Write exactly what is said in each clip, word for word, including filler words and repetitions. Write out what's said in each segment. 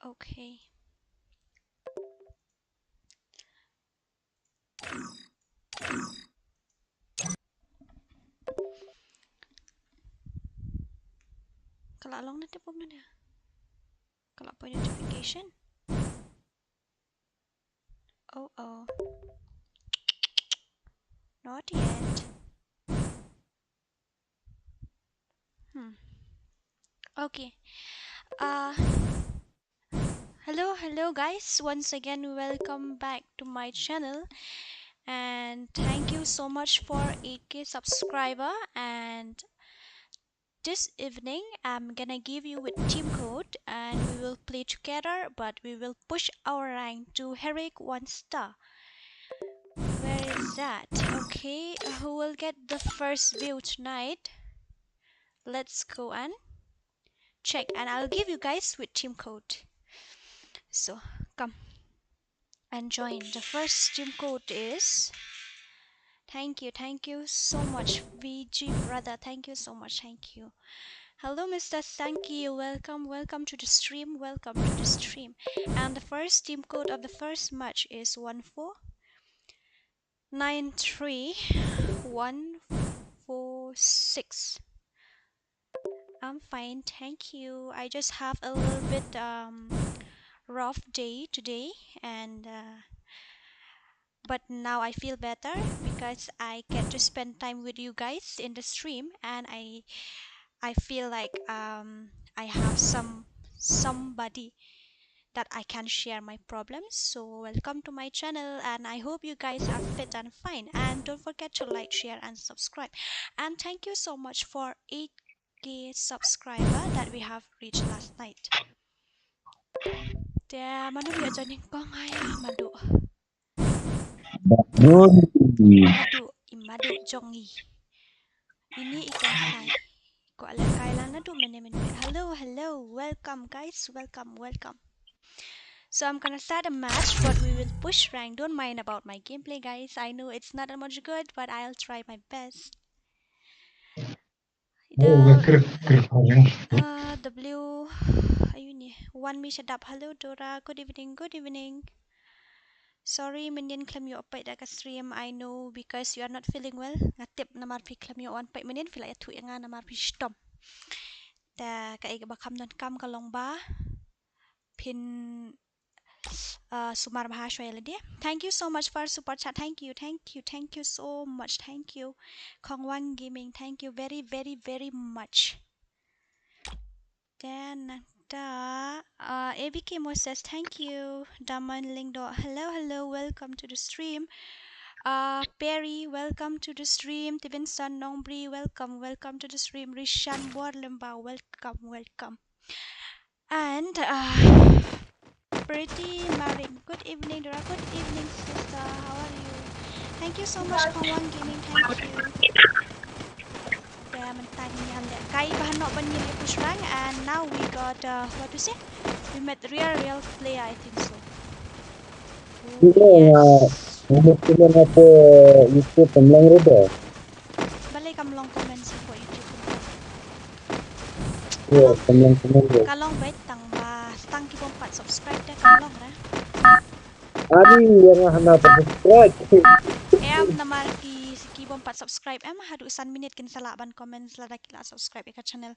Okay. Ka la long ne tip um ne? Ka la poi notification. Oh, oh. Not yet. Hmm. Okay. Uh, hello, hello, guys. Once again, welcome back to my channel. And thank you so much for eight K subscriber. And this evening, I'm gonna give you with team code, and we will play together, but we will push our rank to heroic one star. Where is that? Okay, who will get the first view tonight? Let's go and check, and I'll give you guys with team code. So, come and join. The first team code is, thank you, thank you so much, V G brother. Thank you so much. Thank you. Hello, Mister Sankey. Welcome, welcome to the stream. Welcome to the stream. And the first team code of the first match is one four nine three one four six. I'm fine, thank you. I just have a little bit, um, rough day today, and, uh, but now I feel better because I get to spend time with you guys in the stream, and I, I feel like, um, I have some, somebody that I can share my problems. So welcome to my channel, and I hope you guys are fit and fine. And don't forget to like, share, and subscribe. And thank you so much for eight K subscriber that we have reached last night. Te mano ba ïoh joining kong, ai madu. Madu, i madu jong i. Ini i kong hai. Ko ale kai lan nadu mene mene. Hello, hello. Welcome, guys. Welcome, welcome. So I'm gonna start a match, but we will push rank. Don't mind about my gameplay, guys. I know it's not that much good, but I'll try my best. Ida, uh, W, ayu ni. Wan Mi Shadap. Hello, Dora. Good evening. Good evening. Sorry, mynnin khlem ïoh peit da ka stream. I know because you are not feeling well. Nga tip namar phi khlem ïoh wan peit mynnin, phi la ïathuh ïa nga namar phi shitom. Te kaei kaba kham donkam ka long ba phin, uh, sumar bha shwa ïa lade. Thank you so much for super chat. Thank you, thank you, thank you so much. Thank you. Khongwang Gaming, thank you very, very, very much. Then, uh, uh, A B K Moses, thank you. Daman Lyngdoh, hello, hello, welcome to the stream. Uh, Perry, welcome to the stream. Stevenson Nongbri, welcome, welcome to the stream. Rishan Borlemba, welcome, welcome. And, uh, Pretty Maring, good evening, Dora. Good evening, sister. How are you? Thank you so much, Khongwang Gaming. Thank you. Te mynta ngin ïa leh kai ba hano ban ïa push rank, and now we got, uh, what to say? We met real, real player, I think so. Yes. Balei kam long comment sa hapoh YouTube? Ka long beit tang ba tang ki bym pat subscribe te kam long re. Ani ïa nga hana pat subscribe. Em namar ki, ki bym pat subscribe em haduh san minit kin sa lah ban comment lada ki la subscribe ïa ka channel.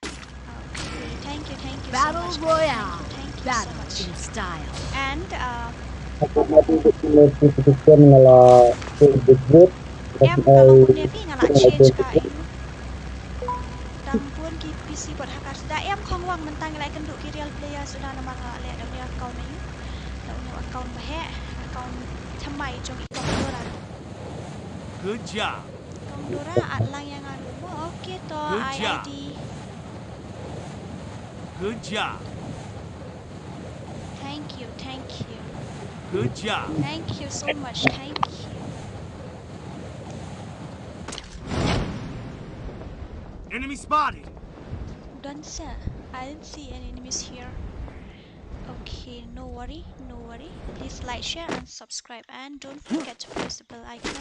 Okay, thank you, thank you so much, guys. Battle Royale. Thank you, thank you so much. Battle in style. And, uh, em, ka long ne phi nga la change ka, em. Dang bun ki P C bot hackers. Da em Khongwang mynta ngi la kynduh ki real players, u da namar nga la leh da u ne account na u. Da u ne account ba heh, account thymmai jong i Kong Dora. Good job. Kong Dora, at lang ïa nga ruh mo. Okay to, good job. I I D. Good job. Thank you, thank you. Good job. Thank you so much, thank you. Enemy spotted. Don't say, I didn't see any enemies here. Okay, no worry, no worry. Please like, share, and subscribe, and don't forget to press the bell icon.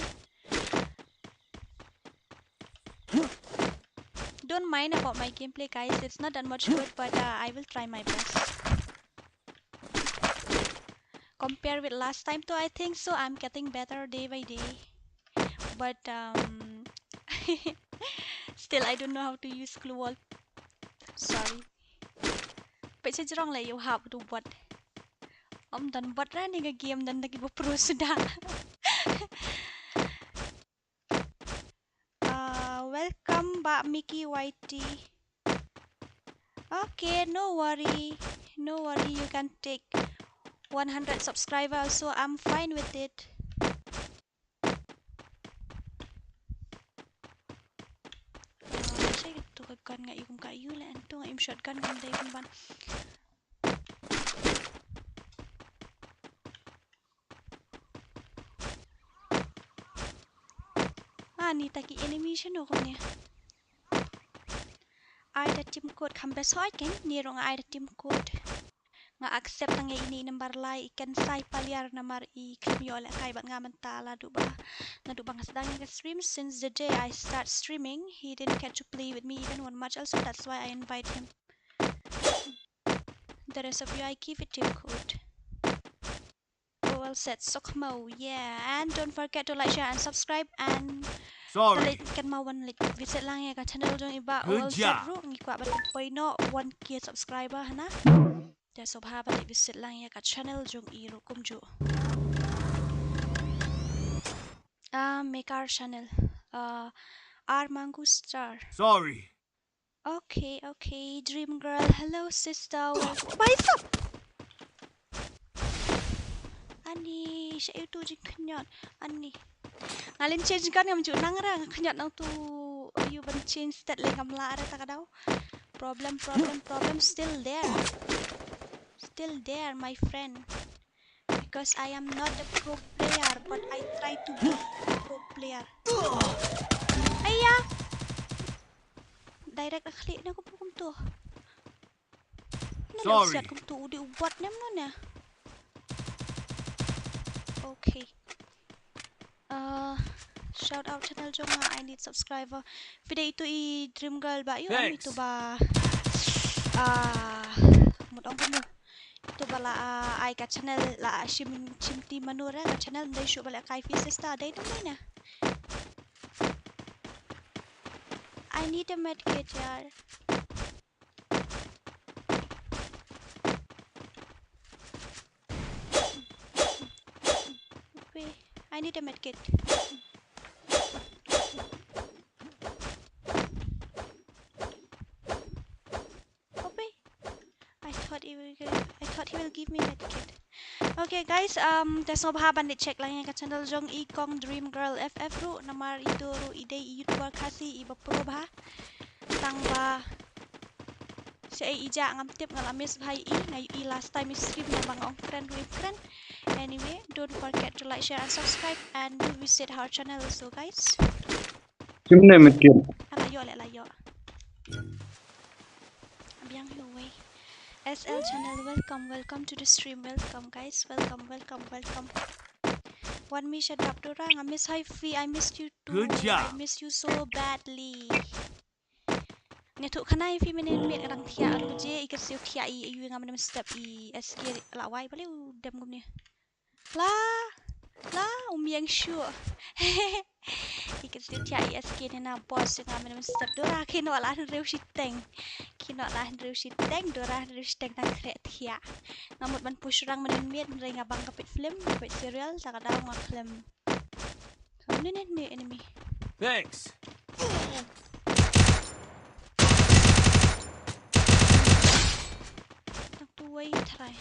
Don't mind about my gameplay, guys. It's not that much good, but, uh, I will try my best. Compare with last time though, I think so I'm getting better day by day. But um, still I don't know how to use gloo wall. Sorry. Peit sha jrong leh ïa u hap u bot. Ym don bot re ha kane ka game, don tang kiba pro suda. Uh, welcome back, Mickey Y T. Okay, no worry. No worry, you can take one hundred subscriber also. I'm fine with it. Uh, sha katu ka gun nga ïohi kum ka ïoh leh hangtu, nga im shotgun, nga dei kumban. Ah, ni ta ki enemy shano kumne. Ai da team code, kham best hoi ken, ni ruh nga ai da team code. Nga accept tang ïa ine i number lai, i Ken Sai Paliar, namar i khlem ïoh lehkai bad nga mynta naduh ba, naduh ba nga sdang ïa ka stream. Since the day I start streaming, he didn't care to play with me even one match also, that's why I invite him. The rest of you, I give it team code. Oh, well said, Sokmo. Yeah, and don't forget to like, share and subscribe, and Sorry. Leit kynmaw ban leit visit lang ïa ka channel jong i Bah. Good job. Well said ruh, ngi kwah ban poi noh one K subscriber hana. Te sngewbha ban leit visit lang ïa ka channel jong i ruh kumjuh. Ah, Mekar channel. Ah, R Mangu Star. Sorry. Okay, okay, Dream Girl. Hello, sister. Welcome. Bhai sahab! Ani, sha ïa utu jingkhynñiot. Ani. Nga leit change gun ngam ju nang re, nga khynñiot nangtu. Ïa ban change stat lei ngam lah re ta ka daw. Problem, problem, problem still there. Still there, my friend. Because I am not a pro player, but I try to be a pro player. Aya! Direct a khlieh na kum, kumtu. Na leh siat kumtu, u dei u bot ne mano ne. Okay. Uh, shout out channel jong nga, I need subscriber. Phi dei itu i Dream Girl ba, ïoh, am itu ba. Ah, mut ong kumno. Itu ba la, ah, ai ka channel la, ah, shim, shim ti mano re ka channel, ym dei shuh ba lehkai phi sister, dei tu ne. I need a med kit, yaar. Wait, I need a med kit. Ope. I thought he will give, I thought he will give me med kit. Okay guys, um, te sngewbha ban leit check lang ïa ka channel jong i Kong Dream Girl F F ruh, namar itu ruh i dei i YouTuber Khasi iba pro bha. Tang ba shaei i jah ngam tip, nga la miss bha ïa i, nga ïohi last time i stream namar nga ong kren ruh im kren. Anyway, don't forget to like, share and subscribe and do visit her channel also guys. Shim ne med kit. Ah, la ïoh leh, la ïoh. Biang hi uwei. S L channel, welcome, welcome to the stream, welcome guys, welcome, welcome, welcome. Wan mi shadap Dora, nga miss hi phi, I missed you too. Good job. I miss you so badly. Nga thuh khana ïa phi mynnin miet nga dang thiah ruh je, i kyrsiew thiah i, i ïa nga mynnin step i S K la wai balei u dem kumne. La, la, um ïeng shuh. I kyrsiew thiah i S K ne na boss, nga mynnin step Dora, ki noh la hynriew shiteng. Ki noh la hynriew shiteng, Dora hynriew shiteng dang khreh thiah. Nga mut ban push rang mynnin miet, hynrei nga bang ka peit film, ka peit serial, ta ka daw nga khlem. Mynnin ne enemy. Thanks. Tang tu wei try.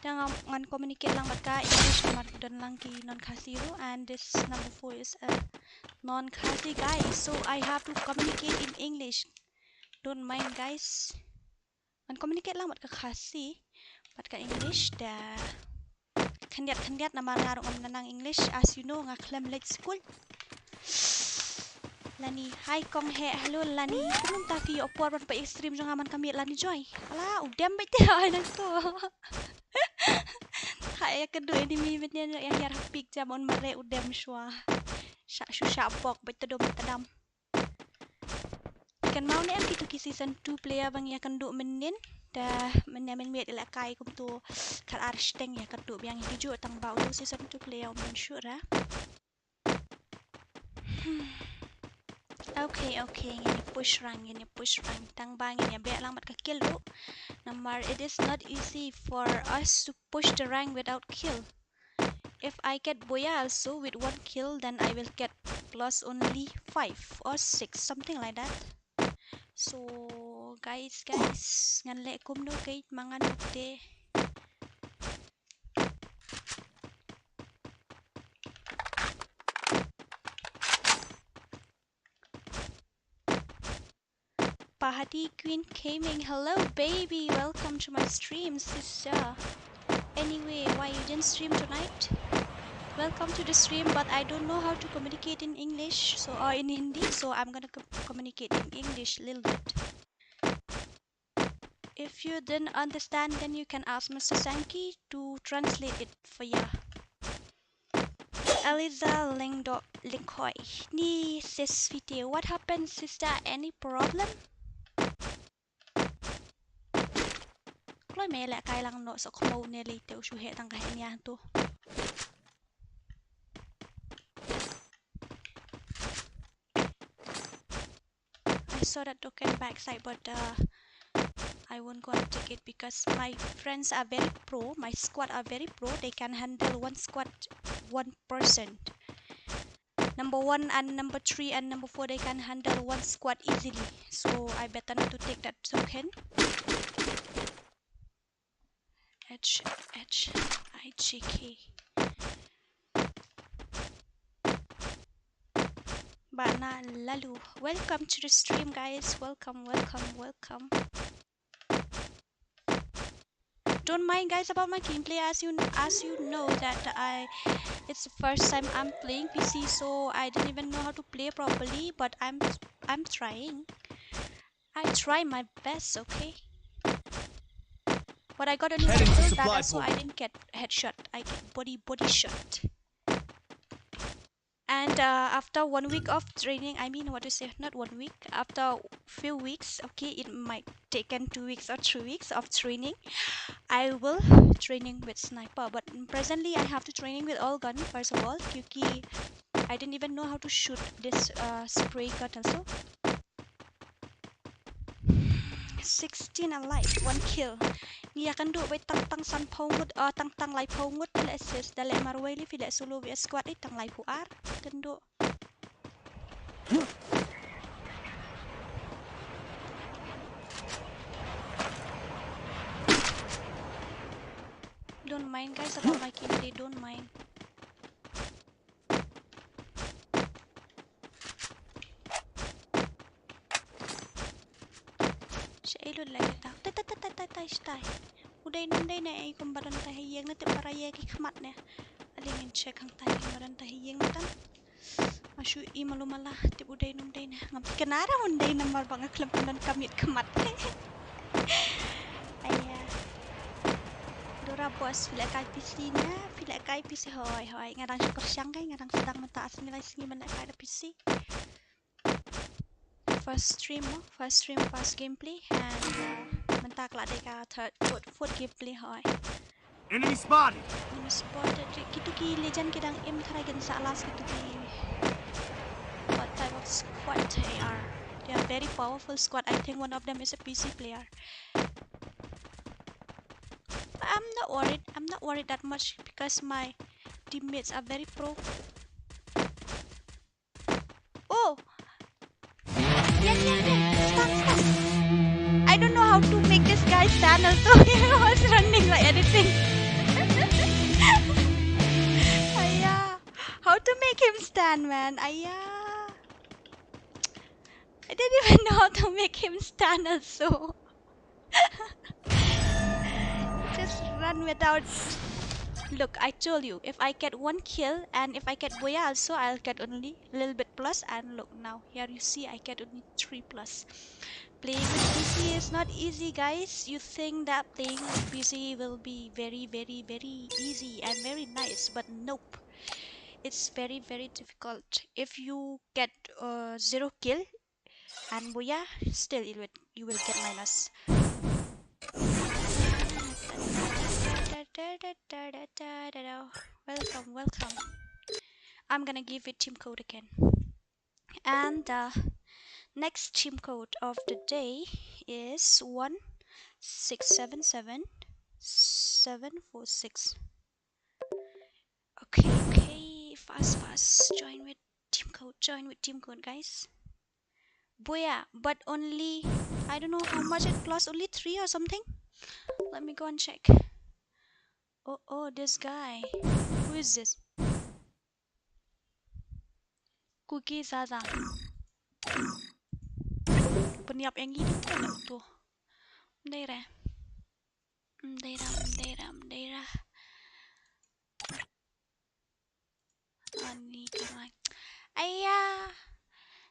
Te ngan, ngan communicate lang bad ka English namar don lang ki non Khasi ruh, and this number four is a non Khasi guy, so I have to communicate in English. Don't mind guys. Ngan communicate lang bad ka Khasi bad ka English da khyndiat khyndiat namar nga ruh ngam nang English, as you know nga khlem leit skul. Lani, hi Kong Heh, hello Lani. Kumno mynta phi ïoh por ban peit ïa ka stream jong nga man ka miet Lani Joy? Ala, u dem beit te, ai nangtu. Ha ïa ka du enemy mynnin ïa hiar ha pik jam un mareh u dem shuwa. Sha shu sha bok beit te dom te dam. Kynmaw ne em kitu ki season two player ba ngi ïakynduh mynnin? Te mynne mynmiet i lehkai kumtu khatar shiteng ïa katto biang ïa ki juh tang ba uto u season two player um pynshut ra. Hmm. Okay, okay, ngin ïa push rank, ngin ïa push rank. Tang ba ngin ïa beh lang bad ka kill ruh. Namar it is not easy for us to push the rank without kill. If I get Boya also with one kill, then I will get plus only five or six, something like that. So guys, guys, ngan leh kumno, kei ma ngan ute. Pahadi Queen Gaming, hello baby, welcome to my stream, sister. Anyway, why you didn't stream tonight? Welcome to the stream, but I don't know how to communicate in English, so, or in Hindi, so I'm gonna co-, communicate in English a little bit. If you didn't understand, then you can ask Mister Sankey to translate it for you. Eliza Lengdo Lengkoi. Ni sis Fite, what happened, sister? Any problem? Kloi me lehkai lang noh, sok mo ne lei te u shu heh tang ka heh nia tu. I saw that token backside, but, uh, I won't go and take it because my friends are very pro, my squad are very pro. They can handle one squad, one person. Number one and number three and number four, they can handle one squad easily. So I better not to take that token. H H I J K. Bana Lalu. Welcome to the stream, guys. Welcome, welcome, welcome. Don't mind, guys, about my gameplay. As you, as you know that I, it's the first time I'm playing P C, so I didn't even know how to play properly, but I'm, I'm trying. I try my best, okay? But I got a new Heading to control that, supply so I point. Didn't get headshot. I get body, body shot. And, uh, after one week of training, I mean, what to say, not one week, after few weeks, okay, it might taken two weeks or three weeks of training, I will training with sniper. But presently, I have to training with all gun, first of all, क्योंकि I didn't even know how to shoot this, uh, spray gun also. Sixteen alive, one kill. Ngi ïa kynduh beit tang tang sanphew ngut, ah, tang tang laiphew ngut te leh sis, da leh marwei lei phi leh solo V S squad, eh, tang laiphew ar. Kynduh. Don't mind, guys, about my gameplay, don't mind. Sha ei lut la kita. Tai, tai, tai, tai, tai, tai, sha tai. U dei num dei ne ei kum ba don tai ha ïing ne tip ba ra ïa ki khmat ne. Ale ngin check hangtai ba don tai ha ïing ne tan. Ma shu i malu mala tip u dei num dei ne. Ngam tip kane ra un dei namar ba nga khlem pyndonkam ïa ki khmat. Aya. Dora boss, phi leh kai P C ne, phi leh kai P C hoi, hoi. Nga dang shu pyrshang kai, nga dang sdang mynta ar sngi lai sngi ban leh kai da P C. First stream mo, first stream, first gameplay, and, uh, mynta ka la dei ka third, fourth, fourth gameplay hoi. Enemy spotted. Enemy spotted. Kito ki legend ki dang im tharai kin sa last kito ki. What type of squad they are? They are very powerful squad. I think one of them is a P C player. But I'm not worried. I'm not worried that much because my teammates are very pro. Oh! Yeah, yeah, yeah. Stun, stun. I don't know how to make this guy stand also. He was running like anything. Aya. How to make him stand, man? Aya. I didn't even know how to make him stand also. Just run without. Look, I told you, if I get one kill and if I get Boya also, I'll get only a little bit plus. And look now, here you see, I get only three plus. Playing with P C is not easy, guys. You think that playing with P C will be very, very, very easy and very nice, but nope. It's very, very difficult. If you get, uh, zero kill, and Boya, still you will, you will get minus. Welcome, welcome. I'm gonna give it team code again. And uh, next team code of the day is one six seven seven seven four six. Okay, okay, fast, fast. Join with team code. Join with team code, guys. Boya, but only, I don't know how much it costs. Only three or something. Let me go and check. Oh, oh, this guy. Who is this? Kuki Zaza. Pynïap ïa ngi tu, tu. Mdei re. Mdei ra, mdei ra, mdei ra. Ani karai. Aya.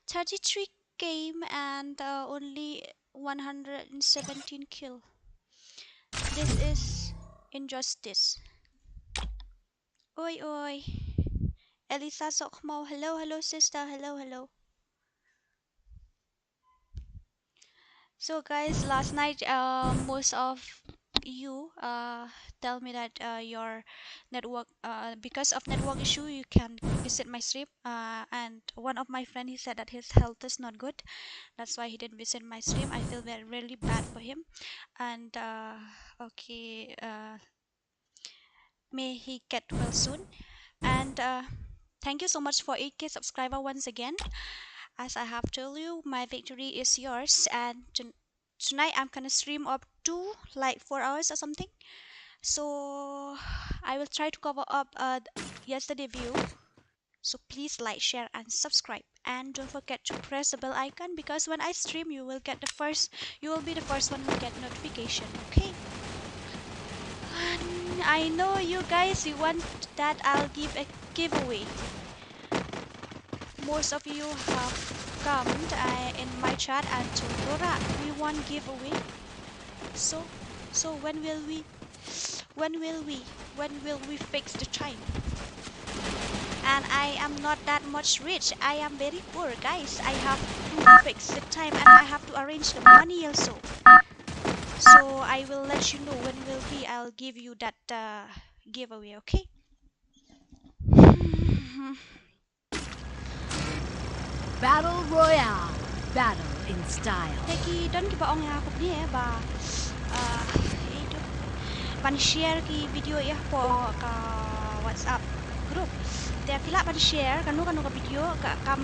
Thirty-three game and uh, only one hundred seventeen kill. This is injustice. Oi, oi. Elisa Sokmo, hello, hello, sister, hello, hello. So, guys, last night, uh, most of you uh, tell me that uh, your network, uh, because of network issue, you can visit my stream. Uh, and one of my friend, he said that his health is not good. That's why he didn't visit my stream. I feel very, really bad for him. And uh, okay, uh, may he get well soon. And uh, thank you so much for eight K subscriber once again. As I have told you, my victory is yours. And ton- tonight I'm gonna stream up to like four hours or something. So I will try to cover up uh, yesterday view. So please like, share, and subscribe. And don't forget to press the bell icon, because when I stream, you will get the first, you will be the first one who get notification, okay? And I know you guys, you want that I'll give a giveaway. Most of you have come uh, in my chat and told, "Dora, we want giveaway." So, so when will we when will we, when will we fix the time? And I am not that much rich. I am very poor, guys. I have to fix the time and I have to arrange the money also. So I will let you know when will be. I'll give you that uh, giveaway, okay? Battle Royale. Battle in style. Te ki don kiba ong ïa nga kumne ba, ah, ei tu, ban share ki video ïa hapoh ka WhatsApp group. Te ki lah ban share kano kano ka video ka kam,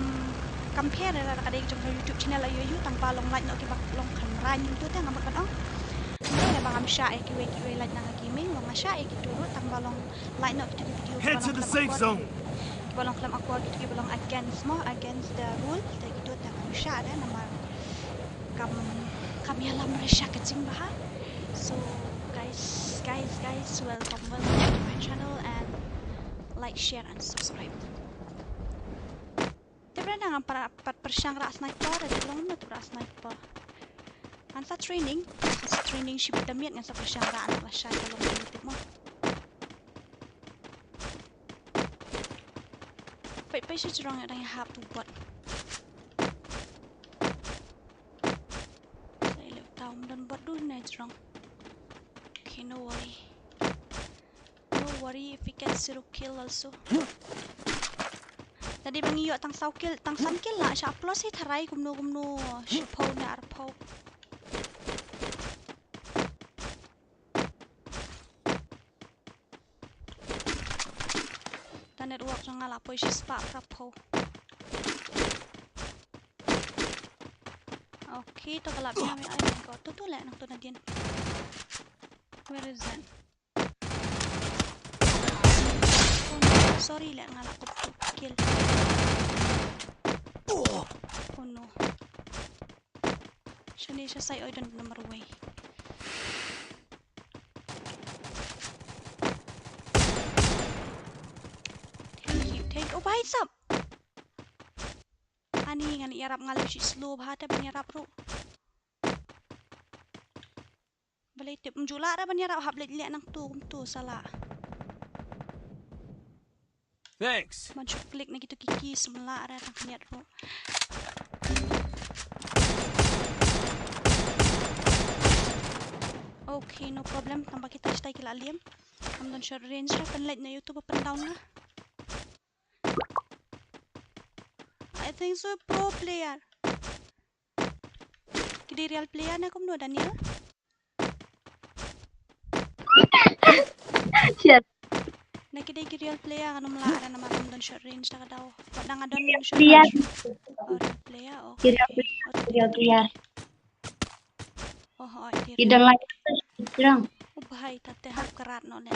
kam pher na ka dei jong ka YouTube channel ïa u, tang ba long like noh kiba long kynrang ïa u, te nga mut ban ong. Te ba ngam shah ïa kiwei kiwei like na ka gaming, long nga shah ïa kitu ruh tang ba long like noh kitu ki video kiba long khlem akor. Kiba long khlem akor, kitu kiba long against mo, against the rule. Te kitu te ngam shah de namar kam, kam ïalam re sha ka jingbha. So guys, guys, guys, welcome, welcome to my channel and like, share and subscribe. Te bra nang am pat pyrshang rah sniper, te long na tu rah sniper. Ngan sa training, sa training shibit da miet ngan sa pyrshang rah anak lashai ka long na tip mo. Peit peit shu jrong ïa dang ïa hap tu bot. Sa ïa leh tau ym don bot dun ne jrong. Okay, no worry. No worry if we get zero kill also. Tadi ba ngi ïoh tang saw kill, tang san kill la, sha plus hi tharai kumno kumno, shiphew ne arphew. Ta network jong nga la poi shispah phraphew. Okay, to ka la biang me ai ko. Tu tu leh nang tu nadien. Where is that? Oh no, sorry leh nga la kup tu kill. Oh no. Shane sha sai oi don number wei. Thank you, thank you. Oh, bhai sab. Ani ngan ïarap nga leh shi slow bha te ban ïarap ruh. Balei tip ym ju lah re ban ïarap hap leit leh nang tu kum tu sala. Thanks. Ban shu klik na kitu ki keys ym lah re tang khyndiat ruh. Okay, no problem. Tang ba kita shata ki la liam. Kam don short range ra, pynlait na YouTube pyndown na. I think so, pro player. Ki dei real player ne kumno, Daniel? Shit. Na ki dei ki real player, ngam lah, ada nama kam don short range da ka daw. Wat dang don short range. Oh, real player, okay. Ki real player, real player. Oh, oh, ki real player. Ki don like strong. Oh, bhai, tate hap karat no ne.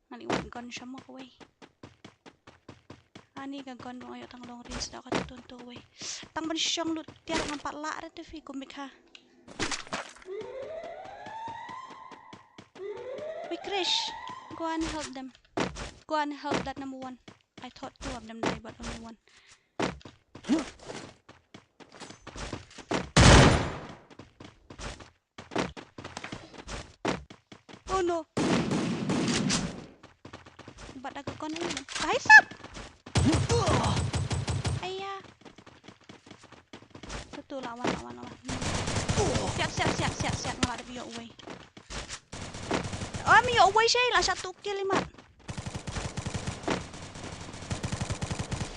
Ngan ïoh wan gun sha mo kawei. Ani ka gun ruh nga ïoh tang long range da ka tutun tu kawei. Tang ban shong lut tiar ngam pat lah ra te phi kum bikha. Wei Krish, go and help them. Go and help that number one. I thought two of them died, but only one. Oh no. Bat da ka gun ai. Hai sap. Aiya. Satu lawan, lawan, lawan. Siap, siap, siap, siap, siap. Ngala da ïoh uwei. Oh, mi ïoh uwei shi la satu kill imat.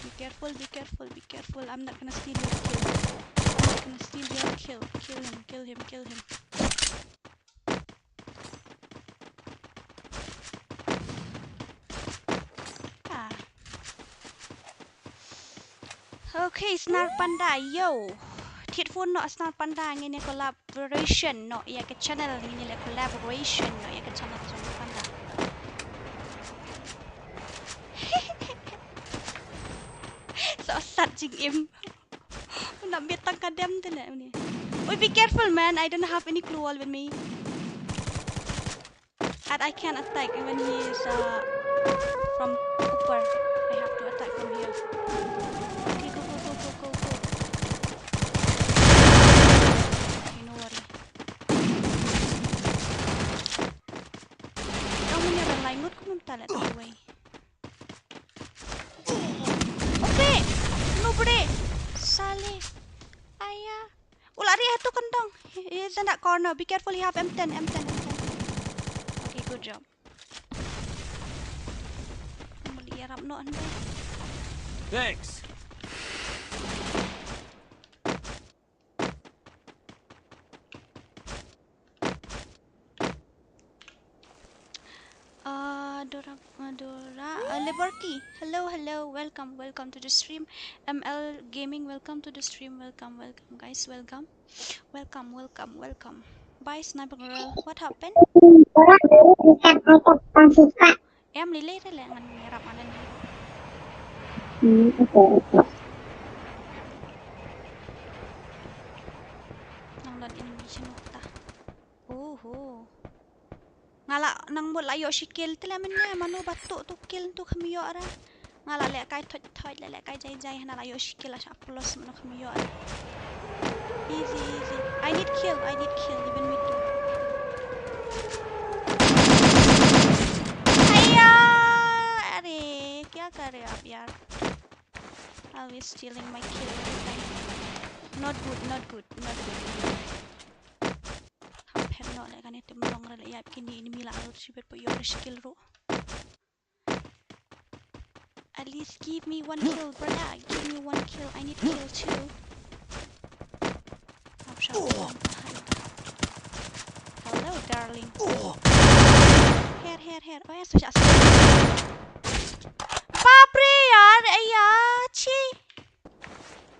Be careful, be careful, be careful. I'm not gonna steal your kill. I'm not gonna steal your kill. Kill him, kill him, kill him. Ah. Okay, Snar Panda, yo. Thied phone noh Snar Panda, ngin ïa collaboration noh ïa ka channel, ngin ïa collaboration noh ïa ka channel Snar Panda. So sad jingim. Una bit tang ka dem te ne uni. Oi, be careful, man. I don't have any gloo wall with me. And I can't attack when he is, uh, from upper. I have to attack from here. Okay, go, go, go, go, go, go. Okay, no worry. Ong mynne ban lai ngut kumno mynta leh tang wei. Okay. No bre. Sale. Aya. U la rieh ha tu kantong. He is in that corner. Be careful, he have M ten, M ten, M ten. Okay, good job. Muli ïarap noh hynrei. Thanks. Uh, Dora, uh, Dora, uh, Liberty. Hello, hello. Welcome, welcome to the stream. M L Gaming, welcome to the stream. Welcome, welcome, guys. Welcome. Welcome, welcome, welcome. Bye, Sniper Girl. What happened? Em, lei lei re leh ngan ïarap ngan leh. Hmm, okay, okay. Nang don enemy shano ta. Oho. Nga la nang mut la ïoh shi kill te leh mynne, mano ba tuh tu kill tu kham ïoh ra. Nga la lehkai thoit thoit, la lehkai jai jai, hana la ïoh shi kill la shah plus, mano kham ïoh ra. Easy, easy. I need kill, I need kill, even me too. Haiya! Are, kya kar rahe ho aap yaar? Always stealing my kill every time. Not good, not good, not good. Kham pher noh leh kane te, mlong re leh ïa kine enemy la lut shibit, poi ïoh re shi kill ruh. At least give me one kill, brother. Give me one kill. I need kill too. Hap shah. Hello, darling. Her, her, her. Oh, yes, yes. Bap re yaar, aiya, chi.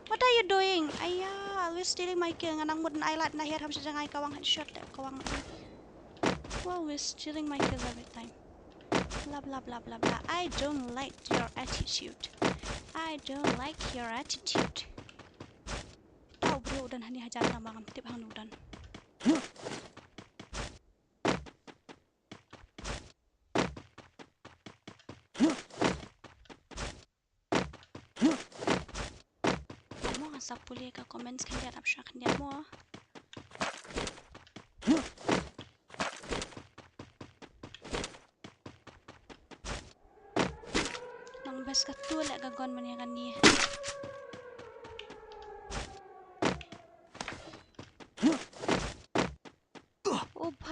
What are you doing? Aiya, always stealing my kill. Nga nang mut ai lad na her, ham sha jngai kawang headshot te kawang. Always stealing my kill every time. Blah, blah, blah, blah, blah. I don't like your attitude. I don't like your attitude. Tau bro, u don hangne hajan, tang ba ngam tip hangne u don. Mo nga sa pule ka comments khyndiat, ap shah khyndiat mo. Nang best katto leh ka gun mynne kane.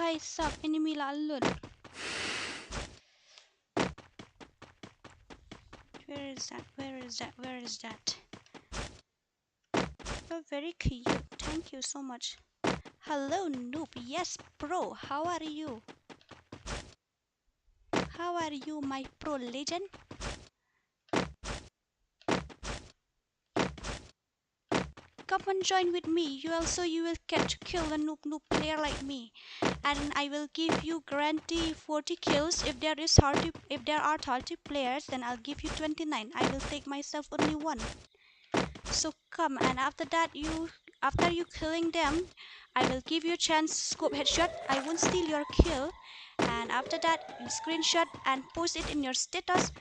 Guys, sap, enemy la lut. Where is that? Where is that? Where is that? You're very cute. Thank you so much. Hello, noob. Yes, pro. How are you? How are you, my pro legend? Come and join with me. You also, you will get to kill a noob noob player like me. And I will give you guarantee forty kills. If there is thirty, if there are thirty players, then I'll give you twenty-nine. I will take myself only one. So come, and after that, you, after you killing them, I will give you a chance to scope headshot. I won't steal your kill. And after that, you screenshot and post it in your status.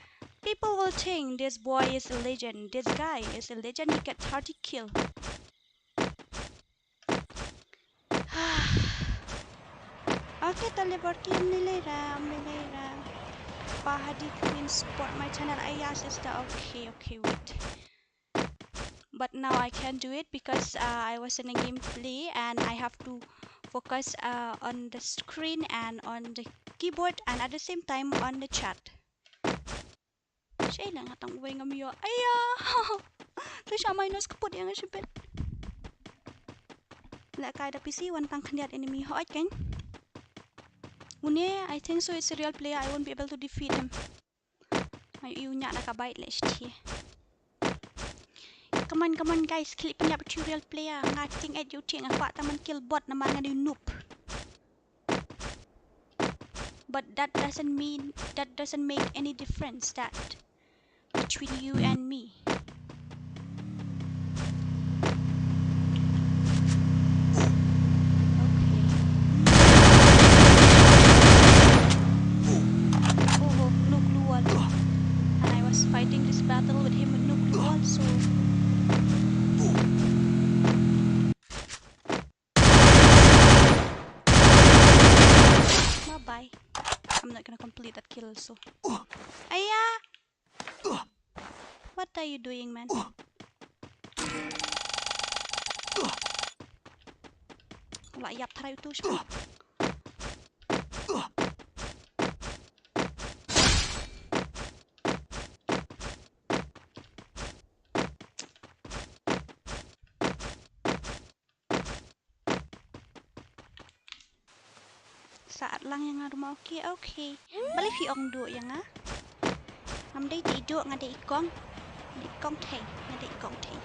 People will think this boy is a legend. This guy is a legend. He get thirty kill. Okay, Taliborki, Milera, Milera. Pahadi Queen support my channel. Ay, yeah, sister. Okay, okay, wait. But now I can't do it because uh, I was in a gameplay and I have to focus uh, on the screen and on the keyboard and at the same time on the chat. Shei la nga tang uwei ngam ïoh. Aya. Te sha minus ka put ïa nga shibit. Lehkai da P C wan tang khyndiat enemy hooid kan. Une, I think so it's a real player. I won't be able to defeat him. Nga ïohi u ñiah na ka bike leh shithi. Come on, come on guys, khie leit pynïap ïa u real player. Nga tieng eh ïa u tieng, nga kwah tang ban kill bot namar nga dei noob. But that doesn't mean, that doesn't make any difference that between you and me. Okay. Oh, oh, no glue wall. And I was fighting this battle with him with no glue wall, so. Bye bye. I'm not gonna complete that kill also. Aya! What are you doing, man? La ïap tharai utu sha. Sa at lang ïa nga ruh ma, okay, okay. Balei phi ong duh ïa nga? Ngam dei te i duh, nga dei i kong. Nga dei i kong thei, nga dei i kong thei.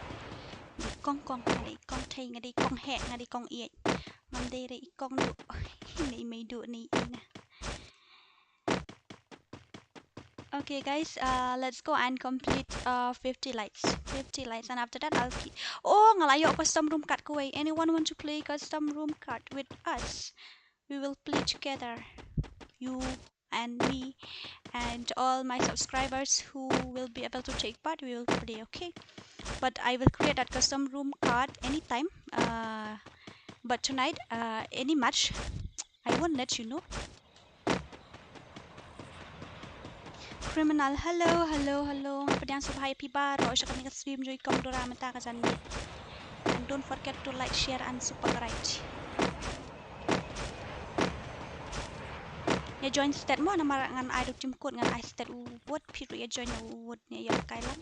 Nga dei i kong kong, nga dei i kong thei, nga dei i kong heh, nga dei i kong ïeit. Ngam dei re i kong duh. Ni mei duh ni ina. Okay, guys, uh, let's go and complete uh, fifty likes. Fifty likes, and after that, I'll keep. Oh, nga la ïoh custom room card kawei. Anyone want to play custom room card with us? We will play together. You and me and all my subscribers who will be able to take part, we will play, okay? But I will create that custom room card anytime. Uh, but tonight, uh, any match, I won't let you know. Criminal, hello, hello, hello. Nga pdiang sngewbha ïa phi baroh sha kane ka stream jong i Kong Dora mynta ka janmiet. And don't forget to like, share and subscribe. Ïa join stet mo, namar ngan ai da u team code, ngan ai stet u vote, phi ruh ïa join u vote, ïa ïa kai lang.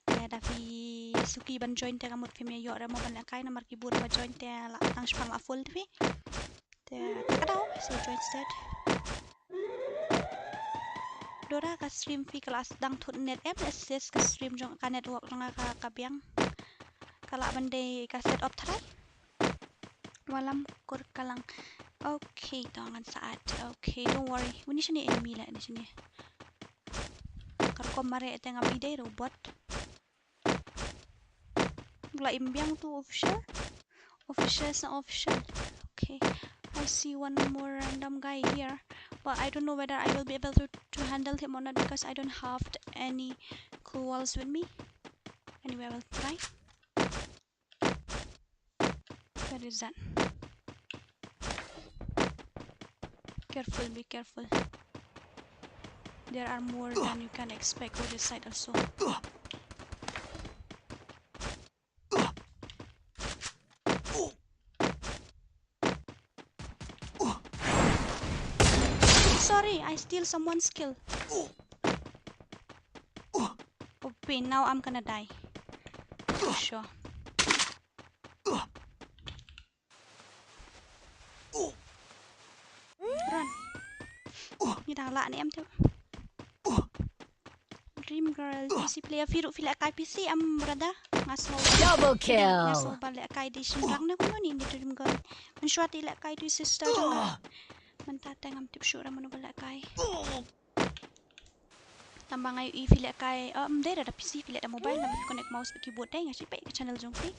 Te da phi suki ban join te ka mut phim ïa ïoh re mo ban lehkai, namar ki bun ba join te la tang shipang la full te phi. Te ka daw, sa join stet. Dora, ka stream phi ka la sdang thut net em, assist ka stream jong ka, network jong ka ka biang. Ka lah ban dei ka set up tharai. Walam kur kalang. Okay, to ngan sa add. Okay, don't worry. Uni shane enemy la, ni shane. Ka rukom mareh te ngam i dei robot. Bla im biang tu official. Official sa official. Okay. I see one more random guy here. But I don't know whether I will be able to, to handle him or not because I don't have any cool walls with me. Anyway, I will try. Where is that? Careful, be careful. There are more than you can expect on this side also. Sorry, I steal someone's kill. Oh pain, now I'm gonna die. For sure. Run. Ngi dang lah ne em tu. Dream Girl, G C player, phi ruh phi lehkai P C em brother? Nga sngew. Double kill. Nga sngew ba lehkai dei shynrang ne kumno ni Dream Girl. Mynshuwa te lehkai tu sister jong nga. Mynta te ngam tip shuh ra mano ba lehkai. Tang ba nga ïohi phi lehkai, em, dei da P C phi leh da mobile, lada phi connect mouse bad keyboard dei nga shu peit ka channel jong phi.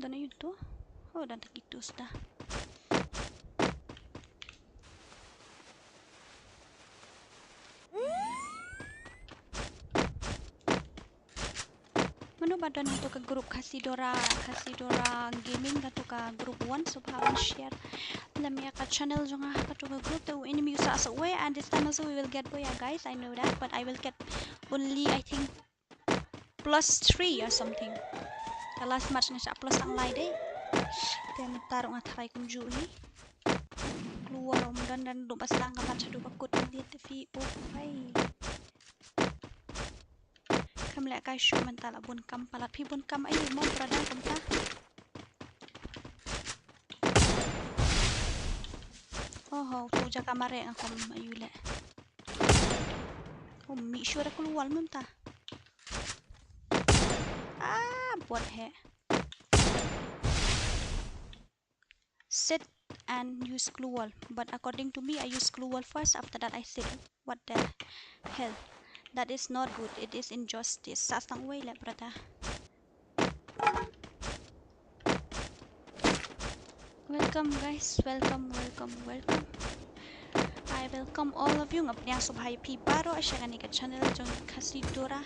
Don aïu to? Oh, don tang itu suda. Mano ba don hato ka group Khasidora, Khasidora Gaming, kato ka group one, so ba wan share lem ïa ka channel jong nga ha kato ka group, te u enemy u sah sah wei, and this time also we will get bow, yeah, guys, I know that, but I will get only, I think, plus three or something. Ka last match nga shah plus tang lai dei. Te mynta ruh nga tharai kumjuh hi. Klur ym don, don duh ba sdang ka match haduh ba kut ym dei te phi, oh bhai. Kam lehkai shuh mynta la bun kam palat, phi bun kam aïu mo brother kumta? Oho, tu jaka mareh nga kum aïu leh. Oh, mih shuh da klur wall mynta. Ah, bot heh. Sit and use glue wall. But according to me, I use glue wall first. After that, I sit. What the hell? That is not good. It is injustice. Sah tang wei leh brother. Welcome guys, welcome, welcome, welcome. I welcome all of you. Nga pdiang sngewbha ïa phi baroh sha kane ka channel jong Khasidora.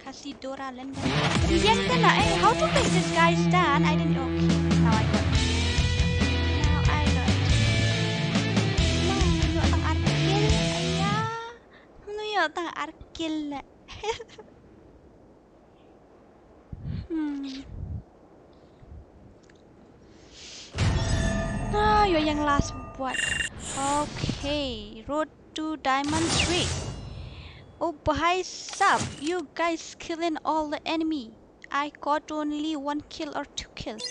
Khasidora London. Yes, then I, how to make this guy's stand? I didn't know. Okay, now I got it. Now I got it. Mano ïoh tang ar kill? Aya. Mano ïoh tang ar kill leh. Hmm. Ah, ïoh ïa nga last buat. Okay, road to diamond three. Oh, bhai sab, you guys killing all the enemy. I got only one kill or two kills.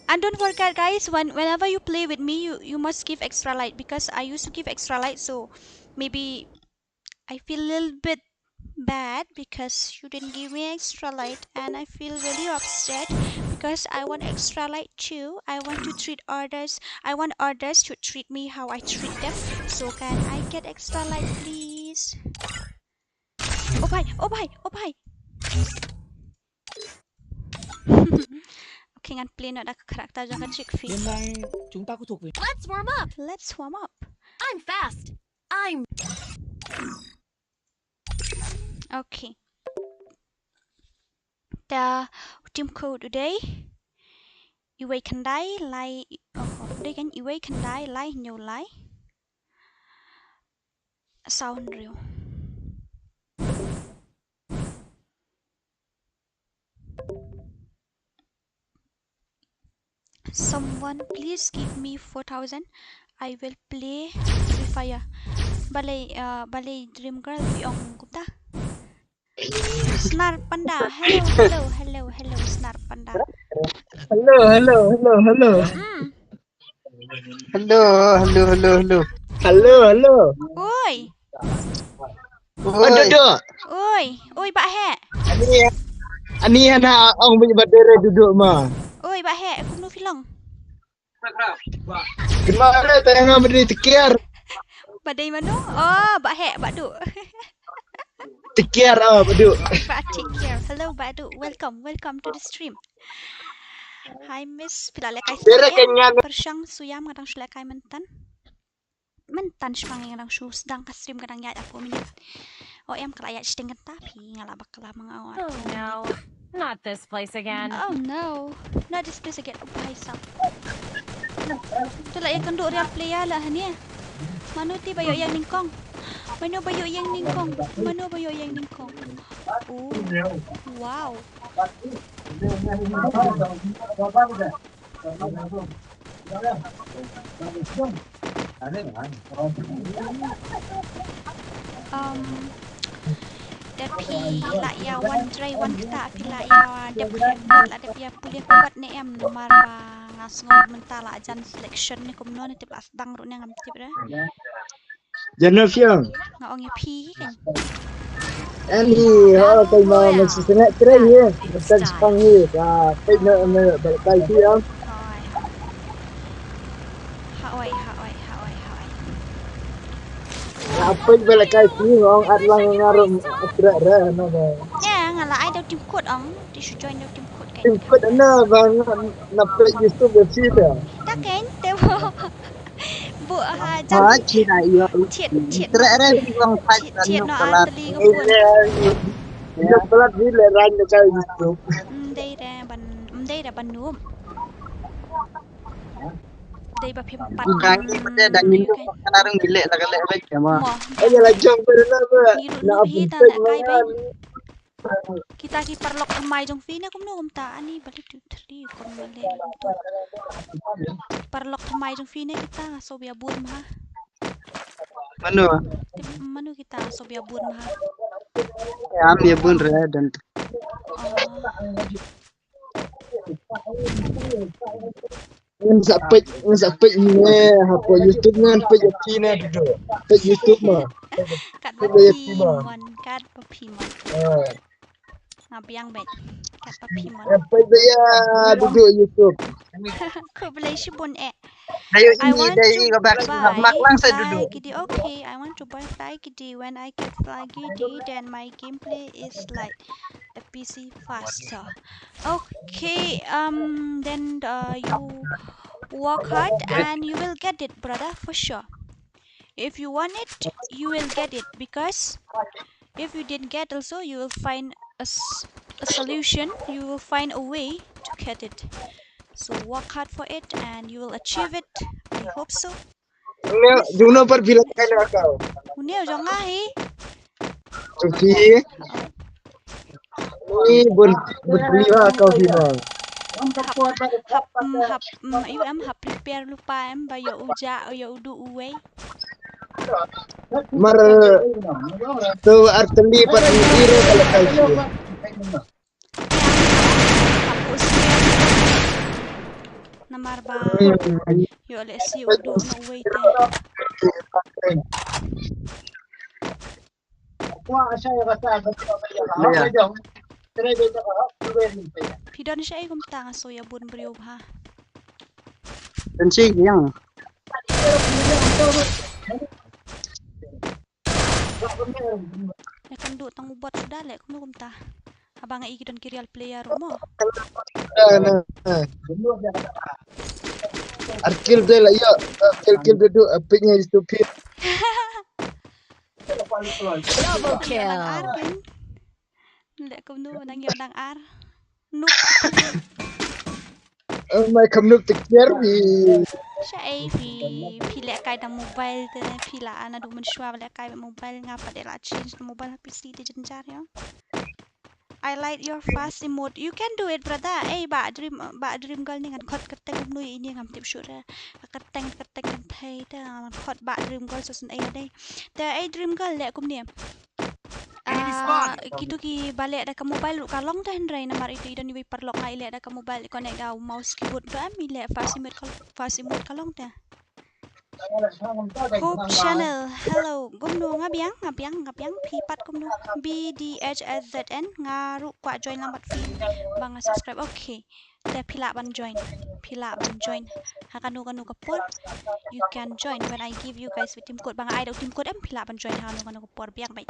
And don't forget, guys, when, whenever you play with me, you, you must give extra light, because I used to give extra light, so maybe I feel a little bit bad because you didn't give me extra light, and I feel really upset because I want extra light too. I want to treat others. I want others to treat me how I treat them. So can I get extra light, please? Oh bhai, oh bhai, oh bhai. Okay, ngan play noh da ka character jong ka chick phi. Let's warm up. Let's warm up. I'm fast. I'm Okay. Ta u team code u dei iwei khyndai lai, oh, u dei kan iwei khyndai lai hynñiew lai. Sound riew. Someone please give me four thousand. I will play Free Fire. Balei, uh, balei Dream Girl phi ong kumta? Snar Panda. Hello, hello, hello, hello, Snar Panda. Hello, hello, hello, hello. Mm. Hello, hello, hello, hello. Hello, hello. Oi. Oi. Duduk. Oi, oi, Bah Heh. Ani, ani hana ong bini ba dere duduk ma. Oi, Bah Heh, kumno phi long? Kynmaw re, tang nga ba dei tekiar. Ba dei mano? Oh, Bah Heh, Bah Duk. Tekiar, oh, Bah Duk. Bah Tekiar. Hello, Bah Duk. Welcome, welcome to the stream. Hi, Miss. Phi la lehkai sdang em? Pyrshang shu ïam, nga dang shu lehkai myntan. Myntan shipang nga dang shu sdang ka stream, ka dang ïaid arphew minit. O em, ka la ïaid shiteng kynta phi, nga la bakla ma nga. Oh no, not this place again. Oh no, not this place again. Oh, bhai sab. To la ïakynduh real player la hangne. Mano te ba ïoh ïa nyngkong? Mano ba ïoh ïa nyngkong? Mano ba ïoh ïa nyngkong? Oh, wow. Um, da phi lah ïa wan try wan kita, phi lah ïa dep khlem, phi lah dep ïa pule kubat ne em, namar ba nga sngew mynta la jan selection ne kumno ne, tip la sdang ruh ne ngam tip re. Jan no phi ong? Nga ong ïa phi hi kan. Ani, ha, kai ma, ma si sngewthuh hi. Betul sepang hi. Ka peit na, na, ba kai phi ong. Hoi. Ha oi, ha oi, ha oi, ha oi. Ka peit ba kai phi ong at lang nga rum, atre, re, no, no. Ya, nga la ai da u team code ong. Te shu join da u team code kan. Team code na, ba nga, na peit YouTube ba phi ta. Ta kan, te bo. Bu ha, ha, jan. Chi da ïa. Thied, thied. Tre re long thait. Thied, thied no, ah, teli ka pun. Ïa palat ni le ran ne kai YouTube. Ym dei re ban, ym dei re ban noob. Dei ba phim pat. Dang ni pat dang ni pat kana rung le la ka le ba ma. Mo. Ai la jong ba na ba. Ni ruh noob hi ta na kai ba. Kita ki paralok thymmai jong phi ne kumno kumta, ani balei tu thli kon ma leh tu. Paralok thymmai jong phi ne kita nga sob ïa bun ma ha. Mano? Mano kita nga sob ïa bun ma ha. Am ïa bun re dan. Ngan sa peit, ngan sa peit ne hapoh YouTube ngan peit ïa phi ne Dudu. Peit YouTube ma. Kat ba phi mon, kat ba phi mon. Nga biang bad. Kat ba phi mon. Peit ba ïa Dudu YouTube. Khublei shibun eh. I want to buy Fly Kitty. Okay, I want to buy Fly Kitty. When I get Fly Kitty, then my gameplay is like a P C faster. Okay, um, then uh, you work hard and you will get it, brother, for sure. If you want it, you will get it, because if you didn't get also, you will find a, a solution, you will find a way to get it. So work hard for it and you will achieve it. I hope so. Une, jong no par bilang kai na kau. Une jong nga hi. Jong phi. Ni bun bun bria kau phi ma. Hap hap hap em hap prepare lypa em ba ïa u ja ïa u du uwei. Mar tu arteli pat ni ire kala kai. Namar ba ïoh lehse u duh na uwei te. Phi don shaei kumta? Nga shu ïa bun briew bha. Don shi ïang. Ïa kan duh tang u bot suda leh kumno kumta. Haba nga i ki don ki real player ruh mo. Ar kill de la ïa, ar kill kill de du, a pik ngai stupid. Double kill. Leh kumno nang ïa dang ar. Noob. Oh my, kam noob te kiar wi. Shaei phi, phi leh kai da mobile te, phi la ana du mynshuwa leh kai mobile, nga pat de la change mobile ha P C te jynjar ïa. I like your fast emote. You can do it, brother. Ei, ba dream, ba dream girl ni ngan khot kyrteng kumno ïa ini ngam tip shuh re. Kyrteng, kyrteng kan thei te ngan khot ba dream girl sa syn ei dei. Te ei dream girl leh kumne. Ah, kitu ki ba leh da ka mobile ruh ka long te hynrei namar itu i don iwei paralok nga i leh da ka mobile i connect da u mouse keyboard to em i leh fast emote ka, fast emote ka long te. Hope Channel, hello. Kumno nga biang, nga biang, nga biang phi pat kumno. B D H S Z N nga ruh kwah join lang bad phi ba nga subscribe. Okay. Te phi lah ban join. Phi lah ban join. Ha kano kano ka por. You can join when I give you guys with team code. Ba nga ai da u team code em phi lah ban join ha kano kano ka por biang bad.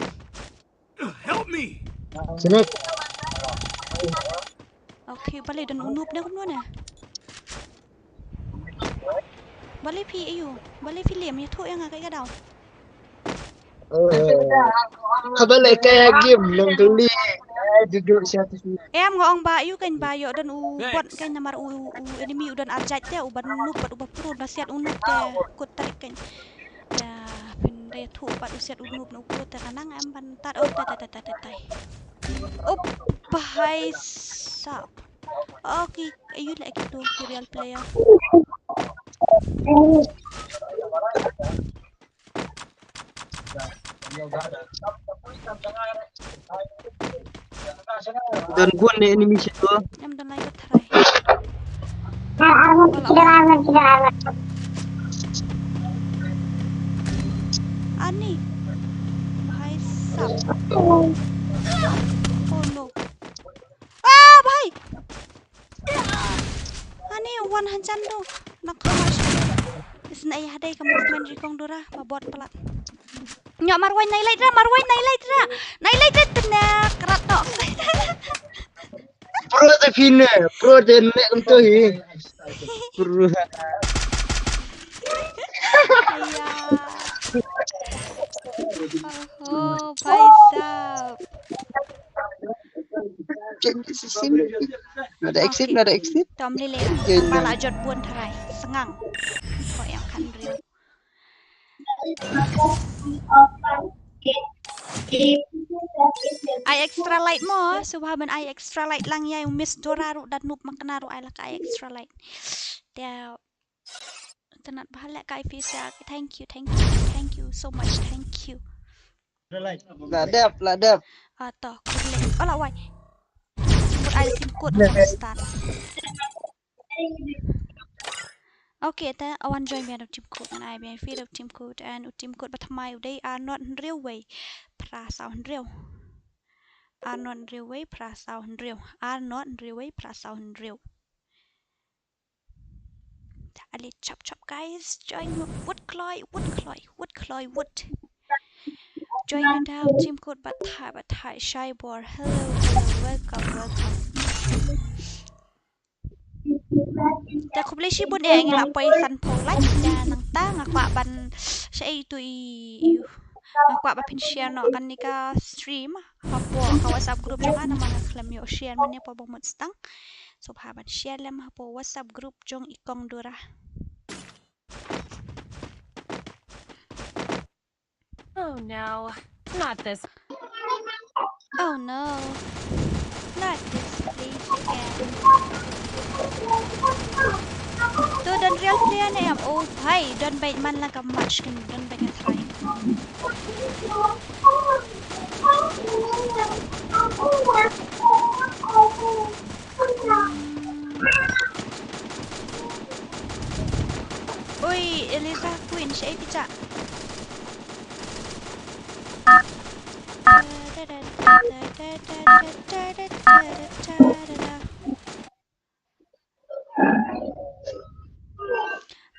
Help me. Sini. Okay, balei don u noob ne kumno ne? Balei phi ayu? Balei phi lem ïathuh ïa nga kaei ka daw? Haba leh kai game nang kali. Duduk siat. Em nga ong ba ïu kan ba ïoh don u bot kan namar u, u enemy u don arjat te u ban noob bad u ba pro na siat u noob te kut tarik kan. Ya, phin da ïathuh bad u siat u noob na u pro te ka nang em ban tat. Oh, tai, tai, tai, tai, tai. Up, bahai sap. Okay, ayu leh kito ki real player. Don gun ne enemy sha to. Em don lai ka tharai. Wala. Ani. Bhai sab. Oh no. Ah, bhai. Ani wan hanjan do. Nak kama shi. Isna ya hadai ka movement ri kong dura ba bot palat. Nyo marwai nai lai dra, marwai nai lai dra. Nai lai dra tena krat no. Pro te phine, pro te ne unto hi. Pro. Aya. Oh, bhai sab. Check the system. Nada exit, okay. Nada exit. Tom lele. Okay, pala jot bun tharai. Sengang. Ko yang kan real. Ai extra light mo, subha ban ai extra light lang ya, miss dora ru dan nup makna ru ai laka ai extra light. Dia tenat bahalek kai fisa. Thank you, thank you, thank you so much, thank you. La dep, la dep. Ato, kurle. Ola wai. Mut ai sim kut na start. Okay, te awan join bian u team code, ngan ai bian feed u team code, and u team code ba thymmai u dei ar not hynriew wei phra saw hynriew. Ar not hynriew wei phra saw hynriew. Ar not hynriew wei phra saw hynriew. Ali chop chop guys, join wut kloi, wut kloi, wut kloi, wut. Join u da u team code ba thai, ba thai shai bor. Hello, hello, welcome, welcome. Te khublei shibun eh, ngi la poi san phew like. Te nangta nga kwah ban sha ei tu i, i, nga kwah ba phin share noh kane ka stream hapoh ka WhatsApp group jong nga, namar nga khlem ïoh share mynne por ba mut stang. So bha ban share lem hapoh WhatsApp group jong i kong Dura. Oh no, not this. Oh no, not this place again. To don real player ne em? Oh bhai, don bait man la ka match kin, don bait nga try. Oi, Eliza Queen, shaei phi jah?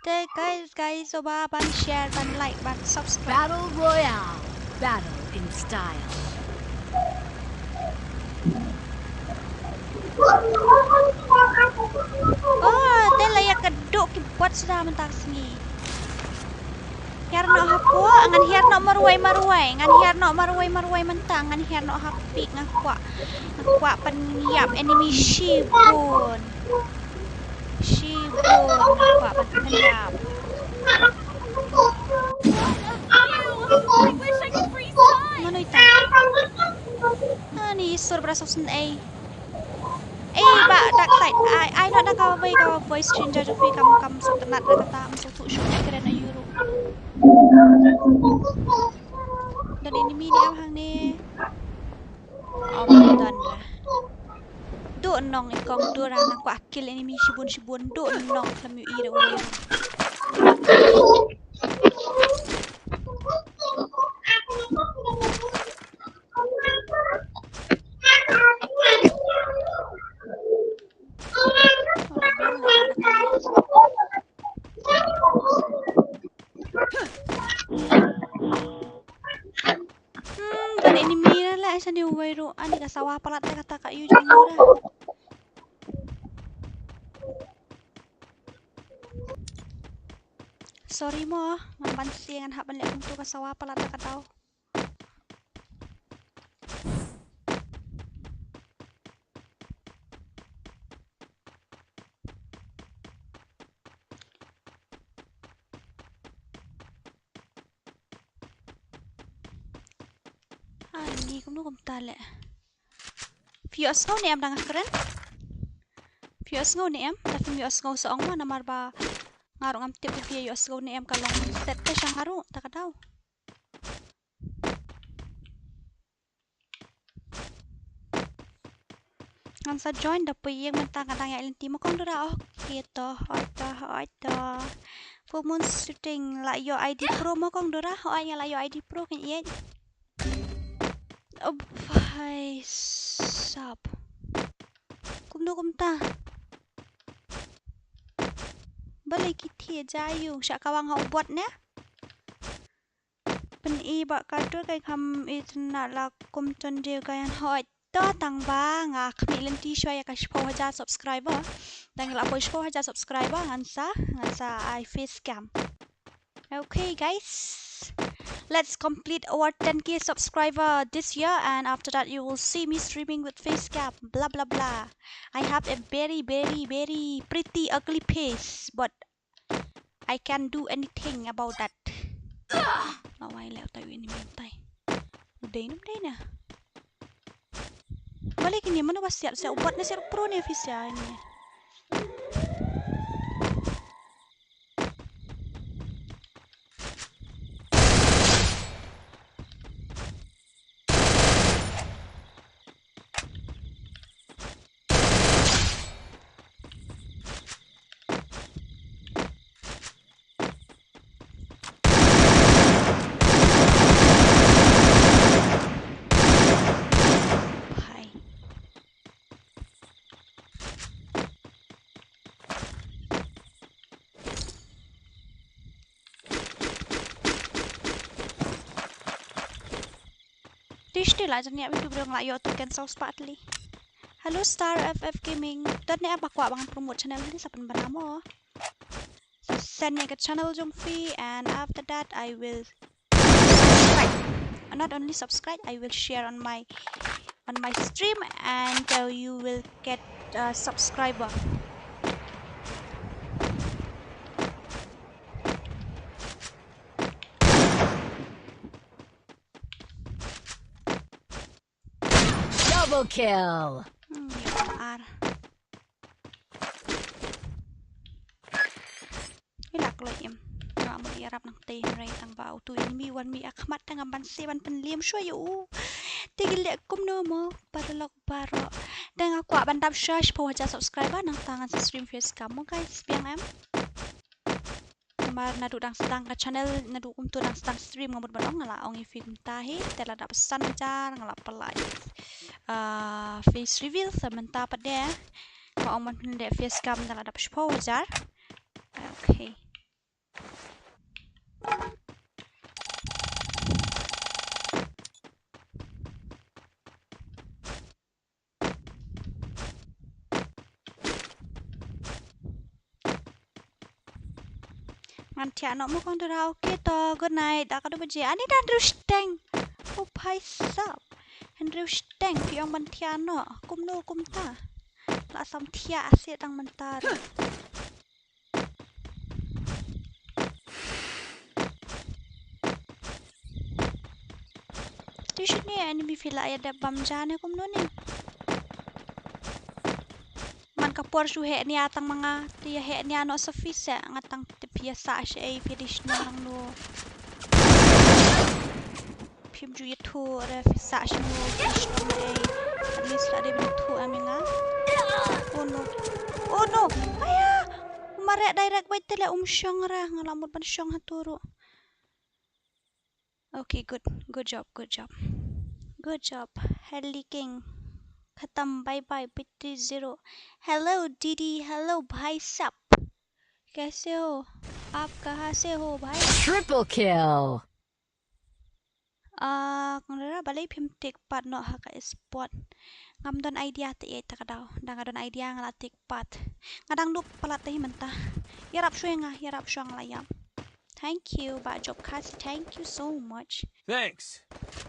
Te guys, guys, sngewbha ban share, ban like, ban subscribe. Battle Royale. Battle in style. Oh, te la ïa ka duh ki bot suda mynta ka sngi. Hiar noh hapoh, ngan hiar noh marwei marwei, ngan hiar noh marwei marwei mynta, ngan hiar noh ha pik, nga kwah, nga kwah pynïap enemy shibun. Shibun nga kwah ban pynïap. Mano ita? Ani sur bra sok syn ei. Ei ba dark side. Ai, ai noh da kawei, kawei stranger jong phi kam, kam sngewtynnat da kata, kam sngewthuh shuh ïa kren aïu ruh. Don enemy ne em hangne? Ym don ra. Duh nong i kong Dura, nga kwah kill enemy shibun shibun, duh nong khlem ïohi da uwei ruh. Hmm, don enemy na leh, sa ni uwei ruh, ani ka sawa palat te kata ka ïu jong u ra. Sorry mo, ngan ban sien ngan hap ban leh kumtu ka sawa palat te kata. Ani kumno kumta leh. Phi ïohsngew ne em da nga kren? Phi ïohsngew ne em? Lada phim ïohsngew sa ong mo, namar ba nga ruh ngam tip ba phi ïohsngew ne em, ka long set te sha nga ruh ta ka daw. Ngan sa join da phi ïeng mynta, nga dang ïaid lynti mo Kong Dora. Oh, kito, oi to, oi to. Full Moon Shooting, la ïoh I D Pro mo Kong Dora. Oi, nga la ïoh I D Pro kan ïeit. Oh, bhai sab. Kumno kumta? Balei ki thiah ja ïa u, sha ka wang ha u bot ne? Pyn-i ba ka dur kai kham i tynna la kum tyndiu kai han hoi. To tang ba nga khmih lynti shuwa ïa ka shiphew hajar subscriber. Tang la poi shiphew hajar subscriber ngan sa, ngan sa ai face cam. Okay, guys. Let's complete our ten K subscriber this year, and after that you will see me streaming with face cam. Blah, blah, blah. I have a very, very, very pretty ugly face, but I can do anything about that. Lawai leh utai u enemy utai. U dei ne, u dei ne. Balei kine mano ba siat siat u bot ne siat u pro ne phi siat ne. Bhai. Tish te la jan ïa YouTube dong la ïoh to cancel spatli. Hello Star F F Gaming. Don ne apa kwah ban promote channel ni sa pynbna mo. Sa send ïa ka channel jong phi, and after that I will subscribe. Not only subscribe, I will share on my, on my stream, and uh, you will get a subscriber. Double kill. Hmm, ïa ka ar. Ila kloi im. Nga mut ïarap nangtei hynrei tang ba utu enemy wan mih ha khmat, tang ngam ban seh ban pynliem shuwa ïa u. Te ki leh kumno mo paralok baroh. Te nga kwah ban dap shuwa shiphew hajar subscriber nangta ngan sa stream face cam mo guys, biang em. Namar naduh dang sdang ka channel, naduh kumto dang sdang stream nga mut ban ong, nga la ong ïa phi kumta hi, te lada poi san hajar nga la pynlait, ah, face reveal. Sa mynta pat de nga ong ban pynleh face cam da lada poi shiphew hajar. Okay. Ngan thiah noh mo Kong Dora. Okay to, good night. Da katno baje? Ani da hynriew shiteng. Oh bhai sab. Hynriew shiteng phi ong ban thiah noh. Kumno kumta? La sam thiah ase tang mynta ruh. Te shane enemy phi la ïa dep bam ja ne kumno ne. Man ka por shu heh nia tang ma nga, te ïa heh nia noh sa phi seh, nga tang tip phi ïa sah shaei phi dei shano nangno. Phim ju ïathuh re phi sah shano phi sah shaei. At least la dei ban ïathuh em ïa nga. Oh no. Oh no. Aya. U mareh direct bait te leh um shong re, nga la mut ban shong hato ruh. Okay, good. Good job, good job. Good job. Helly King. Khatam, bye bye, B T zero. Hello, D D. Hello, bhai sab. Kaise ho? Aap kahan se ho, bhai? Triple kill. Ah, Kong Dora, balei phim take part noh ha ka esport? Ngam don idea te ïa ta ka daw. Da nga don idea nga la take part. Nga dang duh palat te hi mynta. Ïarap shuwa nga, ïarap shuwa nga la ïap. Thank you, Bah Job Khasi. Thank you so much. Thanks.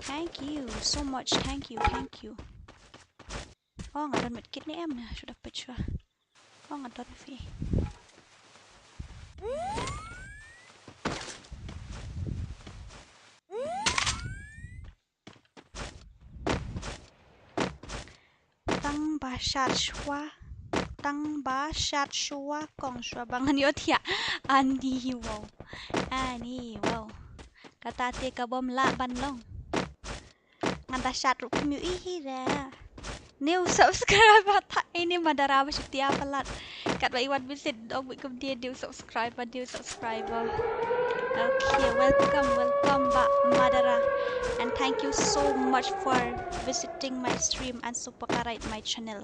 Thank you so much. Thank you, thank you. Oh, nga don medkit ne em, nga shu da peit shuwa. Oh, nga don phi. Tang ba shad shuwa. tang ba shad shuwa kong shuwa ba ngan ïoh thiah. Ani wow. Ani wow. Kata te ka bym lah ban long. Ngan da shad ruh kum ïohi re. New subscriber ta ini Madara ba shutia palat. Katba i wan visit dong bad kum dia new subscriber, new subscriber. Okay, welcome, welcome ba Madara. And thank you so much for visiting my stream and subscribe my channel.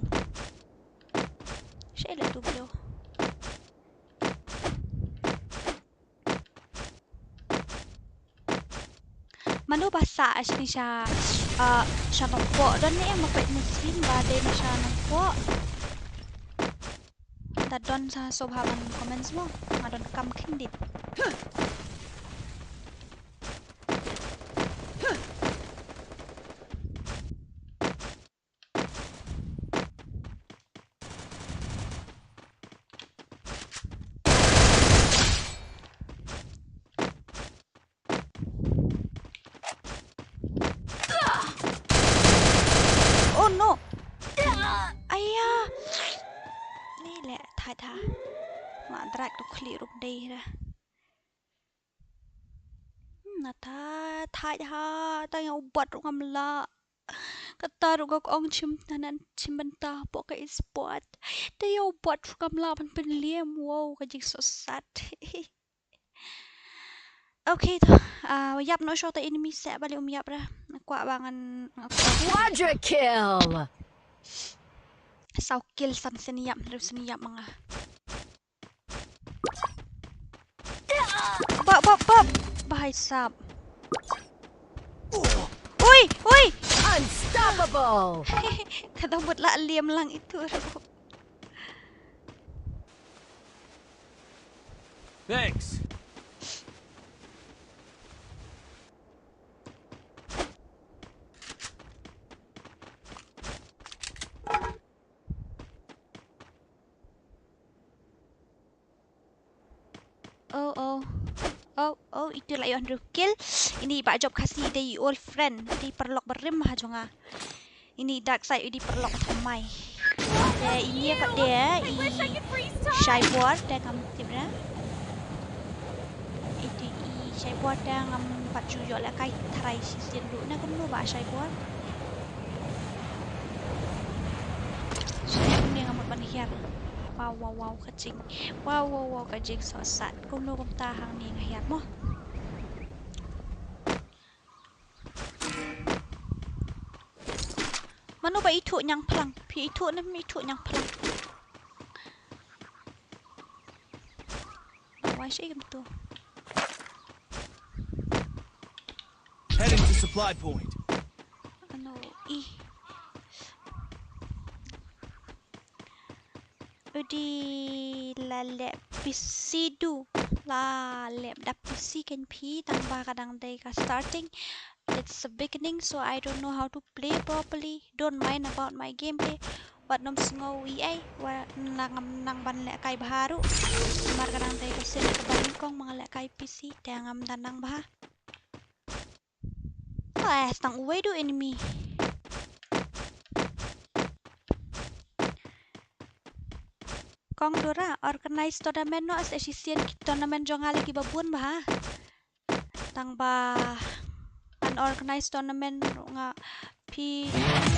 Share le tu bro. Mano ba sah shane sha, ah, sha Nongpoh? Don ne em ba peit na stream ba dei na sha Nongpoh? Da don sa, sngewbha ban comment mo. Nga don kam khyndiat. Oh no. Aya. Ni le thait ha. Ma drak tu khli rup dei ra. Hmm, na tha thait ha, ta ïa u bat ruh ngam lah. Kata ruh ka ong shim na nan shim bynta hapoh ka e-sport. Ta ïa u bat ruh ngam lah ban pynliem. Wow, ka jingsohsat. Okay to, ah, ïap noh shuh ta enemy seh, balei um ïap ra. Kwah ba ngan, kwah. Quadra kill. Saw kill, san sien ïap, hynriew sien ïap ma nga. Bap, bap, bap. Bahai sap. Ui, ui. Unstoppable. Ka dang mut lah liem lang itu ruh. Thanks. Oh, oh. Oh, oh, itu la ïoh hynriew kill. Ini ba jop Khasi, i dei i old friend, i dei i paralok barim ha jong nga. Ini i Dark Side, i dei i paralok thymmai. Te ini ïa pat de i Shaibor, te ngam tip re. Itu i Shaibor te ngam pat ju ïoh lehkai tharai shisien ruh, na kumno ba Shaibor. Shisien ne ngam mut ban hiar. Wow, wow, wow, ka jing. Wow, wow, wow, ka jingsohsat. Kumno kumta hangne nga hiar mo. Mano ba ithuh ñiangphlang? Phi ithuh ne ym ithuh ñiangphlang? Wai shi kumto. Heading to supply point. Ano i. Udi la leh P C du. La leh da P C kein phi, tang ba ka dang dei ka starting. It's a beginning, so I don't know how to play properly. Don't mind about my gameplay. Wat nym sngew ei ei, wat nang, nang ban lehkai bha ruh. Namar ka dang dei ka sien kaba nyngkong ba nga lehkai P C, te ngam da nang bha. Wah, tang uwei du enemy. Kong Dora, organize tournament noh, sa shisien ki tournament jong nga la kiba bun bha. Tang ba unorganized tournament ruh nga phi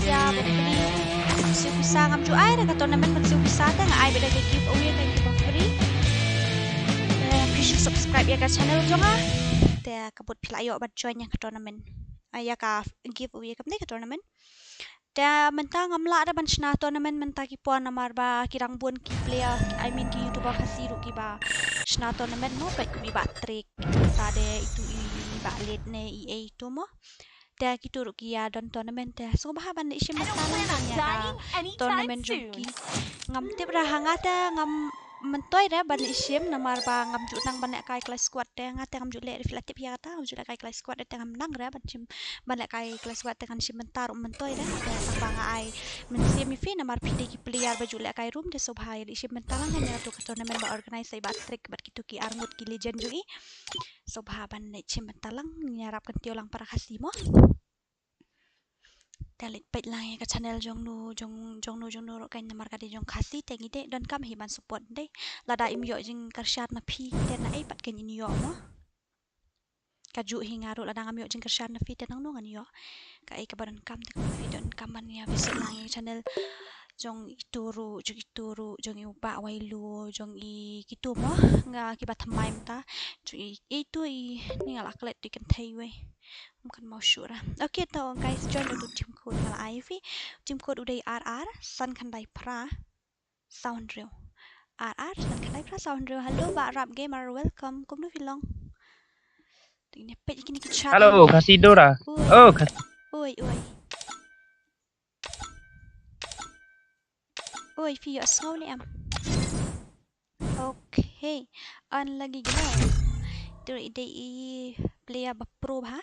ïa ba phi siew pisa, ngam ju ai re ka tournament ban siew pisa, te nga ai beit da ka giveaway, ka giveaway free. Eh, phi shu subscribe ïa ka channel jong nga. Te ka bud phi lah ïoh ban join ïa ka tournament. Ah, ïa ka giveaway kam dei ka tournament. Te mynta ngam lah da ban shna tournament mynta ki por namar ba ki dang bun ki player, I mean ki YouTuber Khasi ruh kiba shna tournament mo, peit kum i Bah Trick, mynta de itu i Bah Late ne i ei itu mo. Te kitu ruh ki ïa don tournament te. Sngewbha ban leit shim mynta lang ïa ka tournament jong ki. Ngam tip ra ha nga te ngam myntoi re ban leit shim namar ba ngam ju nang ban lehkai clash squad te, nga te ngam ju leh, phi la tip ïa kata, ngam ju lehkai clash squad te, ngam nang re ban shim ban lehkai clash squad te, ngan shim mynta ruh myntoi re. Te tang ba nga ai mynsiem ïa phi namar phi dei ki player ba ju lehkai room, te sngewbha ïa leit shim mynta lang ïa katu ka tournament ba organize da i Bah Trick bad kitu ki arngut ki legend jong i. Sngewbha ban leit shim mynta lang, ïarap kyntiew lang para Khasi mo. Te leit peit lang ïa ka channel jong nu, jong, jong nu, jong nu ruh kein, namar ka dei jong Khasi te ngi dei donkam hi ban support dei. Lada im ïoh jingkyrshan na phi te na ei pat kein in ïoh mo. Kajuh hi nga ruh lada ngam ïoh jingkyrshan na phi te nangno ngan ïoh. Kaei kaba donkam te ka phi donkam ban ïa visit lang ïa ka channel jong itu ruh, jong itu ruh, jong i u Bah Wailu, jong i kitu mo, nga kiba thymmai mynta. Jong i, itu i, ni nga la klet tu i kynthei wei. Ym kan mau sure. Okay, to guys, join the team code nga la ai phi. Team code u dei R R san khyndai phra saw hynriew. R R san khyndai phra saw hynriew. Hello, Bah Rap Gamer, welcome. Kumno phi long? Ting ne peit kine ki chat. Hello, Khasi Dora. Oi. Oh, Khasi. Oi, oi. Oi, phi ïohsngew ne em? Okay. An lagi gino. Te i dei i player ba pro bha.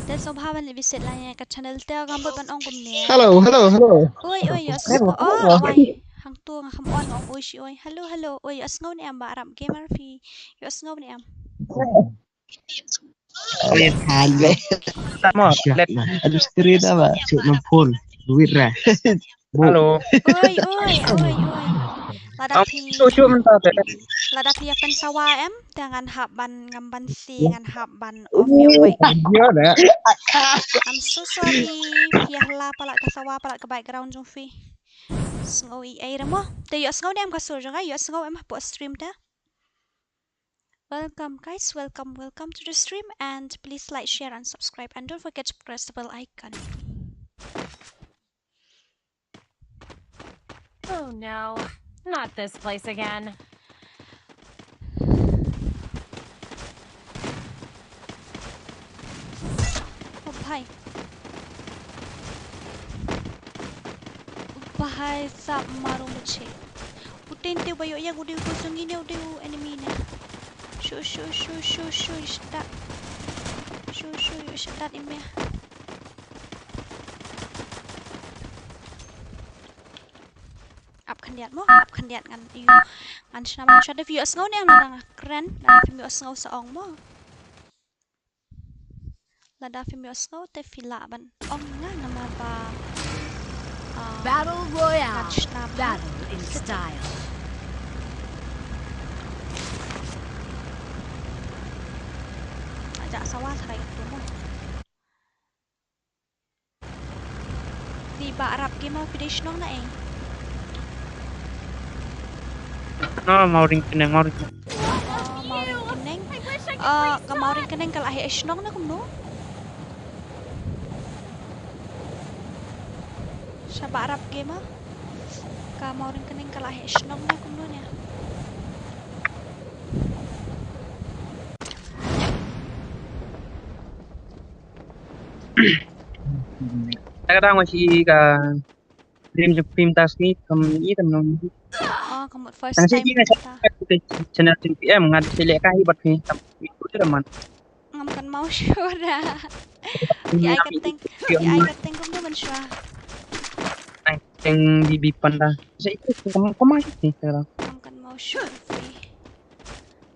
Te sngewbha ban visit lang ïa ka channel te, ngam bud ban ong kumne. Hello, hello, hello. Oi, oi, ïohsngew. Oh, wai. Hangto nga kham on ong oi shi oi. Hello, hello. Oi, ïohsngew ne em Bah Rap Gamer, phi ïohsngew ne em? Oi, hale. Tamo, let. Aduh, screen apa? Cuk, mampun. Duit dah. Hello. Oi, oi, oi, oi. Lada phi, lada phi ïa pynsawa em, te ngan hap ban, ngam ban si, ngan hap ban off ïa wei. Ïa, dah. I'm so sorry. Phi ïa la palat ka sawa, palat ka background jong phi. Sngew i ei re mo. Te ïohsngew ne em ka sur jong nga, ïohsngew em hapoh stream te. Welcome, guys, welcome, welcome to the stream, and please like, share, and subscribe, and don't forget to press the bell icon. Oh no, not this place again. Oh, bhai. Bhai sahab, maro mujhe. U teng te ba ïoh ïa u dei u jong ngi ne u dei u enemy ne. Shu, shu, shu, shu, shu, shut up. Shu, shu, ïoh shut up ïa me. Ap khyndiat mo, ap khyndiat ngan ïoh. Ngan shna ban shut up, ïohsngew ne em lada nga kren, lada phim ïohsngew sa ong mo. Lada phim ïohsngew te phi lah ban ong nga namar ba, ah, Battle Royale. Ngan shna ba. Battle in style. Aja sawa sarai tu mo. Phi Bah Rap Gamer, phi dei shnong na ei? No, Mawryngkneng, Mawryngkneng. Oh, Mawryngkneng. Ah, ka Mawryngkneng ka la heh shnong ne kumno? Sha Bah Rap Gamer. Ka Mawryngkneng ka la heh shnong ne kumno ne? Ta ka dang wa shi ka dream jong phim ta sngi kam i tam nong. Oh, ka mut first time ta. Channel jong P M ngat sele ka hi bat phi tam i ku te man. Ngam kan mau sure da. Phi ai ka teng, phi ai ka teng kumno ban sure. Ai teng bi bi panda. Sa i ku kam kam ai ni ta. Ngam kan mau sure phi.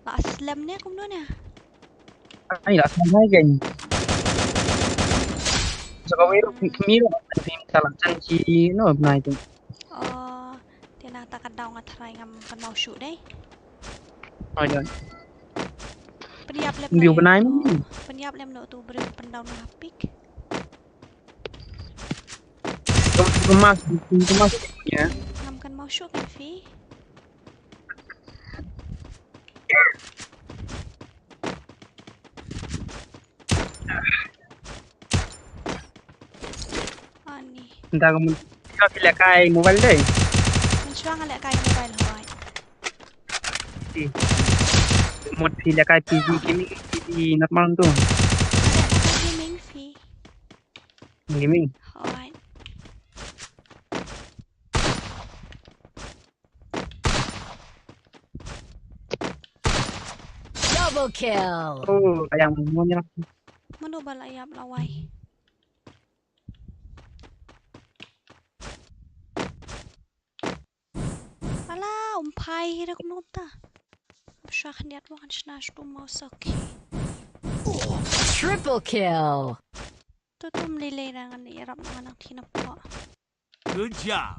La slem ne kumno ne? Ai la slem hai gen. Sa ka wei ru kmie ru phim ta la chan chi no bnai tu. Oh, te na ta ka daw nga tharai ngam kan mau shu dei. Ai dei. Pynïap lem. Biu bnai no. Pynïap lem no tu briew pyndaw no hapik. Kemas, kemas ya. Ngam kan mau shu kan phi. Ani. Nda ka mun ka phi lehkai mobile dei. Mynshuwa nga lehkai mobile hoi. Ti. Mut phi lehkai P C gaming, P C normal tu. Lehkai gaming phi. Gaming. Hoi. Double kill. Oh, ayang mo nya. Mano ba la ïap lawei? Ala, um phai hi rak nota. Shah niat wan shna shtu mau soki. Triple kill. Tu tu mlei lei ra ngan ïarap na ngan nang thin hapoh. Good job.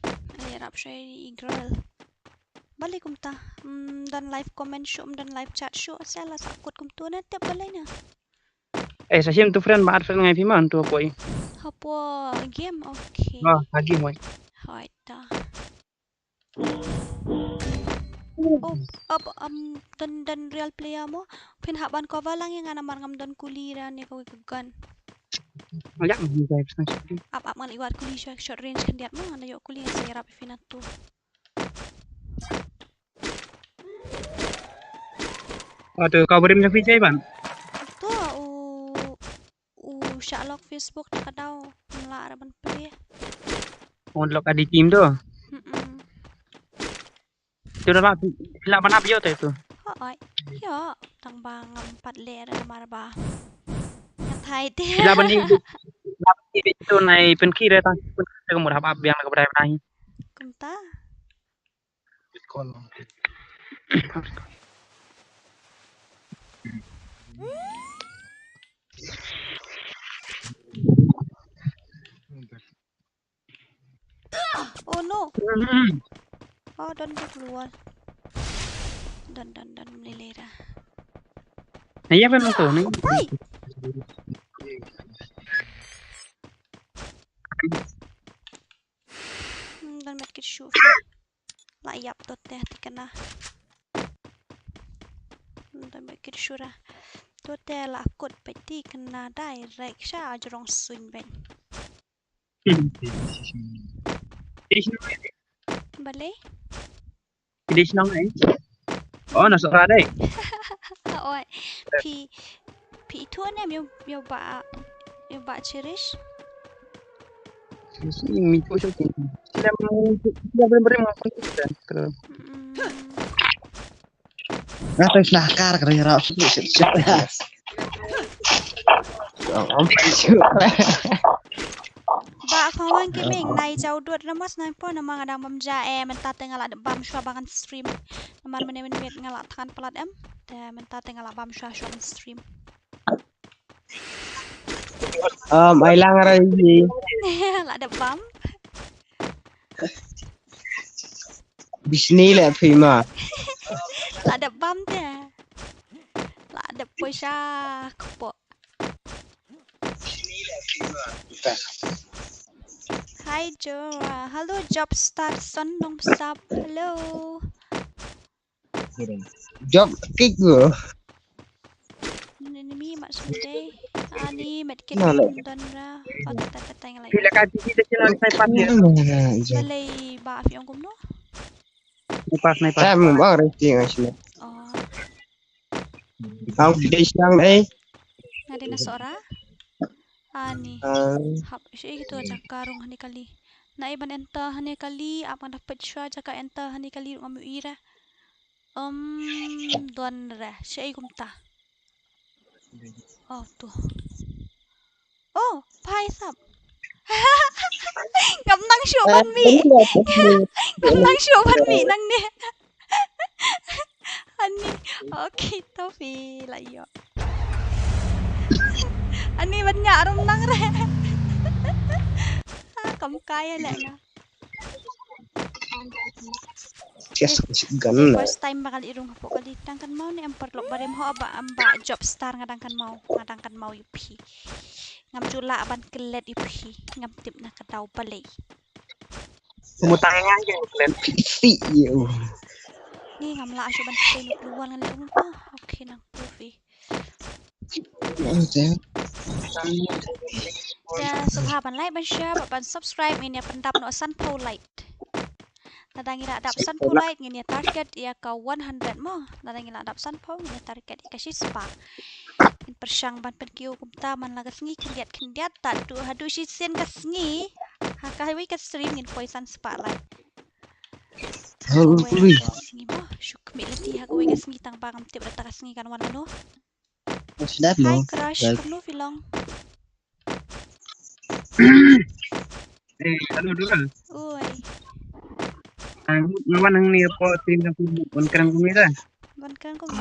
Ngan ïarap sha i girl. Balei kumta? Hmm, don live comment shuh, don live chat shuh. Sa la sa kut kumtu na tip balei na. Eh, sa shim tu friend ba add friend ngai phi man tu hapoh i. Hapoh game, okay. Ba, ha game wai. Hoi ta. Oh, up, um, don, don real player mo. Phin hap ban cover lang ïa nga namar ngam don kuli ra ne kawei ka gun. Ap, ap, ngan ïoh kuli short, short range khyndiat mo, ngan ïoh kuli ngan sa ïarap ïa phi na tu. Ato ka barim jong phi jai ban. To u u shah lok Facebook ta ka daw. Mla ra ban plie. On lok adi team to. Mm. Tu dah lah lah ban ap yo tu tu. Hoi. Yo, tang ba ngam pat le ra mar ba. Ngat hai te. Lah ban ni. Lah ban ni tu nai pen ki re ta. Pen ki re mur hap ap biang la ka brai nai. Kumta. Oh no. Oh, don duk luar. Don, don, don, mlei lei ra. Naya pa nang tu ni? Ai. Hmm, don medkit shuh. La ïap to te ti kana. Hmm, don medkit shuh ra. To te la kut peit ti kana direct sha jrong suiñ ben. Balei? Kidis nong ai. Oh, na sora dei. Oi. Phi, phi itu ne yu, yu ba, yu ba Cherish. Sini mi ko so kin. Sila mo, sila beri beri mo. Mm. Nga tang shlakar ka ri rap shu shu shu. Om pai shu. Ba khawang ki ming nai jaw dut na mas nai po na ma nga dang bam ja e mynta te nga la bam shwa ba ngan stream. Namar mene mene nga la than palat em. Te mynta te nga la bam shwa shwa ngan stream. Um, ai lang ra yi. La dep bam. Bisni le phi ma. La dep bam te. La dep poisa kpo. Hi Joa. Hello Job Star Son Nong Sap. Hello. Job kik go. Ni ni mi mak sudai. Ani met kit don ra. Pat pat pat ngai. Pila ka ti ti channel sniper ni. Balei ba fi ong kumno? Sniper sniper. Em ba resti ngai sini. Oh. Au ki dei siang eh. Nga dei na sora. Ani. Hap shi tu jaka rung hani kali. Na iban enter hani kali ap nga dapat shwa jaka enter hani kali ngam ira. Em, don re, shi ai kumta. Oh, tu. Oh, phai sap. Ngam nang shu ban mi. Ngam nang shu ban mi nang ni. Ani, okay, topi la yo. Ani ban nya rum nang re. Ah, kam kaya le na. Yes, gun. First time ba kali rung hapoh kali dang kan mau ni em parlok barim ho ba am ba job star nga dang kan mau, nga dang kan mau yu phi. Ngam ju lah ban klet yu phi, ngam tip na ka daw balei. Mu tang ngan ke klet phi yu. Ni ngam lah shu ban klet yu luar ngan le rung pa. Okay nang tu phi. Te sngewbha ban like, ban share bad ban subscribe, ngin ïa pyndap noh sanphew like. Lada ngi la dap sanphew like ngin ïa target ïa ka one hundred mo. Lada ngi la dap sanphew ngin ïa target ïa ka shispah. Ngin pyrshang ban pynkiew kumta man la ka sngi khyndiat khyndiat tad haduh shisien ka sngi. Ha kawei ka stream ngin poi san spah like. Hallelujah. Ka sngi mo, shu khmih lynti ha kawei ka sngi tang ba ngam tip da ka sngi kan wan lano. Hi crush, kumno phi long? Eh, hello Dora. Oi. Nga wan hangne hapoh stream jong phi, wan kren kumne da. Wan kren kumne.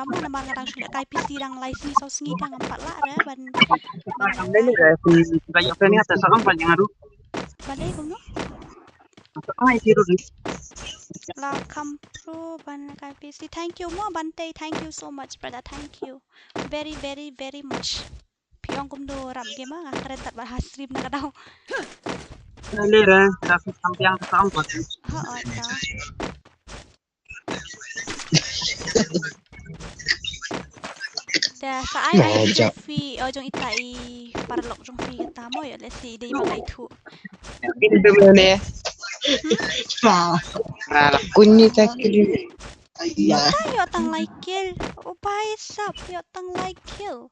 ra mo, namar nga dang shu lehkai P C dang lai sngi saw sngi te ngam pat lah re ban, ban lehkai. Ban lehkai kumno? La kham pro ban lehkai P C. Thank you mo Bante, thank you so much brother, thank you very very very much. Phi ong kumno rap game, nga kren tat bad ha stream na ka daw. Lera da fi sampiang ka ong ko. Ha, oh, ta. Da sa ai ai jong phi, oh, jong ita i paralok jong phi kata mo, ïa lehse i dei ba ngai thu. Kin tu ne. Sa. Kunni ta kili. Ïa tang lai kill. Oh, bhai sab, ïa tang lai kill.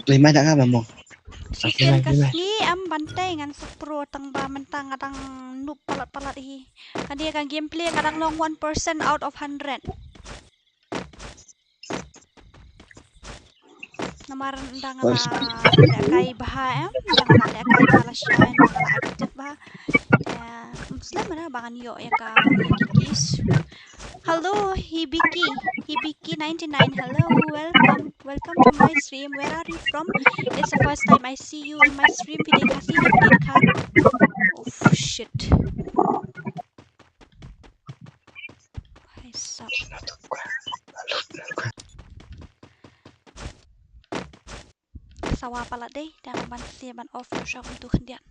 Lima dah ka bambo. Weekend ka sngi em Bante, ngan sa pro tang ba mynta nga dang noob palat palat hi. Ka dei ka gameplay ka dang long one percent out of hundred. Namar dang la lehkai bha em, dang la lehkai bha la shine, dang la active bha. Ya, slem mana ba ngan ïoh ïa ka, ïa ki keys. Hello, Hibiki, Hibiki ninety-nine. Hello, welcome, welcome to my stream. Where are you from? It's the first time I see you in my stream. Phi dei Khasi ne phi dei Dkhar? Oh shit. Hai sap. Sawa palat dei, te ngan ban siew ban off shuwa kumtu khyndiat.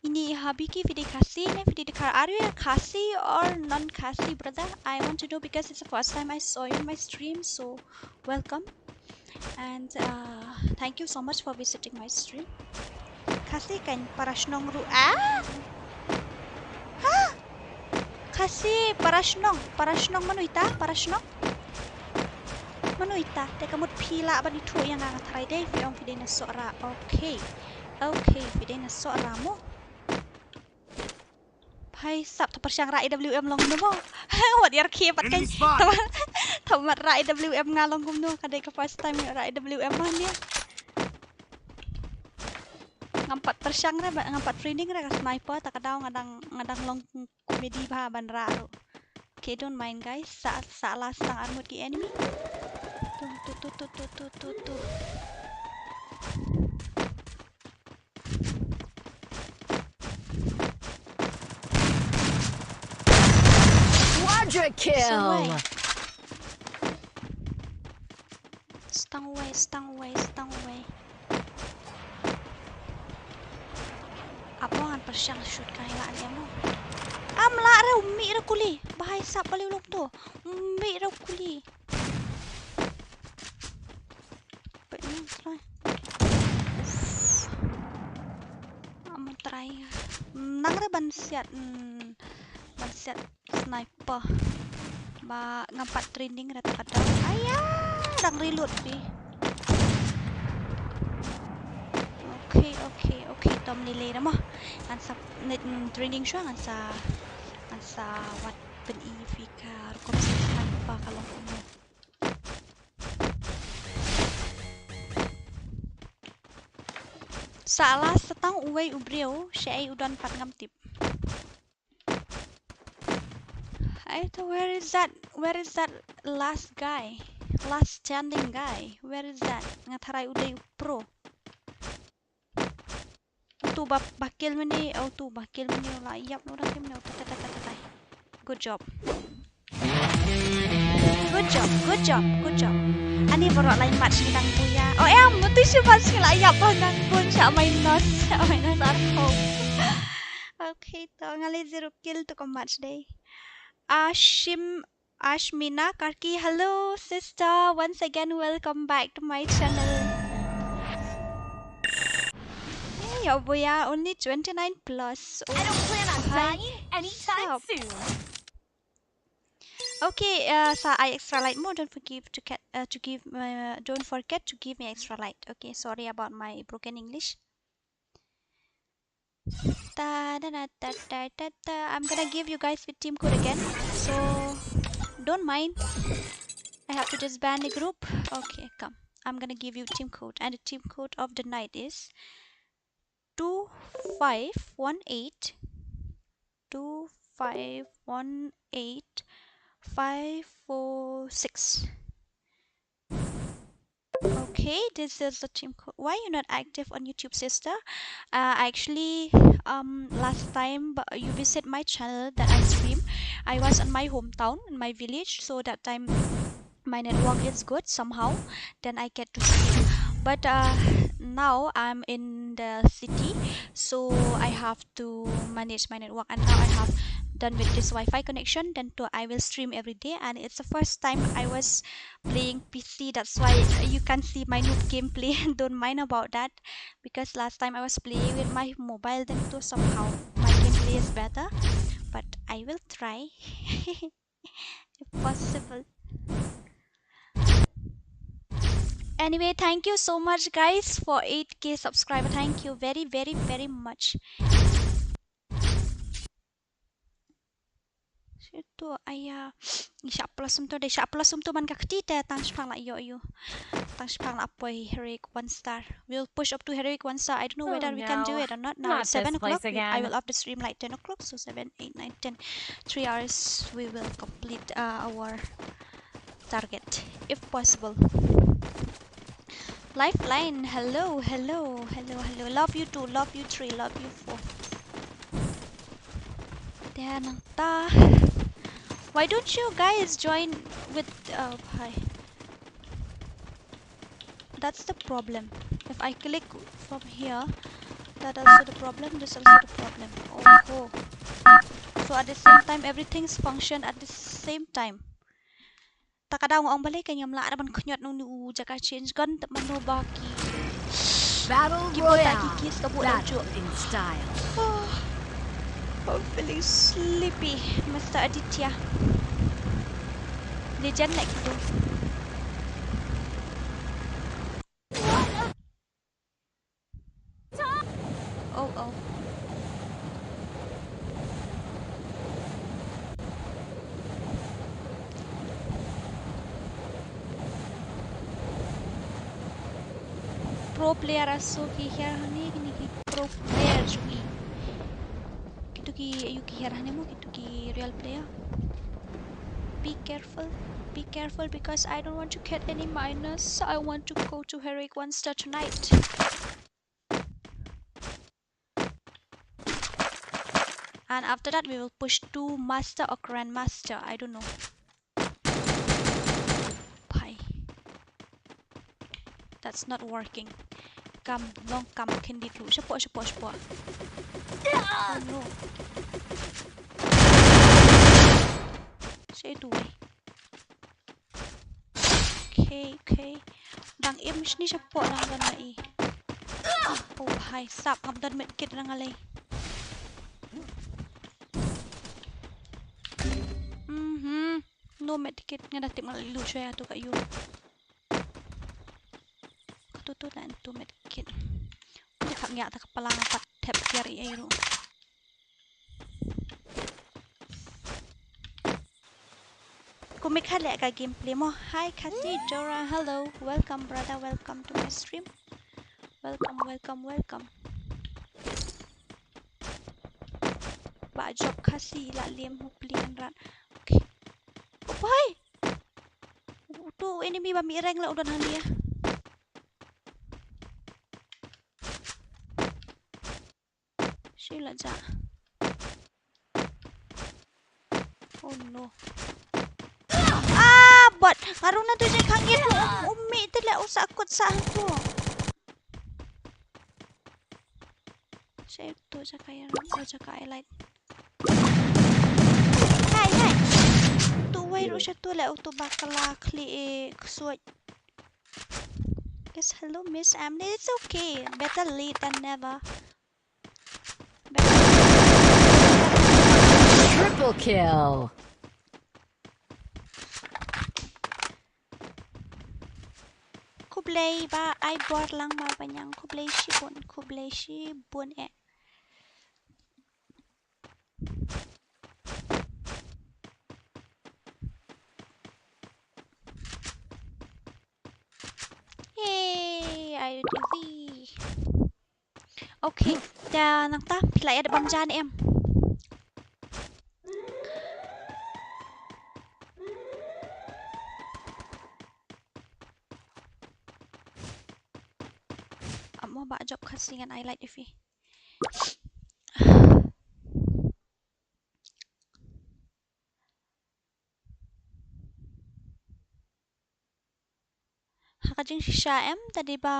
Ini Hibiki, phi dei Khasi ne phi dei Dkhar? Are you a Khasi or non-Khasi, brother? I want to know because it's the first time I saw you in my stream, so welcome. And uh, thank you so much for visiting my stream. Khasi kan para shnong ruh, ah? Ha? Khasi para shnong, para shnong, mano ita, para shnong? Mano ita, te ka mut phi lah ban ithuh ïa nga, nga tharai dei, phi ong phi dei na Sohra. Okay. Okay, phi dei na Sohra mo. Bhai sap, to pyrshang rah A W M long no mo. Wat ïar khie pat kai. Enemy spot. To, to mat rah A W M nga long kumno, ka dei ka first time rah A W M ma ne. Ngam pat pyrshang re, ngam pat training re ka sniper, ta ka daw nga dang, nga dang long comedy bha ban rah ruh. Okay, don't mind guys. Sa, sa la sdang armut ki enemy. Tu, tu, tu. Quadra kill. Sdang wei, sdang wei, sdang wei. Apo ngan pyrshang shoot ka ila an emo. Am lah re, um mih re kuli. Bhai sap, balei u long to. Um mih re kuli. Pe ni try. Am try. Nang re ban siat, mm, ban siat sniper. Ba ngam pat training re ta ka daw. Aya, dang reload pi. Okay, okay, okay. Tom lele re mo. Ngan sa, mm, training shuwa ngan sa, ngan sa wad pyni phi ka rukom sniper ka long kumno. Sa last sa tang uwei u briew, shaei u don pat ngam tip. Ai to, where is that, where is that last guy? Last standing guy. Where is that? Nga tharai u dei u pro. Utu ba, ba kill mynne, oh, utu ba kill mynne, la ïap noh da kim noh. Ta, ta, ta, ta, ta. Good job. Good job, good job, good job. Ani baroh lai match ngi dang buia. Oh em, utu shi match ngi la ïap ba nang bun sha minus, sha minus arphew. Okay, to nga leh zero kill to ka match dei. Ashim, Ashmina Karki, hello sister, once again welcome back to my channel. Hey, oh boy, yeah, only twenty-nine plus. Oh, I don't plan on hi. Dying anytime Sup? Soon. Okay, uh, sa ai extra light mo. Don't forgive to get, uh, to give, uh, don't forget to give me extra light. Okay, sorry about my broken English. Ta, da, da, da, da, da, da. I'm gonna give you guys with team code again. So don't mind. I have to disband the group. Okay, come. I'm gonna give you team code, and the team code of the night is two five one eight, two five one eight, five four six. Okay, this is the team code. Why you not active on YouTube, sister? Uh, actually, um, last time, bu-, you visit my channel that I stream, I was in my hometown, in my village, so that time my network is good somehow, then I get to stream. But, uh, now I'm in the city, so I have to manage my network, and now I have done with this Wi-Fi connection, then too I will stream every day, and it's the first time I was playing P C, that's why you can see my noob gameplay. Don't mind about that, because last time I was playing with my mobile, then too somehow my gameplay is better, but I will try. If possible. Anyway, thank you so much, guys, for eight K subscriber. Thank you very, very, very much. Sha to, aya, ngi shah plus um to, dei shah plus um to man ka kti te, tang shipang la ïoh ïoh. Tang shipang la poi heroic one star. We'll push up to heroic one star. I don't know whether we can do it or not. Now it's seven o'clock. I will off the stream like ten o'clock. So seven, eight, nine, ten. Three hours we will complete, uh, our target, if possible. Lifeline, hello, hello, hello, hello. Love you two, love you three, love you four. Te nangta. Why don't you guys join with, uh, hi. That's the problem. If I click from here, that also the problem, this also the problem. Oh, oh. So at the same time, everything's function at the same time. Ta ka daw nga ong balei ka ngam lah ban khñiot nong ni u jaka change gun tap mano ba ki. Battle Royale. Ki bota ki kis ka bu dau juk. Oh, I'm feeling sleepy, Mister Aditya. Legend like tu. Oh, oh. Pro player aso ki hiar hane kini ki pro player jong ngi. Kitu ki ayu ki hiar hane mo kitu ki real player. Be careful, be careful because I don't want to get any minus. I want to go to heroic one star tonight. And after that, we will push to master or grandmaster. I don't know. Bye. That's not working. Kam, long kam, kindi tu. Shapoh, shapoh, shapoh. Oh no. Shapoh tu, eh. Okay, okay. Dang im shini shapoh dang don na i. Oh, hai, sap ngam don medkit dang alai. Mhm. No medkit, nga da tip nga la loot shuwa ïa tu ka ïu. Ka tu tu la tu medkit. Ka ngiah ta ka palang pat thep kiar i ai ruh. Kumne ka leh ka gameplay mo. Hi Kati Dora, hello. Welcome brother, welcome to my stream. Welcome, welcome, welcome. Bah Job Khasi la lem hu pli an rat. Okay. Oh, bhai. Utu enemy ba mih rank la u don hangne. Shi la ja. Oh no. Ah, bot. Nga rung na tu je khang ye tu. Um, um mih te le u sah kut sah tu. Shi tu jaka ya rung, oh, jaka ya light. Hai, hai. Tu wei ruh sha tu le, utu ba ka la khlieh, eh, ksuid. Yes, hello, Miss Emily. It's okay. Better late than never. Better late than never. Triple kill. Khublei ba ai bor lang ma banyang. Khublei shibun. Khublei shibun eh. Yay, I did it. Okay, te nangta phi la ïa dep bam ja ne em? Amo ba Job Khasi ngan ai light ïa phi. Ha ka jingshisha em, tadi ba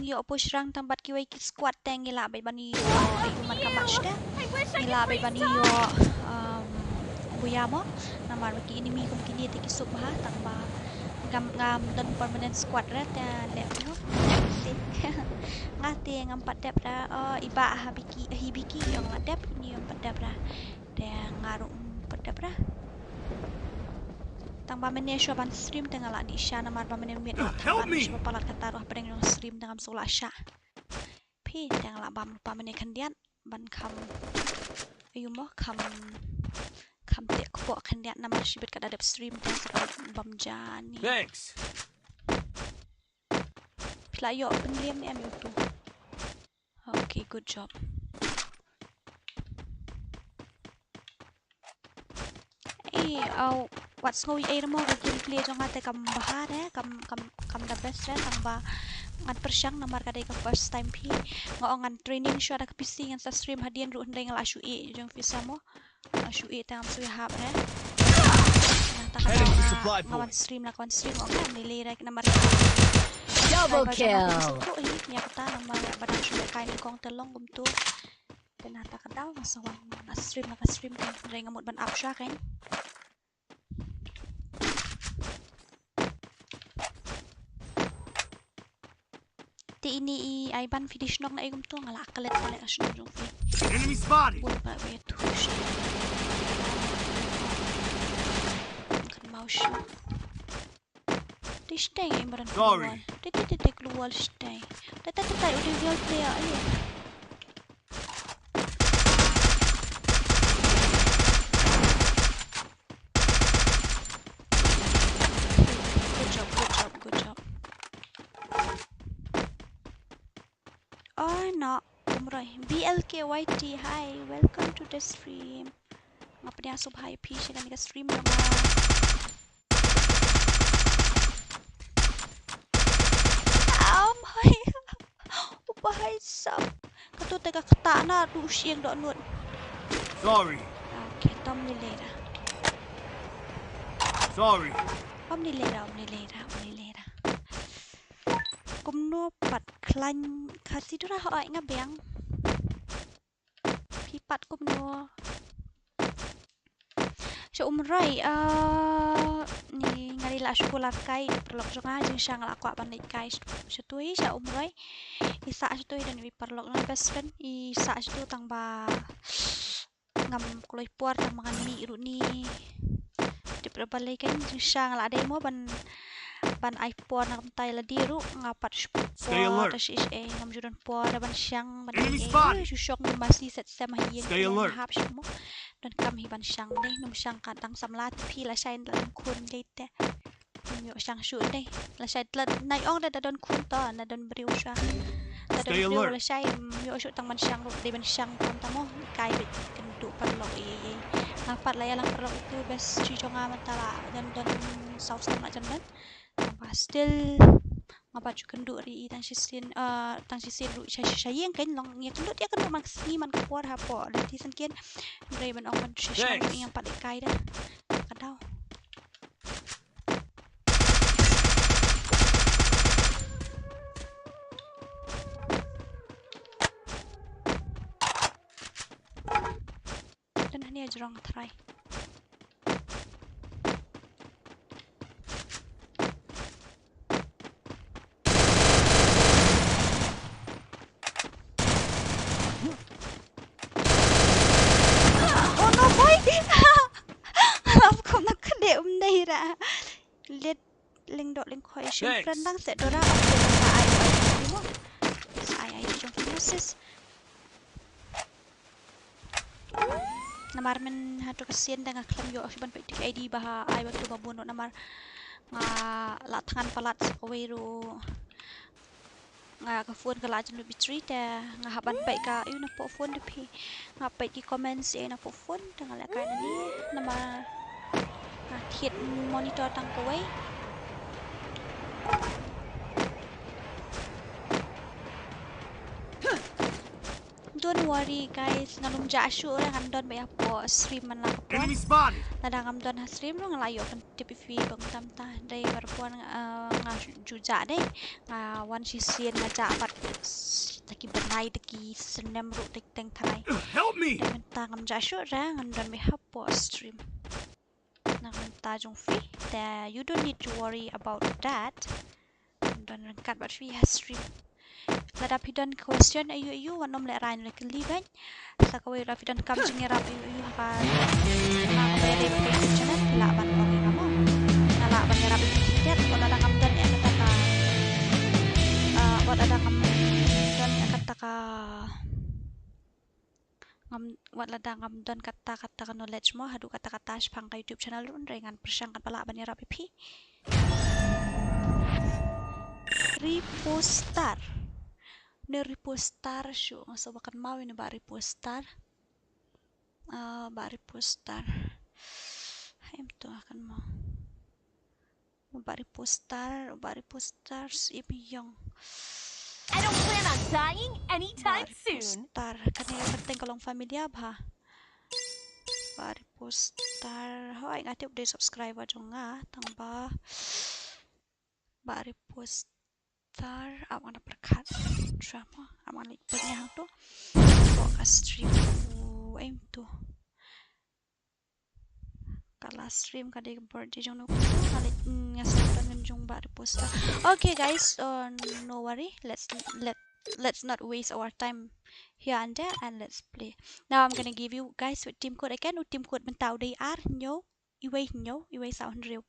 ngi ïoh push rank tang bad kiwei ki squad te ngi lah beit ban ïoh, eh, ïoh mat ka match te. Ngi lah beit ban ïoh, um, buya mo. Namar ba ki enemy kum kine te ki suk bha, tang ba ngam, ngam don permanent squad re te leh, you know. Nga te ngam pat dep ra, oh, i Bah ha Biki, hi Biki ïoh nga dep, ini ïoh pat dep ra. Te nga ruh, mm, pat dep ra. Tang ba mynne shuwa ban stream te nga la dih sha namar ba mynne miet. Help me! Shuwa palat kata ruh hapdeng jong stream te ngam shu lah sha. Phi te nga la bam lypa mynne khyndiat ban kham. Ayu mo kham. Kham te kpoh khyndiat namar shibit ka da dep stream te nga sa bam jani. Thanks. Phi la ïoh pynliem ne em ïa utu? Okay, good job. Ei, aw, wat sngew ei re mo ka gameplay jong nga te kam bha re, kam, kam, kam da best re, tang ba ngan pyrshang namar ka dei ka first time phi. Nga ong ngan training shuwa da ka P C ngan sa stream hadien ruh hynrei nga la shu ïeh jong phi sa mo. Nga shu ïeh te ngam shu ïahap re. Nangta ka daw nga wan stream la ka wan stream, ong ka mlei lei re namar. Double kill. Ïa kata namar ba dang shu kai nyngkong te long kumtu. Te nangta ka daw nga sa wan stream la ka stream te hynrei nga mut ban up shuwa kein. Te ini i ai ban phi dei shnong na ei kumtu nga la klet ka leh ka shnong jong phi. Enemy spotted. Bun pat ba ïathuh sha. Kan mau shu. Te shtei ei madan. Sorry. Te te te te kluwal shtei. Te te te te u dei real player ei. Good job, good job, good job. Oh no, Umroi. B L K Y T, hi, welcome to the stream. Nga pdiang sngewbha ïa phi sha kane ka stream jong nga. Am hai. U bhai sab. Katu te ka kata na du shieng dohnud. Sorry. Okay, tam ni lera. Sorry. Om ni lera, om ni lera, om ni lera. Kumno pat khlaiñ Khasi dura hoi nga biang. Phi pat kumno. Sha Umroi, ah, ni nga la shu kular kai, paralok jong nga, jingshisha nga la kwah ban leit kai sha tu hi, sha Umroi. I sah sha tu hi, don i paralok nga best friend, i sah sha tu tang ba ngam kloi por tang ba ngan mih ruh ni. Tip ra balei kan, jingshisha nga la dei mo ban, ban ai por na kumta ïa lade ruh, nga pat shu por, ta shi ish eh, ngam ju don por ban shang, ban ei ei, shu shong masi set sem ha ïing, hap shu mo. Donkam hi ban shang dei, ngam shang ka dang samla te phi lashai la khun dei te. Ngam ïoh shang shuh dei. Lashai la nai ong da don khun to, la don briew shuwa. Stay alert. Lashai, ym ïoh shuh tang ban shang ruh, dei ban shang tam tam mo. Kai beit kynduh paralok ei ei ei. Nga pat la ïalang paralok itu best shisha nga mynta la don don saw snem la jan don. Nga ba still nga ba ju kynduh ri i tang shisien, eh, tang shisien ruh sha sha sha ïing kein long ngi kynduh ïa kynduh man ka sngi man ka por hapoh lynti syngkien. Hynrei ban ong ban shisha ruh ïa pat i kai da. Ka daw. Don hangne jrong trai. Oh no boy. Ap ko na kade um dai ra. Let Lyngdoh lyngkhoi shim friend lang seh Dora, okay, Dora ai ai mo. Ai ai jong ki Moses. Namar mynta hato ka sien da nga khlem ïoh ban peit ki I D ba ha ai ba tu ba bun namar nga la thngan palat sa kawei ruh. Nga ka phone ka la jan lut battery te nga hap ban peit ka ïa na poh phone da phi. Nga peit ki comments ïa na poh phone te nga leh kai na ni namar nga thied monitor tang kawei. Don't worry guys, ngan ym jah shuh re, ngan don beit hapoh stream man la ka por. Enemy spotted. Lada ngam don ha stream ruh nga la ïoh ban tip ïa phi bang tam ta dei barabor, eh, nga ju jah dei. Nga wan shisien nga jah pat s-, ta ki bnai ta ki snem ruh ta ki teng tharai. Help me. Dei mynta ngam jah shuh re, ngan don beit hapoh stream. Na ka bynta jong phi te you don't need to worry about that. Don ryngkat bad phi ha stream. Lada phi don question aïu aïu wat nym lehraiñ, leh kylli beit. Sa kawei lada phi don kam jingïarap aïu aïu ha ka, na kaba ïadei bad ka YouTube channel phi lah ban ong ïa nga mo. Nga lah ban ïarap ïa phi khyndiat wat lada ngam don ïa kata ka, ah, wat lada ngam don ïa kata ka Ngam, wat lada ngam don kata, kata ka knowledge mo, haduh kata, kata shaphang ka YouTube channel ruh, hynrei ngan pyrshang katba lah ban ïarap ïa phi. Reposter. Ne reposter shuh, nga sngewbha kynmaw ïa ne Bah Reposter. Ah, Bah Reposter. Haim tu akan mo. Bah Reposter, Bah Reposter, Sim Yong. I don't plan on dying anytime soon. Bah Reposter, kane ka kyrteng ka long familiar bha. Bah Reposter, hooid nga tip u dei subscriber jong nga, tang ba Bah Reposter. Tar, ap ngan da pyrkhat. Drama, ap ngan leit peit ïa hangto. Hapoh ka stream u, em tu. Ka last stream ka dei ka birthday jong u. Nga leit, mm, nga sngewthuh ngan jong Bah Reposter. Okay guys, uh, no worry. Let's, let, let's not waste our time here and there and let's play. Now I'm gonna give you guys with team code again. U team code mynta u dei ar hynñiew, iwei hynñiew, iwei saw hynriew.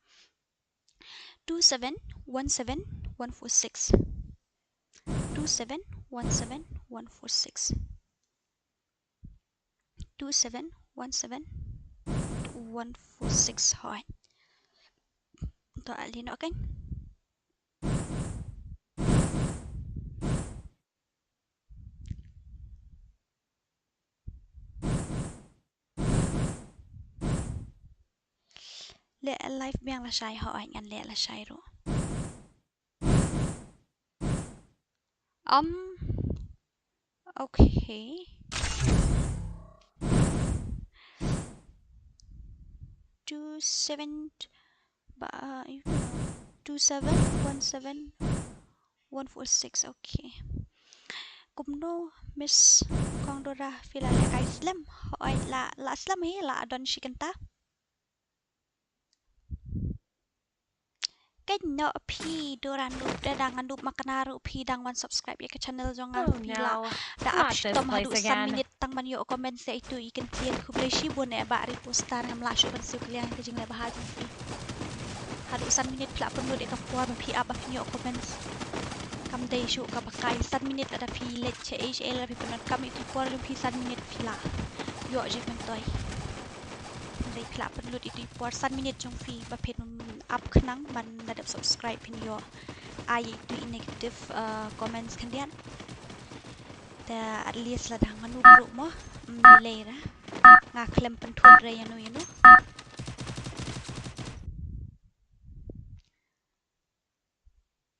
Two seven one seven one four six. Two seven one seven one four six. Two seven one seven one four six. Hooid. To ale noh kein. Leh live biang lashai, hooid ngan leh lashai ruh. Um, okay. Two seven, ba, two seven one seven one four six, okay. Kumno Miss Kong Dora, phi la lehkai slem? Hooid, la, la slem hi, la don shi kynta. Kein noh phi Dora Noob, da dang nga noob ma kane ruh phi dang wan subscribe ïa ka channel jong nga. Phi la da ap shitom haduh san minit tang ban ïoh comment sa itu i kyntien. Khublei shibun eh Bah Reposter, ngam lah shuh ban siew kylliang ïa ka jingleh bha jong phi. Haduh san minit phi la pynlut ïa ka por ba phi ap ba phin ïoh comment. Kam dei shuh kaba kai san minit, lada phi leit shaei shaei lada phi pyndonkam ïa ki por jong phi san minit phi la ïoh jingmyntoi. Hynrei phi la pynlut ïa ki por san minit jong phi ba phin ap khnang ban da dep subscribe phin ïoh ai ïa ki negative, uh, comments khyndiat. Te at least lada nga nop ruh mo, ym lei lei re. Nga khlem pynthut re ïano ïano.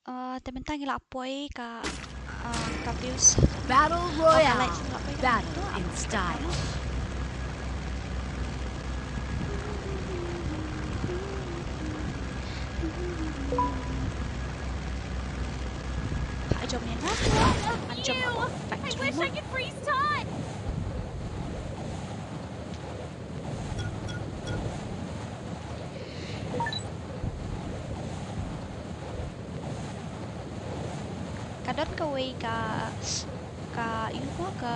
Ah, te mynta ngi la poi ka, ah, ka views. Battle Royale. Battle in style. Ha jom ïa nga. An jom. I wish I could freeze time. Ka don kawei ka, ka, ïa ka,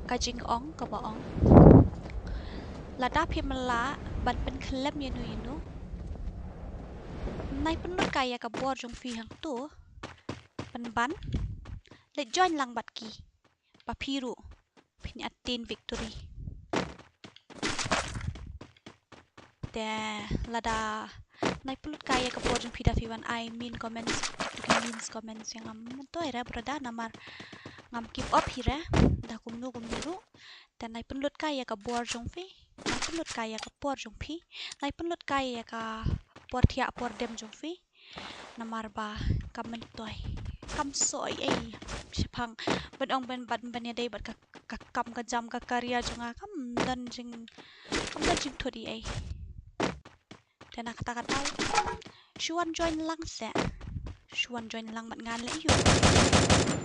ka jingong kaba ong, lada phim lah ban pynkhlem ïano ïano, nai pynlut kai ïa ka bor jong phi hangto. Pynban leit join lang bad ki. Ba phi ruh phin attain victory. Te lada nai pynlut kai ïa ka bor jong phi da phi wan ai mean comments, mean comments ïa nga, ym myntoi re brother, namar ngam keep up hi re da kumno kumno ruh. Te nai pynlut kai ïa ka bor jong phi, nai pynlut kai ïa ka por jong phi, nai pynlut kai ïa ka por thiah por dem jong phi. Namar ba kam myntoi, kam soi ei. Shaphang ban ong ban, ban, ban ïadei bad ka, ka kam ka jam ka career jong nga, kam don jing, kam don jingthut ei ei. Te na kata ka daw, shu wan join lang seh. Shu wan join lang bad ngan leh ïa u.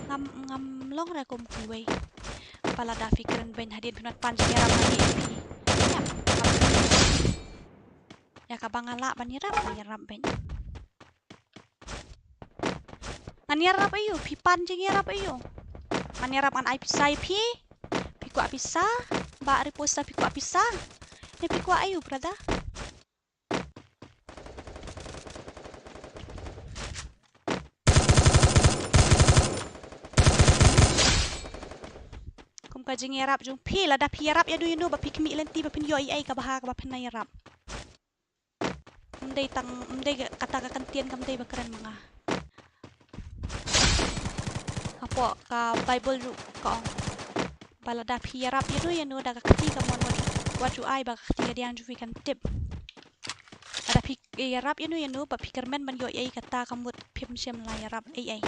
Ngam, ngam long re kum kiwei. Ba lada phi kren beiñ hadien phin wan pan jingïarap ha phi. Ïa, ïa kaba nga lah ban ïarap, nga ïarap beiñ. Ngan ïarap ïa u, phi pan jingïarap ïa u. Ngan ïarap, ngan ai pisa ïa phi. Phi kwah pisa? Bah Riposa, phi kwah pisa? Ne phi kwah ïa u, brother? Kum ka jingïarap jong phi, lada phi ïarap ïano ïano ba phi khmih lynti ba phin ïoh ei ei, kaba ha kaba phin nai ïarap. Ym dei tang, ym dei kata ka kyntien kam dei ba kren ma nga. Hapoh ka Bible ruh ka ong ba lada phi ïarap ïano ïano da ka kti kamon, wat ju, wat ju ai ba ka kti kadiang jong phi kan tip. Lada phi ïarap ïano ïano ba phi kyrmen ban ïoh ei ei, kata ka mut phim shym la ïarap ei ei.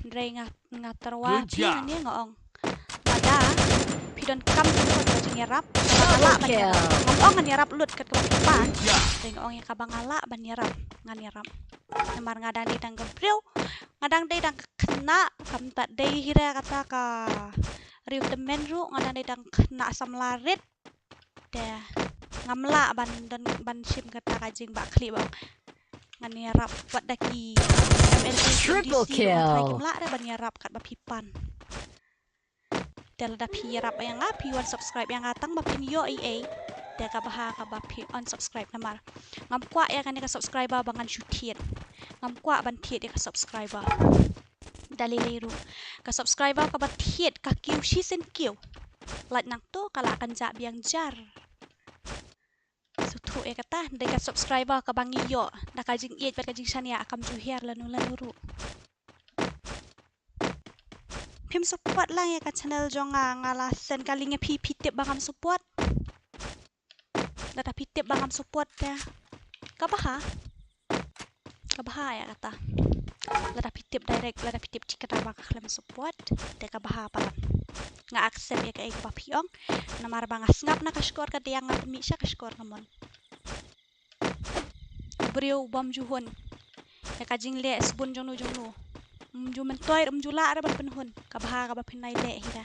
Hynrei nga, nga tyrwa phi nangne nga ong, lada phi donkam ka jingïarap, kaba nga lah ban ïarap. Ngam ong ngan ïarap lut kat kaba phi pan. Hynrei nga ong ïa kaba nga lah ban ïarap, ngan ïarap. Namar nga dang dei tang ka briew, nga dang dei tang ka khynnah, kam pat dei hi re kata ka riew tymmen ruh, nga dang dei tang ka khynnah samla rit. Te ngam lah ban don, ban shim kata ka jingbahkhlieh ba ngan ïarap wat da ki M L A, triple kill, M D C ruh, nga tharai kim lah re ban ïarap katba phi pan. Te lada phi ïarap ïa nga, phi wan subscribe ïa nga tang ba phin ïoh ei ei. Te kaba ha kaba phi unsubscribe, namar ngam kwah ïa kane ka subscriber ba ngan shu thied. Ngam kwah ban thied ïa ka subscriber. Da lei lei ruh, ka subscriber kaba thied ka kiew shisien kiew. Lait nangto ka lah kan jah biang jar. Sngewthuh ïa kata, dei ka subscriber kaba ngi ïoh da ka jingïeit bad ka jingshaniah, kam ju hiar lano lano ruh. Phim support lang ïa ka channel jong nga, nga la send ka link ïa phi, phi tip ba ngam support. Lada phi tip ba ngam support te kaba ha. Kaba ha ïa kata. Lada phi tip direct, lada phi tip thikna ba nga khlem support, te kaba ha palat. Nga accept ïa kaei kaba phi ong. Namar ba nga sngap na ka shkor kadiang, nga mih sha ka shkor kamon. Briew bym ju hun ïa ka jingleh sbun jongno jongno. Ym ju myntoi, ym ju lah re ban pynhun. Kaba ha kaba phin nai leh hi da.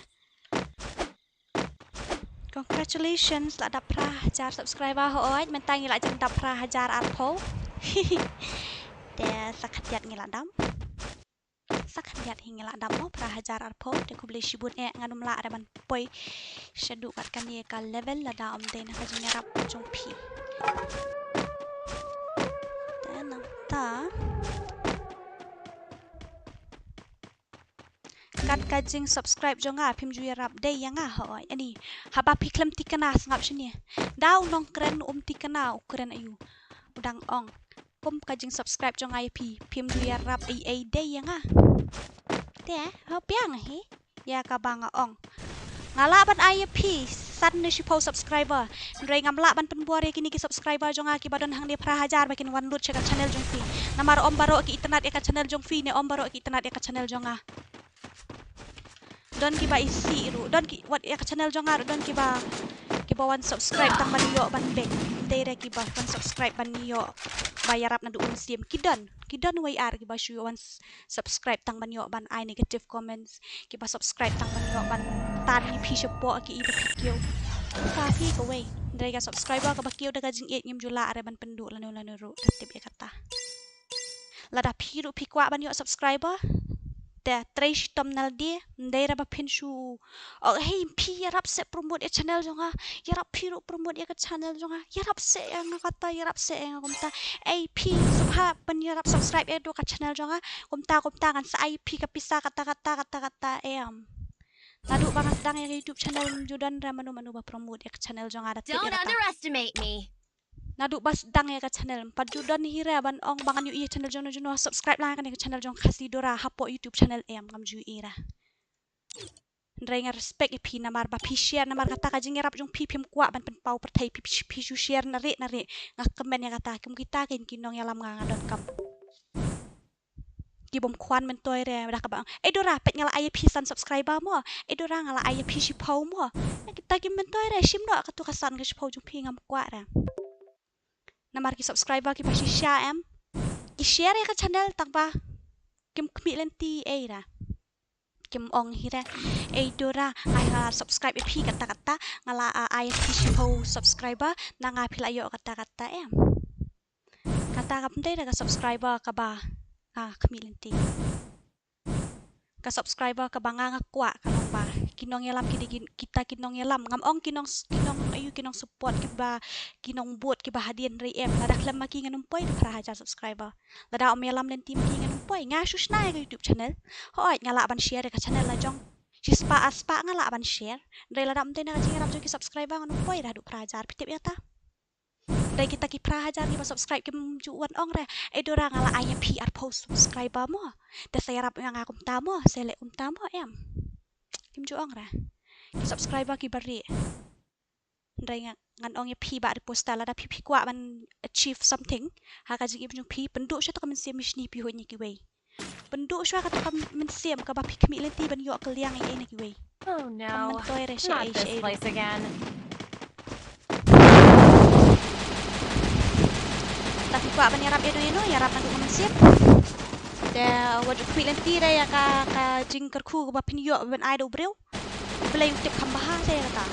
Congratulations, la dap phra hajar subscriber, hooid, mynta ngi la jan dap phra hajar arphew. Te sa khyndiat ngi la dam. Sa khyndiat hi ngi la dam mo, phra hajar arphew, te khublei shibun eh, ngan ym lah re ban poi shaduh kat kane ka level lada ym dei na ka jingïarap jong phi. Te nangta. Kat ka jing subscribe jong nga phim ju ïarap dei ïa nga, hooid. Ani, haba phi khlem thikna sngap shane. Da u nongkren um thikna, u kren aïu. U dang ong, kum ka jing subscribe jong nga ïa phi, phim ju ïarap ei ei de ïa nga. Te, ha biang hi ïa kaba nga ong. Nga lah ban ai ïa phi san ne shiphew subscriber, hynrei ngam lah ban pynbor ïa kine ki subscriber jong nga kiba don hangne phra hajar ba kin wan lut sha ka channel jong phi. Namar ym baroh ki itynnad ïa ka channel jong phi ne ym baroh ki itynnad ïa ka channel jong nga. Don kiba isih ruh, don ki, wat ïa ka channel jong nga ruh don kiba, kiba wan subscribe tang ban ïoh ban beng. Ym dei re kiba wan subscribe ban ïoh ba ïarap naduh mynsiem. Ki don, ki don wei ar kiba shu wan s-, subscribe tang ban ïoh ban ai negative comments, kiba subscribe tang ban ïoh ban tan ïa phi shapoh ki i ba phi kiew. Ka phi kawei. Hynrei ka subscriber kaba kiew da ka jingïeit ngim ju lah re ban pynduh lano lano ruh, da tip ïa kata. Lada phi ruh phi kwah ban ïoh subscriber, te trei shitom nalde, ym dei re ba phin shu, oh, hei, phi ïarap seh promote ïa channel jong nga, ïarap phi ruh promote ïa ka channel jong nga, ïarap seh ïa nga kata, ïarap seh ïa nga kumta. Ei, phi sngewbha ban ïarap subscribe ïa ka channel jong nga, kumta, kumta, ngan sa ai phi ka pisa kata, kata, kata, kata, em. Naduh ba nga sdang ïa ka YouTube channel, ym ju don re mano mano ba promote ïa ka channel jong nga, da tip ïa kata. Don't underestimate me. Naduh ba sdang ïa ka channel, ym pat ju don hi re ban ong ba ngan ïohi ïa channel jong no jong no, subscribe lang ïa kane ka channel jong Khasi Dora hapoh YouTube channel, em, ngam ju ïohi re. Hynrei nga respect ïa phi namar ba phi share, namar kata ka jingïarap jong phi, phim kwah ban pynpaw pyrthei, phi, phi, phi shu share na rieh na rieh. Nga kmen ïa kata, kum kita kein ki nongïalam nga, nga donkam. Ki bym khwan myntoi re, da kaba, "Eh Dora, peit nga la ai ïa phi san subscriber mo. Eh Dora, nga la ai ïa phi shiphew mo." Kita ki myntoi re, shim noh katu ka san ka shiphew jong phi, ngam kwah re. Namar ki subscriber kiba shisha, em, ki share ïa ka channel tang ba kim khmih lynti ei re. Kim ong hi re, "Ei Dora, nga la subscribe ïa phi kata kata, nga la, ah, ai ïa phi shiphew subscriber, na nga phi la ïoh kata kata," em. Kata kam dei da ka subscriber kaba, ah, khmih lynti. Ka subscriber kaba nga, nga kwah ka long ba ki nongïalam ki dei ki, kita ki nongïalam. Ngam ong ki nong, ki nong, aïu, ki nongsupport kiba, ki nongbud kiba hadien, hynrei em, lada khlem ma ki ngan ym poi da phra hajar subscriber. Lada ym ïalam lynti ma ki ngan ym poi. Nga shu shna ïa ka YouTube channel. Hooid, nga lah ban share ïa ka channel la jong shispah arspah nga lah ban share. Hynrei lada ym dei na ka jingïarap jong ki subscriber ngan ym poi da haduh phra hajar, phi tip ïa kata. Hynrei kita ki phra hajar kiba subscribe kim ju wan ong re, "Eh Dora, nga la ai ïa phi arphew subscriber mo. Te sa ïarap ïa nga kumta mo, sa leh kumta mo," em. Kim ju ong re. Ki subscriber kiba rieh. Hynrei nga, ngan ong ïa phi bah reposter, lada phi, phi kwah ban achieve something ha ka jingim jong phi, pynduh shuwa kata ka mynsiem mishni phi huid ïa kiwei. Pynduh shuwa kata ka mynsiem kaba phi khmih lynti ban ïoh kylliang ei ei na kiwei. Oh no. Kam myntoi re sha ei sha ei. Lada phi kwah ban ïarap ïa no ïa no, ïarap naduh ka mynsiem. Te wat ju khmih lynti re ïa ka, ka jingkyrkhu kaba phin ïoh ban ai da u briew. U Blei u tip kham bha te kata.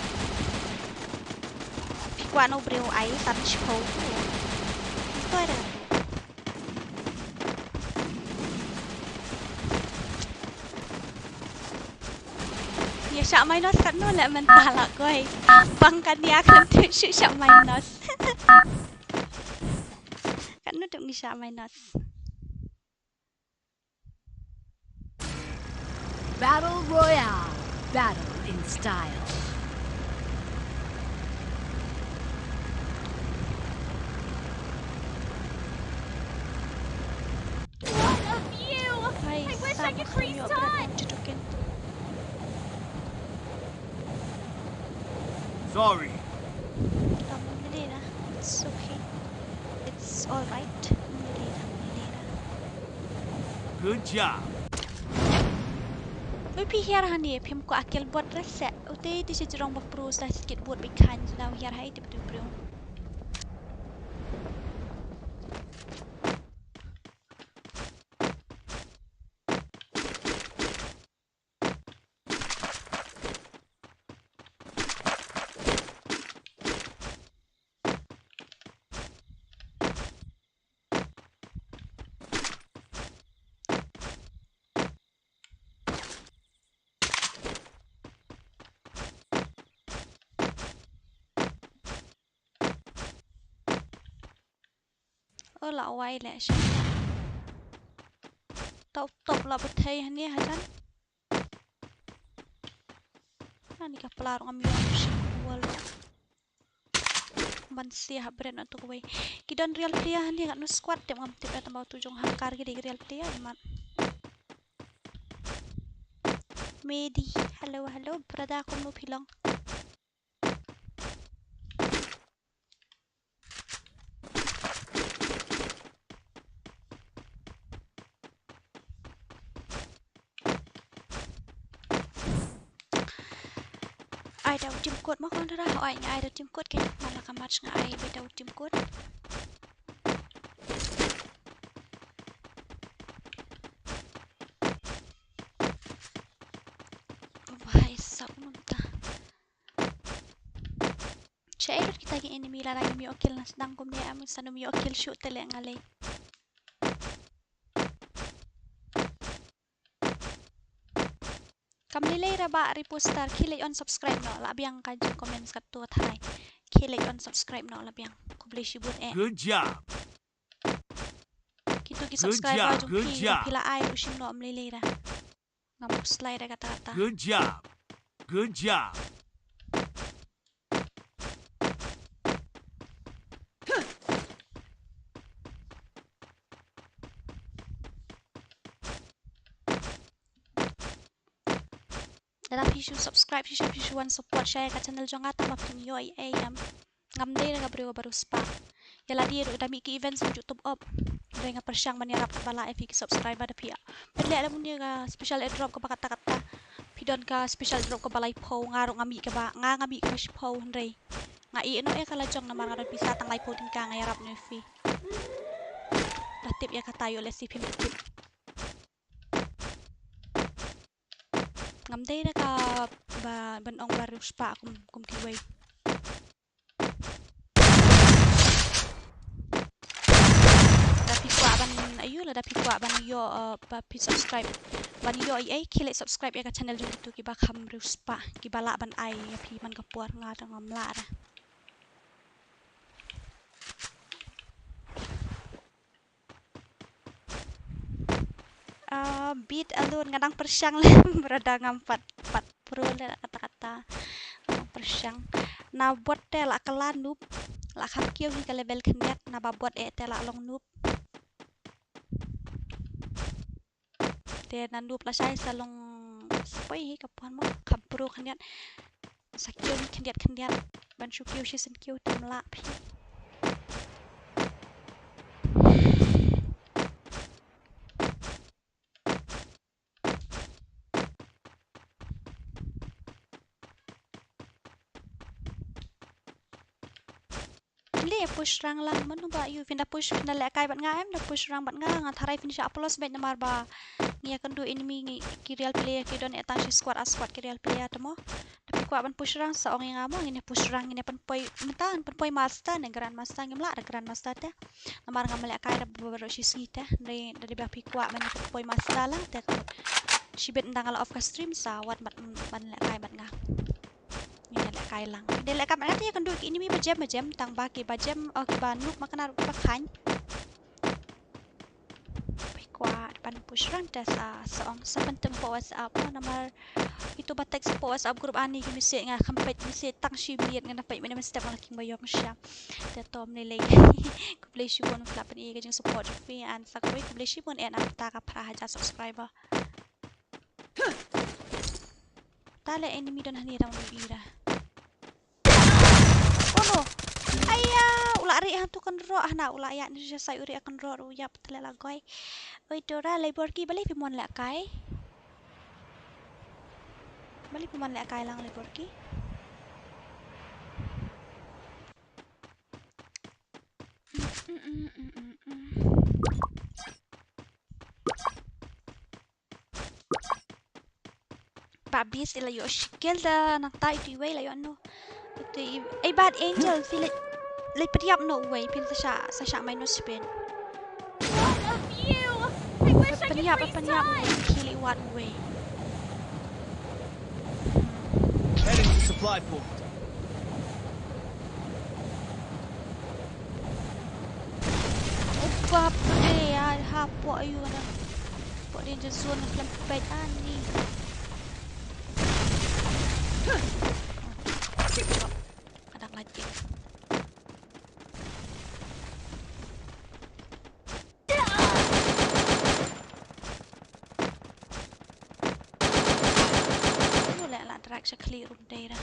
Phi kwah na u briew ai san shiphew. Pynduh re. Ïa shah minus katno leh mynta la koi. Pang kan ïa kan tu shu shah minus. Katno tu ngi shah minus. Battle Royale. Battle in style. What a view! I wish I could freeze time. Sorry. It's okay. It's all right. Good job. Wi phi hiar hangne, phim kwah kill bot re seh. Utei te shi jrong ba pro sa skit bot bi khan jla hiar hai te bot pro. O la wai leh sha. Top top la bthei hangne hajan. Ani ka pla ruh ngam ïoh sha wall. Ban sia ha brand na tu kawei. Ki don real player hangne kat nu squad tip ngam tip eh tang ba tu jong hangkar ki dei real player imat. Medi, hello, hello, brother, kumno phi long? Ai da u team code mo kong dara, ai nga ai da u team code ke, man la ka match nga ai beit da u team code. Bhai sab mynta. Shaei ruh kita ki enemy lada ngim ïoh kill na sdang kumne, am sa nym ïoh kill shuh te leh nga leh. Kam lei lei ra bah reposter, khie leit unsubscribe noh, la biang ka jingcomment katto tharai. Khie leit unsubscribe noh la biang. Khublei shibun eh. Good job. Kito ki subscriber jong phi, phi la ai ruh shim noh, kam lei lei ra. Ngam slide kata kata. Good job. Good job. Lada phi shu subscribe shisha, phi shu wan support sha ïa ka channel jong nga, tang ba phin ïoh ei ei, em. Ngam dei na ka briew kaba riewspah. Ïa lade ruh da mih ki events ngam ju tup op. Hynrei nga pyrshang ban ïarap katba lah ïa phi ki subscriber da phi. Phi leh lem une ka special airdrop kaba katta katta. Phi don ka special airdrop kaba laiphew, nga ruh nga mih kaba, nga nga mih kaba shiphew hynrei nga ïeh noh ïa ka la jong namar nga don pisa tang laiphew tyngka, nga ïarap noh ïa phi. Da tip ïa kata, ïoh lehse phim tip. Ngam dei da kaba ban ong ba riewspah kum, kum kiwei. Lada phi kwah ban, ayu, lada phi kwah ban ïoh, uh, ba phi subscribe, ban ïoh ei ei, khie leit subscribe ïa ka channel jong kito kiba kham riewspah, kiba lah ban ai ïa phi man ka por, nga dang ngam lah re. Ah, beat alone, nga dang pyrshang lem, brother, ngam pat, pat pro leh kata kata. Ngam pyrshang. Na bot te la kylla noob, la kham kiew hi ka level khyndiat, naba bot eh te la long noob. Te na noob lashai sa long, sa poi hi ka pon mo, kham pro khyndiat. Sa kiew hi khyndiat khyndiat. Ban shu kiew shisien kiew te ym lah phi. Leh push rang lang, mano ba ïoh, phin da push, phin da lehkai bad nga em, da push rang bad nga, nga tharai phin shah plus beit namar ba ngi ïakynduh enemy, ngi ki real player ki don eh tang shi squad ar squad ki real player te mo. Da phi kwah ban push rang sa ong ïa nga mo, ngin ïa push rang, ngin ïa pynpoi, mynta ngin pynpoi master ne grandmaster, ngim lah da grandmaster te. Namar ngam lehkai da baroh shi sngi te, hynrei da dei ba phi kwah ban ïa pynpoi master lang te ka mut shibit ynda nga la off ka stream sa wat ban, ban lehkai bad nga. Ngin ïa lehkai lang. Ngin ïa lehkai bad nga te ïakynduh ki enemy ba jem ba jem, tang ba kiba jem, oh, kiba noob ma kane ruh kiba kheiñ. Phi kwah ban push rang te sa, sa ong, sa pyntip hapoh WhatsApp mo, namar ito ba text hapoh WhatsApp group ani ki message nga kham peit message tang shi minit, nga na peit mynne mynstep nga la king ba ïong sha. Te to ym lei lei. Khublei shibun phi la pyni ka jingsupport jong phi, and sa kawei khublei shibun eh na bynta ka phra hajar subscriber. Te leh enemy don hangne, dang wan ïohi ra. Oh no. Aïa, u la rieh hangtu kynroh, hana u la ïaid na sha side, u rieh kynroh ruh ïap, te leh la goi. Oi Dora, Leiborki, balei phim wan lehkai? Balei phim wan lehkai lang Leiborki? Ba bis ila ïoh shi kill da nangta, itu iwei la ïoh no. Itu i, ei Bad Angel, phi leit, leit pynïap no uwei, phi sa shah, sa shah minus phin. Pynïap, pynïap uwei, kill i wat uwei. Heading to supply point. Oh, bap re, ai, hapoh ayu na. Hapoh danger zone na khlem peit ani. Ka dang lait. Rak sha khlieh ruh ym dei ra.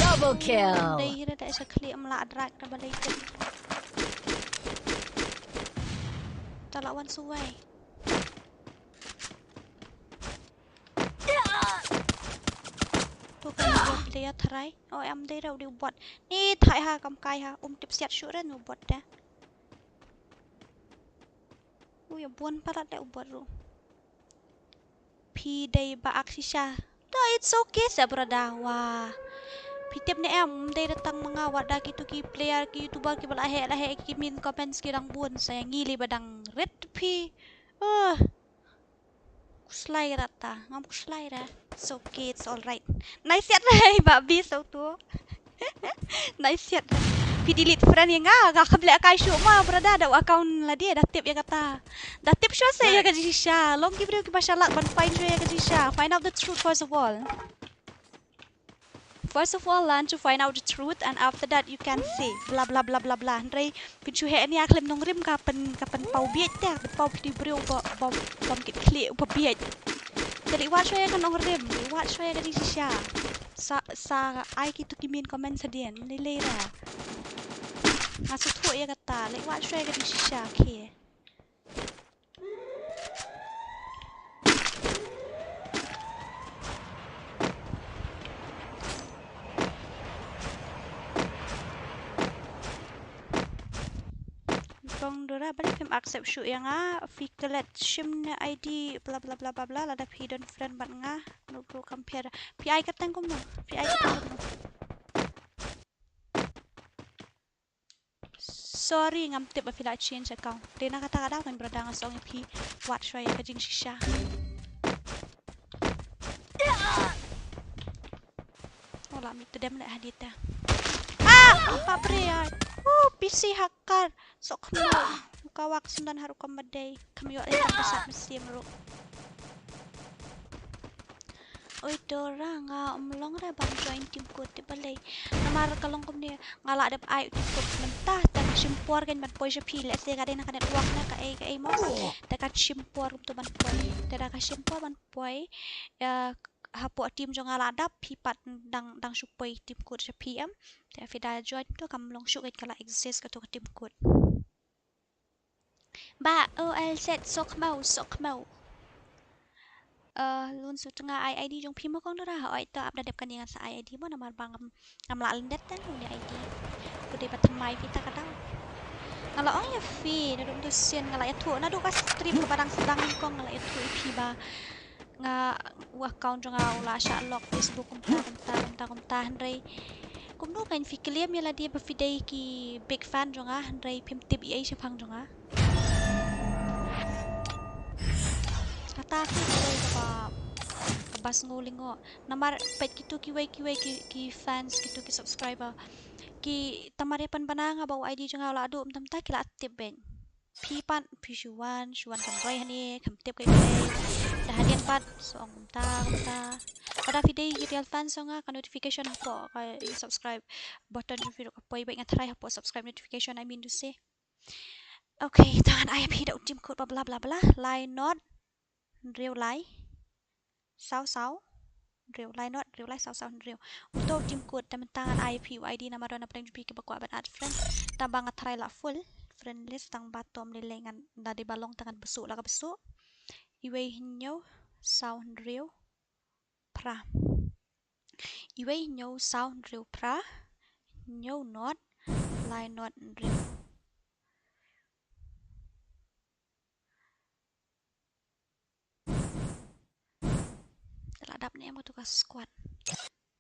Double kill. Ym dei hi ra da sha khlieh, ym lah drag da balei tip. Ta lah wan suwai. To ka bot player tharai. O em, dei ra u dei u bot. Ni thait ha, kam kai ha. Um tip siat shuh ra u bot da. U ïa bun palat da u bot ruh. Phi dei ba ak shisha. To, it's okay sa brother. Wah. Phi tip ne em, ym dei da tang ma nga, wat da kitu ki player, ki YouTuber kiba la heh la heh, ki min comments ki dang bun, sa ïa ngi lei ba dang rit phi. Uh. Khuslai rata, ngam khuslai ra. It's okay, it's alright. Nai siat ra, ba bi so tu. Nai siat ra. Phi delete friend ïa nga, nga kham leh kai shuh ma brother, da u account lade da tip ïa kata. Da tip shuh sa ïa ka jingshisha. Long ki briew kiba shalak ban find shuh ïa ka jingshisha. Find out the truth first of all. First of all, learn to find out the truth, and after that you can say bla bla bla bla bla. Hynrei phin shu heh ïa khlem nongrim ka pyn, ka pynpaw bieit te, pynpaw phi briew ba, ba, bym kit khlieh ba bieit. Te leit wad shuwa ïa ka nongrim, leit wad shuwa ïa ka jingshisha. Sa, sa ai kitu ki min comment hadien, lei lei ra. Nga sngewthuh ïa kata, leit wad shuwa ïa ka jingshisha, okay. Kong Dora, balei phim accept shuh ïa nga, phi klet shim ne I D, bla bla bla bla bla, lada phi don friend bad nga, no bro compare. Phi ai kyrteng kumno? Phi ai kyrteng kumno? Sorry, ngam tip ba phi la change account. Te na kata ka daw kan brother nga song ïa phi. Wad shuwa ïa ka jingshisha. Ola mi tu dem le hadita. Ah, apa pre ya? Uh, P C hacker. Sok khmau. Ka wak sundan haru kam badai. Kam ïoh le kam basat mesim ru. Oi Dora, nga ym long re ban join team code te balei. Namar ka long kumne, nga la dep ai u team code mynta, te ka shim por kein ban poi sha phi, lehse ka dei na ka network ne kaei kaei mo. Te ka shim por kumto ban poi. Te da ka shim por ban poi, eh, hapoh team jong nga la dap, phi pat dang, dang shu poi team code sha phi em. Te phi da join to kam long shuh kein ka la exist kato ka team code. Ba, O L Z, sok khmau, sok khmau. Eh, lun shu tnga ai I D jong phi mo Kong Dora, oi to ap da dep kane ngan sa ai I D mo namar ba ngam, ngam lah lyndet te une I D. Ku dei ba thymmai phi ta ka daw. Nga la ong ïa phi, naduh mynta sien nga la ïathuh, naduh ka stream kaba dang sdang nyngkong nga la ïathuh ïa phi ba nga, u account jong nga u la shah lock Facebook kumta, kumta, kumta, kumta, hynrei kumno kein phi claim ïa lade ba phi dei ki big fan jong nga, hynrei phim tip ei ei shaphang jong nga. Kata phi dei kaba, kaba sngew lyngngoh. Namar peit kitu kiwei kiwei ki, ki fans, kitu ki subscriber. Ki tamar ïa pynbna nga ba u I D jong nga u la duh mynta mynta ki la tip beit. Phi pat, phi shu wan, shu wan kan roi hangne, kam tip kaei kaei. Da hadien pat, shu ong kumta, kumta. Lada phi dei ki real fans jong nga, ka notification hapoh, ka subscribe button jong phi ruh ka poi beit, nga tharai hapoh subscribe notification, I mean to say. Okay, to ngan ai phi da u team code ba bla bla bla, lai not, hynriew lai. Saw saw hynriew, lai not hynriew lai saw saw hynriew. Uto u team code te mynta ngan ai phi u I D namar don na pdeng jong phi kiba kwah ban add friend. Tang ba nga tharai la full friend list tang ba tom lei lei ngan da dei ba long te ngan bsuh la ka bsuh. Iwei hynñiew saw hynriew phra. Iwei hynñiew saw hynriew phra. Hynñiew not lai not hynriew. Te la dap ne em katu ka squad.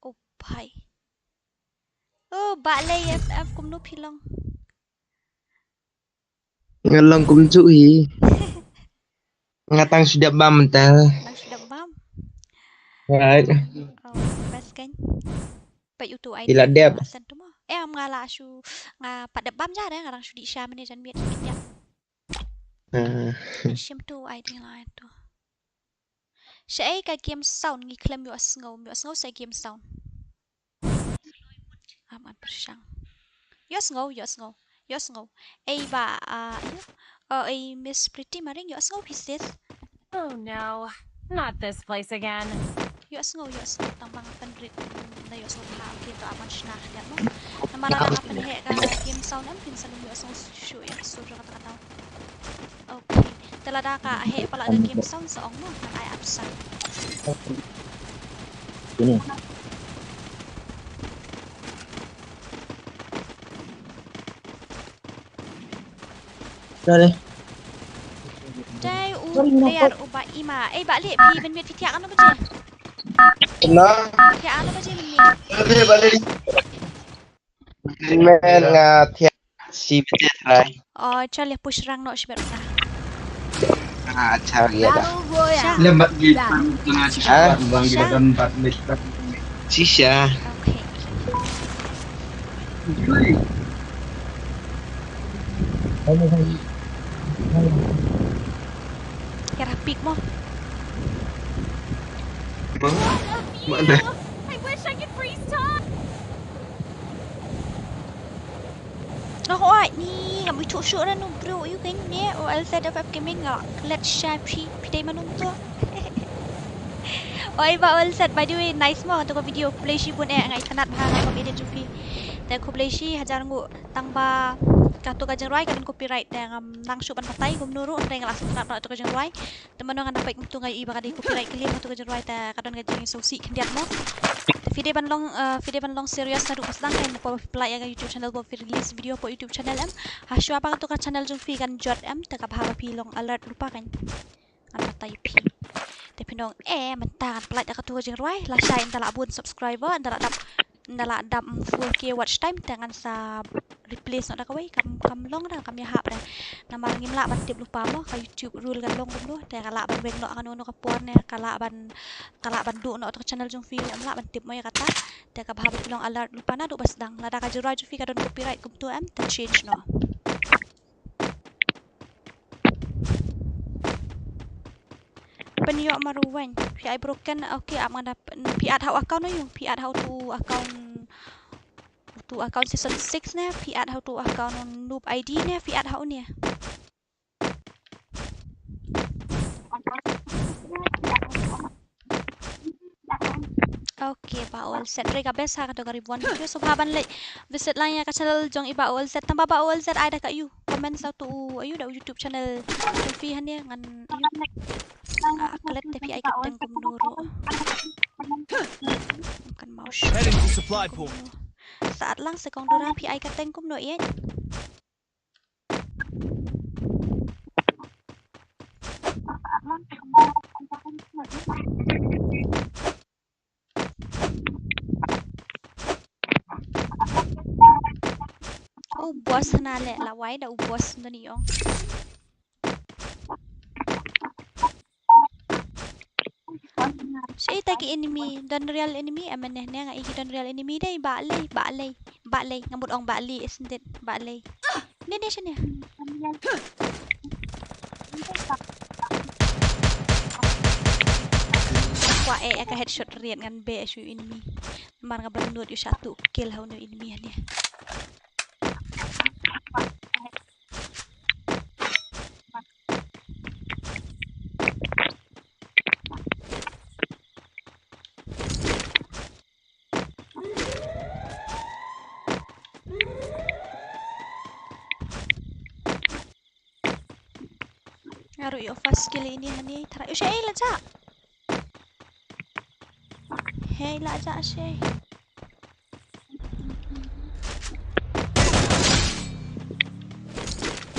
Oh bhai. Oh, Bah Lei F F kumno phi long? Nga long kumjuh hi. Nga tang shu dep bam mynta. Tang shu dep bam? Right. Oh, best kan? Peit utu I D. Ila dep. Send tu mo. Eh, nga la shu, nga pat dep bam ja re, nga dang shu dih sha mane jan miet kin ïa. Ah. Shim tu I D nga tu. Shaei ka game sound ngi khlem ïohsngew, ym ïohsngew sa game sound. Am an pyrshang. Ïohsngew, ïohsngew, ïohsngew. Ei ba, ah, ïoh, oh, ei Miss Pretty Maring, ïohsngew phi sis. Oh no, not this place again. Ïohsngew, ïohsngew, tang ba nga pynrit, mm, da ïohsngew bha, okay, to aban shna khyndiat mo. Namar lada nga pynheh ka game sound em, phin sa lum ïohsngew shuh ïa ka sur jong kata ka taw. Okay. Te lada ka heh palat ka game sound sa ong mo, ngan ai absent. Sini. Dah deh. Dei u player uba ima. Eh, Bah Lih, phi mynmiet phi thiah kano baje? Nah. Thiah kano baje mynmiet? Dah deh, Bah Lih. Men nga thiah shi baje trai. Oh, chal ïa push rang noh shibit mynta. Ah, chal ïa da. Battle Royale. Sha. Lembat gi pan tengah shisha. Ah? Bang kita don bat mit. Shisha. Okay. Kira pick mo. Mo? Mana? I wish I could freeze time. Nga hoi ni, ngam ithuh shuh na nu bro, ïa kane ne, O L Z F F Gaming nga klet sha phi, phi dei mano to. Oi ba O L Z, by the way, nice mo kato ka video, khublei shibun eh, nga itynnad bha nga bam edit jong phi. Te khublei shi hajar nguh, tang ba kato ka jingrwai ka don copyright, te ngam nang shuh ban batai kumno ruh, hynrei nga la sngewtynnad bha kato ka jingrwai. Te mano ngan da peit kumto nga ïohi ba ka dei copyright claim hato ka jingrwai, te ka don ka jingsngewsih khyndiat mo. Te phi dei ban long, eh, phi dei ban long serious naduh ba sdang, kan, napoh ba phi pynlait ïa ka YouTube channel, ba phi release video hapoh YouTube channel em. Hashwa ba kato ka channel jong phi kan jot em, te ka bha ba phi long alert lypa, kan. Ngan batai ïa phi. Te phin ong, eh, mynta ngan pynlait ïa kato ka jingrwai, lashai ynda la bun subscriber, ynda la dap, ynda la dap four K watch time, te ngan sa replace noh da kawei, kam, kam long da, kam ïahap da. Namar ngim lah ban tip lypa mo, ka YouTube rule ka long kumno, te ka lah ban weng noh kano kano ka por ne, ka lah ban, ka lah ban duh noh kato ka channel jong phi, em lah ban tip mo ïa kata, te ka bha ba phi long alert lypa naduh ba sdang, lada ka jingrwai jong phi ka don copyright kumto em, te change noh. Pynïoh marweiñ. Phi ai broken. Okay, ap nga da pyn-, phi add ha u account aïu? Phi add ha uto u account, uto u account season six ne? Phi add ha uto u account noob I D ne? Phi add ha une? Okay, Bah O L Z. Hynrei ka best ha kato ka Reborn Video. Sngewbha ban leit visit lang ïa ka channel jong i Bah O L Z. Tang ba Bah O L Z ai da ka aïu? Comment sa uto u aïu da u YouTube channel jong phi hangne ngan aïu. Ah, klet te phi ai kyrteng kumno ruh. Kan mau. Heading to supply point. Kumno. Sa at lang se kong Dora phi ai kyrteng kumno ïeit. U boss hana leh, la wai da u boss nani ong. Shaei te ki enemy, don real enemy, em ne ne nga i ki don real enemy dei, Bah Lei, Bah Lei, Bah Lei, nga mut ong Bah Lei, isn't it? Bah Lei. Ne ne shane. Kwah eh ka headshot riat ngan beh shu enemy. Mar nga bynnud ïa sha tu kill ha u enemy hangne. Nga ruh ïoh first kill ine hangne, tharai. Ushei, la jah. Hei, la jah shei.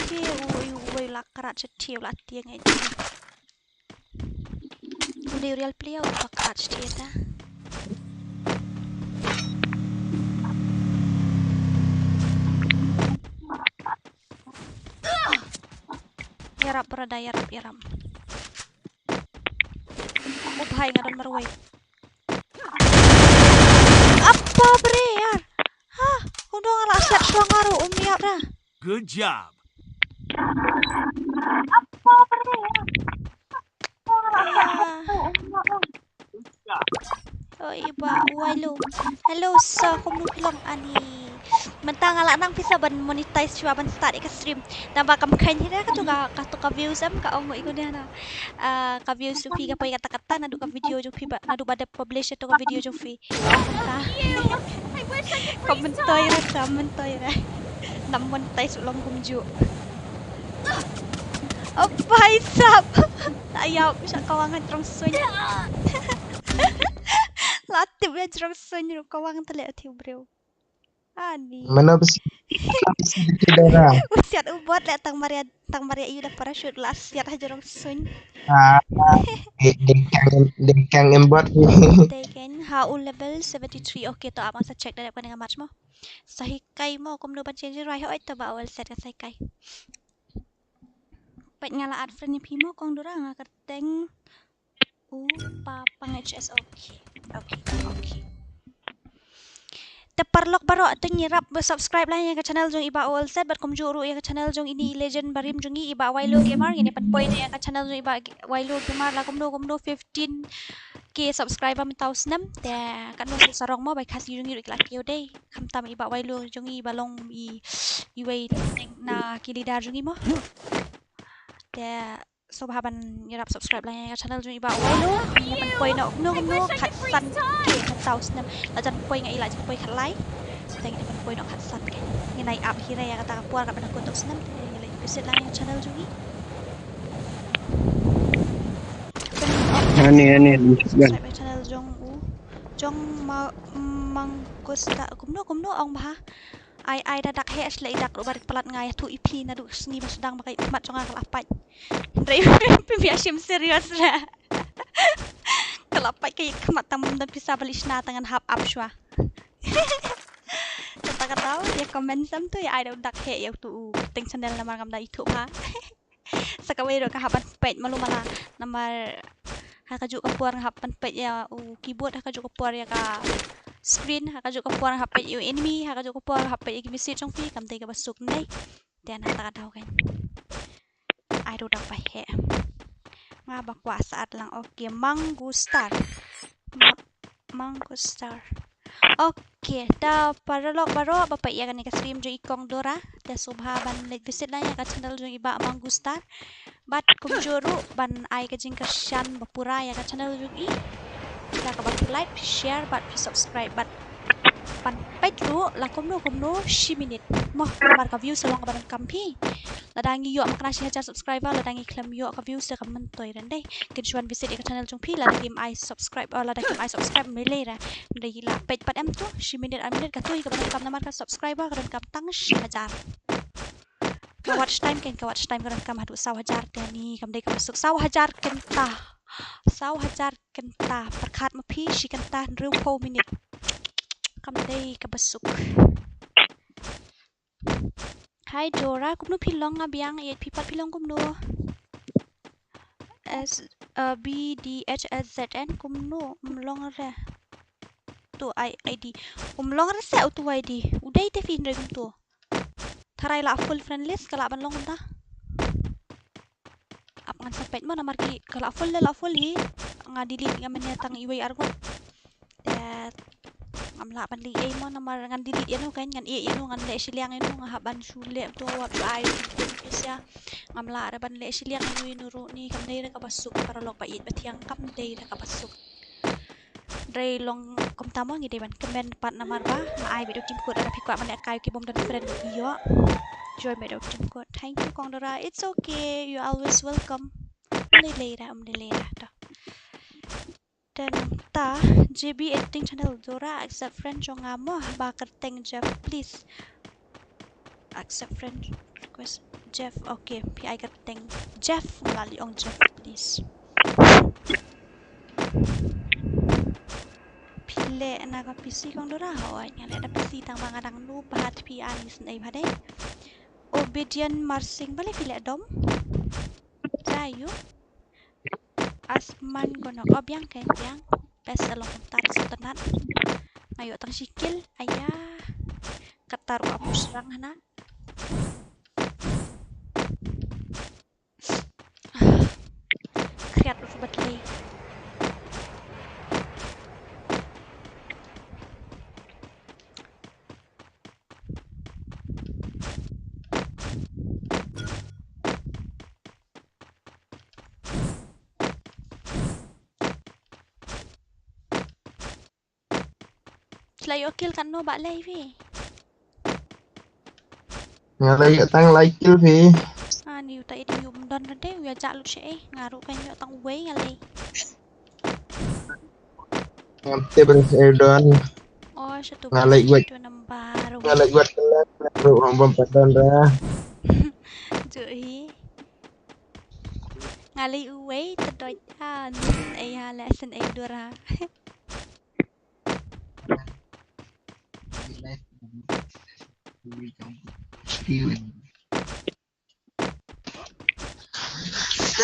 Te, ui, ui, la krat sha te, la tieng ai. Une u real player u ba krat sha te ta. Ïarap brother, ïarap, ïarap. Oh bhai, nga don marwei. Apa bre yaar? Ha, uno nga la set shuwa nga ruh, um ïap da. Good job. Ah. Oi, ba, wai lo. Hello, sa, kumno phi long ani? Mynta nga lah nang pisa ban monetize shuwa ban start ïa ka stream. Naba kam kheiñ hi re ka tu ka, ka tu ka views em, ka ong ïa u ne na. Ah, ka views u phi ka poi kata kata naduh ka video jong phi ba, naduh ba dep publish ïa tu ka video jong phi. Mynta. Ka myntoi re, ka myntoi re. Nam monetize u long kumjuh. Oh bhai sahab. Ïa, sha kawang ha jrong suiñ. La tip ïa jrong suiñ ruh kawang tale athi u briew. Ani. Mano besi, besi kita dah. U siat u bot le tang mar ïa, tang mar ïa ïa da parachute la siat ha jrong suiñ. Ah, de, de kang, de kang em bot. Te ken ha u level seventy three. Okay, to ap nga sa check da dep kane ka match mo. Sa hikai mo kumno ban change rai hoi to ba ol set ka sa hikai. Peit nga la add friend ïa phi mo Kong Dora, nga kyrteng u Papang H S. Okay. Okay, okay. Te paralok baroh te ngi ïarap ba subscribe lang ïa ka channel jong i Bah Olset bad kumjuh ruh ïa ka channel jong ine i legend barim jong ngi i Bah Wailo Gamer. Ngin ïa pynpoi ïa ka channel jong i Bah Wailo Gamer la kumno kumno fifteen K subscriber mynta u snem. Te katno sa sarong mo, ba i Khasi jong ngi ruh ki la kiew dei. Khamtam i Bah Wailo jong ngi ba long i, iwei na ki leader jong ngi mo. Te sngewbha ban ïarap subscribe lang ïa ka channel jong i Bah Wailo. Ngi pynpoi noh kumno kumno khatsan K mynta u snem. La jan poi nga i la jan poi khatlai. Te ngi pynpoi noh khatsan K. Ngi nai ap hi re ïa kata ka por kaba nang kut u snem. Te ngi leit visit lang ïa ka channel jong ngi. Ani, ani, subscribe channel jong u. Jong ma, Mangkusta kumno kumno ong bha. Ai, ai, da dak heh shlei dak ruh ba rit palat nga ïathuh ïa phi naduh sngi ba sdang ba ka ïa khmat jong nga ka la pait. Hynrei phi ïa shim serious la. Ka la pait ka ïa khmat tang mum don pisa ba leit shna tang ngan hap ap shuwa. Kata kata ïa comment sam tu ïa ai da dak heh ïa utu u teng channel namar ngam da ïathuh bha. Sa kawei ruh ka hap ban peit malu mala namar ha kajuh ka por nga hap ban peit ïa u keyboard, ha kajuh ka por ïa ka screen, ha kajuh ka por nga hap peit ïa u enemy, ha kajuh ka por nga hap peit ïa ki message jong phi, kam dei kaba suk ne. Te na ta ka daw kan. Ai ruh da ba heh. Nga ba kwah sa'at lang. Okay, Mangustar. Ma-, Mangustar. Okay, ta paralok baroh ba peit ïa kane ka stream jong i Kong Dora. Te sngewbha ban leit visit lang ïa ka channel jong i Bah Mangustar. Bad kumjuh ruh ban ai ka jingkyrshan ba pura ïa ka channel jong i. Da kaba phi like, phi share, bad phi subscribe, bad ban peit ruh la kumno kumno shi minit. Mo, namar ka view sa long kaba donkam phi. Lada ngi ïoh makna shi hajar subscriber, lada ngi khlem ïoh ka view sa ka myntoi ren dei. Kin shu wan visit ïa ka channel jong phi, lada kim ai subscribe, oh, lada kim ai subscribe, me lei ra. Hynrei la peit pat em tu, shi minit ar minit ka tu hi kaba donkam namar ka subscriber ka donkam tang shi hajar. Ka watch time kan, ka watch time ka donkam haduh saw hajar te ni, kam dei kaba suk saw hajar kynta. Saw hajar kynta, pyrkhat ma phi shi kynta hynriewphew minit. Kam dei kaba suk. Hi Dora, kumno phi long nga biang, ïa phi pat phi long kumno? S, uh, B D H S Z N, kumno, um long re. Tu I, I D. Um long re se utu I D. U dei te phi hynrei kumtu. Tharai la full friend list ka lah ban long kumta. Ap ngan sa peit mo namar ki ka la full, la full hi. Nga delete, nga mane tang iwei arngut. Te ngam lah ban leh ei mo namar ngan delete ïa no kan, ngan ïeh ïa no, ngan leh shiliang ïa no, nga hap ban shu leh to, hap shu ai to sia. Ngam lah re ban leh shiliang ïa no ïa no ruh ni, kam dei re kaba suk paralok ba ïeit ba thiang, kam dei re kaba suk. Hynrei long kumta mo ngi dei ban kmen pat namar ba nga ai beit u team code, lada phi kwah ban lehkai ki bym don friend ïoh. Join beit u team code. Thank you Kong Dora. It's okay. You're always welcome. Ym lei lei ra, ym lei lei ra to. Te nangta J B Editing Channel, Dora accept friend jong nga mo, ba kyrteng Jeff please. Accept friend request Jeff. Okay, phi ai kyrteng Jeff, nga la leh ong Jeff please. Phi leh na ka P C Kong Dora? Hooid, nga leh na P C tang ba nga dang nooh bha, phi ai sngewbha dei. Obedient Marsing, balei phi leh dom? Jayu. Asman Gonok. Oh, biang kan, biang. Best along kumta da sngewtynnat. Nga ïoh tang shi kill. Aya. Kata ruh ap u srang hana. Khriat ruh bad lei. Te la ïoh kill katno ba lei phi? Nga la ïoh tang lai kill phi. Ani uta i dei ym don re de, u ïa jah lut sha ei. Nga ruh kan ïoh tang uwei nga lei. Ngam tip re sha ei don. Oh, sha tu. Nga lei wait. Tu nambar. Nga lei wait kena ruh ym bam pat don ra. Ju hi. Nga lei uwei te doi an. Ei ha le sen ei dura.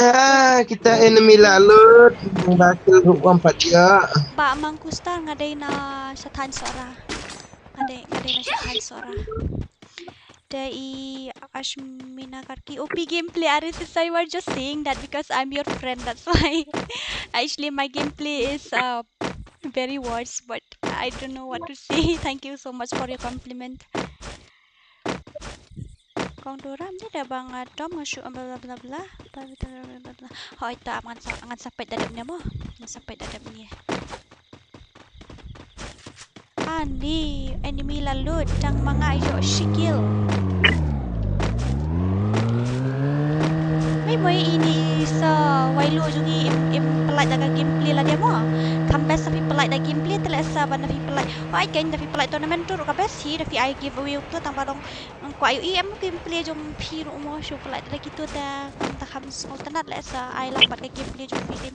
Ah, kita enemy la lut, ba kill ruh ym pat ïoh. Ba Mangkustar nga dei na sha thaiñ Sohra. Nga dei, nga dei na sha thaiñ Sohra. Dei Ashmina Karki. O P gameplay, are you, I was just saying that because I'm your friend, that's why. Actually, my gameplay is uh, very worse, but I don't know what to say. Thank you so much for your compliment. Kong Dora, mne da ba nga dom nga shu bla bla bla bla bla bla. Hoi ta ngan sa ngan sa peit da dep ne mo. Ngan sa peit da dep ne. Ani enemy la lut tang ma nga ïoh shi kill. Mei mei ini sa wai lu jong ngi im im pynlait da ka gameplay la dei mo. Kham best sa phi pynlait da gameplay te leh sa ban da phi pynlait. Wai kein da phi pynlait tournament tu ruh ka best hi da phi ai giveaway tu tang ba dong. Kwah ïohi em gameplay jong phi ruh mo shu pynlait da kito te kham ta kham sngewtynnat leh sa ai lang bad ka gameplay jong phi.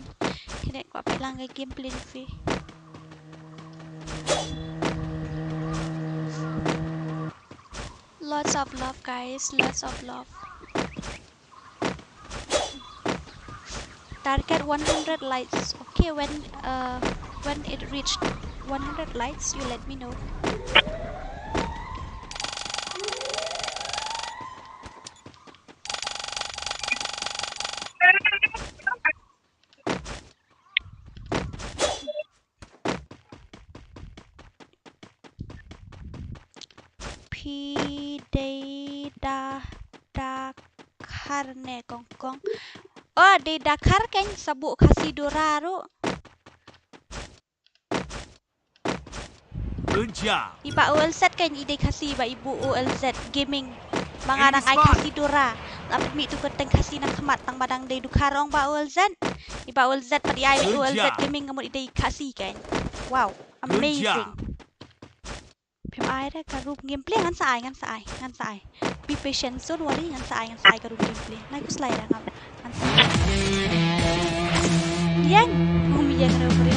Kine kwah peit lang ka gameplay jong phi. Lots of love, guys. Lots of love. Target one hundred likes. Okay, when uh when it reached one hundred likes, you let me know. Phi dei da Dakar ne kong kong. Oh, dei Dakar kan sa buh Khasi Dora ruh. Good job. I Bah O L Z kan i dei Khasi ba i buh O L Z Gaming. Ma nga dang ai Khasi Dora. Lap mih tu kyrteng Khasi na khmat tang ba dang dei Dukharong Bah O L Z. I Bah O L Z pat i ai O L Z Gaming nga mut i dei Khasi kan. Wow, amazing. Phim ai re ka room gameplay ngan sa ai, ngan sa ai, ngan sa ai. Be patient, don't worry, ngan sa ai, ngan sa ai ka room gameplay. Nai kus lai ra ngam. Ngan sa ai. Yang, ngum yang re umri.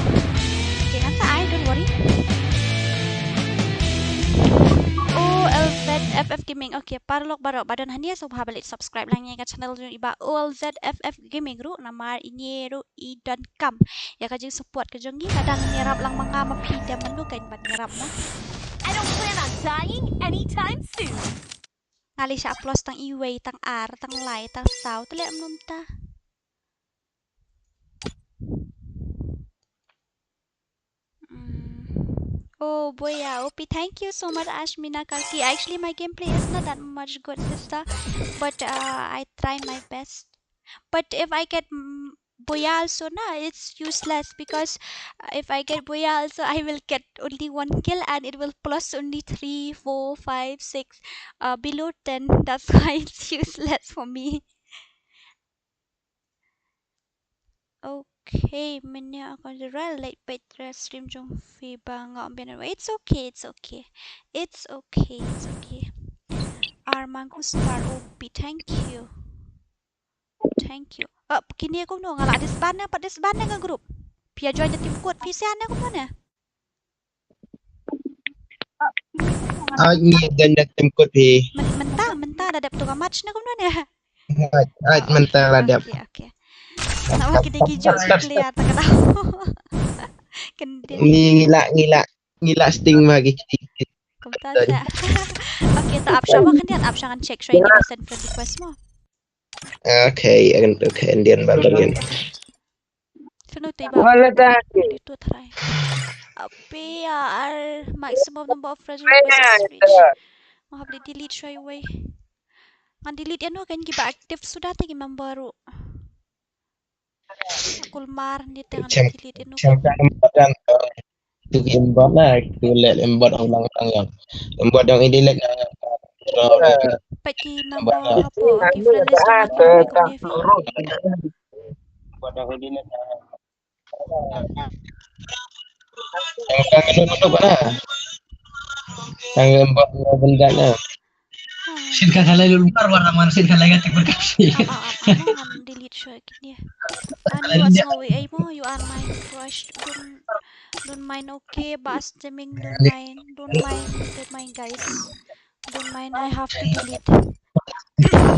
Okay, ngan sa ai, don't worry. O L Z F F Gaming. Okay, paralok baroh ba don hangne sngewbha ba leit subscribe lang ïa ka channel jong i Bah O L Z F F Gaming ruh namar ine ruh i donkam ïa ka jingsupport ka jong ngi. Lada ngin ïarap lang ma nga ma phi te mano kan ban ïarap mo. I don't plan on dying anytime soon. Nga leit sha plus tang iwei, tang ar, tang lai, tang saw, te leh mano mynta. Mm. Oh, Boya, O P, thank you so much, Ashmina Karki. Actually, my gameplay is not that much good, sister, but uh, I try my best. But if I get mm, Boya also, na, it's useless because uh, if I get Boya also, I will get only one kill and it will plus only three, four, five, six, uh, below ten. That's why it's useless for me. Okay, mynne nga kwah leit peit stream jong phi ba nga ym biang. It's okay, it's okay. It's okay, it's okay. Armand Kustar O P, thank you. Thank you. Uh, kine kumno nga la disband ne, pat disband ne nga group. Phi ïa join da team code, phi sian ne kumno ne? Ai ngi don da team code phi. Mynta, mynta da dep tu ka match ne kumno ne? Ai, ai mynta la dep. Okay, okay. Namar ki dei ki jokes clear ta ka dau. Kendin. Ngi la, ngi la, ngi la sting ma ki. Kumta sa. Okay, ta ap sha mo, kendin ap sha ngan check shuwa ïa ki ba send friend request mo. Okay, and okay, Indian barbarian. Shano te ba? Wala ta. Dei tu try. Ape ar maximum number of friends request is reached. Nga hap delete shuwa iwei. Ngan delete ïano kan ki ba active suda te ki member ruh. Kulmar ni te ngan delete ïano kan. Tu ki aimbot na, tu leh aimbot ong lang lang yang. Aimbot ong ini leh na. Peit ki number hapoh ki friend list jong nga ki ong kumne phi. Aimbot ong ini leh na. Tang aimbot ong ini leh na. Shin ka khalai lulbar wara man shin khalai ka tik berkasi. Ap ap ap ap mo, ngan delete shuwa kine. Ani wat sngew ei mo, you are my crush. Don't don't mind, okay, Bas Jamming, don't mind, don't mind, don't mind guys. Don't mind, I have to delete.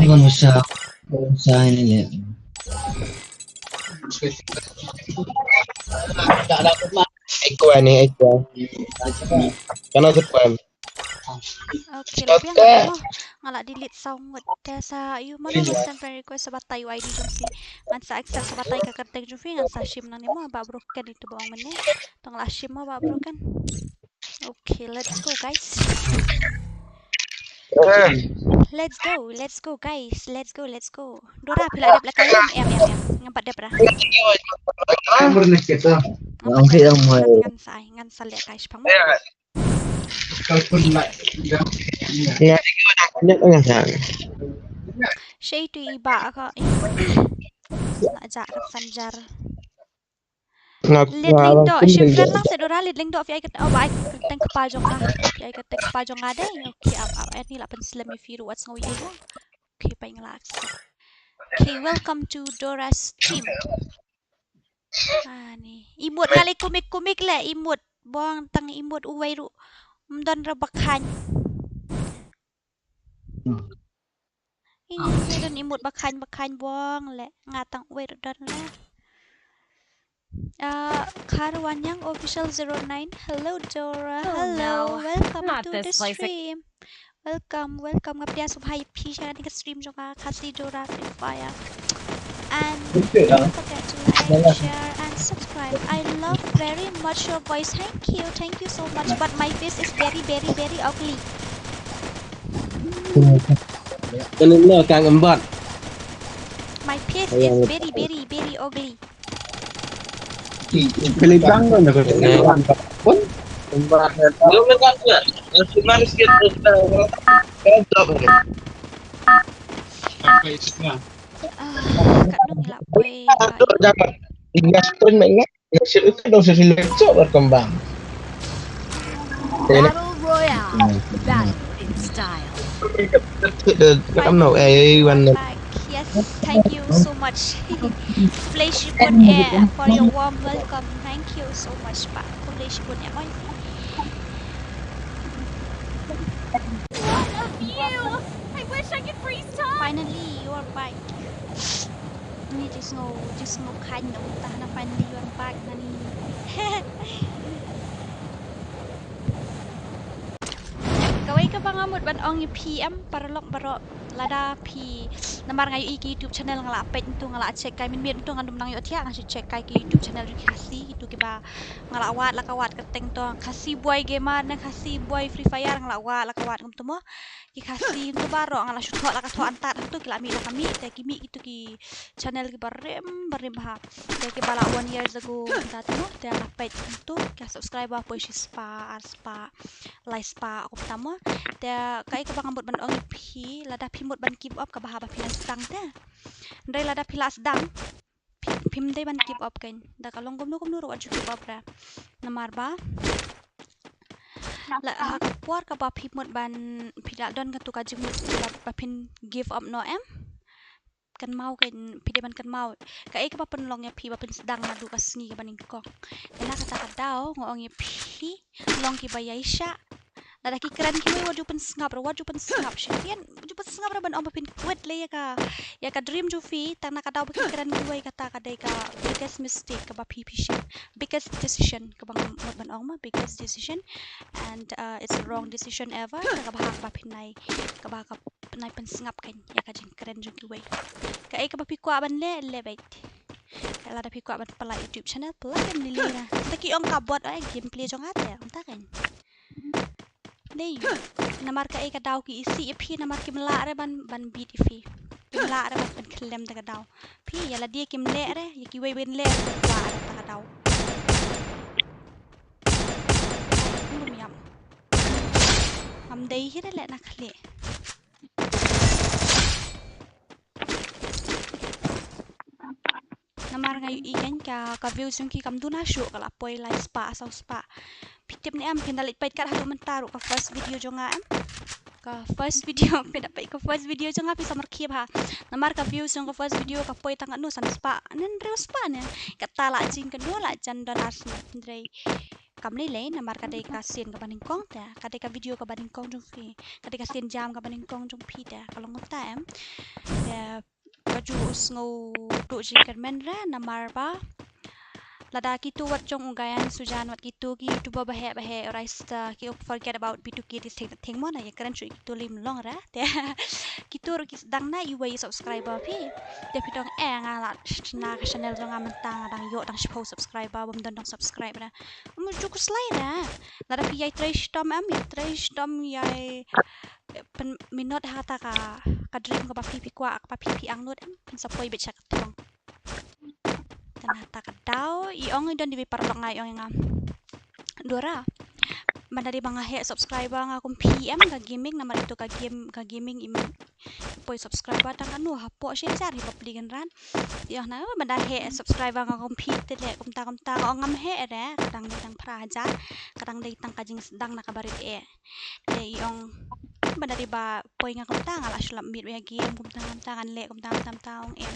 Ini kan usah usah ini ya. Ekwa ni ekwa. Kana tu pam. Okay, la biang nga mo. Nga la delete sound ngut te sa you mo, ngan send friend request sa batai U I D jong phi. Ngan sa accept sa batai ka kyrteng jong phi, ngan sa shim nangne mo, ba broken itu ba ong mynne. To nga la shim mo ba broken. Okay, let's go guys. Let's go, let's go guys. Let's go, let's go. Dora phi la dep la kai em em em. Ngam pat dep ra. Ang kita. Ang kita mo. Ngan sa ai, ngan sa leh kai shipang mo. Kalpun la. Ya, ya, ya. Shei tu i ba ka. La ja ka sanjar. Leit lyngdoh, shim friend lang seh Dora, leit lyngdoh, phi ai ka, oh, ba ai ka teng kpa jong nga. Phi ai ka teng kpa jong nga dei. Okay, ap ap, ani la pynslem ïa phi ruh wat sngew ïa nga. Okay, peit nga la accept. Okay, welcome to Dora's stream. Ani. Imut nga leh kumik kumik leh imut. Bong tang imut uwei ruh. Mdon ra bakhan. Ini don imut bakhan bakhan bong leh nga tang uwei ruh don leh. Uh, Kharwanyang Official zero nine. Hello Dora. Hello. Welcome to the stream. Welcome, welcome. Nga pdiang sngewbha ïa phi sha kane ka stream jong nga, Khasi Dora Free Fire. And don't forget to like, share and subscribe. I love very much your voice. Thank you, thank you so much. But my face is very, very, very ugly. Kena kang embat. My face is very, very, very ugly. Pelibang tu nak kena. Pun embat. Belum nak nak. Masih manis kita. Kan tak boleh. Ah, kat nung lah boy. Dapat tiga sprint mainnya. Nasib itu dong sesuai cok berkembang. Battle Royale. Battle in style. Kamu no eh wan. Yes, thank you so much. Flesh pun eh for your warm welcome. Thank you so much Pak. Flesh pun eh oi. What a view! I wish I could freeze time. Finally, you're back. Ni just ngo, just ngo khan na uta na finally you're back na ni. Kawei kaba nga mut ban ong ïa phi em paralok baroh lada phi namar nga ïohi ki YouTube channel nga la peit ntu nga la check kai mynmiet ntu ngan dum nang ïoh thiah nga check kai ki YouTube channel jong ki Khasi kitu kiba nga la wad la ka wad ka teng to Khasi Boy Gamer ne Khasi Boy Free Fire nga la wad la ka wad kumtu mo. Ki Khasi ntu baroh nga la shu thoh la ka thoh antad ntu ki la mih la ka mih te ki mih kitu ki channel kiba rim ba rim bha. Te kiba la one years ago kumta te mo te nga peit ntu ki subscriber poi shi spah ar spah lai spah kumta mo. Te kaei kaba nga mut ban ong ïa phi lada phi mut ban give up kaba haba phi nang sdang te. Hynrei lada phi la sdang phim dei ban give up kein da ka long kumno kumno ruh wat ju give up re. Namar ba la ha ka por kaba phi mut ban phi la don katu ka jingmut ba phin give up noh em. Kynmaw kein phi dei ban kynmaw kaei kaba pynlong ïa phi ba phin sdang naduh ka sngi kaba nyngkong. Te na kata ka daw nga ong ïa phi long kiba ïaishah. Lada ki kren kiwei wat ju pynsngap re wat ju pynsngap shisien. Ju pynsngap re ban ong ba phin quit lei ïa ka ïa ka dream jong phi tang na ka daw ba ki kren kiwei kata ka dei ka biggest mistake kaba phi phi shem. Biggest decision kaba nga mut ban ong ma biggest decision. And uh, it's the wrong decision ever. Kaba ha kaba phin nai kaba ha ka nai pynsngap kein ïa ka jingkren jong kiwei. Kaei kaba phi kwah ban leh leh beit. Lada phi kwah ban pynlait YouTube channel pynlait kein lili na. Te ki ong ka bot ai gameplay jong nga te ong ta kein. Dei namar kaei ka daw ki isih ïa phi namar kim lah re ban ban beat ïa phi. Kim lah re ban pynkhyllem da ka daw. Phi ïa lade kim leh re ïa kiwei ban leh re ban kwah re ta ka daw. bym ïap. Ngam dei hi da leh na khlieh. Namar nga ïohi kein ka, ka views jong ki kam duna shuh, ka la poi lai spah saw spah. Phi tip ne em, phin da leit peit kat haduh mynta ruh ka first video jong nga em. Ka first video, phi da peit ka first video jong nga phi sa markhie bha. Namar ka views jong ka first video ka poi tang katno, san spah ne hynriew spah ne. Kata la jingkynnoh la jan don ar snem, hynrei kam lei lei namar ka dei ka sien kaba nyngkong te, ka dei ka video kaba nyngkong jong phi, ka dei ka sien jam kaba nyngkong jong phi te, ka long kumta em. Te ka ju sngew duh jingkyrmen re namar ba lada kitu wat jong u Gayan Sujan wat kitu ki tuba ba heh ba heh, orai sta ki up forget about bitu ki ti thing thing mo na ïa kren shu kitu lim long re. Te kitu ruh ki sdang na iwei subscriber phi. Te phi dong eh nga la shna ka channel jong nga mynta nga dang ïoh dang shiphew subscriber bym don dang subscribe re. Mu ju khuslai re. Lada phi ïai trei shitom em, ïai trei shitom ïai pynminot ha kata ka, ka dream kaba phi phi kwah, kaba phi phi angnud em, phin sa poi beit sha ka thong. Te na kata ka daw i ong i don iwei paralok nga i ong i nga, Dora, ban da dei ba nga heh subscriber nga kum phi em ka gaming, namar ito ka game, ka gaming im poi subscriber tang kano hapoh shi hajar hi bapli kan ran. Ïoh na ban da heh subscriber nga kum phi te leh kumta kumta, nga ong ngam heh re, ka dang dei tang phra hajar, ka dang dei tang ka jingsdang na ka barit eh. Te i ong ban da dei ba poi nga kumta nga la shu lap miet wei ha game kumta kumta ngan leh kumta kumta kumta, ong em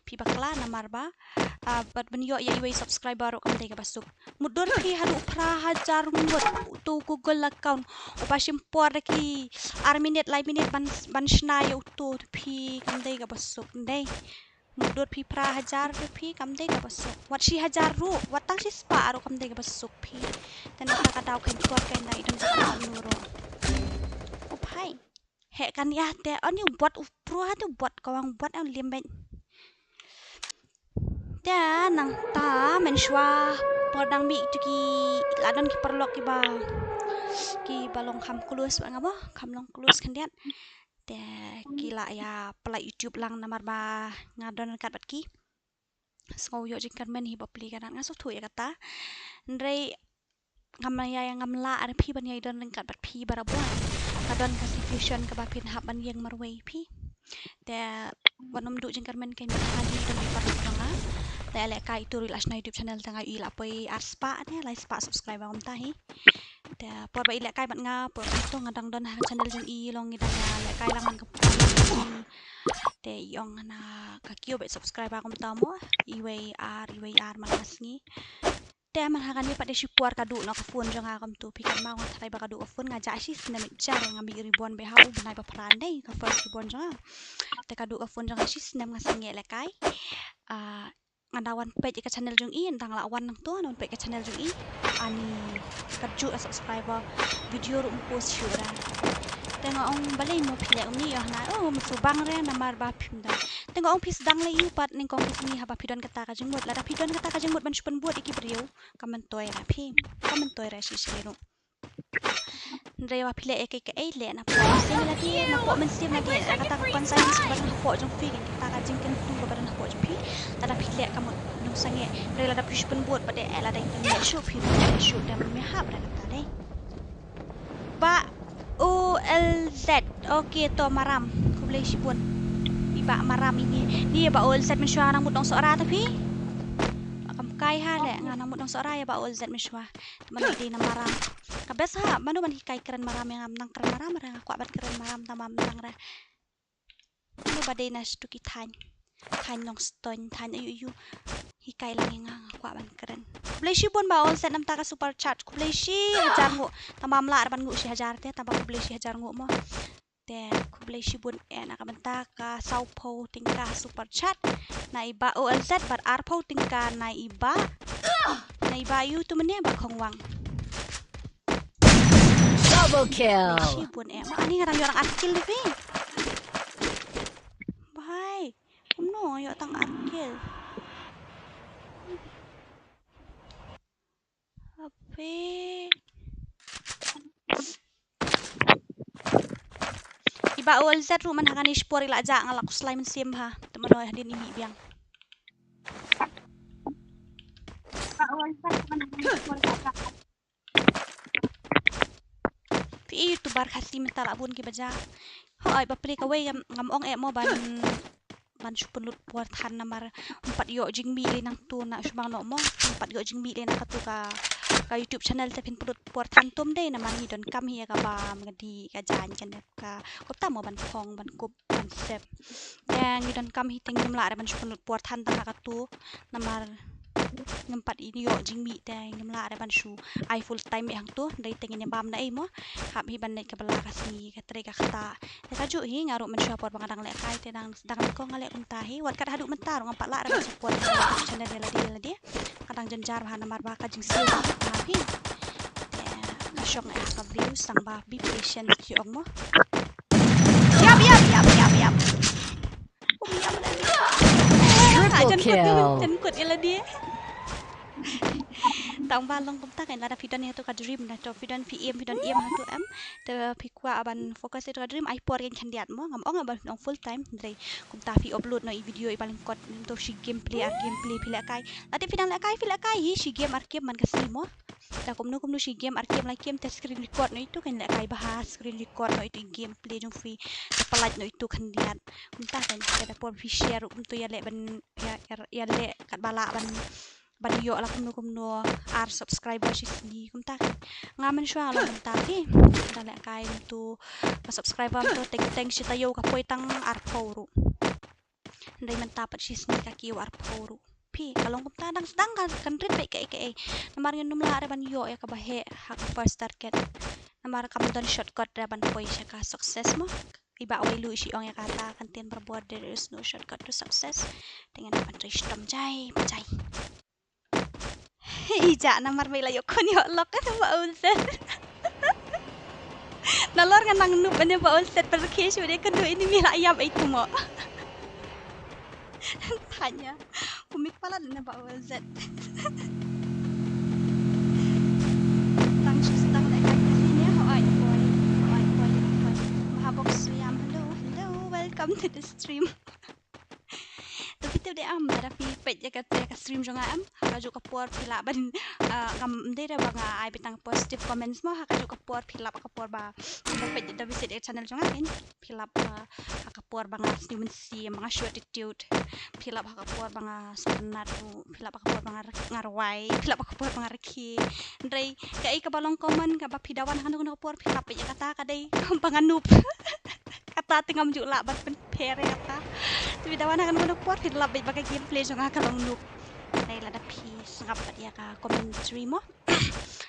phi bakla namar ba ah, bad ban ïoh ïa iwei subscriber ruh kam dei kaba suk. Mutdur phi haduh phra hajar ngut utu Google account uba shim por da ki ar minit lai minit ban, ban shna ïa utu, phi kam dei kaba suk dei. Mutdur phi phra hajar te phi kam dei kaba suk. Wat shi hajar ruh, wat tang shi spah ruh kam dei kaba suk phi. Te na kata ka daw kein por kein dang i don kaba suk ruh. U phai. Heh kan ïa te, ani u bot u pro ha te u bot ka wang bot, eh, u liam beit. Te nangta mynshuwa por dang mih tu ki la don ki paralok kiba, kiba long kham close bad nga mo, kham long close khyndiat. Te ki la ïa pynlait YouTube lang namar ba nga don ryngkat bad ki. Sngew ïoh jingkyrmen hi bapli ka dang nga sngewthuh ïa kata. Hynrei ngam ïa, ngam lah re phi ban ïa don ryngkat bad phi barabor. Ka don ka situation kaba phin hap ban ïeng marwei phi. Te wat nym duh jingkyrmen kein bad ha ki don ki paralok jong nga. Te lehkai ito ruh i la shna YouTube channel te nga ïohi la poi ar spah ne lai spah subscriber kumta hi. Te por ba i lehkai bad nga por ba ito nga dang don ha channel jong i long i dang ïa lehkai lang man ka por. Te i ong na ka kiew bad subscriber kumta mo, iwei ar, iwei ar man ka sngi. Te man ha kane pat de shipor ka duh noh ka phone jong nga kumtu phi kynmaw nga tharai ba ka duh ka phone nga jah shi snem jar nga mih ribon bad ha u bnai ba phra dei ka first ribon jong nga. Te ka duh ka phone jong nga shi snem nga sangeh lehkai. Ah, nga da wan peit ïa ka channel jong i, nda nga la wan nangto, nga wan peit ka channel jong i. Ani ka juh ka subscriber, video ruh ym post shuh re. Te nga ong balei mo phi leh kumne, ïoh na, oh, ym shu bang re namar ba phim don. Te nga ong phi sdang leh ïa u pat nyngkong ka sngi haba phi don kata ka jingmut, lada phi don kata ka jingmut ban shu pynbud ïa ki briew, ka myntoi re phi, ka myntoi re shisha ruh. Hynrei ba phi leh ïa kaei kaei leh na poh mynsiem lade, na poh mynsiem lade, na kata ka conscience kaba don hapoh jong phi, kata ka jingkyntu kaba don hapoh jong phi. Lada phi leh ka mut nong sangeh, hynrei lada phi shu pynbud pat de, eh, lada phi leh shuh phi leh shuh, dei ym hap re kata dei. Bah O L Z, okay to Maram, khublei shibun. I Bah Maram ini, ni Bah O L Z mynshuwa nang mut Nongsohra to phi. Kam kai ha leh nga nang mut Nongsohra ïa Bah O L Z mynshuwa. Te mano dei na Maram. Ka best ha, mano ban hikai kren Maram ïa nga, ym nang kren Maram re, nga kwah ban kren Maram tang ba ym nang re. Mano ba dei na shatu ki thaiñ. Thaiñ Nongstoiñ, thaiñ aiu aiu. Hikai lang ïa nga, nga kwah ban kren. Khublei shibun Bah O L Z namar ka super chat. Khublei shi hajar nguh. Tang ba ym lah re ban nguh shi hajar te, tang ba khublei shi hajar nguh mo. Te khublei shibun eh na ka bynta ka sawphew tyngka super chat na i Bah O L Z bad arphew tyngka na i Bah, na i Bah ïu tu mynne Bah Khongwang. Double kill. Khublei shibun eh. Ma ani nga dang ïoh tang ar kill phi. Bhai, kumno ïoh tang ar kill? Ape. I Bah O L Z ruh man ha kane shipor i la jah, nga la khuslai mynsiem bha. Te mano hadien i mih biang. Bah O L Z man ha kane shipor i la jah. I YouTuber Khasi mynta la bun kiba jah. Hooid, bapli kawei ngam, ngam ong eh mo ban, ban shu pynlut por than namar ym pat ïoh jingmih lei nangtu na shu bang noh mo. Ym pat ïoh jingmih lei na katu ka, ka YouTube channel te phin pynlut por than tum dei namar ngi donkam hi ïa kaba mngdi ka jaiñ kane ka, kumta mo ban phong, ban kup, ban sep. Te ngi donkam hi te ngim lah re ban shu pynlut por than tang ha katu namar ngim pat ïoh jingmih te ngim lah re ban shu ai full time eh hangtu, dei te ngin ïa bam na ei mo. Hap hi ban leit kaba la ka sngi ka trei ka ktah. Te kajuh hi nga ruh mynshuwa por ba nga dang lehkai te dang, dang ko nga leh kumta hi. Wat kat haduh mynta ruh ngam pat lah re ban support channel ïa lade ïa lade. Ka dang jynjar bha namar ba ka jingsiew ba hap hi. Te ka shong eh ha ka views tang ba be patient ki ong mo. Yap, yap, yap, yap, yap. Triple kill. Tang ba long kumta kan lada phi don ïa tu ka dream na to phi don phi aim phi don aim ha tu em. Te phi kwah ban focus ïa tu ka dream ai por ïa khyndiat mo ngam ong ban ong full time hynrei kumta phi upload noh i video i ba lyngkot to shi gameplay ar gameplay phi lehkai. Lada phi dang lehkai phi lehkai hi shi game ar game man ka sngi mo. Da kumno kumno shi game ar game lai game te screen record noh itu kan lehkai bha screen record noh itu game play jong phi. Te pynlait noh itu khyndiat. Kumta kan te da por phi share kumto ïa leh ban ïa, ïa, ïa leh kat ba lah ban, ban ïoh la kumno kumno ar subscriber shi sngi kumta kan. Nga mynshuwa long kumta phi. Da lehkai kumto ba subscriber kumto teng teng shi taïew ka poi tang arphew ruh. Hynrei mynta pat shi sngi ka kiew arphew ruh. Phi ka long kumta dang sdang ka kan rit beit kaei kaei. Namar ngin ym lah re ban ïoh ïa kaba heh ha ka first target. Namar kam don shortcut re ban poi sha ka success mo. I Bah Wailu i shi ong ïa kata kan tien barabor there is no shortcut to success. Te ngin ban trei shitom jai ba jai. Ija namar me la ïoh khun ïoh lok ka ba ul set. Nalor nga nang nup ne ba ul set per ke shu de kyndu ini mi la ïap ai tumo. Tanya. Kumik pala ne ba ul set. Tang shu tang ne kan kasi ne ho ai boy. Ho ai boy. Mahabok suyam. Hello, hello. Welcome to the stream. To phi tip de am lada phi peit ïa ka, ïa ka stream jong nga am ha kajuh ka por phi lah ban, ah, ngam dei re ba nga ai beit tang positive comments mo ha kajuh ka por phi lap ha ka por ba, ba peit da visit ïa ka channel jong nga kan phi lap, ah, ha ka por ba nga sniew mynsiem ba nga show attitude phi lap ha ka por ba nga sngewtynnat ruh phi lap ha ka por ba nga, nga rwai phi lap ha ka por ba nga rkhie. Hynrei kaei kaba long common kaba phi da wan ha kano kano ka por phi lap beit ïa kata ka dei ba nga noob. Kata te ngam ju lah ban pynpher ïa kata. Te phi da wan ha kano kano ka por phi lap beit ba ka gameplay jong nga ka long noob. Dei lada phi sngap pat ïa ka commentary mo.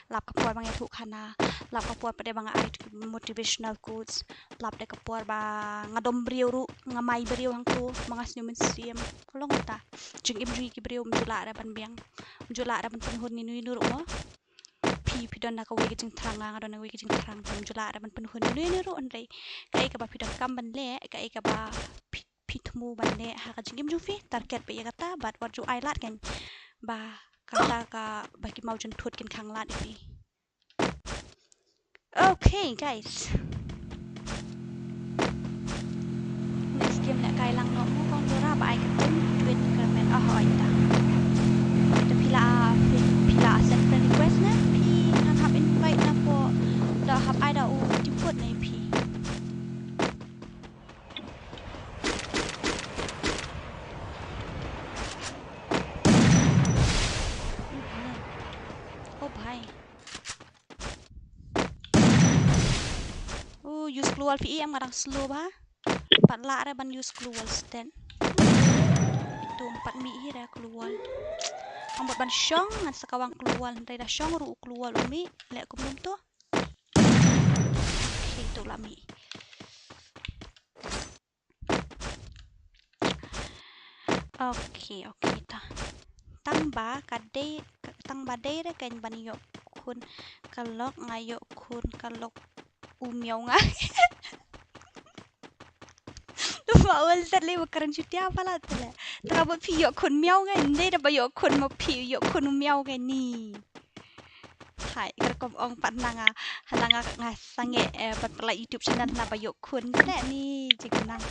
Lap ka por ba nga ïathuh khana, lap ka por pat ïa ba nga ai motivational quotes, lap de ka por ba nga dom briew ruh, nga mai briew hangto, ba nga sniew mynsiem. Ka long kata. Jingim jong ki briew ym ju lah re ban biang. Ym ju lah re ban pynhun ïano ïano ruh mo. Phi, phi don na kawei ka jingthrang, nga don na kawei ka jingthrang, ym ju lah re ban pynhun ïano ïano ruh hynrei kaei kaba phi donkam ban leh, kaei kaba phi, phi thmu ban leh ha ka jingim jong phi, target beit ïa kata bad wat ju ai lad kan ba kata kaba ki maw jynthut kin khang lad ïa phi. Okay guys. Next game lehkai lang noh mo kong Dora ba ai ka kum twin increment. Oh, oh, ita. Ita phi la, phi, phi la send friend request ne? Phi ngan hap invite na ko. Da hap ai da u timput ne phi. Oh bhai. Oh, use gloo wall phi em, nga dang slow bha. Pat lah re ban use gloo wall stet. Ito ym pat mih hi re gloo wall. Nga mut ban shong ngan sa kawang gloo wall, hynrei da shong ruh u gloo wall um mih, leh kumno to. Okay, to la mih. Okay, okay ta. Tang ba ka dei, tang ba dei re kan ban ïoh khun ka lok, nga ïoh khun ka lok u miaw nga. Tu ba ol tat le ba kren shutia pala tele. Tang ba phi ïoh khun miaw nga, dei da ba ïoh khun ma phi ïoh khun u miaw nga ni. Hai, ka rukom ong pat na nga, hala nga, nga sangeh, eh, pat pala YouTube channel na ba ïoh khun te ni jing nang.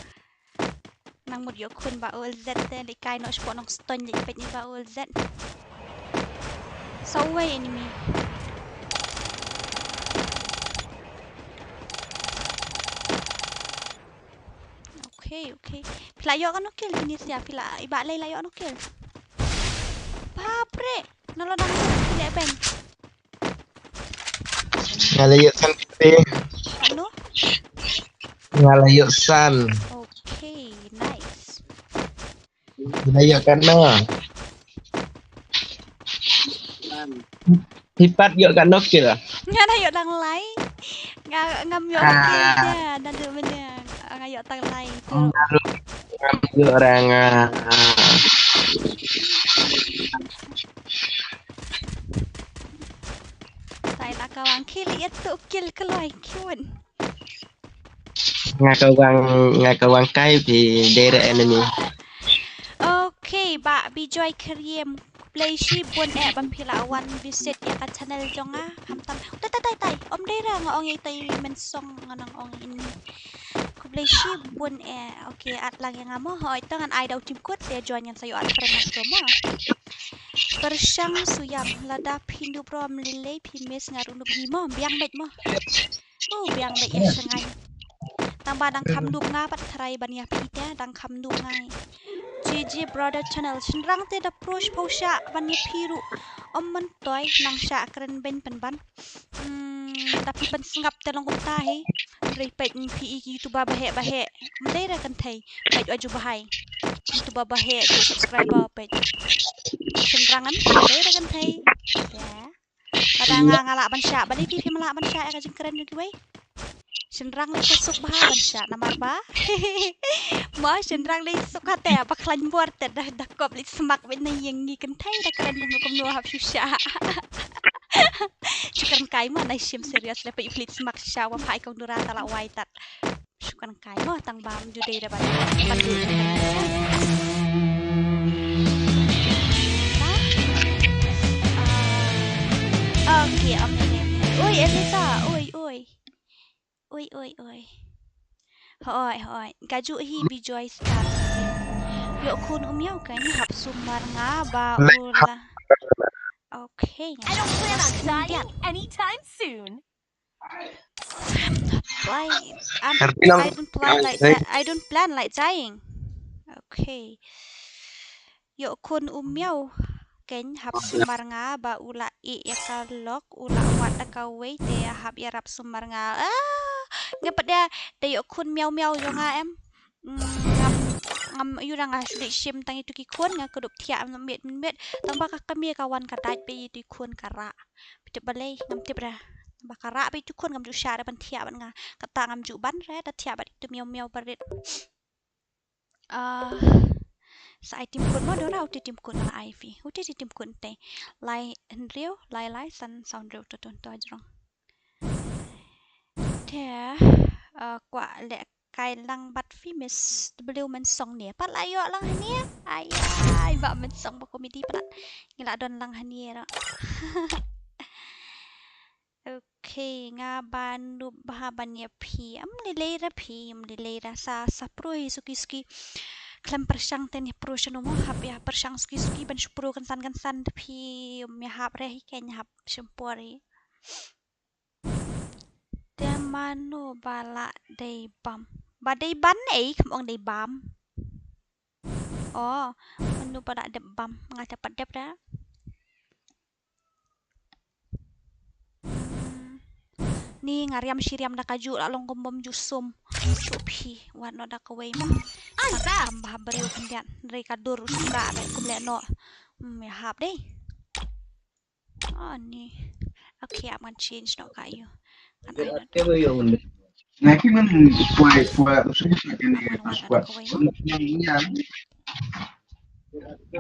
Nang mut ïoh khun ba ol zet te, lehkai noh shapoh Nongstoiñ leh peit ni ba ol zet. Sa uwei enemy. Okay, okay. Phi la ïoh katno kill kine sia, phi la, i Bah Lei la ïoh katno kill? Bapre. Nalor dang phi leh beiñ. Nga la ïoh san te. Katno? Nga la ïoh san. Okay, nice. Nga la ïoh katno. Phi pat ïoh katno kill? Nga la ïoh tang lai. Nga ngam ïoh kill ïa, naduh mynne nga ïoh tang lai tu. Ngam ïoh rang. Sai la ka wang kill ïa tu kill kloi kiun. Nga ka wang, nga ka wang kai phi dei re enemy. Okay, Bah Bijoy Kriem, khublei shibun eh ba phi la wan visit ïa ka channel jong nga. Khamtam. Tai tai tai tai. Ym dei re nga ong ïa tai mynsong nga nang ong ïa ini. Khublei shibun eh. Okay, at lang ïa nga mo. Hoi, to ngan ai da u tim kut te join ngan sa ïoh at friend lang to mo. Pyrshang Suyam, lada phi nup ruh ym lei lei phi miss nga ruh nup hi mo. Biang beit mo. Oh, biang beit ïa sha ngai. Tang ba dang kham nup nga pat tharai ban ïa phi te dang kham nup ngai. J J Brother Channel, shynrang te da pro shiphew shah ban ïa phi ruh. Ym myntoi nang shah kren beiñ pynban. Hmm, da phi pynsngap te long kumta hi. Hynrei peit phi i ki YouTuber baheh baheh. Ym dei re kynthei. Peit wa ju bahai. YouTuber baheh ju subscriber peit. Shynrang em, ym dei re kynthei. Ya. Lada nga nga lah ban shah, balei phi phim lah ban shah ïa ka jingkren jong kiwei? Shynrang lei te suk bha ban shah namar ba mo shynrang lei suk ha te ba khlaiñ bor te da da kop leit smak beit na ïing ngi kynthei da kren kumno kumno hap shu shah. Shu kren kai mo na shim serious lei peit leit smak sha wa phai kong dura ta la wai tat. Shu kren kai mo tang ba ym ju dei da ban ban dei da ban dei. Okay, okay, okay. Oi, Elisa, oi, oi. Oi, oi, oi. Hoi, hoi. Ka ju hi Bijoy Star. Ïoh khun u miaw kan hap sumar nga ba u la. Okay. I don't plan on dying anytime soon. Why? I'm, I don't plan like that. I don't plan like dying. Okay. Ïoh khun u miaw kan hap sumar nga ba u la ïeh ïa ka lok u la wad da kawei te hap ïarap sumar nga. Ah, nga pat da da ïoh khun miaw miaw jong nga em. Mm, ngam ngam ïu da nga shu leit shim tang itu ki khun nga kdup thiah miet miet tang ba ka kmie ka wan ka dait ba itu khun ka rah. Tip balei ngam tip re. Ba ka rah ba itu khun ngam ju shah re ban thiah ban nga. Kata ngam ju ban re da thiah bad itu miaw miaw barit. Ah, sa ai tim khun mo dora uti tim khun la ai phi. Uti ti tim khun te. Lai hynriew, lai lai san saw hynriew to to to ajrong. Te ah, kwah leh kai lang bad phi Miss W Mynsong ne. Pat la ïoh lang hane. Ai ai ba Mynsong ba comedy pat. Ngi la don lang hane ra. Okay, nga ba nup bha ban ïa phi. Am lei lei ra phi, am lei lei ra sa sa pro hi suki suki. Khlem pyrshang te ni pro shano mo hap ïa pyrshang suki suki ban shu pro kynsan kynsan te phi, am ïa hap re hi ken hap shim por hi. Te mano ba la dei bam. Ba dei ban ei kham ong dei bam. Oh, mano ba la dep bam. Nga te pat dep da. Hmm. Ni nga riam shi riam da ka ju la long kum bom ju sum. Shu phi wat no da kawei ma. Kam ba ha briew khyndiat. Re ka dur u sum da be kum le no. Hmm, ïa hap dei. Oh ni. Okay, ap ngan change noh ka ïu. Ngan ai noh. Naki man kwai kwai usu sa kene pas kwai.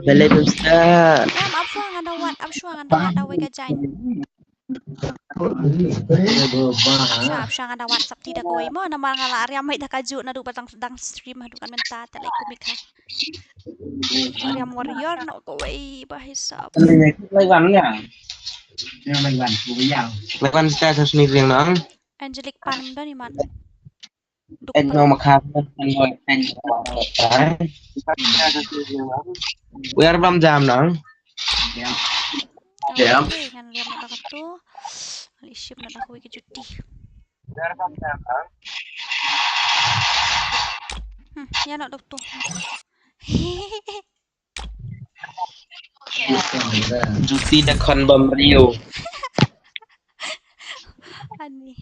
Bele bimsta. Em, ap shwa ngan da wat, ap shwa ngan da wat da wei ka jain. Sha ap shwa ngan da wat sap ti da kawei mo namar nga la riam mai da ka ju naduh ba dang dang stream haduh kan mynta te lai kumik ha. Riam warrior no kawei ba hisap. Lai wan nga. Lai wan ku ya. Lai wan sta sa sni riang nang. Angelic Pan don iman. En no makha en no en. We are bam jam nang. Ya. Okay, ngan liam na ka tu. Ngan lishim na ka wei ka juti. We are bam jam nang. Hmm. Ïa, noh doktor. Juti da khon bam rio. Ani.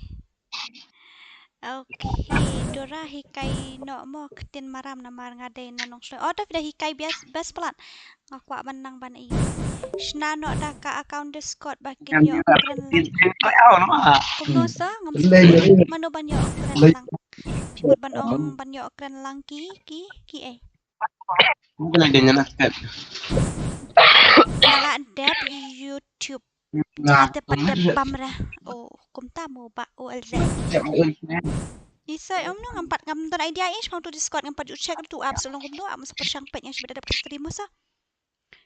Okay, Dora hikai noh mo ktien Maram namar nga dei na Nongshoi. Oh, to phi da hikai bias best plat. Nga kwah ban nang ban i. Shna noh da ka account Discord ba kin ïoh kren lang. Kumno sa ngam sa mano ban ïoh kren lang. Mut ban ong ban ïoh kren lang ki ki ki eh. Mungkin ada yang nak kat. Nga la dep YouTube. Nga te patet bam ra. Oh, kumta mo ba O L Z. Isa om no ngam pat ngam don idea ish, ngam tu Discord ngam pat ju check tu app so long kumno am sa pyrshang pet ïa shi ba dep stream mo sa.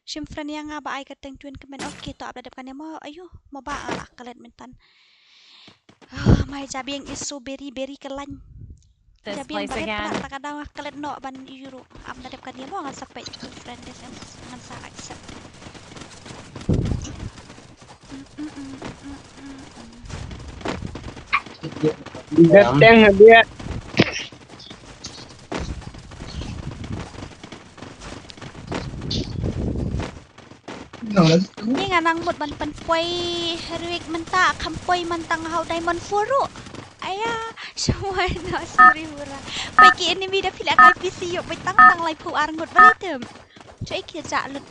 Shim friend ïa nga ba ai ka teng tuen kmen. Okay, to ap da dep kane mo. Ayu, mo ba nga la klet myntan. Oh, my jabieng is so berry berry kelan. Jabieng ba ret pynah ta ka daw nga klet noh ban ïuh ruh. Am da dep kane mo ngan sa peit friend des ngan sa accept. Dateng dia. Ni nga nang mut ban pynpoi heroic mynta kham poi man tang hau diamond four ruh. Aya, shamoi na sorry hura. Pai ki enemy da phi la kai P C ïoh pai tang tang lai phew ar ngut balei tem. Choi ki ja lut.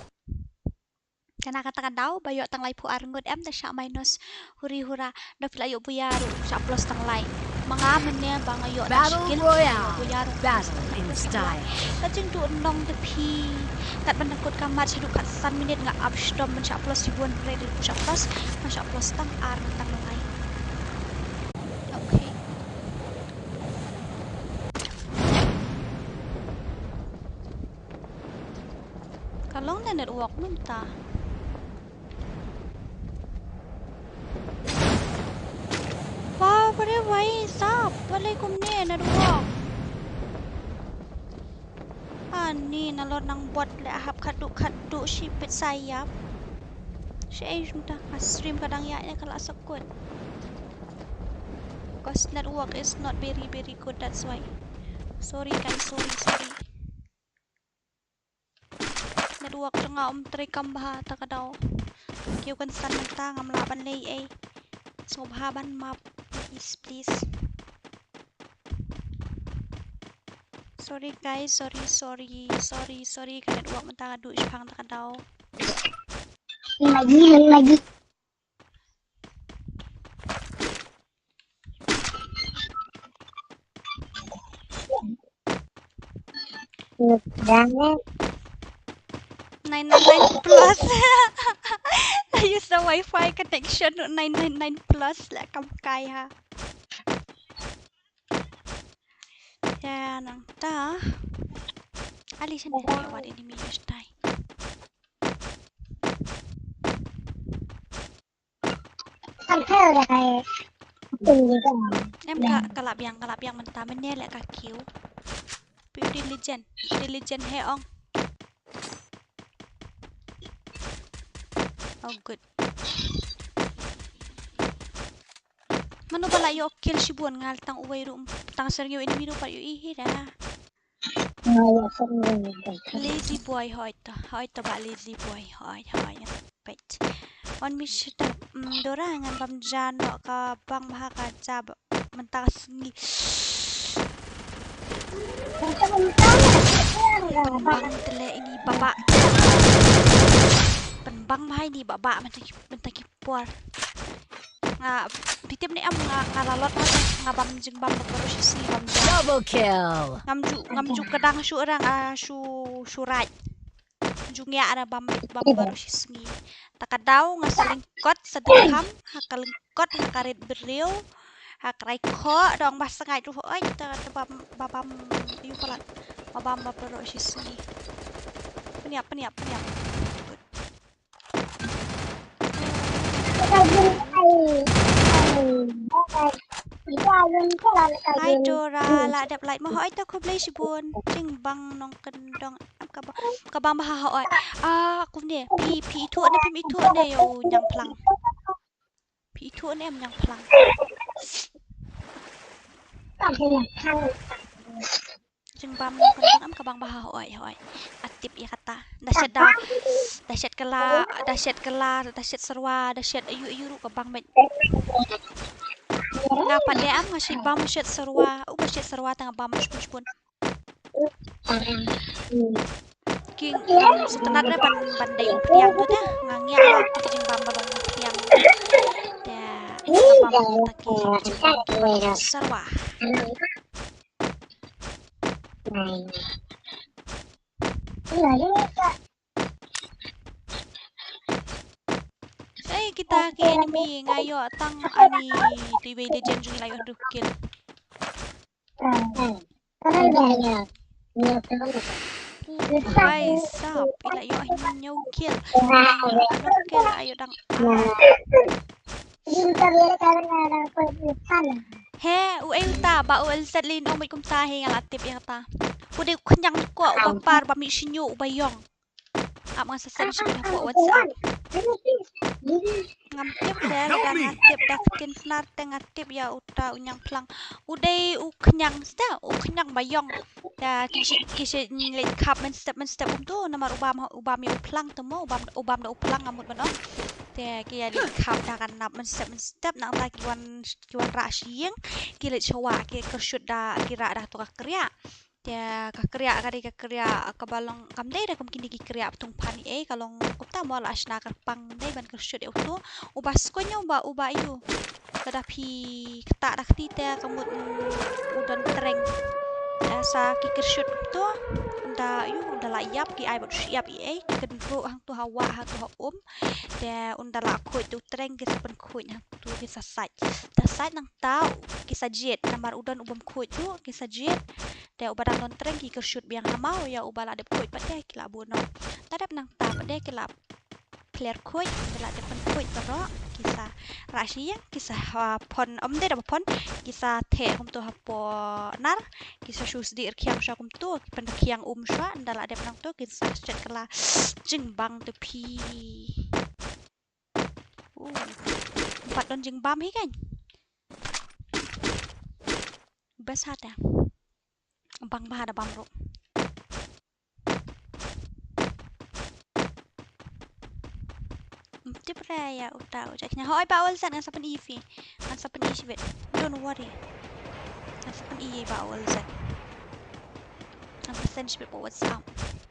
Kana kata ka daw ba ïoh tang lai phew ar ngut em da shah minus. Huri hura. Da phi la ïoh buya ruh shah plus tang lai. Ma nga mynne ba nga ïoh da skill buya ruh plus tang lai. Ka jingduh nong da phi. Kat ban da kut ka mat shaduh kat san minit nga up shitom ban shah plus shibun hynrei da shah plus nga shah plus tang ar tang lai. Okay. Ka long da network mynta. Ba pare wai sap balei kumne network. Ani nalor nang bot le hap khadduh khadduh shi pit sayap. Shi ei jumta ka stream ka dang ïa ka la sakut. Because network is not very very good, that's why. Sorry guys, sorry, sorry. Network jong nga um trei kam bha ta ka daw. Kiew kan san mynta ngam lah ban lei ei. Sngewbha ban map please please. Sorry guys, sorry, sorry, sorry, sorry ka network mynta nga duh shipang ta ka daw. Lagi, lagi. Nine nine nine plus. I use the Wi-Fi connection, nine nine nine plus la kam kai ha. Ya nang ta. Ali shen ne wat ini mi stai. Em ka ka la biang ka la biang mynta mynne le ka kiew. Pi diligent diligent he ong. Oh good. Mano ba la ïoh kill shibun ngal tang uwei ruh tang ser ngi enemy ruh pat ïoh i hi da. Lazy boy hoi to hoi to ba lazy boy hoi hoi. Peit. On mi shita Dora ngan bam ja noh ka bang bha ka ja mynta ka sngi. Pynbang tele ini baba. Pynbang bha ini baba mynta ki por. Nga bitim ne am nga ka lalot ha nga bam jingbam ba baroh shi sngi bam ja. Double kill. Ngam ju ngam ju ka dang shu ra nga shu shu rai. Ju ngiah ra bam bam baroh shi sngi. Ta ka daw nga sa lyngkot sa dkham ha ka lyngkot ha ka rit briew ha ka rai khoh dong ba sngaid ruh oi ta ta bam ba bam yu palat ba bam ba baroh shi sngi. Pynïap pynïap pynïap. Hai Dora la dep like mo hoi ta khublei shibun. Jingbang nongkyndong. Ka ba ka ba ma ha ha oi. Ah kumne phi phi ithuh ne phim ithuh ne ïa u ñiangphlang. Phi ithuh ne em ñiangphlang. Sa Bam ne ka bang, am ka bang bha, hoi, hoi. Nga tip ïa kata. Da shet da, da shet kylla, da shet kylla, da shet syrwa, da shet aïu aïu ruh ka bang beit. Nga pat de am nga shet bam shet syrwa, u ba shet syrwa tang bam shpun shpun. Ki ngam sngewtynnat re ban, ban dei umphniang tu te. Nga ngiah la ki jingbam ba long umphniang. Te ka bam ta ki jingbam syrwa. Ei, kita ki enemy nga ïoh tang ani tu iwei legend jong ngi la ïoh hynriew kill. Hai sap, i la ïoh hynñiew kill. Hynñiew kill, ayo dang. He, uei uta, ba u L Z lin ong bad kumta hi nga la tip ïa kata. U dei u khñiang ko, u ba par, ba mih shñiuh, u ba ïong. Ap nga sa send shibit hapoh WhatsApp. Ngam tip de, lada nga tip da ktien Pnar te nga tip ïa uta u ñiang phlang. U dei u khñiang sta, u khñiang ba ïong. Te ki shi, ki shi leit khap mynstep mynstep kumtu, namar u bam, u bam ïa u phlang te mo, u bam, u bam da u phlang nga mut ban ong. Te ki ïa leit khap da ka nap mynstep mynstep, nangta ki wan, ki wan rah sha ïing, ki leit sha wah, ki kyrshut da, ki rah da tu ka kriah. Te ka kriah ka dei ka kriah kaba long kam dei da kum kine ki kriah ba thung phan ei, ka long kumta mo, la shna kyrpang, dei ban kyrshut ïa uto. U ba skon ïa u ba, u ba ïa u. Lada phi ktah da kti te ka mut, mm, u don treng. Te sa ki kyrshut kumto. Ynda ïa u, ynda la ïap ki ai bad u shyiap ei, ki kynruh hangto ha wah, hangto ha um. Te ynda la khuid tu treng ki sa pynkhuid hangto, ki sa sait. Te sait nangta ki sa jied, namar u don u bym khuid tu ki sa jied. Te u ba dang don treng ki kyrshut biang ha maw, ïa u ba la dep khuid pat te ki la bun noh. Ta dep nangta pat te ki la pler khuid, ki la dep pynkhuid baroh, ki sa rah sha ïing, ki sa, ha, phon, ym dei da ba phon, ki sa theh kumto hapoh nar, ki sa shu sdieh rkhiang shuwa kumto, ki pynrkhiang um shuwa, ynda la dep nangto, ki sa shet kylla jingbang te phi. Uh, pat don jingbam hi kan. Best hat ïa. Bang bha da bam ruh. Tip re ïa uta u jack nya. Hoi ba ol zat ngan sa pyni phi. Ngan sa pyni shibit. Don't worry. Ngan sa pyni ba ol zat. Ngan sa send shibit ba WhatsApp.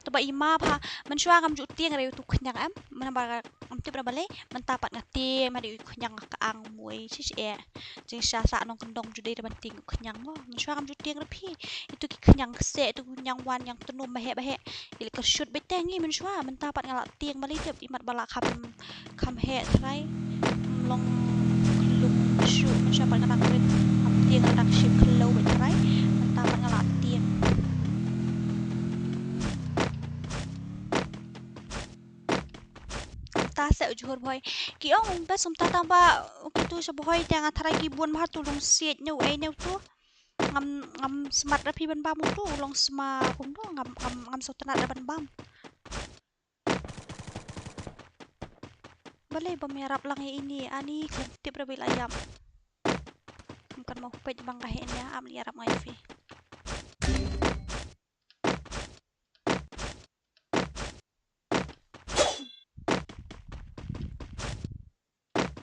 To ba i ma bha. Mynshuwa ngam ju tieng re utu khñiang em. Mynba Ngam tip ra balei, mynta pat nga tieng, ma dei u khñiang nga ka ang mui, shi shi eh. Jingshisha sa nongkyndong ju dei da ban tieng u khñiang mo. Mynshuwa ngam ju tieng ra phi. Itu ki khñiang kse, itu khñiang wan, ñiang tnum, ba heh, ba heh. Ki la kyrshut beit te ngi mynshuwa, mynta pat nga la tieng balei tip, imat ba la kham, kham heh trai. Long khlum shu, mynshuwa pat nga dang rit, ngam tieng ra dang shim khlem beit trai. Mynta pat nga la tieng. Kumta se u jhur bhoi. Ki ong bes kumta tang ba kitu sha bhoi te nga tharai ki bun bha tu long siej ne u ei ne utu. Ngam, ngam smat ra phi ban bam utu, u long sma kumno ngam, ngam, ngam sngewtynnat ra ban bam. Balei bym ïarap lang ïa ini, ani khlem tip ra ba i la ïap. Ngam kan mo peit bang ka heh nia, am ïarap ngai phi.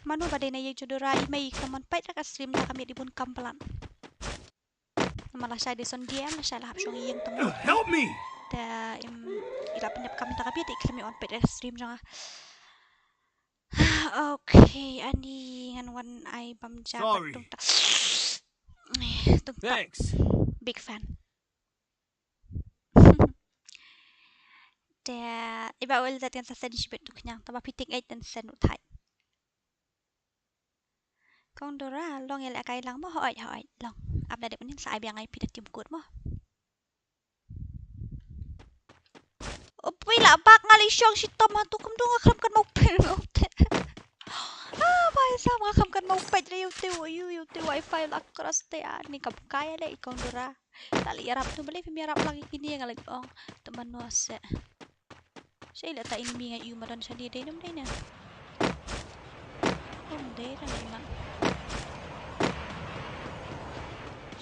Mano ba dei na ïing jong Dora, i mei ka mon peit ra ka stream da ka miet i bun kam palat. Namar lashai dei Sunday em, lashai la hap shong ïing tang. Help me! Te im i la pyndep kam da ka miet i khlem i on peit ra ka stream jong nga. Okay, ani ngan wan ai bam ja. Sorry. Tung ta. Tung ta. Thanks. Big fan. Te i ba ol zat kan sa send shibit tu khñiang, ta ba phi tieng ei ten send u thait. Kong Dora, long ïa lehkai lang mo, hoi, hoi, long. Ap da dep unin sa ai biang ai phi da tim kut mo. Upui la bak nga lei shong shitom ha tu kumdu nga khlem kan mau peit. Ah, bai sam nga khlem kan mau peit re ïa u te, ïa u te wifi la cross te ani kam kai le i Kong Dora. Ta lei ïarap tu balei phim ïarap lang ïa kine nga lei ong. Te mano se. Shei leh ta ini mi nga ïu ma don shadi dei num dei na. Num dei ra lei ma.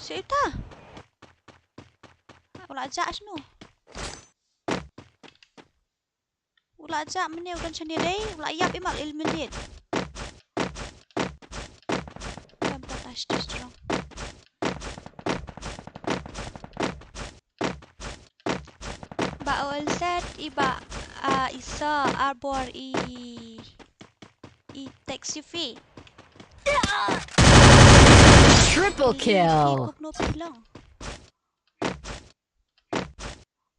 Shei ta. Aja shano? U la jah mynne u don shane dei, u la ïap, i ma eliminate. Em, ta, ta, shit, strong. Ba O L Z, i ba, ah, Isa, Arbor, i, i Taxi Fee. Triple kill. I, i, kuk no pilang.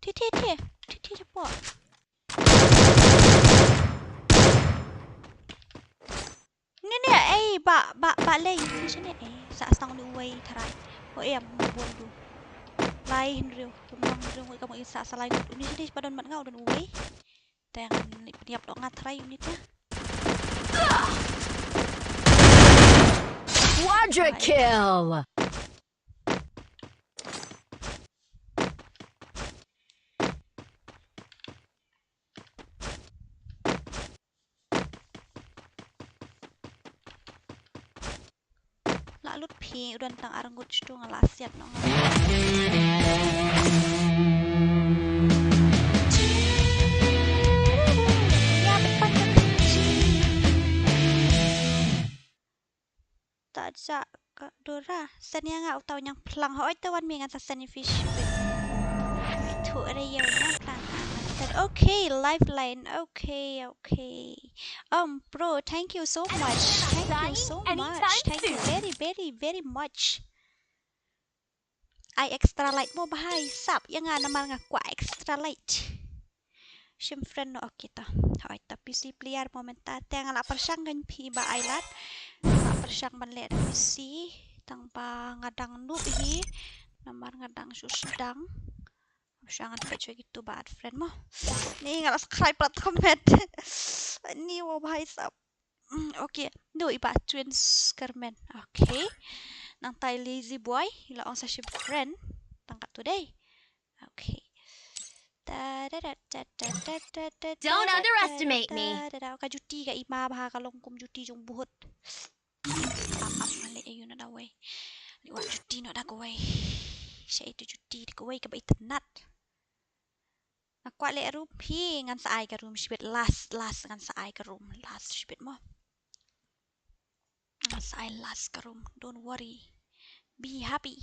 Thi, thi, thi. Thi, thi, thi, pok. Ni, ni, ei, ba, ba, ba, lei, ni shane, ei, sa stang ni uwei tharai. O, em, mo bon du. Lai hynriew, kum nang hynriew, ngui ka mo i sa, sa lai ngut, ni shane, ba don mat nga, u don uwei. Te ngan leit pynïap doh nga tharai, uni te. Quadra kill. La lut phi, u don tang ar ngut, shu nga la siat noh nga. Ïa, pynban ka. Ta ja ka Dora. Send ïa nga uta u ñiangphlang. Hooid, te wan mi ngan sa send ïa phi shipit. Thu re ïa u ñiangphlang. Okay, lifeline. Okay, okay. Um, bro, thank you so much. Thank you so much. Thank you very, very, very much. Ai extra light mo, bha i sap ïa nga namar nga kwah extra light. Shim friend noh, okay ta. Hooid ta, P C player mo mynta, te nga la pyrshang kein phi ba ai lad. Nga la pyrshang ban leh da P C, tang ba nga dang noob hi. Namar nga dang shu sdang. Pyrshang ngan peit shuwa kitu ba add friend mo. Ni nga la subscribe palat comment. Ni mo, bha i sap. Mm, okay. No, i ba Twins Kermen. Okay. Nangta i Lazy Boy, i la ong sa shim friend. Tang katto dei. Okay. Ta da da da da da da da. Don't underestimate me. Da da da. Ka juti ka i ma bha, ka long kum juti jong buhut. Ap ap, ngan leh ïa u noh da kawei. Leh wad juti noh da kawei. Sha itu juti da kawei kaba itynnat. Nga kwah leh room hi, ngan sa ai ka room shibit, last, last ngan sa ai ka room, last shibit mo. Ngan sa ai last ka room, don't worry. Be happy.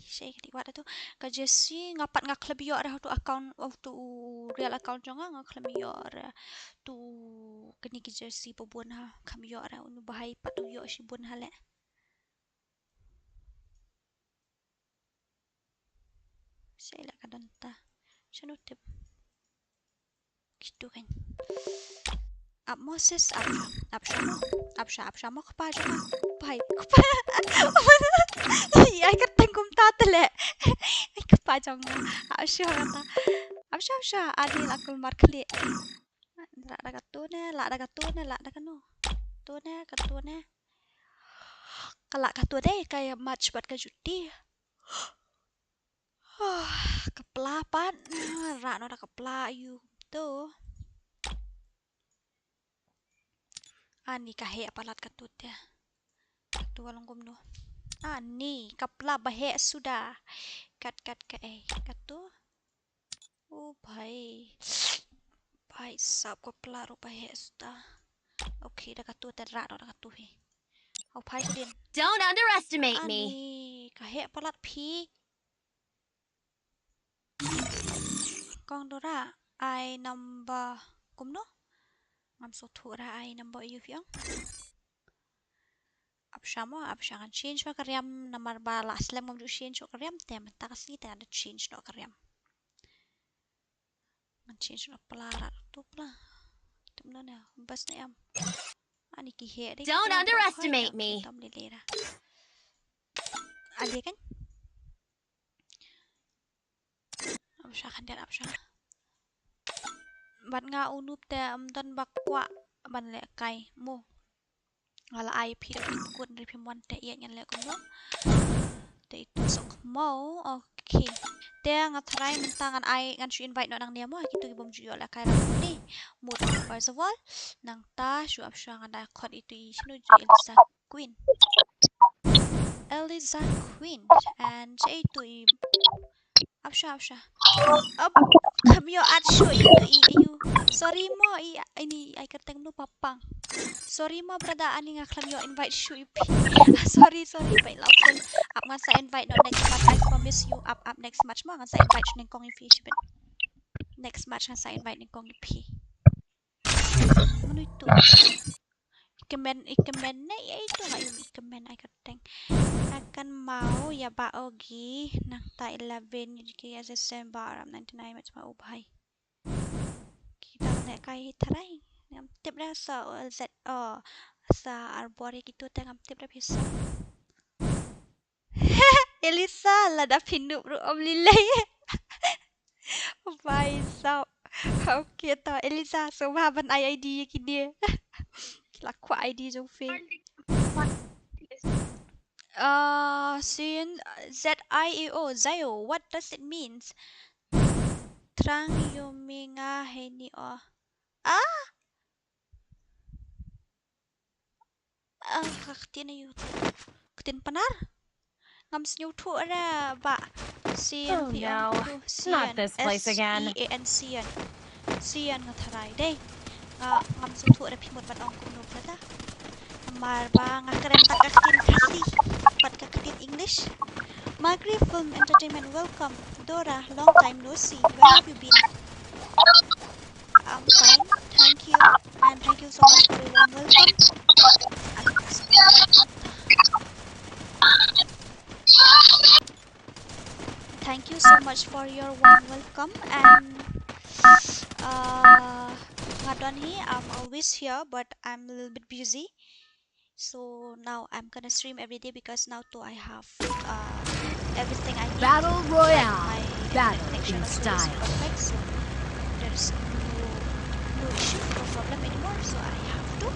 Sha ka dei wad tu. Ka Jessie nga pat nga khlem ïoh re tu account, tu real account jong nga, nga khlem ïoh re tu kane ki Jessie pa bun ha, khlem ïoh re, uni bha i pat u ïoh shibun ha leh. Sha ila ka don ta. Shano tip. Kitu kan. Ap Moses, ap, ap sha mo, ap sha, ap sha mo kpa jong nga. Pai, kpa. Ai ka tang kumta te leh. Ai kpa jong nga. Ap sha kata. Ap sha, ap sha. Ani la kulmar khlieh. Lah da katu ne, lah da katu ne, lah da kano. Tu ne, katu ne. Ka lah katu dei, ka ïa match bad ka juti. Ka pla pat, rah noh da ka pla ïa u tu. Ani ka heh palat katu te. Katu ka long kumno. Ani ka pla ba heh suda. Kat kat ka ei. Katu. O bhai. Bhai sab, ka pla ruh ba heh suda. Okay, da katu te, rah noh da katu hi. O bhai, sha din. Don't underestimate me. Ani ka heh palat phi. Kong Dora, ai number kumno? Ngam sngewthuh re ai number ïa phi ong. Ap sha mo, ap sha, ngan change ma ka riam namar ba la slem ngam ju change ka riam te mynta ka sngi te ngan da change noh ka riam. Ngan change noh pla, rah tu pla. Tum no ne, bas ne em. Ani ki heh dei. Don't underestimate me. Tam lele ra. Ade kan? Ap sha khyndiat, ap sha. Bad nga u noob te ym don ba kwah ban lehkai mo. Nga la ai phi da ki kut, hynrei phim wan te ïa ngan leh kumno. Te itu sok mo. Okay. Te nga tharai mynta ngan ai, ngan shu invite noh nangne mo ha kitu ki bym ju ïoh lehkai ra kumne. Mut first of all. Nangta shu ap sha, ngan da khot itu i shano, ju Elisa Queen. Elisa Queen. And sha itu i Ap sha, ap sha. Ap, khlem ïoh add shuh ïa u, ïa u. Sorry mo, i, ini ai kyrteng mano, Papang. Sorry mo brother, ani nga khlem ïoh invite shuh ïa phi. Sorry, sorry, peit la phone. Ap ngan sa invite noh next match, I promise you. Ap, ap next match mo, ngan sa invite nyngkong ïa phi shibit. Next match ngan sa invite nyngkong ïa phi. Mano ito? Comment, i comment ne, ïa ito nga ïa i comment ai kyrteng. Akan mau ïa ba ogi nangta eleven ki S S M ba aram ninety-nine match ma u bhai. Kita ne kai tharai. Ngam tip da sa O L Z, oh, sa Arbor ïa kito te ngam tip da pisa. Elisa, lada phi noob ruh ym lei lei. Bhai sab. Okay to, Elisa, sngewbha ban ai I D ïa kine. Ki la kwah I D jong phi. Uh, Zion, Z I A O, Zio, what does it mean? Thrang ïa me nga heini o. Ah? Ah, ka ktien aïu? Ktien Pnar? Ngam sngewthuh re ba. Sean, oh, phi ong no. Tru, not Sean, this place again. S E A N, Sean. Sean nga tharai dei. Nga, ngam sngewthuh re phi mut ban ong kumno phi ta. Namar ba nga kren tang ka ktien Khasi bad ka ktien English. Magri Film Entertainment, welcome. Dora, long time no see. Where have you been? I'm fine, thank you, and thank you so much for your warm welcome. Thank you so much for your warm welcome, and, uh, nga don hi, I'm always here, but I'm a little bit busy. So now I'm gonna stream every day because now too I have, uh, everything I need. Battle Royale. Like my internet connection is always perfect, so there's no, no issue, no problem anymore. So I have to.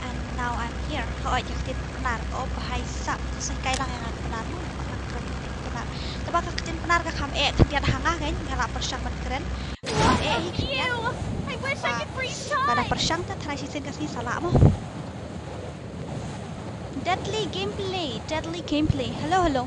And now I'm here. Oh, ïa ktien Pnar. Oh, bhai sab. Sngewbha lang ïa ngan Pnar. Pnar. Te ba ka ktien Pnar ka kham eh khyndiat ha nga, kan nga la pyrshang ban kren. Eh, eh, khyndiat. Ba da pyrshang te tharai shisien ka sngi sa lah mo. Deadly gameplay, deadly gameplay. Hello, hello.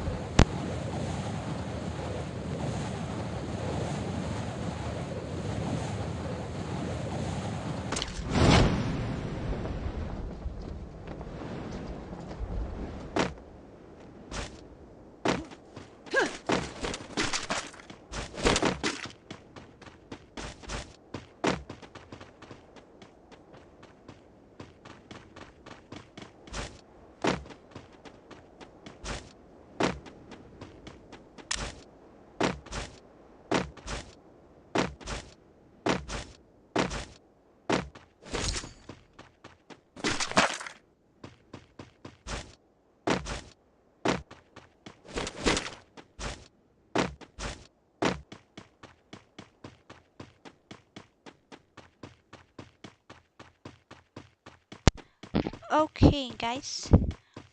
Okay, guys.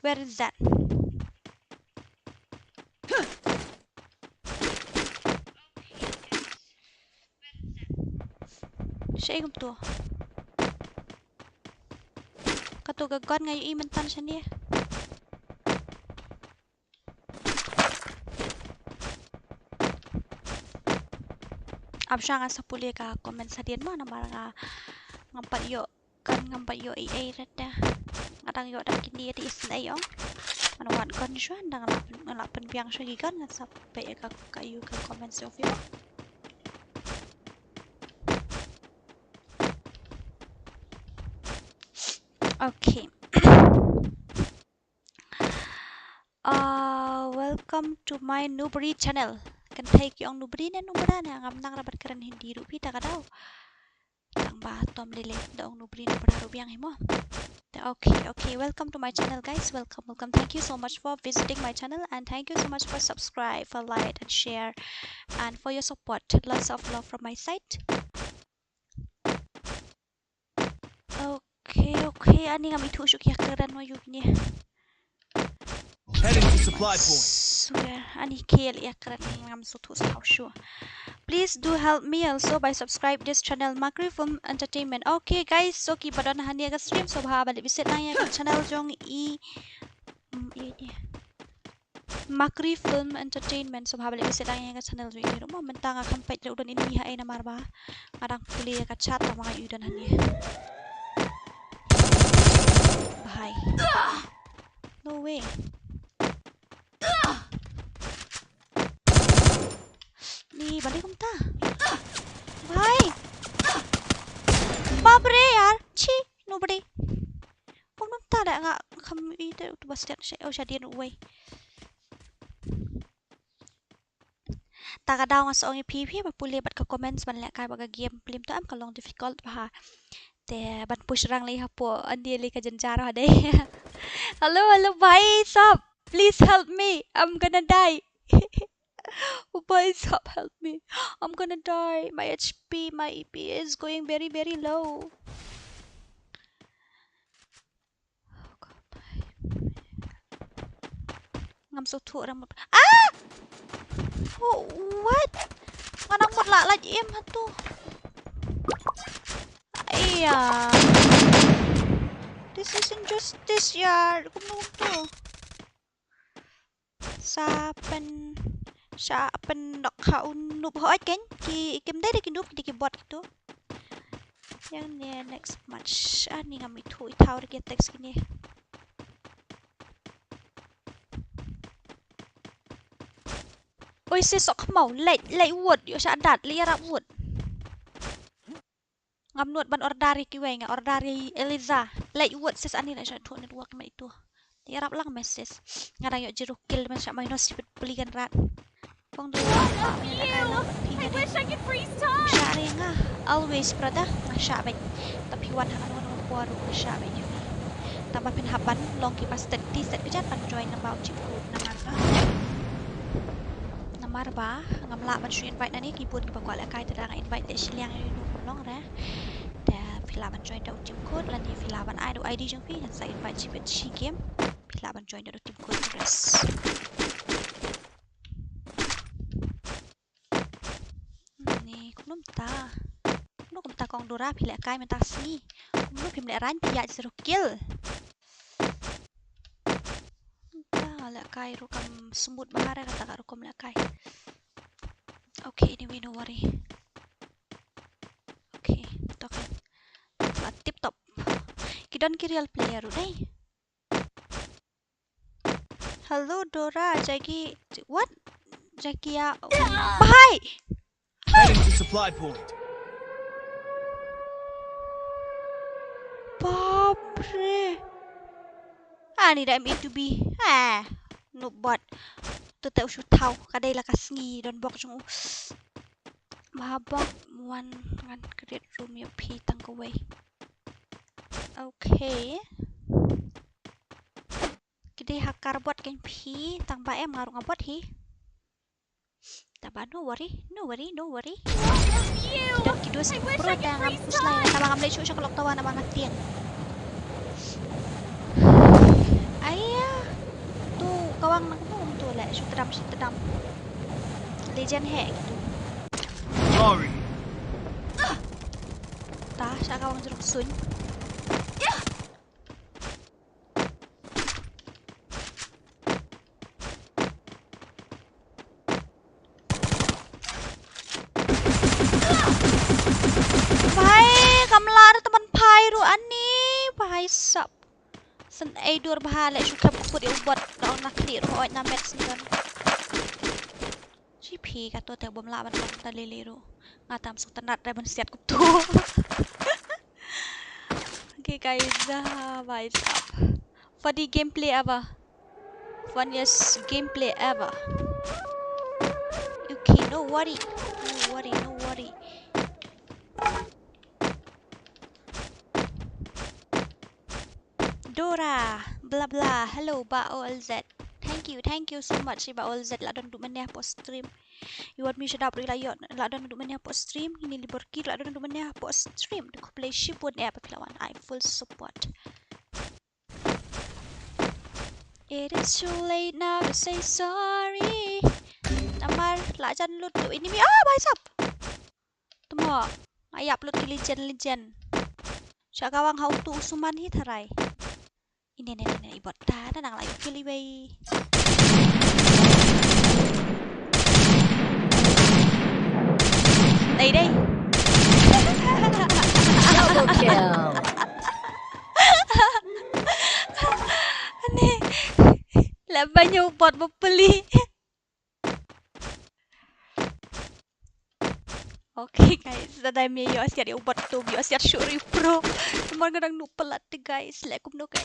Where is that? Shaei kumto? Kato ka gun nga ïohi mynta shane. Ap sha nga sa pule ka comment sa dien ma namar nga ngam pat ïoh. Kan ngam pat ïoh ei ei rat da. Nga dang ïoh da kine da isynei ong. Ngan wad gun shuwa, dang nga lah pyn, nga lah pynbiang shuwa ki gun, ngan sa peit ïa ka, ka ïu ka comments of you. Okay. Uh, welcome to my Nubri channel. Kynthei ki ong Nubri ne Nubra ne, ngam nang ra bad kren Hindi ruh phi ta ka daw. Tang ba tom lele da ong Nubri Nubra ruh biang hi mo. Okay, okay. Welcome to my channel, guys. Welcome, welcome. Thank you so much for visiting my channel, and thank you so much for subscribe, for like and share, and for your support. Lots of love from my side. Okay, okay. Ani ngam ithuh shuh ki ïakren mo ïa kine. Heading to supply point. Swear, ani khel ïakren ngam sngewthuh shuh. Please do help me also by subscribe this channel, Makri Film Entertainment. Okay guys, so ki ba don hangne ka stream, so ba ha ba leh visit lang ïa ka channel jong i, mm, i, i. Makri Film Entertainment, sngewbha ba leh share ïa ka channel jong ngi ruh mo, mynta nga kham peit ruh u don enemy ha ei namar ba nga dang pule ïa ka chat tang ba nga ïohi u don hangne. Bhai. No way. Ni balei kumta? Bhai. Bap re yaar. Chi, nobody. Kumno mynta leh nga kham ïohi te utu ba stet sha, oh, shadien uwei. Ta ka daw nga sa ong ïa phi, phi ba pule bad ka comments ban lehkai bad ka game, plim to em ka long difficult bha. Te ban push rang lei hapoh, ani lei ka jynjar ha dei. Hello, hello, bhai sahab. Please help me. I'm gonna die. Oh, bhai sahab, help me. I'm gonna die. My H P, my E P is going very, very low. Ngam sngewthuh rang mut. Ah! Oh, what? Nga nang mut lah lait im hato. Aiya. This is injustice, yaar. Kumno kumno. Sa pyn, sa pyndonkam u noob hooid kein, ki kim dei de ki noob, ki dei ki bot kito. Ïa ne next match. Ani ngam ithuh ithaw de ki text kine. Oi, si sok khmaw, leit, leit wut, ïoh sha dat, leit ïarap wut. Ngam nud ban order ïa kiwei, nga order ïa Eliza. Leit wut sis, ani la sha thuh network ma itu. Ïarap lang message. Nga dang ïoh zero kill, men sha minus shi pli kan rat. Kong dei ba ba men la kai lang phi nga dei. Sha re nga. Always brother, nga sha beit. Te phi wan ha kano kano ka por ruh nga sha beit ïa phi. Tang ba phin hap ban long ki ba stet ti stet kjat ban join namar u chim code namar ba. Namar ba ngam lah ban shu invite nangne, ki bun kiba kwah lehkai te da nga invite de shiliang ïa u long re. Te phi lah ban join da u team code lane phi lah ban ai da u I D jong phi, ngan sa invite shi bit shi game. Phi lah ban join da u team code progress. Ni kumno mynta? Kumno kumta kong Dora, phi lehkai mynta sngi? Kumno phim lehrain, phi ïaid zero kill? Mynta lehkai ruh kam smooth bha re, kata ka rukom lehkai. Okay, anyway, no worry. Okay, to kan. Tip top. Ki don ki real player ruh dei. Hello, Dora, jagi, what? Jagi ya, oh. Bhai! Heading to supply point. Bap re. Ani da M A two B. Ah, noob bot. Tu te u shu thaw, ka dei la ka sngi don bok jong u. Ba bok, wan ngan create room ïa phi tang kawei. Okay. Ki dei hacker bot kein phi, tang ba em nga ruh nga bot hi. Tang ba no worry, no worry, no worry. Ki don ki dos ki pro, tang ngam push line, tang ba ngam leit shuh sha ka clock tower namar nga tieng. Aiya. Tu kawang nang tu tu leh, shu tdam, shu tdam. Legend heh kitu. Sorry. Ta sha kawang jruk suiñ. Bhai, kam lah da tymmen phai ruh ani, bhai sahab. Sngewdor bha leh shu kham kut ïa u bot da ong na khlieh ruh oi na met sngewdon. Shi phi kato te bym lah ban long ta lili ruh. Nga tam sngewtynnat da ban siat kumto. Okay guys, ah, bhai sahab. Funny gameplay ever. Funniest gameplay ever. Okay, no worry. No worry, no worry. Dora, blah blah. Hello, ba O L Z. Thank you, thank you so much, ba O L Z. La don duh mynne hapoh stream. Iwad mi shadap ri la ïoh, la don duh mynne hapoh stream. Ini Liborki la don duh mynne hapoh stream. Khublei shibun ïa ba phi la wan. I full support. It is too late now to say sorry. Namar la jan lut tu ini mi. Ah, bhai sahab. Tmo. Nga ïap lut ki legend, legend. Sha kawang ha utu u suman hi tharai. Ine ne ne ne i bot ta na nang la ïoh kill iwei. Dei dei. Double kill. Ani. La ba ñiew bot ba peli. Okay guys, da dei me ïoh siat ïoh bot tu ïoh siat shuh ri pro. Mon nga dang nu pelat te guys, leh kumno kan.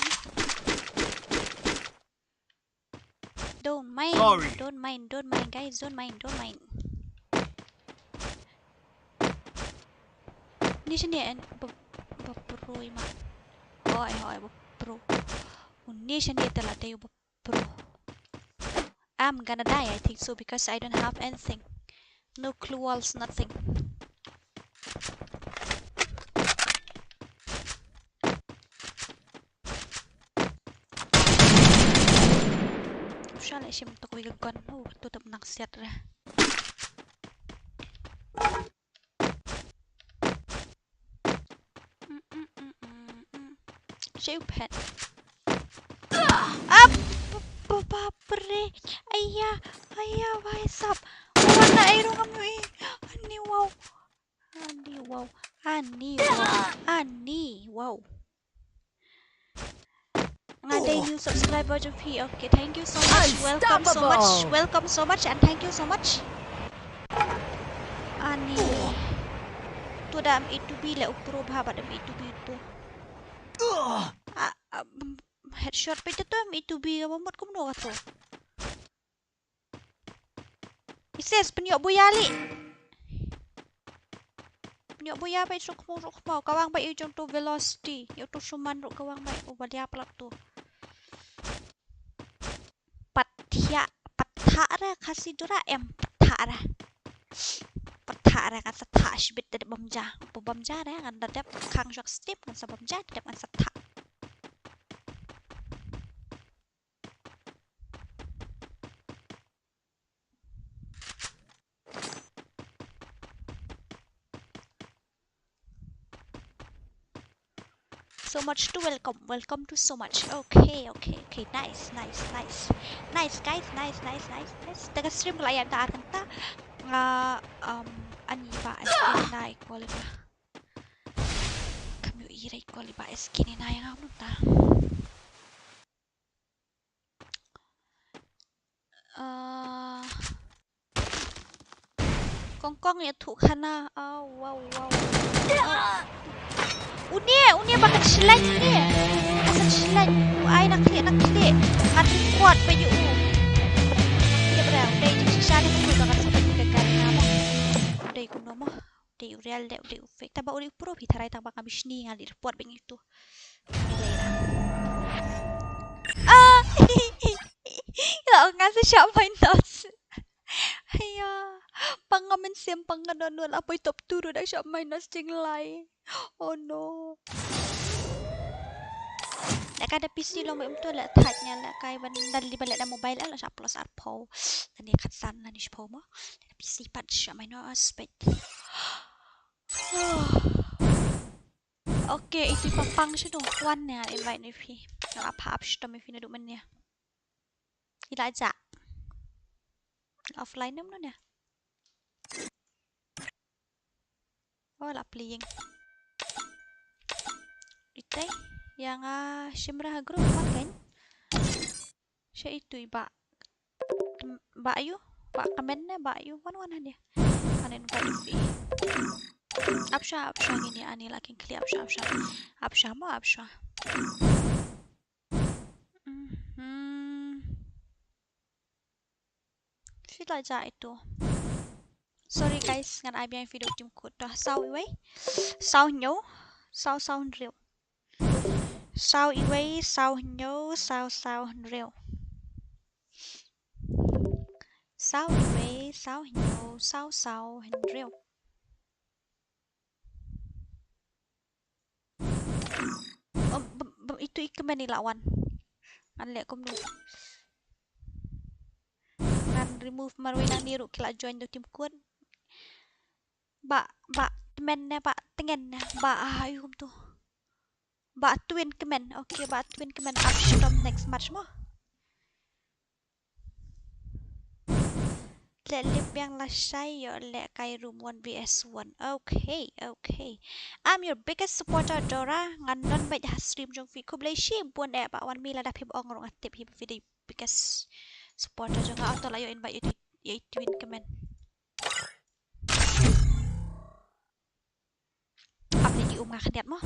Don't mind, Sorry. Don't mind, don't mind, guys, don't mind, don't mind. Ni sini en ba, ba pro i ma. Oi, oi, ba pro. Ni sini te la te ba pro. I'm gonna die, I think so, because I don't have anything. No clue walls, nothing. Shall I shim to ko iga gun? Oh, to tap nang siat ra. Mm, mm, mm, mm, mm. Shall you pet? Ap, ba, ba, bapre. Aya, aya, why is up? Wana ai rung am nui. Ani wow. Ani wow. Ani wow. Ani wow. Nga dei new subscriber jong phi. Okay, thank you so much. Welcome so much. Unstoppable. Welcome so much and thank you so much. Ani. Tu da em A two B le u pro bha bad em A two B tu. Ah, ah, mm, headshot pe tu em A two B ka bomot kumno ka tu. Ises, pynïoh buya li. Pynïoh buya ba i suk mo suk mo. Ka wang ba i jong tu velocity. Ïoh tu suman ruh ka wang ba i u badia plak tu. Pathia, patha ra Khasi dura em patha ra. Patha ra kan sa tha shibit da bam ja. Pu bam ja ra kan da dep khang jok step kan sa bam ja da dep kan sa tha. So much to welcome. Welcome to so much. Okay, okay, okay. Nice, nice, nice. Nice, guys. Nice, nice, nice, nice. Te ka stream ka la ïaid da ar kynta. Ah, um, ani ba, ani ba, nai ko le ba. Kam ïoh i rei ko le ba, skin ina ïa nga mynta. Ah. Kong kong ïathuh khana. Oh, wow, wow. Oh. Une, une ba kan shleng une. Ba kan shleng. U ai na khlieh, na khlieh. Ngan report ba ïa u. Ïa bra, u dei jingshisha ne kumno ba kan sa pynka kar nga mo. U dei kumno mo. Dei u real de, u dei u fake. Tang ba u dei u pro phi tharai tang ba nga bishni nga leit report ba ngi tu. Ah! Ïa nga sa shah minus. Haiya. Pang nga mynsiem pang nga don nul apoi top two ruh da shah minus jinglai. Oh no. Leh ka da P C long ba um to leh thait nia leh kai ban dal di ba leh da mobile leh shah plus arphew. Lane khatsan lane shiphew mo. Leh da P C pat shah minus peit. Okay, itu i Papang sha dong wan ne invite ne phi. Nga phap shitom i phi na duk men ne. I la ja. Offline nem no ne. Oh, la playing. Itai, ïa nga shim ra ha group wan kan. Sha itu i ba. Ba yu, ba kmen ne, ba yu, wan wan hangne. Wan invite phi. Ap sha, ap sha ngin ïa ani la king kli, ap sha, ap sha. Ap sha mo, ap sha. Mhm. Phi la ja itu. Sorry guys, ngan ai biang video tim kut. Dah saw iwei. Saw hynñiew. Saw saw hynriew. Saw iwei, saw hynñiew, saw saw hynriew. Saw iwei, saw hynñiew, saw saw hynriew. Oh, bam, bam, itu i kmen i la wan. Ngan leh kumno. Ngan remove marwei nangne ruh ki la join da u tim kut. Ba, ba, tmen ne, ba, tngen ne, ba, ah, ayu kumtu. Ba, twin kmen. Okay, ba, twin kmen. Ap shitom next match mo. Te lip biang lashai ïoh lehkai room one versus one. Okay, okay. I'm your biggest supporter, Dora. Ngan don beit ha stream jong phi. Khublei shibun eh, ba wan mi lada phim ong ruh nga tip hi ba phi dei biggest supporter jong nga. Auto la ïoh invite ïa i Twin Kmen. Ap lei ki um nga khyndiat mo.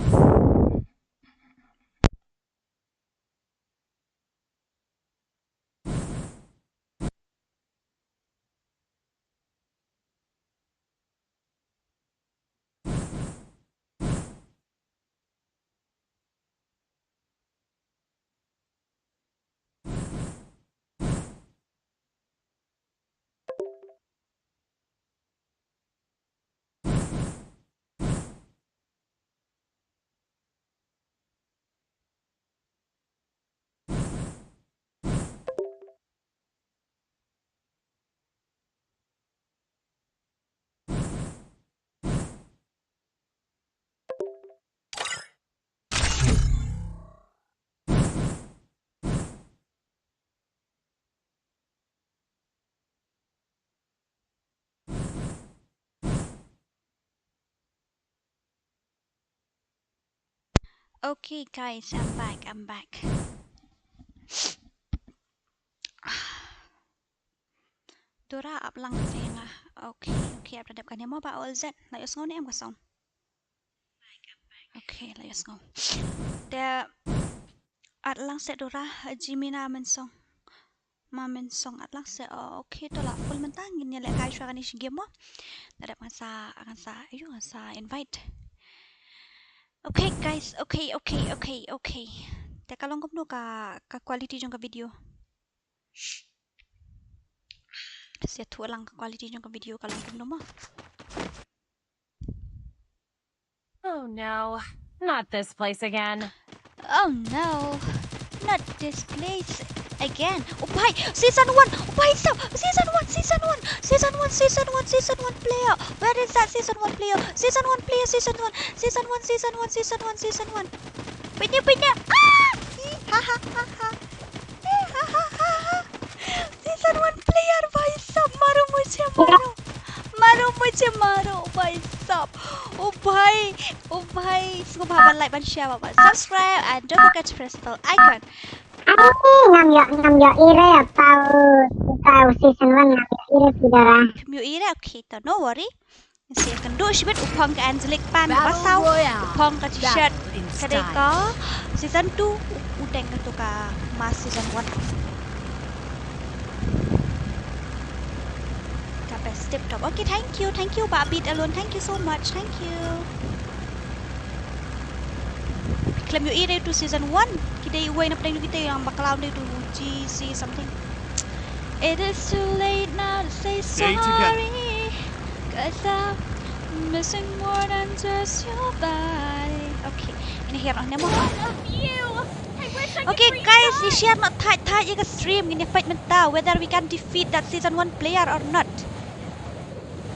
Okay, guys, I'm back, I'm back. Dora ap lang te nga. Okay, okay, ap da dep kane mo ba ol zet. La ïohsngew ne em ka song? Okay, la ïohsngew. Te at lang se Dora, Jimina Mensong. Ma Mensong at lang se. Oh, okay, to la full mynta ngin ïa lehkai shuwa kane shi game mo. Da dep ngan sa, ngan sa, ayu, ngan sa invite. Okay, guys, okay, okay, okay, okay. Te ka long kumno ka, ka quality jong ka video? Sa ïathuh lang ka quality jong ka video ka long kumno mo. Oh no, not this place again. Oh no, not this place again. Oh bhai, season one. Oh bhai sab, season one, season one, season one, season one, season one player. Where is that season one player? Season one player, season one, season one, season one, season one, season one. Punya, punya. Ah! Hi, ha ha ha ha. Season one player, bhai sab, maro mujhe maro. Maro mujhe maro, bhai sab. Oh bhai, oh bhai. Sngewbha ban like, ban share, ban subscribe, and don't forget to press the bell icon. Ani ngam ïoh, ngam ïoh ire, pau, pau season one ngam ïoh ire, Dora. Ngam ïoh ire, okay, to, no worry. Ngin sa ïakynduh shibit. U phong ka Angelic pan ba saw. U phong ka t-shirt ka dei ka season two. U, u deng ka tu ka mask season one. Ka best tip top. Okay, thank you, thank you, ba bit alone. Thank you so much, thank you. Khlem ïohi re tu season one. Ki dei uwei na pdeng kita yang bakla dei tu G C something. It is too late now to say sorry, 'cause I'm missing more than just your body. Okay, ini hiar on demo. Okay guys, ni share na thait thait ïa ka stream, ngin ïa fight mynta whether we can defeat that season one player or not.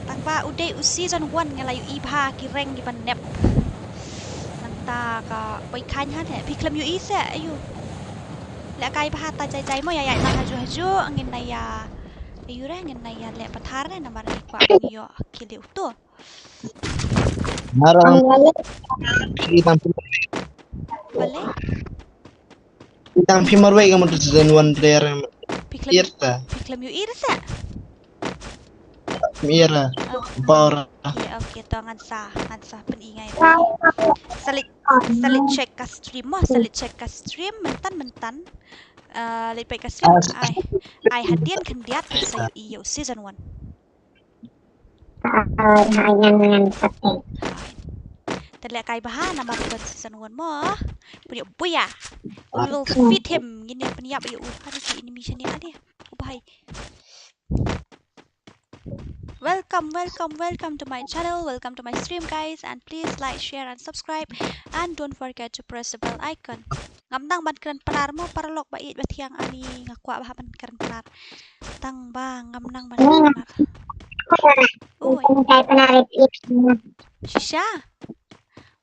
Tang ba u dei u season one nga la ïohi bha ki rank kiba nep. Nangta ka poi khain ha ne phi khlem ïohi se ayu. Lehkai bha ta jai jai mo ïa ïa na haju haju ngin na ïa. Ayu re ngin na ïa leh pathar ne namar ngi kwah ngi ïoh kill ïa uto. Marang. Balei? Tang phi marwei ka mut season one player. Phi khlem, phi khlem ïohi re se. Mira. Oh. Bora. Okay, okay, to ngan sa, ngan sa pyni ngai. Sa leit, sa leit check ka stream mo, sa leit check ka stream myntan myntan. Eh, leit peit ka stream. Ai, ai hadien khyndiat sa ïohi ïa u season one. Ah, ngan, ngan, ngan, okay. Te lehkai bha namar u don season one mo. Pynïap buya. We will feed him. Ngin ïa pynïap ïa u. Ani ki enemy shane ali. U bhai. Welcome, welcome, welcome to my channel, welcome to my stream, guys, and please like, share, and subscribe, and don't forget to press the bell icon. Ngam nang ban kren Pnar mo, paralok ba ïeit ba thiang, ani nga kwah bha ban kren Pnar. Tang ba ngam nang ban kren Pnar. Oi. Shisha.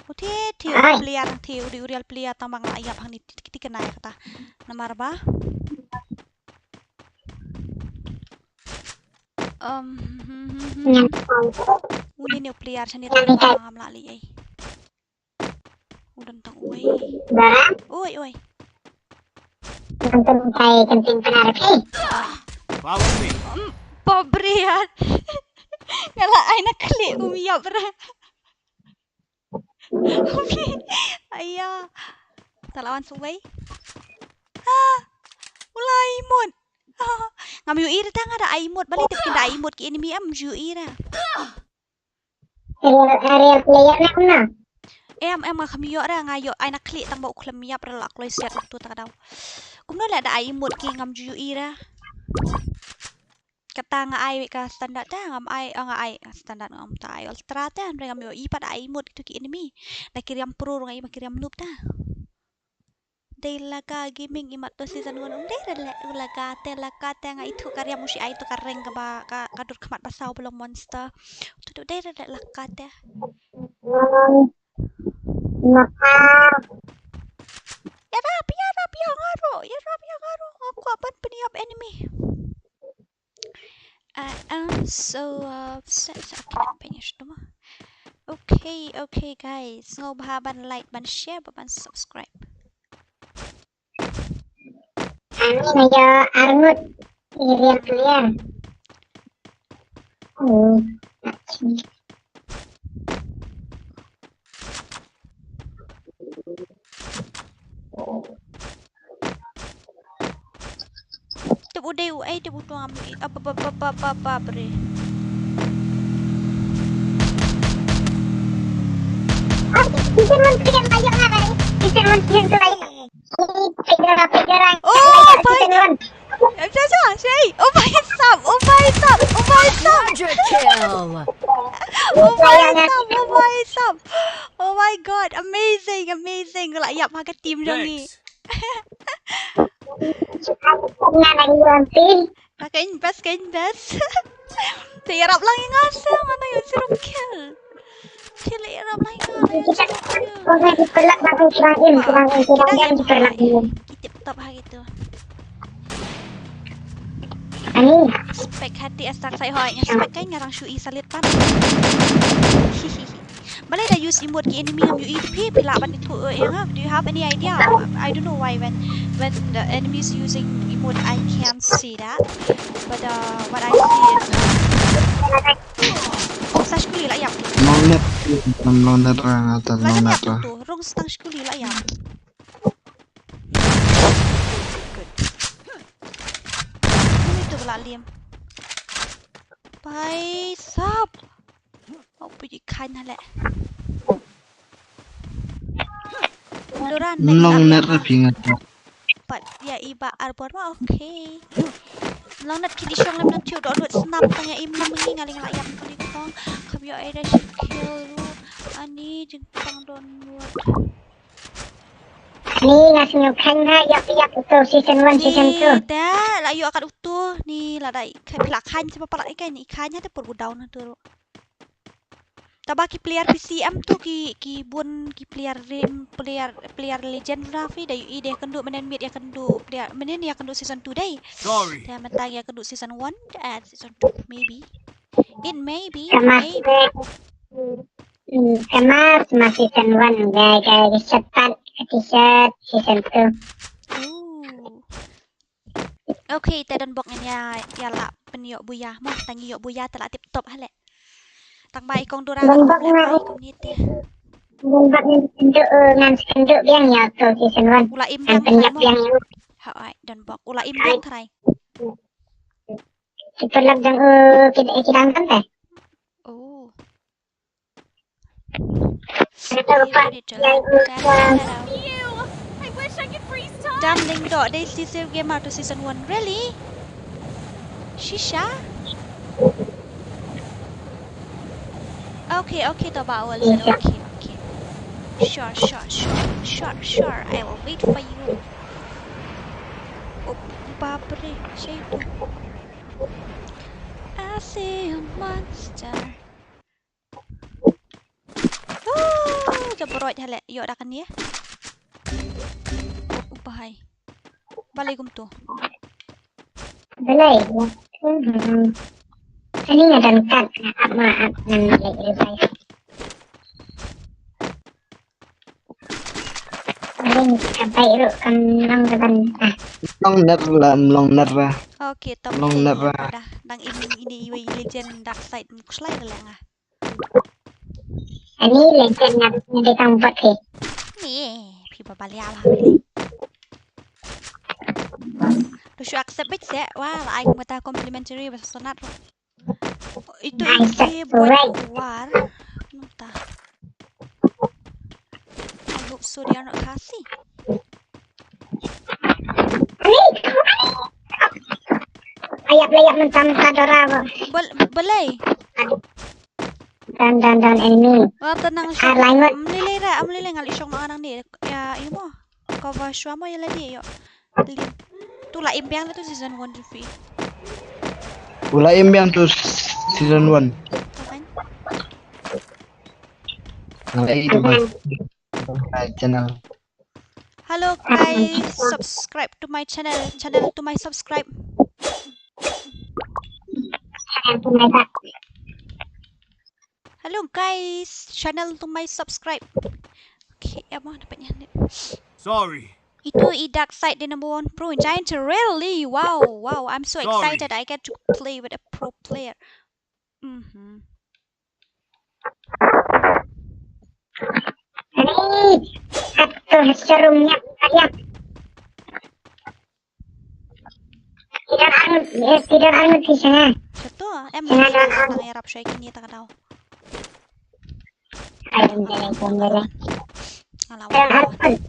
U thi thi u player thi u di u real player tang ba nga la ïap hangne ti ti kana ïa kata. Namar ba. Um, hmm, hmm, hmm, hmm. Ngan tang. Uni ne u player shane tang ba ngam lah leh ei. U don tang uwei. Ba? Oi, oi. Ngan tang kai kan ting panar phi. Follow me. Um, pobre ya. Nga la ai na klik um ïap ra. Aya. Ta la wan sa uwei. Ha. U la ai emote. Ha. Ngam ïohi ra tang da ai emote. Balei tip kin da ai emote ki enemy, em ju ïohi ra. Real, real player ne kumno? Em, em, nga kham ïoh ra, nga ïoh ai na klik tang ba u khlem ïap ra, la kloi siat utu ta ka daw. Kumno la da ai emote ki, ngam ju ïohi ra. Kata nga ai ka standard te, ngam ai, oh, nga ai standard, ngam ta ai ultra te, hynrei ngam ïohi pat da ai emote kitu ki enemy. Da ki riam pro ruh nga i ma ki riam noob te. Dei Laka Gaming, imat to season one, um dei re le, u Laka te, Laka te, nga ithuh ka riam u shi ai to ka rank kaba, ka, ka dur khmat ba saw ba long monster. Tu tu dei re le Laka te. Mata. Ïarap, ïarap, ïa nga ruh, ïarap, ïa nga ruh, nga kwah ban pynïap enemy. I am so upset. Okay, finish tu mah. Okay, okay, guys. Sngewbha ban like, ban share, ban subscribe. Ani na ya arngut area clear. Oh, okay. Tep u dei u ei, tep u tuang am i. Ap, ap, ap, ap, ap, ap, ap, re. Season one, season one, season one, season two, season one. Oh, season one. Em, sa, sa, sa, ei. Oh, bhai sab, oh, bhai sab, oh, bhai sab. Quadra kill. Oh, bhai sab, oh, bhai sab. Oh my God, amazing, amazing. Nga la ïap ha ka team jong ngi. Thanks. Nga nang ïoh anti. Ka kein best, kein best. Te ïarap lang ïa nga sa, nga nang ïoh zero kill. Te la ïarap lang ïa nga, nang ïoh zero kill. Ki tip top ha kitu. Ani. Spek hati asak sai hoi, nga spek kai nga rang shu i salit pan. Balei da use emote ki enemy ngam ïohi te phi, phi lah ban ithuh ïa nga. Do you have any idea? I don't know why when, when the enemy is using emote, I can't see that. But, uh, what I see is, uh, sa skuli la ïap. Long net, long net ra nga ta, long net ra. Rung stang skuli la ïap. Good. Ini tu la liam. Bhai sab. Au, phi khain ha le. Doran, long net ra phi nga. Pat ya i ba arbor ma, okay. Long net ki di shong lem na tiu do do snap tang ya im nam ngi nga ling la yam kuli kong. Kham yo ai da shi kill ru. Ani jingpang don wot. Ni nga sngew khain ha ïap ïap uto season one, season two. Ni da la ïoh kat uto ni la dai. Khain phi la khain sha ba palat i khain, i khain ha te por bu down ha tu ru. Taba ki player P C M tu ki, ki bun ki player rim, player, player legend ra phi da ïohi de kynduh mynnin miet ïa kynduh player, mynnin ïa kynduh season two dei. Sorry. Te mynta ïa kynduh season one, eh, season two maybe. It may be, maybe. Kama, mm, kama, kama season one, ga, ga, ga setan, episode season two. Ooh. Okay, te don bok ngin ïa, ïa la pynïoh buya, mo, tang ïoh buya te la tip top hale. Tang ba i kong Dura don bok nga, i kong ni te. Don bok ngin kynduh, eh, ngan kynduh biang ïa to season one. U la im biang, pynïap biang ïa. Ha, ai, don bok. U la im biang trai. Ki pynlap dang, eh, ki, ki dang kan te? Oh. Ew, I wish I could freeze time. Dam ding dok dei Cecil Gamer to season one. Really? Shisha? Okay, okay, to ba wal. Okay, okay. Sure, sure, sure. Sure, sure. I will wait for you. Oh, bapre. Siya ito. I see a monster. Oh, jabrot hale. Ïoh da kan ïa. Oh, bahai. Balei kumto. Balei. Hmm. Ani nga don kat, nga ap ma ap ngan leh revive. Ring ka bai ruh kam long ka ban. Ah, long ner la, long ner la. Okay, to long ner la. Dah dang ini ini iwei legend dark side, kuslai la nga. Ani legend nga de tang bot he. Ni phi ba balia ba phi. Tu shu accept bit se, wa la ai kumta complimentary ba sonat. Itu ike buat war. Nota. I hope so they are not Khasi. Ayap layap mentang mentang dora bo. Bol boleh. Dan dan dan enemy. Wa ta nang shu. Am lele ra am lele ngal ishong ma nang ni. Ya imo. Cover shwa mo ya lagi yo. Lim. Tu la im biang tu season one tu fi. U la im biang tu season one. Ngai tu ba. Channel. Hello guys, subscribe to my channel. Channel to my subscribe. Hello guys, channel to my subscribe. Okay, apa dapat ni? Sorry. Itu i dark side the number one pro in Giant, really? Wow, wow, I'm so excited. I get to play with a pro player. Mhm. Ani, satu serum nya, ya. Tidak anu, eh, tidak anu di sana. Satu, em, sana ada anu. Nang erap shai kini tak tahu. Ayo, jalan, jalan, jalan. Alah, okay,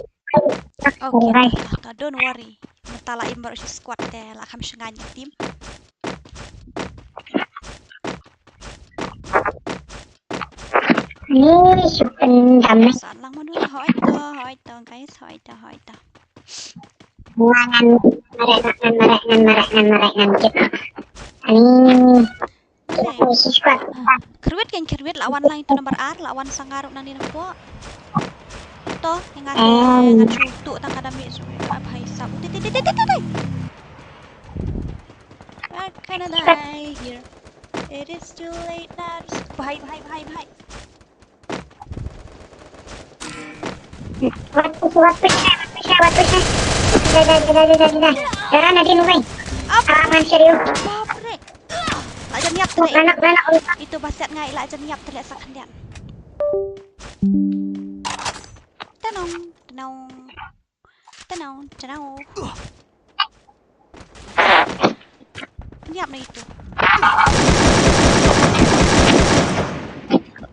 ta, ta, don't worry. Mynta la im baroh shi squad te la kham shngaiñ ïa team. Ni shu pyndam ni. Sa lang manu, hoi to, hoi to, guys, hoi to, hoi to. Ngan mareh, ngan mareh, ngan mareh, ngan mareh, ngan kit. Ani. Kyrwit kan kyrwit, la wan lang itu number ar, la wan sangar nangne nampoh. To, nga te ngan shu tuh tang ka damage. Ah, bhai sab. Ti, ti, ti. Where can I die here? It is too late now. Bhai, bhai, bhai, bhai. Wat push, wat push, wat push, wat push. Dah, dah, dah, dah, dah, dah. Darah Nadine, wei. Apa? Aman, serius. Bapre. La jan ïap tele. Anak, anak, anak. Itu ba siat ngai la jan ïap tele sa khyndiat. Tenong, tenong. Tenong, tenong. Ïap na itu.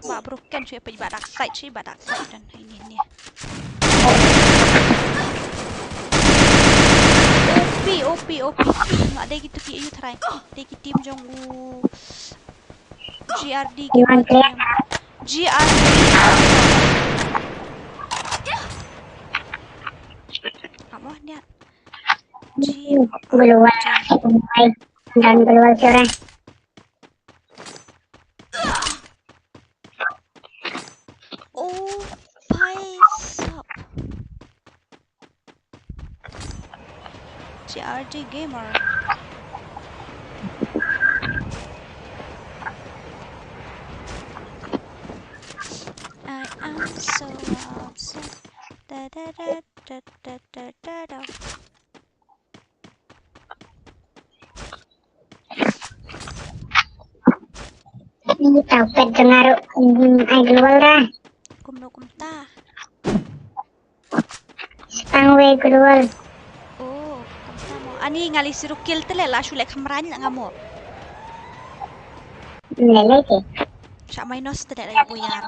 Ba broken shu, ba dark side shu, ba dark side dan ini ni. O P, O P, O P. Nggak ada gitu ki, ayo try. Ada ki team jong u. G R D ki buat game. G R D. Apa dia? G R D. Global. Dan global sore. Oh, bhai sab. G R D Gamer. I am so upset. Da, da, da, da. Ni tau pet jngaru, mm, ai global da. Kumno kumta? Stang wei global. Oh, kumta mo. Ani ngali siru kill tele la shu lek hamran la ngamo. Lele ke. Sha minus tele la buyar.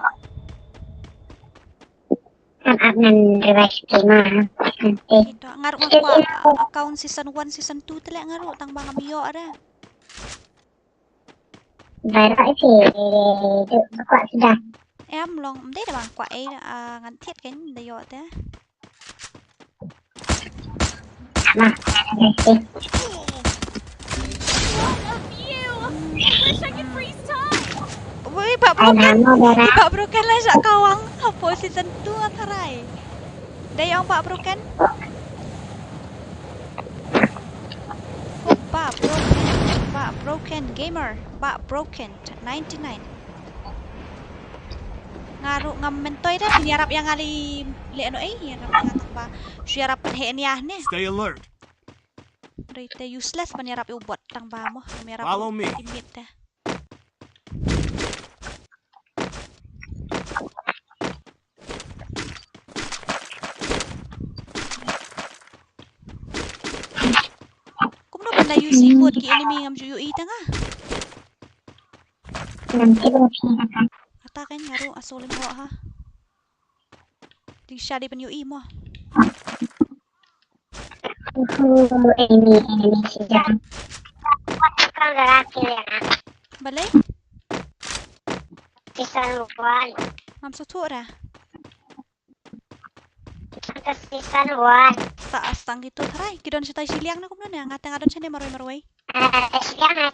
Ap ap nan revive team ah. Nanti. Kita ngaru ngam kwah account season one, season two tele ngaru tang ba ngam ïoh ada. Baroh iti duk kwah sudah. Em long mdei da bang kwah ei, ah, ngan thied kan da ïoh te. Nah, nanti. Woi, Pak Broken. Pak Broken lah syak kawang. Hapoh season two atarai. Dei ong Pak Broken. Oh, Pak Broken. Ba broken gamer, ba broken ninety nine. Nga ruh ngam myntoi de, phin ïarap ïa nga lei leh noh ei, ïarap ïa nga tang ba shu ïarap pynheh nia ne. Stay alert. Hynrei te useless ban ïarap ïa u bot tang ba mo, ngam ïarap. Follow me. Teammate te. Kumno ban da use emote ki enemy ngam ju ïohi tang ah. Ata kan nga ruh asol em ho ha. Ding sha dei ban ïohi mo. Uhu, enemy, enemy, sejam. Balei? Season one. Ngam sngewthuh ra. Season one. Sa astang kito tharai. Ki don shatai shiliang na kumno ne? Nga te nga don shane marwei marwei. Ah, shiliang na.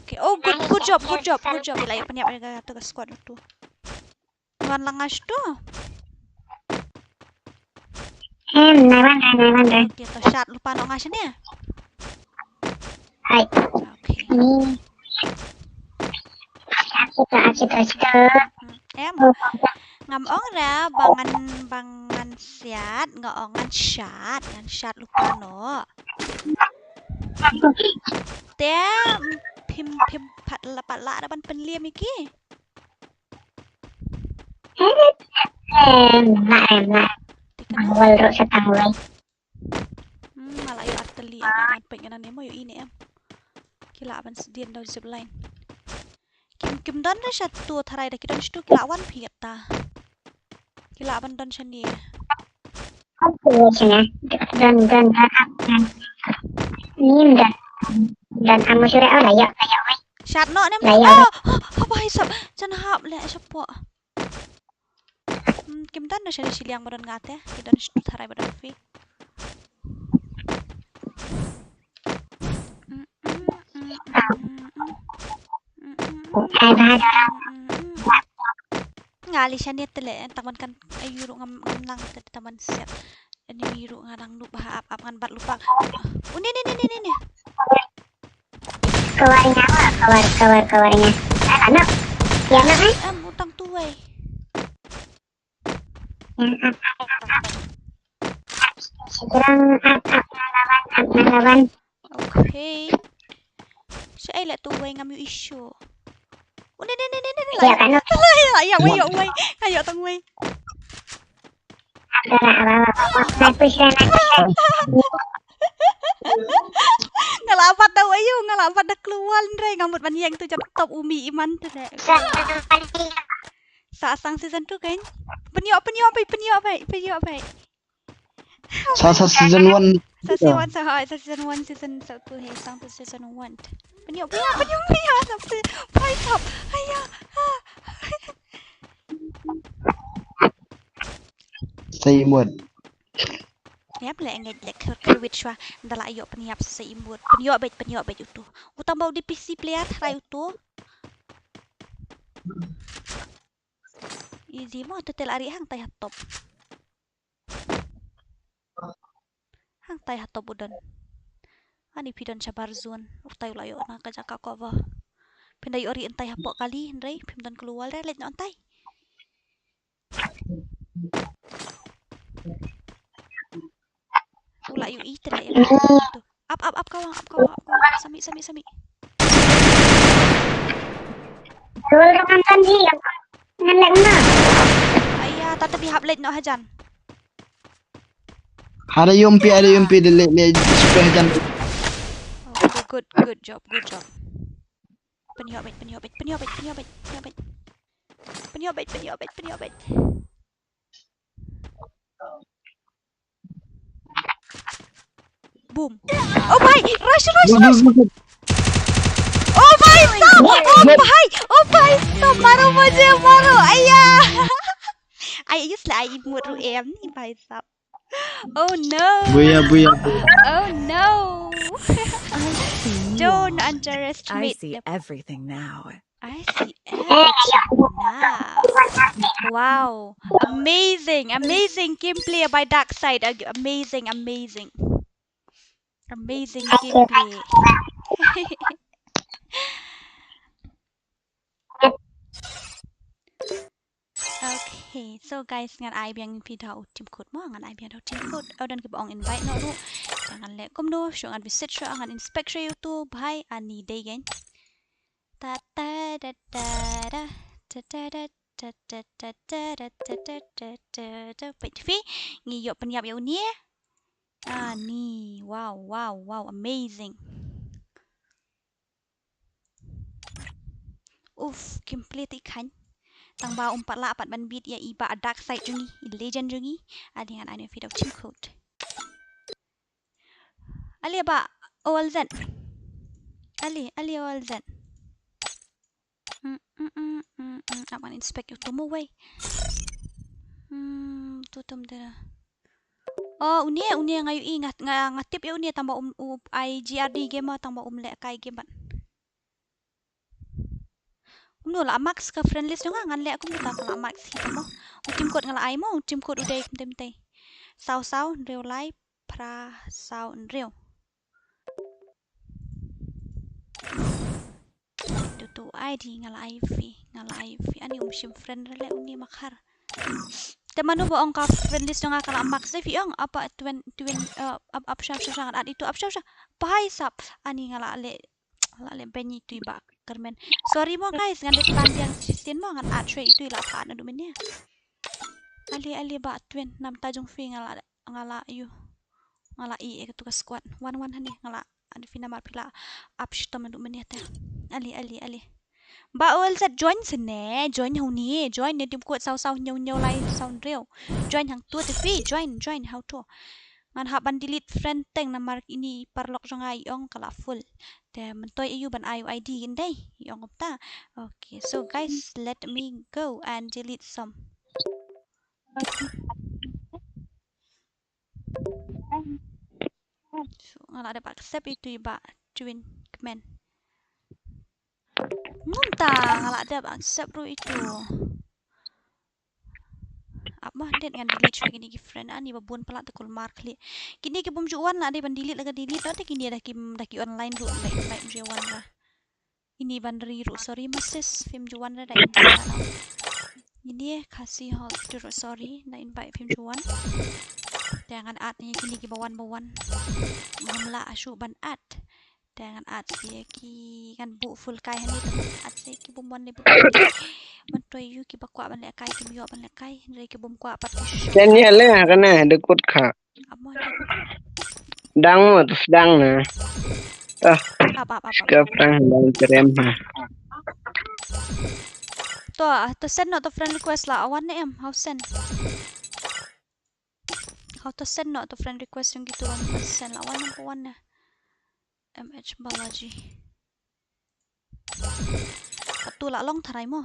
Okay. Oh, good, good job, good job, good job. Ila ïa pynïap ïa ka, ka squad tu. Wan lang nga shto. Em, nai wan re, nai wan re. Okay, to shat lypa noh nga shane. Hai. Okay. Ni. Achi to, achi to, achi to. Hmm, em. Ngam ong ra ba ngan, ba ngan siat, nga ong ngan shat, ngan shat lypa noh. Te, phim, phim pat la, pat la da ban pynliem ïa ki. Em, ma, em, ma. Te ka wal ruh sa tang wei. Hmm, ma la ïoh artylli, ah, ngan peit ngan ne mo ïohi ne em. Ki lah ban sdien da zipline. Kim, kim don re sha tu tharai da ki don sha tu ki lah wan phi ta. Ki lah ban don shane. Don, don, don, don, don. Nim don. Don amo sure, oh, la ïoh, la ïoh, wei. Shat noh ne. La ïoh. Oh, oh, oh, bai sap. Jan hap le shapoh. Hmm, kim don na shane shiliang ba don nga te. Ki don sha tu tharai ba don phi. Nga lei shane te le, tang ban kan ayu ruh ngam, ngam nang te tang ban siat. Enemy ruh nga dang noob ha ap, ap ngan bat lypa. Oh, ne, ne, ne. Cover ïa nga, cover, cover, cover ïa nga. Ah, ano? Ïa nga, eh? Em, utang tu wei. Ïa nga, ap, ap, ap, ap. Ap, ap, ap, na lawan, ap, na lawan. Okay. Sha ei leh tu wei ngam ïohi shuh. Oh, ne, ne, ne, ne, ne, ne. Ïa, ano? Ïa, ïa, wei, ïa, wei. Ïa, tang wei. Nga la bat da wei, nga la bat da klewal hynrei nga mut ban ïeng tu jap top u mih i man tu ne. Sa sang season two kan. Pynïoh, pynïoh bai, pynïoh bai, pynïoh bai. Sa, sa season one. Sa season one, sa, ha, sa season one, season sa tu he, sang tu season one. Pynïoh, pynïoh, pynïoh, pynïoh, sa tu. Bai top. Aya. Sa emote. Yap le ngeit le kher kher wit shwa. Nda la ïoh pynïap sa emote. Pynïoh beit, pynïoh beit utu. Utang ba u D P C player tharai utu. Easy mo, te te la ri hangtai ha top. Hangtai ha top u don. Ani phi don shabar zone. Utai u la ïoh na ka jaka cover. Phin da ïoh ri hangtai hapoh kali hynrei phim don klewal re, leit noh hangtai. U la ïohi te la ïohi. Ap, ap, ap, kawang, ap, kawang, ap, kawang. Sami, sami, sami. Rul rakan kan ji, ngan lek na. Aya, tata bi hap lek no hajan. Ada yumpi, ada yumpi, de lek, lek, super hajan. Oh, good, good job, good job. Pynïoh beit, pynïoh beit, pynïoh beit, pynïoh beit, pynïoh beit. Pynïoh beit, pynïoh beit, pynïoh beit. Boom. Oh bhai, rush, rush, rush. Oh bhai, stop. Oh bhai, oh bhai, stop. Maro mujhe, maro. Aya. Ai, use la ai mut ruh em ni bhai sab. Oh no. Buya, buya, buya. Oh no. Don't underestimate. I see everything now. I see everything now. Wow. Amazing, amazing gameplay by Dark Side. Ag-, amazing, amazing. Amazing gameplay. Okay, so guys, ngan ai biang phi da u team code mo, ngan ai biang da u team code. Ïoh don kiba ong invite noh ruh. Te ngan leh kumno, shu ngan visit shuh, ngan inspect shuh ïa utu bhai, ani dei kein. Ta ta da da da, ta ta da da da da da da da da da da da. Peit phi, ngi ïoh pynïap ïa une. Ani, wow, wow, wow, amazing. Uf, kim plie te i khaiñ. Tang ba um pat lah pat ban beat ïa i Bah Darkseid jong ngi, i legend jong ngi. Ani ngan ai noh phi da u team code. Ale Bah O L Z. Ale, ale O L Z. Mm, mm, mm, mm, mm. Ap ngan inspect ïa utu mo wei. Hmm, tu tum de. Oh, une, une nga ïohi, nga, nga, nga tip ïa une tang ba um, u, ai G R D gamer tang ba um leh kai game bad. Kumno la max ka friend list jong nga, ngan leh kumno ta ka la max hi mo. U team code nga la ai mo, u team code u dei kumte kumte. Saw saw, hynriew lai, phra saw hynriew. Tu tu I D nga la ai phi, nga la ai phi. Ani um shim friend re leh une makhar. Te mano ba ong ka friend list jong nga ka la max de phi ong, apa twin, twin, eh, ap, ap sha, sha, sha, ngan add itu ap sha, sha. Bhai sab, ani nga la leh, la leh beiñ itu i Bah Kyrmen. Sorry mo guys, ngan dep tan biang shisien mo, ngan add shuwa itu i la pha add naduh mynne. Ale, ale Bah Twin, namta jong phi nga la, nga la ïoh. Nga la ïeh ïa katu ka squad. Wan, wan hangne, nga la, ani phi namar phi la ap shitom naduh mynne te. Ale, ale, ale. Bah O L Z join sene, join hangne, join ne team code saw saw hynñiew hynñiew lai saw hynriew. Join hangto te phi, join, join hangto. Ngan hap ban delete friend teng namar ini paralok jong nga i ong ka la full. Te myntoi aïu ban ai u I D kin dei, i ong kumta. Okay, so guys, let me go and delete some. So, nga la dep accept itu i Bah Twin kmen. Mynta nga la dep accept ruh itu. Ap ma, dei ngan delete shuwa kine ki friend, ani ba bun palat te kulmar khlieh. Kine ki bym ju wan la dei ban delete la ka delete, te kine da ki, da ki online ruh, da invite ju wan la. Ini ban ri ruh, sorry ma sis, phim ju wan re da invite. Ini Khasi Hall tu ruh, sorry, da invite phim ju wan. Te ngan add ne kine ki ba wan ba wan. Ngam lah shuh ban add. Te ngan add ïa ki, ngan buh full kai hangne te ngan add ïa ki bym wan ne bym. Myntoi aïu ki ba kwah ban leh kai kim ïoh ban leh kai, hynrei ki bym kwah pat ki shu. Ken ïa leh ha kane da kut kha. Ap mo. Dang mo, to sdang na. To. Ap, ap, ap, ap. Ska prang dang trem ha. To, to send noh to friend request la, wan ne em, how send? How to send noh to friend request jong kitu, wan send la, wan ne, wan ne. M H Balaji. Katu la long tharai mo.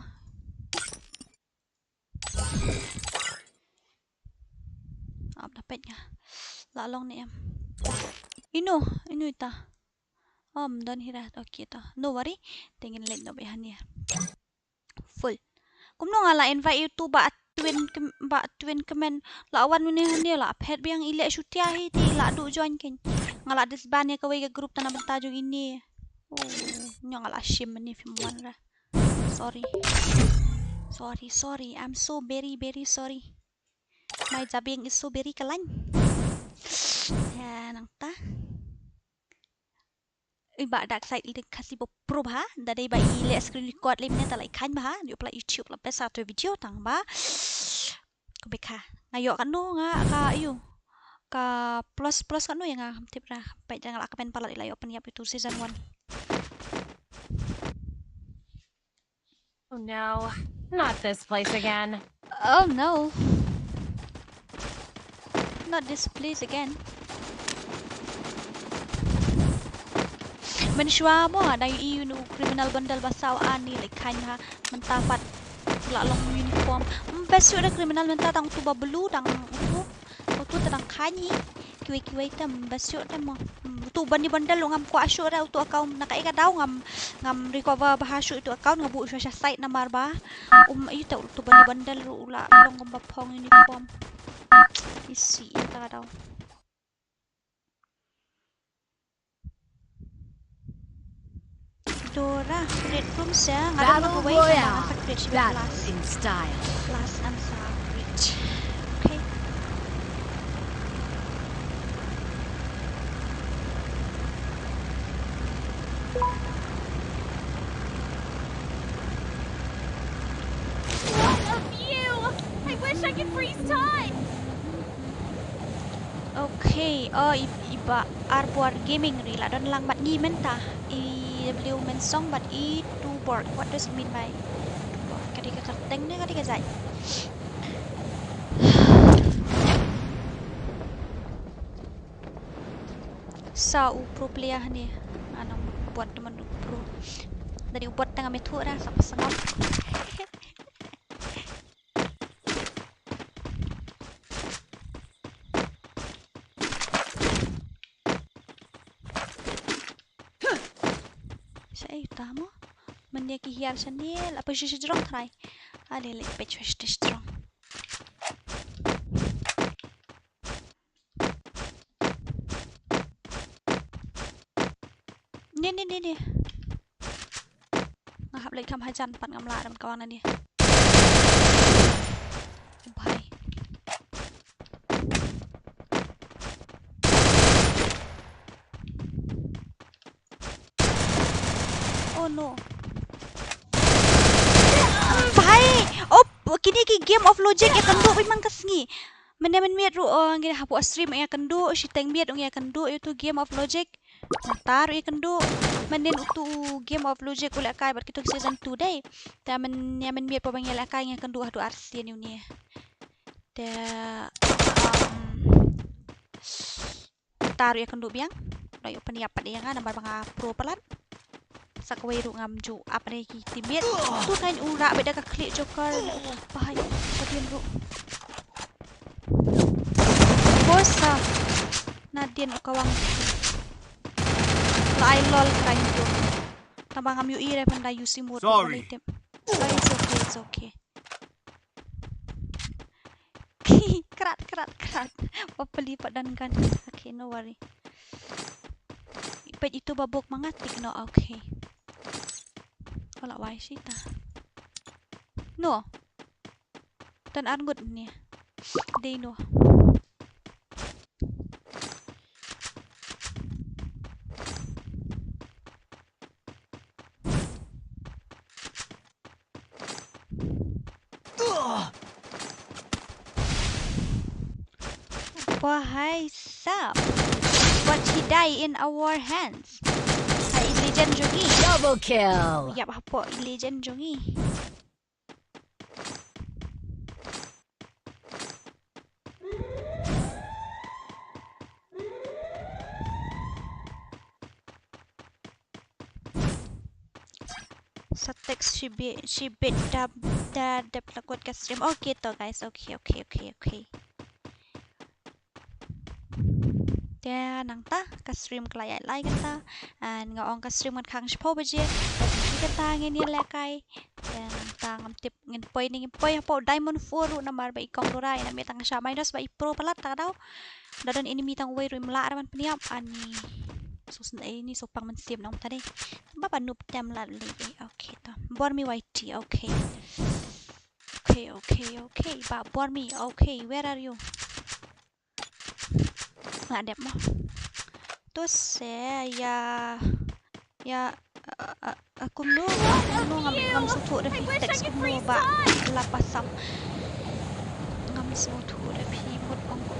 Ap da peit nga. La long ne em. Ino, ino ita. Om don hi ra, okay to. No worry. Te ngin leit noh beit hangne. Full. Kumno nga la invite ïa utu Bah Twin kem-, Bah Twin kmen la wan une hangne la phet biang i leh shutia hi te la duh join kein. Nga la disband ïa kawei ka group tang na bynta jong ine. Oh, nyo nga la shim ne phim wan ra. Sorry. Sorry, sorry. I'm so very, very sorry. My jabieng is so very khlaiñ. Ya, nangta. I Bah Darkseid i dei Khasi ba pro bha, da dei ba i leh screen record lem ne ta la i khaiñ bha, ïoh pla YouTube la best ato video tang ba. Ko bikha. Nga ïoh kano nga ka ïoh. Ka plus plus kano ïa nga tip ra. Peit da nga la ka pen palat i la ïoh pynïap itu season one. Oh no, not this place again. Oh no. Not this place again. Mynshuwa mo, da i u criminal bundle ba saw ani leh khaiñ ha, mynta pat la long uniform. Best shuh da criminal mynta tang utu ba blue tang utu. Utu te dang khaiñ hi. Kiwei kiwei te best shuh te mo. Hmm, utu ban ïa bundle ruh ngam kwah shuh re utu account na kaei ka daw ngam, ngam recover bha shuh utu account nga buh shuwa sha side namar ba. Um, ïa te utu ban ïa bundle ruh u la long kumba phong uniform. Isi ïa ta ka daw. Tora, red room sa, nga don Battle kawei, Royale. Nga sa create shi Battle last. In style. Last and sa create. Okay. What a view! I wish I could freeze time! Okay, oh, i, i ba Arbor Gaming ri la don lang mat ngi mynta. I W Mensong bad i Tuborg. What does it mean by Tuborg? Ka dei ka kyrteng ne ka dei ka jait? Sa u pro player ne. Anang buat teman u pro. Dari u buat tang ame thu ra sa pasang. Sa ai tamo. Mynne ki hiar sa ne la peit sha jrong trai. Ale le peit sha jrong. Ne ne ne ne. Nga hap leit kham hajan pat ngam lah ban kawang na ne. Bhai. Oh no. Bhai. Op, kine ki game of logic ïa kynduh bad man ka sngi. Mynne mynmiet ruh, oh, ngi hapoh stream ïa kynduh, shiteng miet ïa kynduh, ïa tu game of logic. Mynta ruh ïa kynduh. Mynnin utu game of logic u lehkai bad kitu season two dei. Te mynne mynmiet pa ba ngi lehkai ïa kynduh haduh arsien ïa une. Te, um, mynta ruh ïa kynduh biang. Dei u pynïap pat ïa nga namar ba nga pro palat. Sa kawei ruh ngam ju ap re ki teammate. Tu kan u rah bad da ka khlieh joker. Bhai, sa dien ruh. Bosa. Na dien u kawang. Lai lol kan tu. Tang ba ngam ïohi re pynda use emote. Sorry. It's okay, it's okay. Krat, krat, krat. Ba peli pat don gun. Okay, no worry. Peit itu ba bok ma nga tik no, okay. Wala wai sita. No. Tan arngut ni. Dei no. Wahai sap. What he die in our hands. Hai legend jong ngi. Double kill. Yap, hapoh legend jong ngi. Sa text shibit, shibit da, da dep la kut ka stream. Okay to guys, okay, okay, okay, okay. Te nangta ka stream ka la ïaid lai kata. And nga ong ka stream ngan khang shiphew baje. Te kata ngin ïa lehkai. Te nangta ngam tip ngin poi ne ngin poi hapoh Diamond four ruh namar ba i kong Dora ina me tang sha minus ba i pro palat ta ka daw. Da don enemy tang wei ruh im lah ra ban pynïap ani. So sngewsih ni so pang mynsiem nang ta dei. Ba ba noob tem lad lei. Okay ta. Bor mi Y T, okay. Okay, okay, okay. Ba bor mi, okay. Where are you? Nga dep mo. To se ïa, ïa, a, a, a, kumno, kumno ngam, ngam sngewthuh da phi text kumno ba la pasam. Ngam sngewthuh da phi mut ong ko.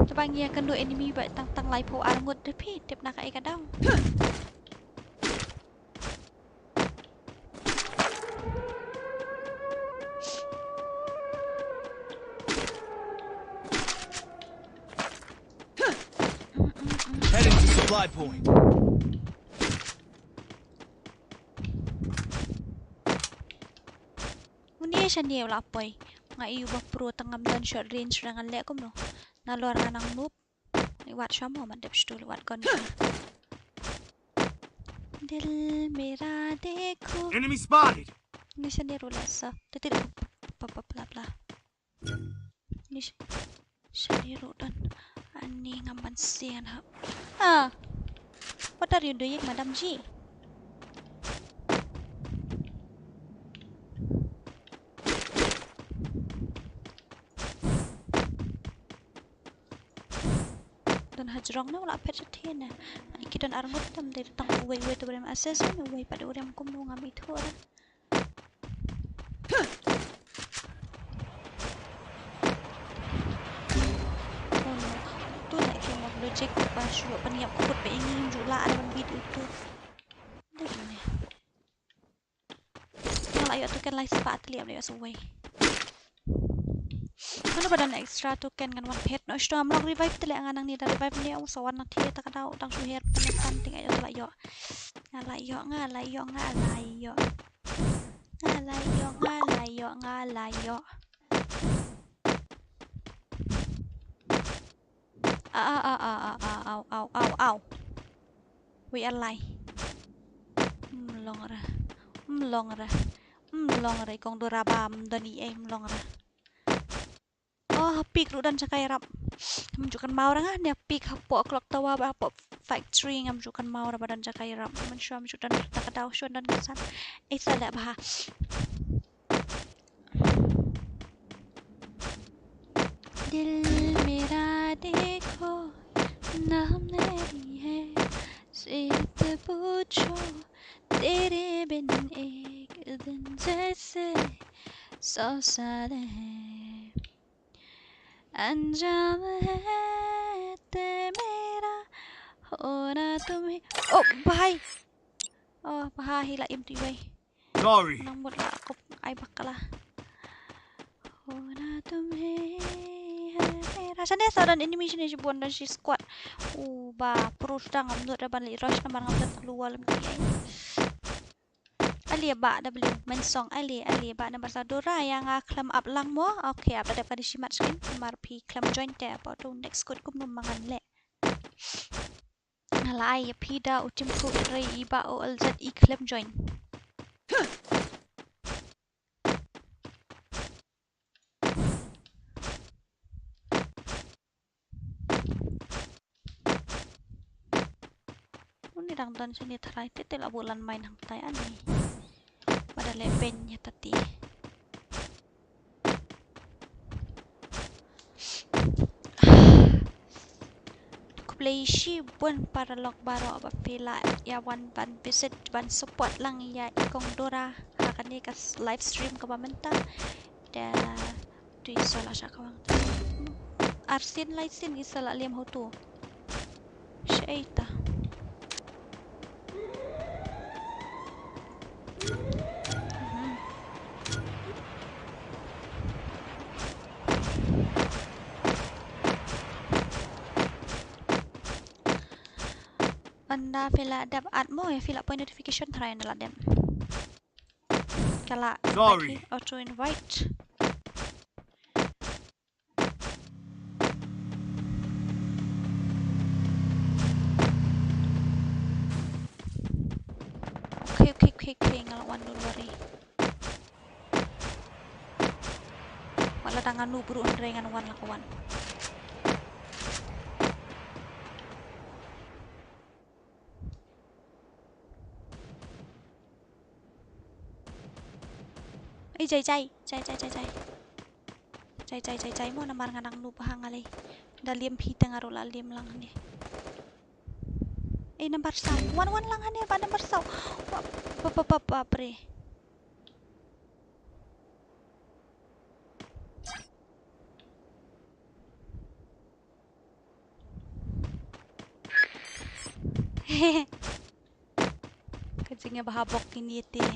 Te ba ngi ïa kynduh enemy ba tang tang laiphew ar ngut da phi tip na kaei ka daw. Heading to supply point. Uni sha ne u la poi. Nga ïohi ba pro tang ngam don short range ra ngan leh kumno. Nalor nga nang noob. Wat sha mo man dep stul wat kon. Dil mera dekho. Enemy spotted. Ni sha ne ru la sa. Te te pa pa bla bla. Ni sh-, shane ruh don. Ani ngam ban sian hap. Ah. What are you doing, Madam G? Don hajrong na u la phet shatei na. Ki don arngut tam dei tang uwei uwei tu ba dei ma assassin, uwei pat u dei ma kumno ngam ithuh ra. Oh no. Tu na ki mot logic ba shu pynïap kut ba ing ju la ada ban bit utu. Dei ne. Nga la ïoh token lai spah tylli, ap la ïoh sa uwei. Mano ba don extra token ngan wan phet noh. Shu ngam long revive tylli nga nangne, da revive ne u sa wan na thiah ta ka daw dang shu her pynïap tan ting ayo la ïoh. Nga la ïoh, nga la ïoh, nga la ïoh. Nga la ïoh, nga la ïoh, nga la ïoh. A, a, a, a, a, a, au, au, au, au. Wi alai. Mlong ra. Mlong ra. Mlong ra i kong Dora ba mdon i ei mlong ra. Oh, pik ruh don jaka ïarap. Mjukan mau ra nga ne pik hapoh clock tower ba hapoh factory ngam jukan mau ra ba don jaka ïarap. Menshu mjukan ta ka daw shu don kan san. Ei sa leh bha. दिल मेरा देखो, नाम नहीं है, सिर्फ पूछो, तेरे बिन एक दिन जैसे सौ साल है। अंजाम है ते मेरा होना तुम्हें। Oh, bha. Oh, bha hi la im tu wei. Sorry. Nang mut la kop ai bakla. Hona tumhe hai mera. Shane sa don enemy shane shibun don shi squad. U ba pru sdang ngam nud ra ban leh rush namar ngam don clue lem ki ai. Ale ba W mensong ale ale ba namar sa Dora ïa nga khlem ap lang mo. Okay, ap da dep ka dei shimat skin namar phi khlem join te apa tu next squad kumno ma ngan leh. Nga la ai ïa phi da u tim ku hynrei i ba o L Z i khlem join. Uni dang don shane tharai te te la buh landmine hangtai ani. Ba da leh beiñ ïa tati. Khublei shibun paralok baroh ba phi la ïa wan ban visit ban support lang ïa i kong Dora ha kane ka s-, live stream kaba mynta. Da tu i sa la sha kawang. Arsien laisien i sa la liam hotu. Shaita. Ynda phi la dep add mo ïa phi la poi notification tharai ynda la dep. Ka la sorry. Auto invite. Okay, okay, okay, okay, nga la wan, don't worry. Wat la dang nga noob ruh hynrei ngan wan la ka wan. Ei, jai, jai, jai, jai, jai, jai. Jai, jai, jai, jai, mo namar nga dang noob ha nga lei. Da liam phi te nga ruh la liam lang hangne. Ei, nambar saw. Wan, wan lang hangne, ba nambar saw. Ba, ba, ba, ba, bapre. Ka jingïabha bok kine te.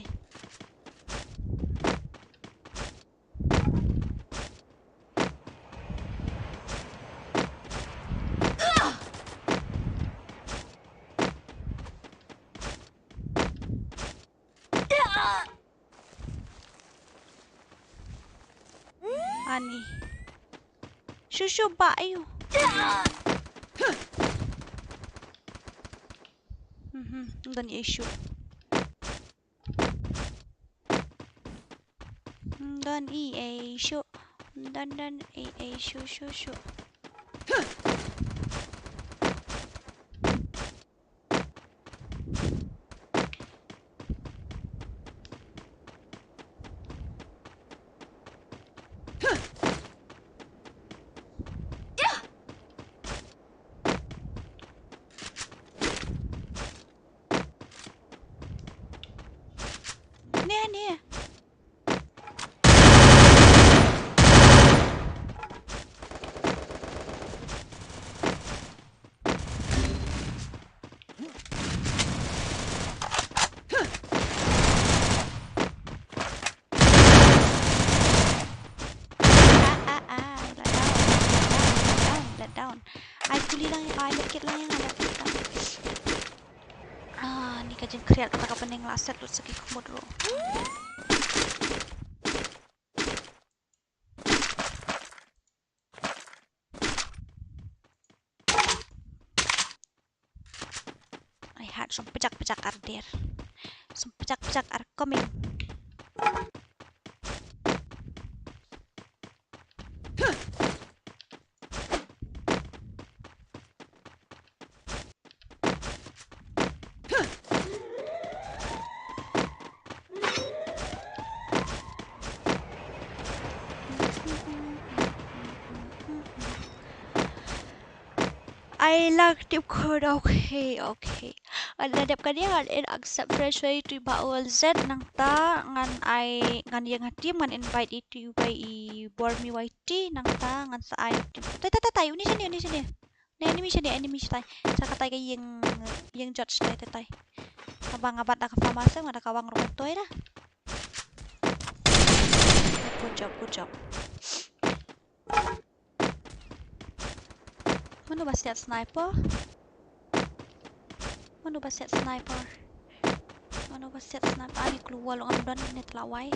Ani. Shu shu ba ayu. Mhm, don issue. Don issue. Done, done. Ei, ei, shu, shu, shu. Ne, ne. Ah, ah, ah, let down, let down, let down. Ai, puli lang ïa ka, ai, medkit lang ïa nga, medkit lang. Ah, ni ka jingkhriat kata ka bneng, la set lut sa ki khmut ruh. Ai hat, sngewpjak pjak arder. Sngewpjak pjak ar coming. Ai la tip code, okay, okay. Ngan la dep kane, ngan accept friend request ïa i Bah Ol Z, nangta ngan ai, ngan ïeng ha team, ngan invite ïa i Bah Bormi Y T, nangta ngan sa ai team. Tai, tai, tai, tai, uni shane, uni shane. Ne, enemy shane, enemy shatai. Sa katai ka ïing, ïing George tai, tai, tai. Kaba nga bat da ka farm, sa nga da ka wang ruh, toi da. Good job, good job. Mano ba siat sniper? Mano ba siat sniper? Mano ba siat sniper? Ani kloi, long am don ne tlawai.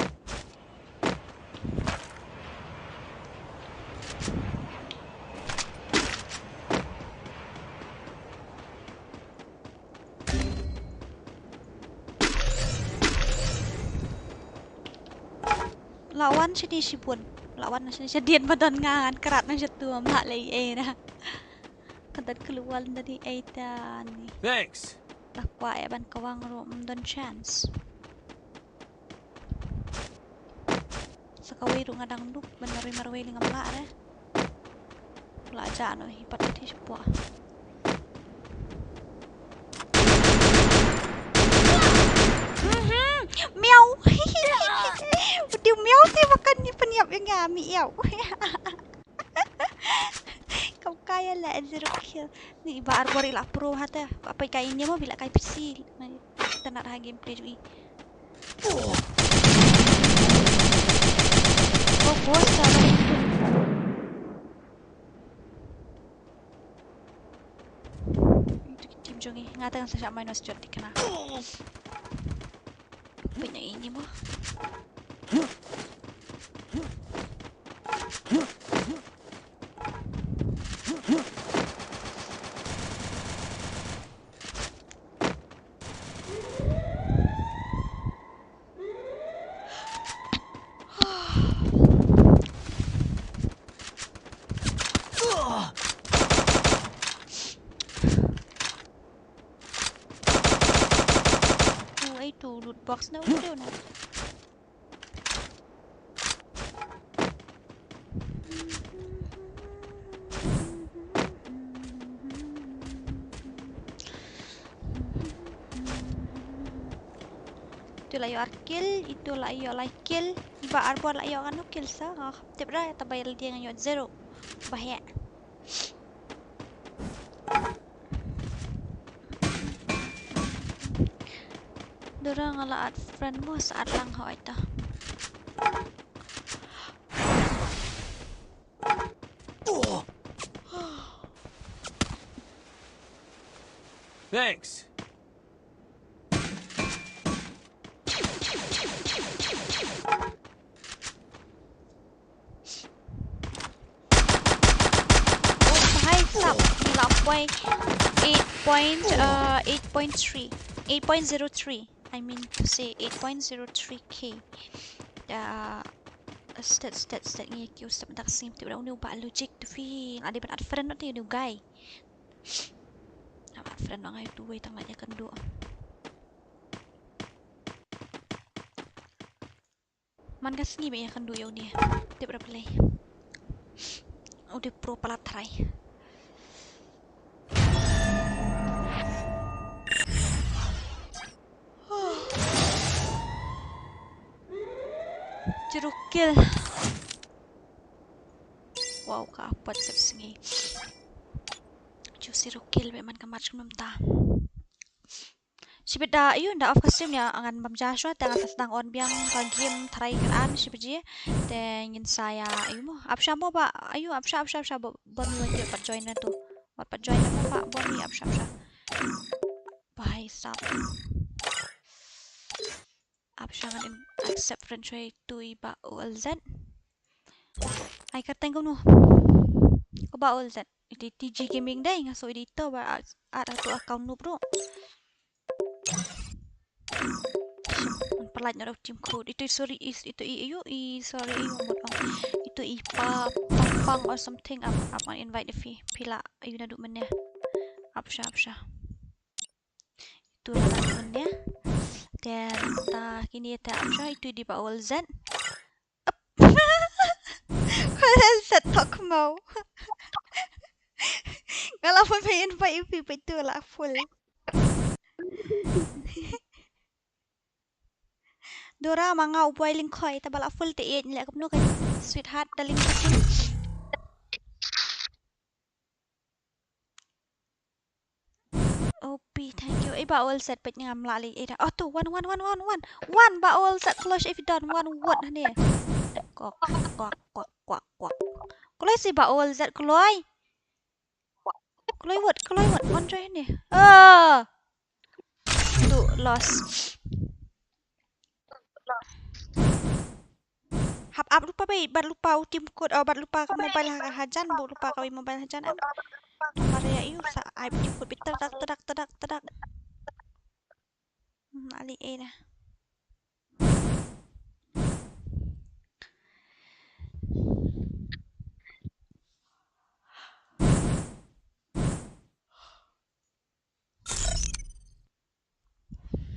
La wan shini shibun. La wan shini shadien ba don nga ngan krat na shatu ma lei ei na. Ka don kloi don ni ei ta ni. Thanks. La kwah ïa ban kawang ruh, mm, don chance. Sa kawei ruh nga dang duk ban marwei marwei, lei ngam lah re. Lah ja noh hi pat hi shapoh. Mhm. Miau. Udah miau te makan ni peniap yang ya miau. Kam kaya la zero kill. Ni ba arbor ila pro hata. Apa kai ini mo bila kai P C. Tanat ha gameplay jui. Oh, bos, sabar. Team jong i, nga tang sa minus jot di kena. Punya ini mo. Oh, ai tu loot box na udah na. Itu la ïoh ar kill, itu la ïoh lai kill, ba arbor la ïoh kano kill sa, ah, tip ra, ta ba ïa lade nga ïoh zero. Ba heh. Dora nga la add friend mo, sa add lang hoi ta. Thanks. Oh, hai, sap. Ni la point eight point, uh, eight point three. Eight point zero three. I mean to say eight point zero three K. Uh, Stet, stet, stet, ngi ïa kiew step mynta ka sngi, tip da une u Bah Logic tu phi, nga dei ban add friend noh te une u guy. Nga add friend noh nga ïa utu uwei tang lait ïakynduh. Man ka sngi ba ïakynduh ïa une. Tip da Blei. U dei pro palat trai. Zero kill. Wow, ka apot sep sngi. Ju zero kill, be man ka match kumta. Shibit da, ayu, da off ka stream ïa, ngan bam ja shuwa, te ngan sa sdang on biang ka game tharai kan an, shibit ji. Te ngin sa ïa, ayu mo, ap sha mo ba, ayu, ap sha, ap sha, ap sha, ba, ba mi wan pat join na tu. Wat pat join na mo ba, ba mi ap sha, ap sha. Bhai sahab. Ap sha ngan accept friend shuwa ïa utu i Bah O L Z. Ai ka teng kumno. Ko Bah O L Z. Iti T G Gaming dei nga so iti to ba at atu account noob ruh. Ngan pynlait na team code. Itu i sorry is itu i ayu i sorry i mut ong. Itu i pa pang pang or something ap ap ngan invite phi phi lah ayu naduh mynne. Ap sha ap sha. Itu la mynne. Then ta kine ta ap sha itu i dei Bah O L Z. Ko L Z tok mo. Nga la phone phi invite phi phi tu la full. Dora ma nga u boi lyngkhoi ta ba la full te ïeit leh kumno ka sweetheart darling ka sweet. O P, thank you. Eh, Bah O L Z peit ngam lah lei. Eh, da. Oh, tu, one, one, one, one, one. One, Bah O L Z, kloi if you done one, what, hane. Kok, kok, kok, kok, kok. Kloi si Bah O L Z, kloi. Kloi what, kloi what, one try hane. Ah. Tu, lost. Hap ap lypa ba, bad lypa u team code, oh, bad lypa ka mobile ha, hajan, bad lypa ka mobile hajan, em. Namar ïa u sa ai team code bit, tadak, tadak, tadak, tadak. Hmm, ali eh dah.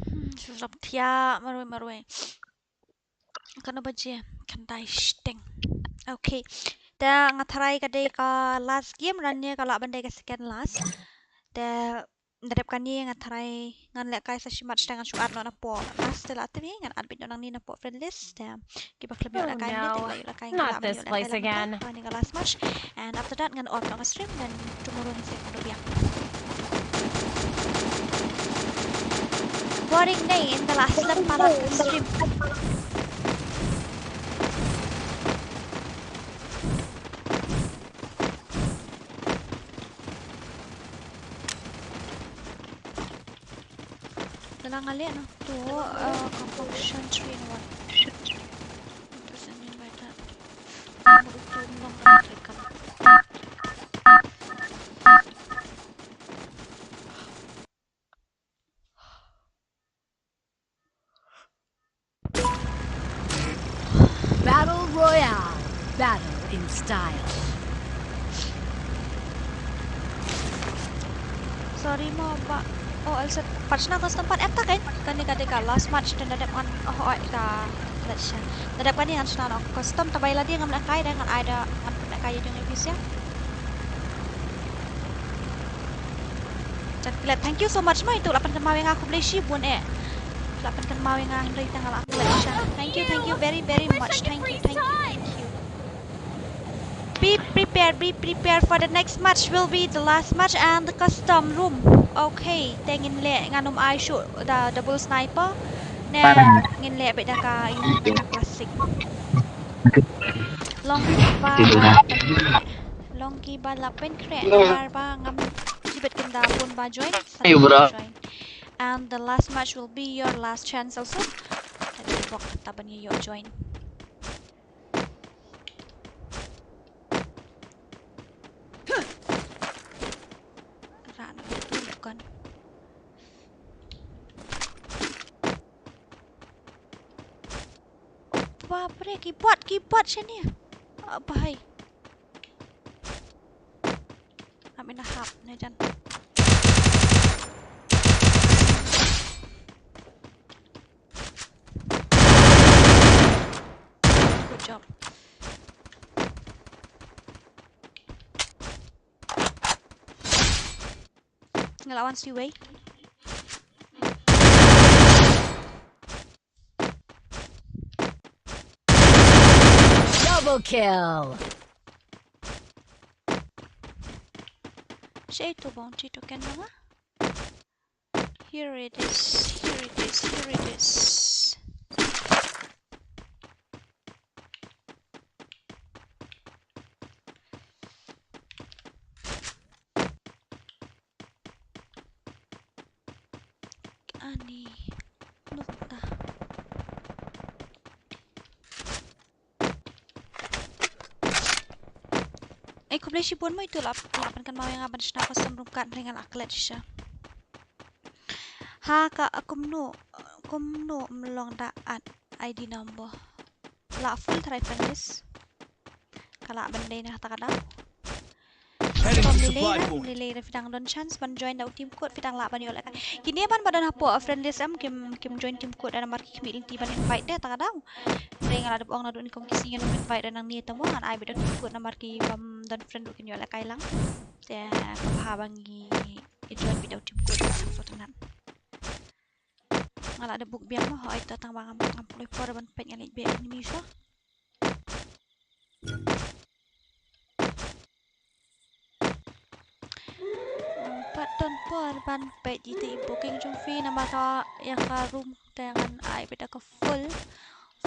Hmm, shisha thiah marwei marwei. Katno baje? Khyndai shiteng. Okay. Te nga tharai ka dei ka last game, lane ka lah ban dei ka second last. Te da dep kane nga tharai ngan lehkai sa shi match te ngan shu add noh napoh last te la te ngan add beit noh nangne napoh friend list te. Kiba khlem ïoh lehkai mynne te la ïoh lehkai, nga lah ban ïoh lehkai lang mynta. Kane ka last match. And after that ngan off noh ka stream, then tomorrow ngin sa ïakynduh biang. Boring ne, ynda la slem palat ka stream. Te la nga leh noh tu, uh, composition three in one. Doesn't mean by that. Nomor uku nong na klik kan. Battle Royale. Battle in style. Sorry mo ba. Oh, also, pat shna custom pat em ta kan? Kane ka dei ka last match, te da dep ngan, oh, oh, ka, let's share. Da dep kane ngan shna noh custom, ta ba ïa lade ngam lehkai, da ngan ai da, ngan pynlehkai ïa jong i pisa. Chat klet, thank you so much mo, itu la pynkynmaw ïa nga, khublei shibun eh. La pynkynmaw ïa nga hynrei tang la klet sha. Thank you, thank you very, very much. Thank you, thank you, thank you. Be prepared, be prepared for the next match will be the last match and the custom room. Okay, te ngin leh ngan ym ai shuh da double sniper. Ne ngin leh beit da ka classic. Long ba Long ki ba la pynkreh namar ba ngam jibit kin da bun ba join. Hey, bro. Join. And the last match will be your last chance also. Let's walk ta ban ïoh join. Ran kan. Bapre, ki bot, ki bot shane. Ah, bhai. Am ina hap ne jan. Good job. Nga la wan siwei. Double kill. Shaei to bounty token na nga. Here it is, here it is, here it is. Ani nukta. Ei, khublei shibun mo itu lap, lap ban kynmaw ïa nga ban shna custom room card, hynrei nga la klet shisha. Ha ka, kumno, kumno ym long da add I D number. La full tharai friend list. Ka lah ban dei na kata ka daw. Enemy supply point. Lei lei lei, phi dang don chance ban join da u team code, phi dang lah ban ïoh lehkai. Kine ban ba don hapoh friend list em, kim, kim join team code, namar ki khmih lynti ban invite de kata ka daw. Hynrei nga la dep ong naduh nyngkong ki sngi ngam invite de nangne, te mo ngan ai beit da u team code namar ki bym don friend ruh kin ïoh lehkai lang. Te ka bha ba ngi join beit da u team code, ka sngewtynnat. Nga la dep book biang mo, hooid, to tang ba ngam, ngam kloi por ban peit, nga leit beh enemy shuwa. Ngam pat don por ban peit ïa i booking jong phi namar ka, ïa ka room te ngan ai beit da ka full,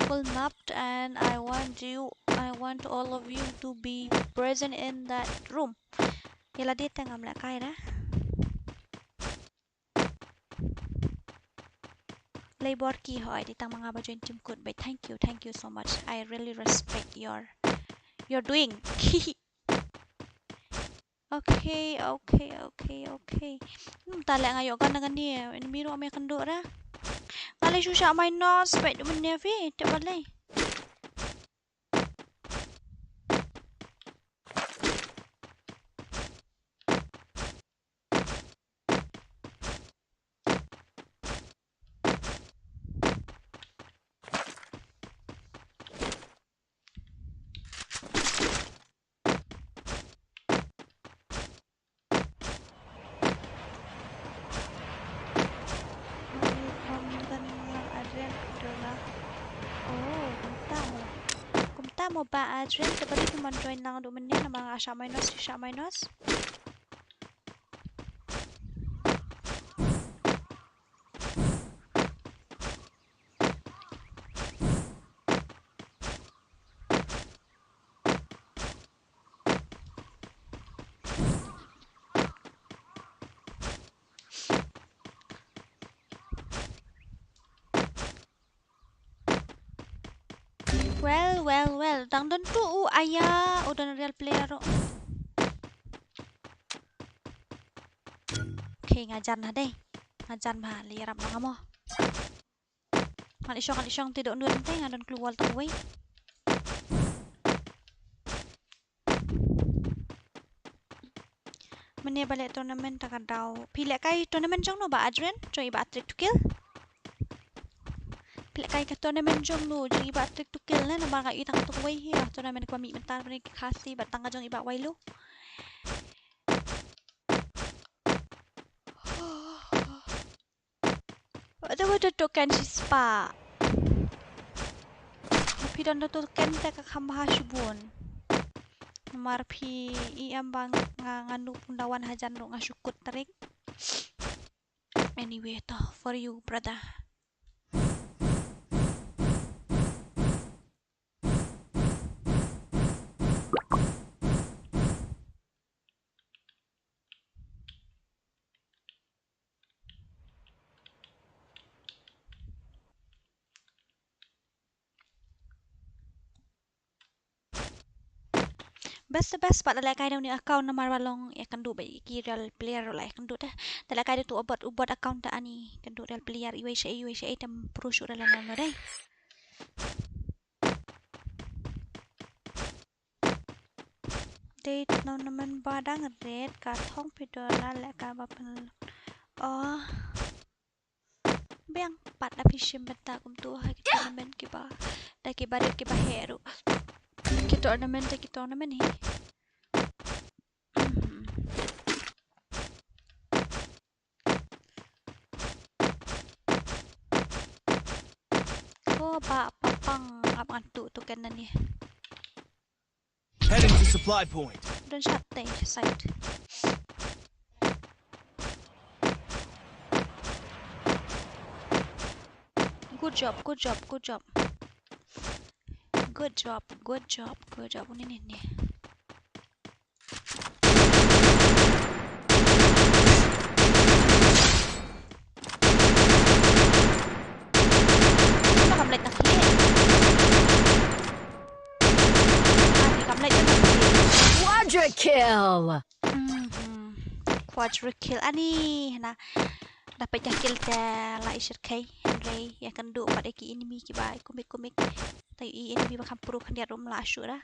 full mapped, and I want you, I want all of you to be present in that room. Ïa lade te ngam lehkai re. Lei bor ki, hooid, dei tang ma nga ba join team code beit. Thank you, thank you so much. I really respect your, your doing. Okay, okay, okay, okay. Hmm, ta leh nga ïoh gun na kane. Enemy ruh ym ïakynduh re. Nga leit shu shah minus beit mynne phi, tip balei. Adrian Abdullah. Oh, kumta mo. Kumta mo Bah Adrian, te balei phim join lang haduh mynne, namar nga shah minus, shah minus. Well, well, well. Dang don tu u aya, u don real player ruh. Okay, nga jan ha dei. Nga jan bha, leit ïarap ma nga mo. Ngan leit shong, ngan leit shong, te doh nud te, nga don clue wall tang wei. Mynne ba leh tournament ta ka daw. Phi lehkai tournament jong no Bah Adrian, jong i Bah Trick to Kill. Phi lehkai ka tournament jong no, jong i Bah Trick to Kill ne, namar nga i tang tu wei hi, ah, tournament kaba mih mynta, ba ne ki Khasi, bad tang ka jong i Bah Wailu. Wat da, wat da token shispah. Phi don da token te ka kham bha shibun. Namar phi i em ba nga, nga nop da wan hajan ruh nga shu kut tarik. Anyway, to for you, brother. Best, best, pat da lehkai da uni account namar ba long ïakynduh bad ki real player ruh la ïakynduh te. Da lehkai da tu u bot, u bot account te ani ïakynduh real player, iwei sha iwei sha item pro shuh da lehkai no dei. Te tournament ba dang ret ka thong phi dollar leh ka ba pynlut. Oh. Biang pat da phi shim bynta kumtu ha ki tournament kiba, da kiba rit kiba heh ruh. Ki tournament da ki tournament hi. Hmm. Ko ba papang ap ngan tu tu kan ni. Heading to supply point. Don't shot the side. Good job, good job, good job. Good job, good job, good job. Ni, ni, ni. Ano kam late na kit? Ano kam late na kit? Quadra kill. Mhm. Quadra kill. Ani na. Dapat ïa kill te la i shyrkhei. Hynrei ïa kynduh pat ïa ki enemy kiba kumik kumik. Te i enemy ba kham pro khyndiat ruh ym lah shuh da.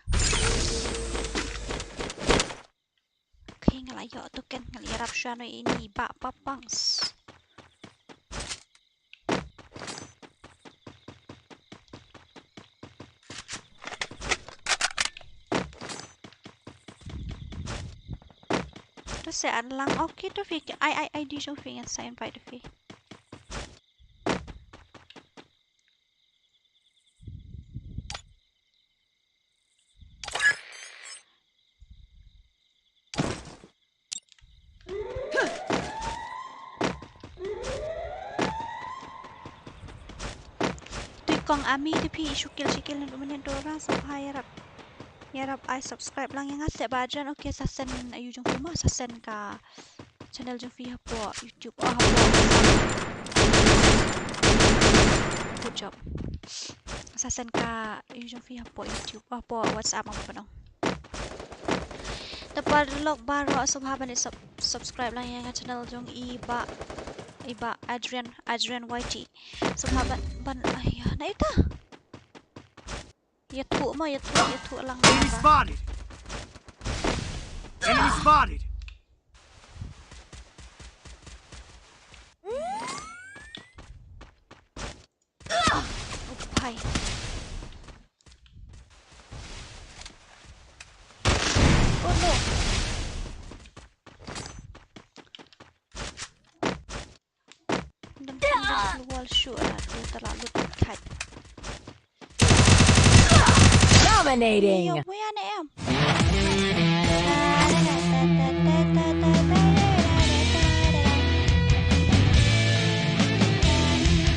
Okay, nga la ïoh token, nga la ïarap shuwa noh ïa ini ba papangs. To sa an lang, okay, to phi ai, ai, ai, ID jong phi ngan sa invite phi. Tui kong ami te phi shu kill shi kill na du minit Dora, sngewbha ïarap. Ïarap ai subscribe lang ïa nga te ba jan, okay, sa send ayu jong phi mo, sa send ka channel jong phi hapoh YouTube. Oh, hapoh WhatsApp. Good job. Sa send ka ayu jong phi hapoh YouTube. Oh, hapoh WhatsApp mo, pynong. Te paralok baroh sngewbha ban leit sub-, subscribe lang ïa ka channel jong i ba, i ba Adrian, Adrian Y T. Sngewbha ban, ban, ai ya, na ita. Ïathuh mo, ïathuh, ïathuh lang. Enemy spotted. Enemy spotted. Oh, bhai. Oh, no. Dang, dang, dang, wall shoot lah tu, telah lut kat. Dominating. Iya, wei ane em.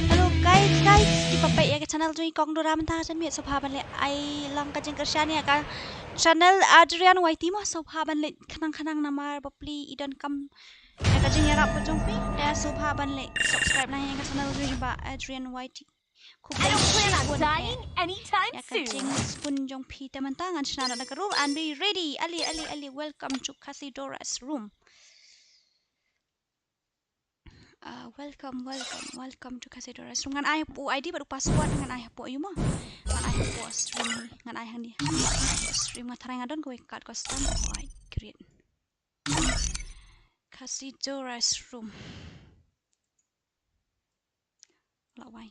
Hello guys, guys, i papa ya ke channel jong i kong Dora mynta ka jan miet, sngewbha ban leh ai lang ka jingkyrshan ïa ka channel Adrian Y T mo, sngewbha ban leh khnang khnang namar bapli i don kam ïa ka jingïarap ka jong phi, te sngewbha ban leh subscribe lang ïa ka channel jong i ba Adrian Y T. Khublei shibun ïa ka jingsbun jong phi, te mynta ngan shna noh na ka room and be ready. Ali, ali, ali, welcome to Khasi Dora's room. Ah, welcome, welcome, welcome to Khasi Dora's room. Ngan ai u I D bad u password, ngan ai hapoh ïa mo. Ngan ai hapoh stream, ngan ai hangne. Stream nga tharai nga don kawei ka custom. Alright, great. Khasi Dora's room. La wai.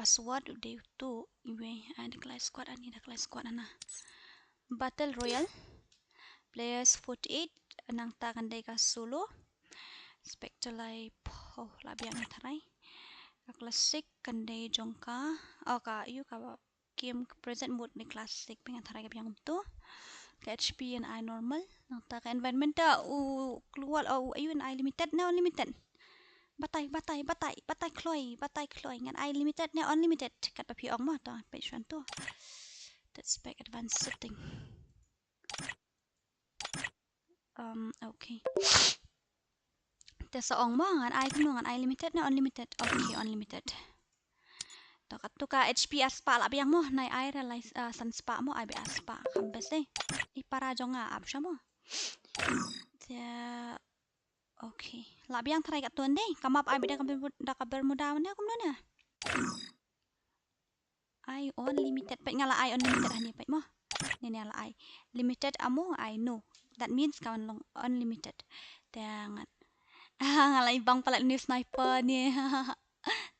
Password u dei utu, iwei, ah, da ka lai squad, ani da ka lai squad ana. Battle Royale. Players forty-eight, nangta kan dei ka solo. Spectre lai pho, la biang nga tharai. Ka classic kan dei jong ka, oh, ka, ïu ka game ka present mode ne classic, pyngan tharai ka biang kumtu. Ka H P ngan ai normal. Nangta ka environment ta u global, oh, u, ayu ngan ai limited ne unlimited? Batai, batai, batai, batai kloi, batai kloi. Ngan ai limited ne unlimited? Kat ba phi ong mo, to peit shuwa to. That's back advanced setting. Um, okay. Te sa ong mo ngan ai kumno, ngan ai limited ne unlimited? Okay, unlimited. To ka, to ka H P ar spah la biang mo, nai ai re lai, ah, san spah mo, ai be ar spah, kham best dei. I para jong nga ap sha mo. Te, okay. La biang tharai ka tun dei, ka map ai be da ka Bermu-, da ka Bermuda ne kumno ne? Ai unlimited, peit nga la ai unlimited hangne peit mo. Ne ne la ai. Limited ammo, ai no. That means kan long unlimited. Te ngan. Ah, nga la i bang palat ne sniper ne.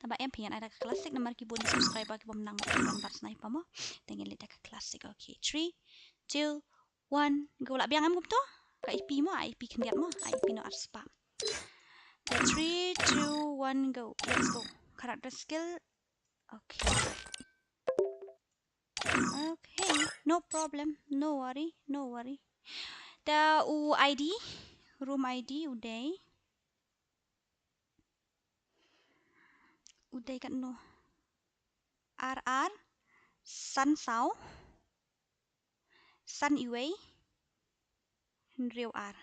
Taba em phi ngan ai da ka classic namar ki bun subscriber ki bym nang ban bat sniper mo. Te ngin leit da ka classic. Okay, three, two, one, go. La biang em kumto? Ka I P mo, I P khyndiat mo, I P no ar spah. Te three, two, one, go. Let's go. Character skill. Okay. Okay, no problem, no worry, no worry. Te u I D, room I D u dei. U dei katno? Ar ar, san saw, san iwei, hynriew ar.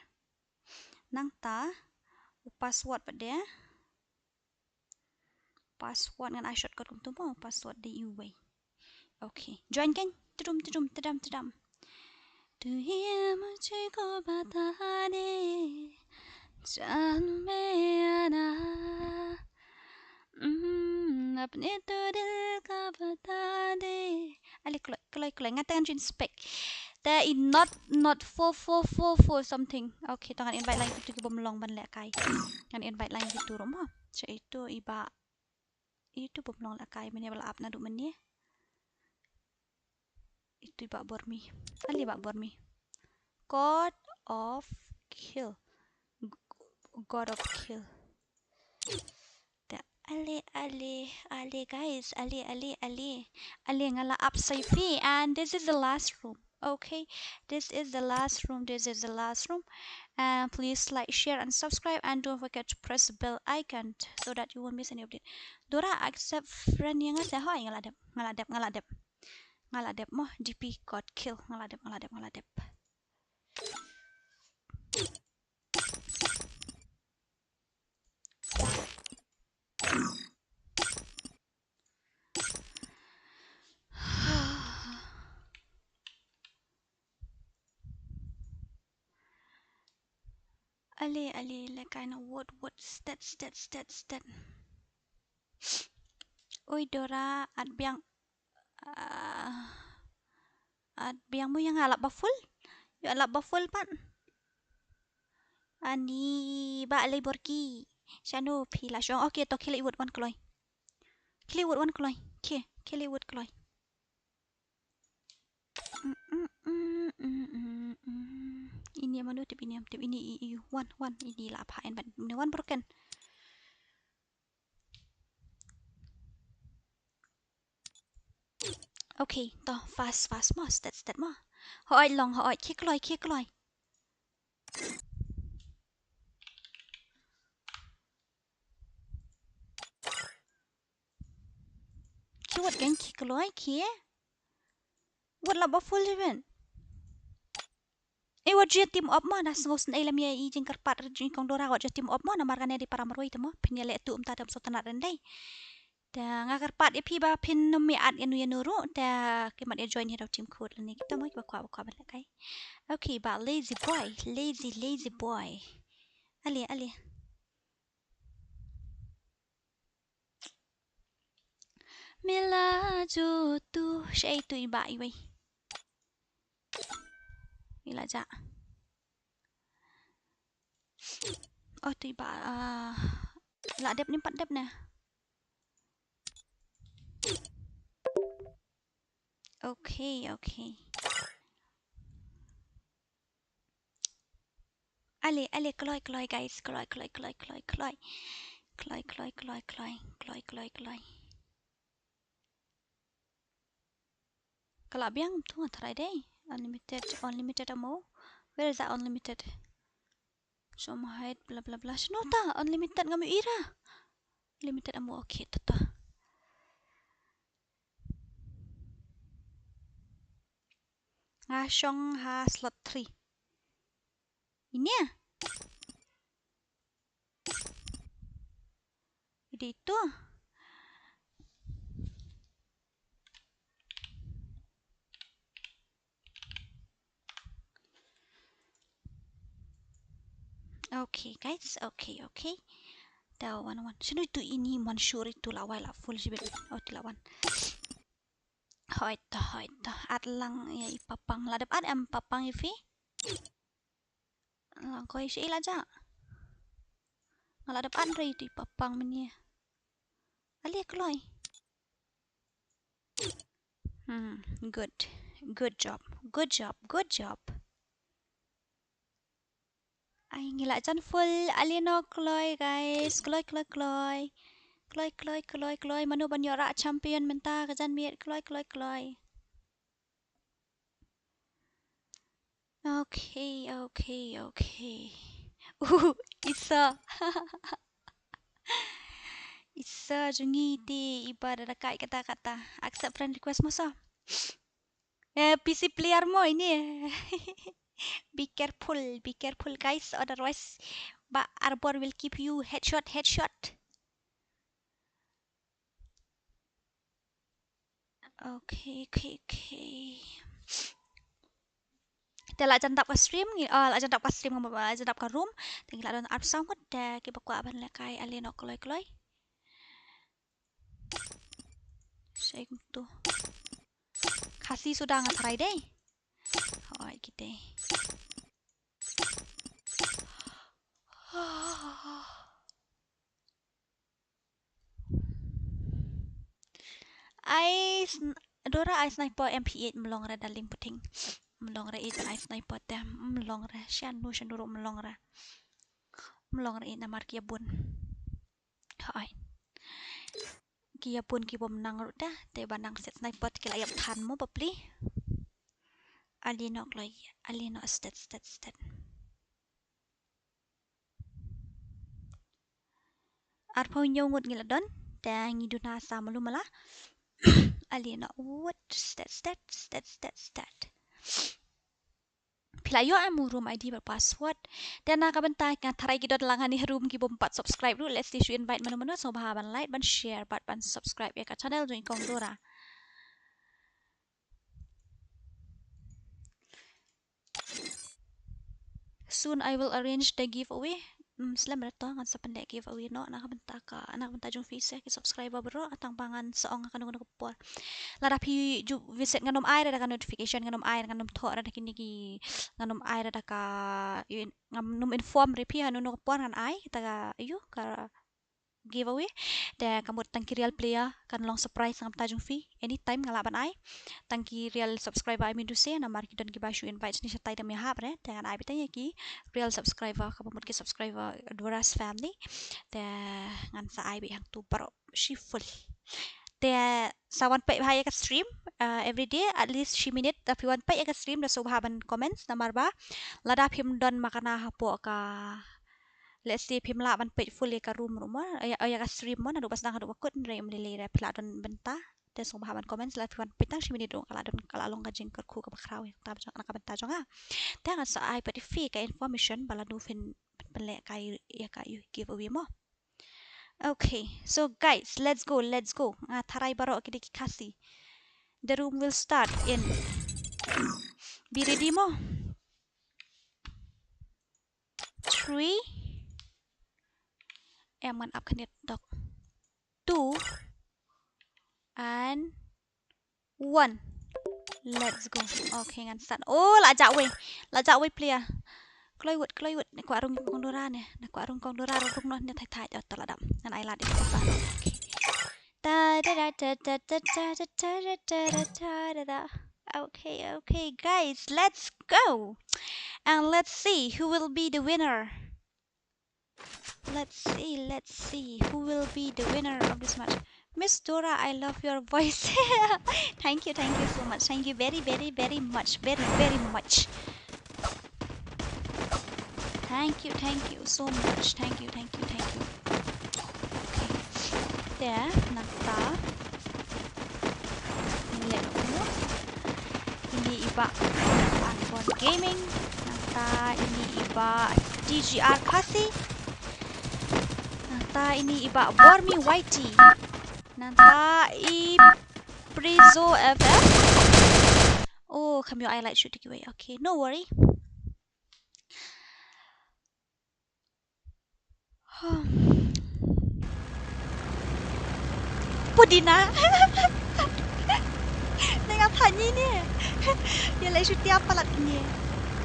Nangta u password pat de. Password ngan ai shortcut kumto mo, password dei iwei. Okay, join kein. Tadum, tadum, tadam, tadam. तू ही मुझे को बता दे, जानू मैं आना। Mm, apne to dil ka bata de. Ale kloi, kloi, kloi. Nga tang jin spec. Te i not, not four four four four something. Okay, to ngan invite lang kito ki bym long ban lehkai. Ngan invite lang kito ruh mo. Sa ito i Bah. Ito bym long lehkai mynne ba la ap naduh mynne. Ito i Bah Bormi. Ale Bah Bormi. God of Kill. G-, God of Kill. Te ale, ale, ale, guys. Ale, ale, ale. Ale nga la ap sa ïa phi. And this is the last room. Okay, this is the last room. This is the last room. And please like, share, and subscribe. And don't forget to press the bell icon so that you won't miss any update. Dora, accept friend ïa nga te. Hooid, nga la dep, nga la dep, nga la dep. Nga la dep mo, D P God Kill. Nga la dep, nga la dep, nga la dep. Ale, ale, lehkai noh, vote, vote, stet, stet, stet, stet. Oi, Dora, at biang, ah, at biang mo ïa nga lap ba full. Ïa lap ba full pat. Ani ba lei bor ki. Shano phi la shong. Okay, to khie leit vote wan kloi. Khie leit vote wan kloi. Khie, khie leit vote kloi. Mm, mm, mm. Ini mano tip ini, tip ini i, i, wan, wan, ini la pha en ban, ini wan broken. Okay, to fast, fast mo, stet, stet mo. Hooid long, hooid, khie kloi, khie kloi. Khie wat gan khie kloi khie. Wat la ba full event. Eh, wat ju team up mo, na sngew sngewsih lem ïa i jingkyrpad jong i kong Dora, wat ju team up mo, namar kane dei para marwei te mo, phin ïa leh tu um ta dam sot na ren dei. Te nga kyrpad ïa phi ba phin nym ïa add ïa nu ïa nu ruh, te ki mat ïa join ïa team khot lane kita mo, ba kwah, ba kwah ban lehkai. Okay, ba lazy boy, lazy, lazy boy. Ale, ale. Mila jo tu, shei tu i ba iwei. Ila ja. Oh, tu i ba, ah, la dep ni pat dep ne. Okay, okay. Ale, ale, kloi, kloi, guys. Kloi, kloi, kloi, kloi, kloi. Kloi, kloi, kloi, kloi. Kloi, kloi, kloi. Ka la biang tu nga tharai dei. Unlimited, unlimited ammo. Where is that unlimited? Show my height, bla, bla, bla. Shano ta? Unlimited ngam ïohi ra. Limited ammo, okay, to, to. Nga shong ha slot three. Ini ah. Ide itu. Okay, guys, okay, okay. Te wan, wan. Shano itu ini, mon sure itu la wai la full jibit. Oh, ti la wan. Hoi to, hoi to. At lang ïa i Papang. La dep at em Papang ïa phi? Lang koi shi la ja. Nga la dep at re i Papang menia. Ale kloi. Hmm, good. Good job. Good job. Good job. Ai ngi la jan full. Ale no kloi guys. Kloi, kloi, kloi. Kloi, kloi, kloi, kloi. Mano ban ïoh rah champion mynta ka jan miet. Kloi, kloi, kloi. Okay, okay, okay. Uh, Isa. Isa jong ngi te iba da kai kata kata. Accept friend request mo sa. Eh, P C player mo ini. Be careful, be careful guys, otherwise Bah Arbor will give you headshot, headshot. Okay, okay, okay. Te la jan dap ka stream, ngi, ah, la jan dap ka stream, la jan dap ka room. Te ngi la don arphew saw ngut, te kiba kwah ban lehkai ale noh kloi kloi. Sei kumtu. Khasi suda nga tharai dei. Hoi kite. Ai sn-, Dora ai sniper M P eight mlong re darling puting. Mlong re i ai sniper te mlong re shanu shanu ro mlong re. Mlong re i namar ki ïa bun. Hoi. Ki ïa bun ki bom nang ruh te, te ba nang set sniper ki la ïap than mo bapli. Ale noh kloi, ale noh stet, stet, stet. Arphew hynñiew ngut ngi la don, te ngi duna sa malu mala. Ale noh wut, stet, stet, stet, stet, stet. Phi la ïoh em u room I D bad password. Te na ka bynta nga tharai ki don lang hani ha room ki bym pat subscribe ruh. Let's see shu invite mano mano, sngewbha ban like, ban share bad ban subscribe ïa ka channel jong i Kong Dora. Soon I will arrange the giveaway. Hmm, slem re to ngan sa pynleh giveaway noh na ka bynta ka, na ka bynta jong phi se ki subscriber baroh, tang ba ngan sa ong ha kano kano ka por. Lada phi ju visit ngan ym ai re da ka notification, ngan ym ai re, ngan ym thoh re da kine ki, ngan ym ai re da ka, ïu, ngan ym inform re phi ha kano kano ka por ngan ai kata ka, ïu, ka giveaway. Te ka mut tang ki real player kan long surprise na ka bynta jong phi. Anytime nga lah ban ai. Tang ki real subscriber I mean to say, namar ki don kiba shu invite shane shatai te ym ïahap re. Te ngan ai beit ïa ki real subscriber kaba mut ki subscriber Dora's family. Te ngan sa ai beit hangtu baroh shi full. Te sa wan peit bha ïa ka stream, uh, every day at least shi minit. Te phi wan peit ïa ka stream da sngewbha ban comments namar ba lada phim don makna hapoh ka, let's say phim lah ban peit full ïa ka room ruh mo, ïa, ïa ka stream mo, naduh ba sdang haduh ba kut, hynrei ym lei lei re phi lah don bynta. Te sngewbha ban comment, lada phi wan peit tang shi minit ruh ka la don, ka la long ka jingkyrkhu kaba khraw ïa ka bynta jong, na ka bynta jong nga. Te ngan sa ai pat ïa phi ka information ba lano phin pynlehkai ïa ka giveaway mo. Okay, so guys, let's go, let's go. Nga tharai baroh ki dei ki Khasi. The room will start in. Be ready mo. Three. Em ngan ap khyndiat tok. Two. And one. Let's go. Okay, ngan start. Oh, la jah wei. La jah wei player. Kloi wut, kloi wut. Ne kwah rung Kong Dora ne. Ne kwah rung Kong Dora, rung noh ne thait thait. Oh, to la dap. Ngan ai lad ïa ka. Okay. Ta da da da da da da da da da da da da. Okay, okay, guys, let's go. And let's see who will be the winner. Let's see, let's see who will be the winner of this match. Miss Dora, I love your voice. Thank you, thank you so much. Thank you very, very, very much. Very, very much. Thank you, thank you so much. Thank you, thank you, thank you. Okay. Te nangta ngi leh kumno? Ini i Bah Anbon Gaming. Nangta ini i Bah T G R Khasi. Nangta ini i Bah Bormi Y T. Nangta i Prizo F F. Oh, kam ïoh ai light shoot kiwei. Okay, no worry. Pudina. Nga thani ni. Ïa lei shu tiap palat ni.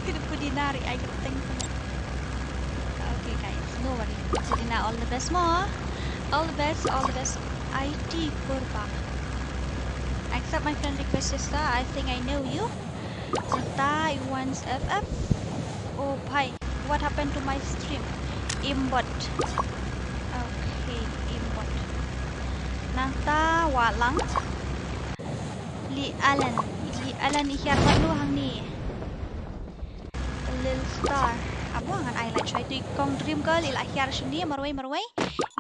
Kena pudina ri ai kena teng palat. Okay guys, no worry. Pudina all the best mo. All the best, all the best. I T Purba. Accept my friend request, sister. I think I know you. Nangta Iwan's F F. Oh bhai, what happened to my stream? Aimbot. Okay, aimbot. Nangta Walang. Li Alan. Li Alan i hiar pat lu hangne. Lil Star. Abo ngan ai like shwa itu i kong Dream Girl i la hiar shane marwei marwei.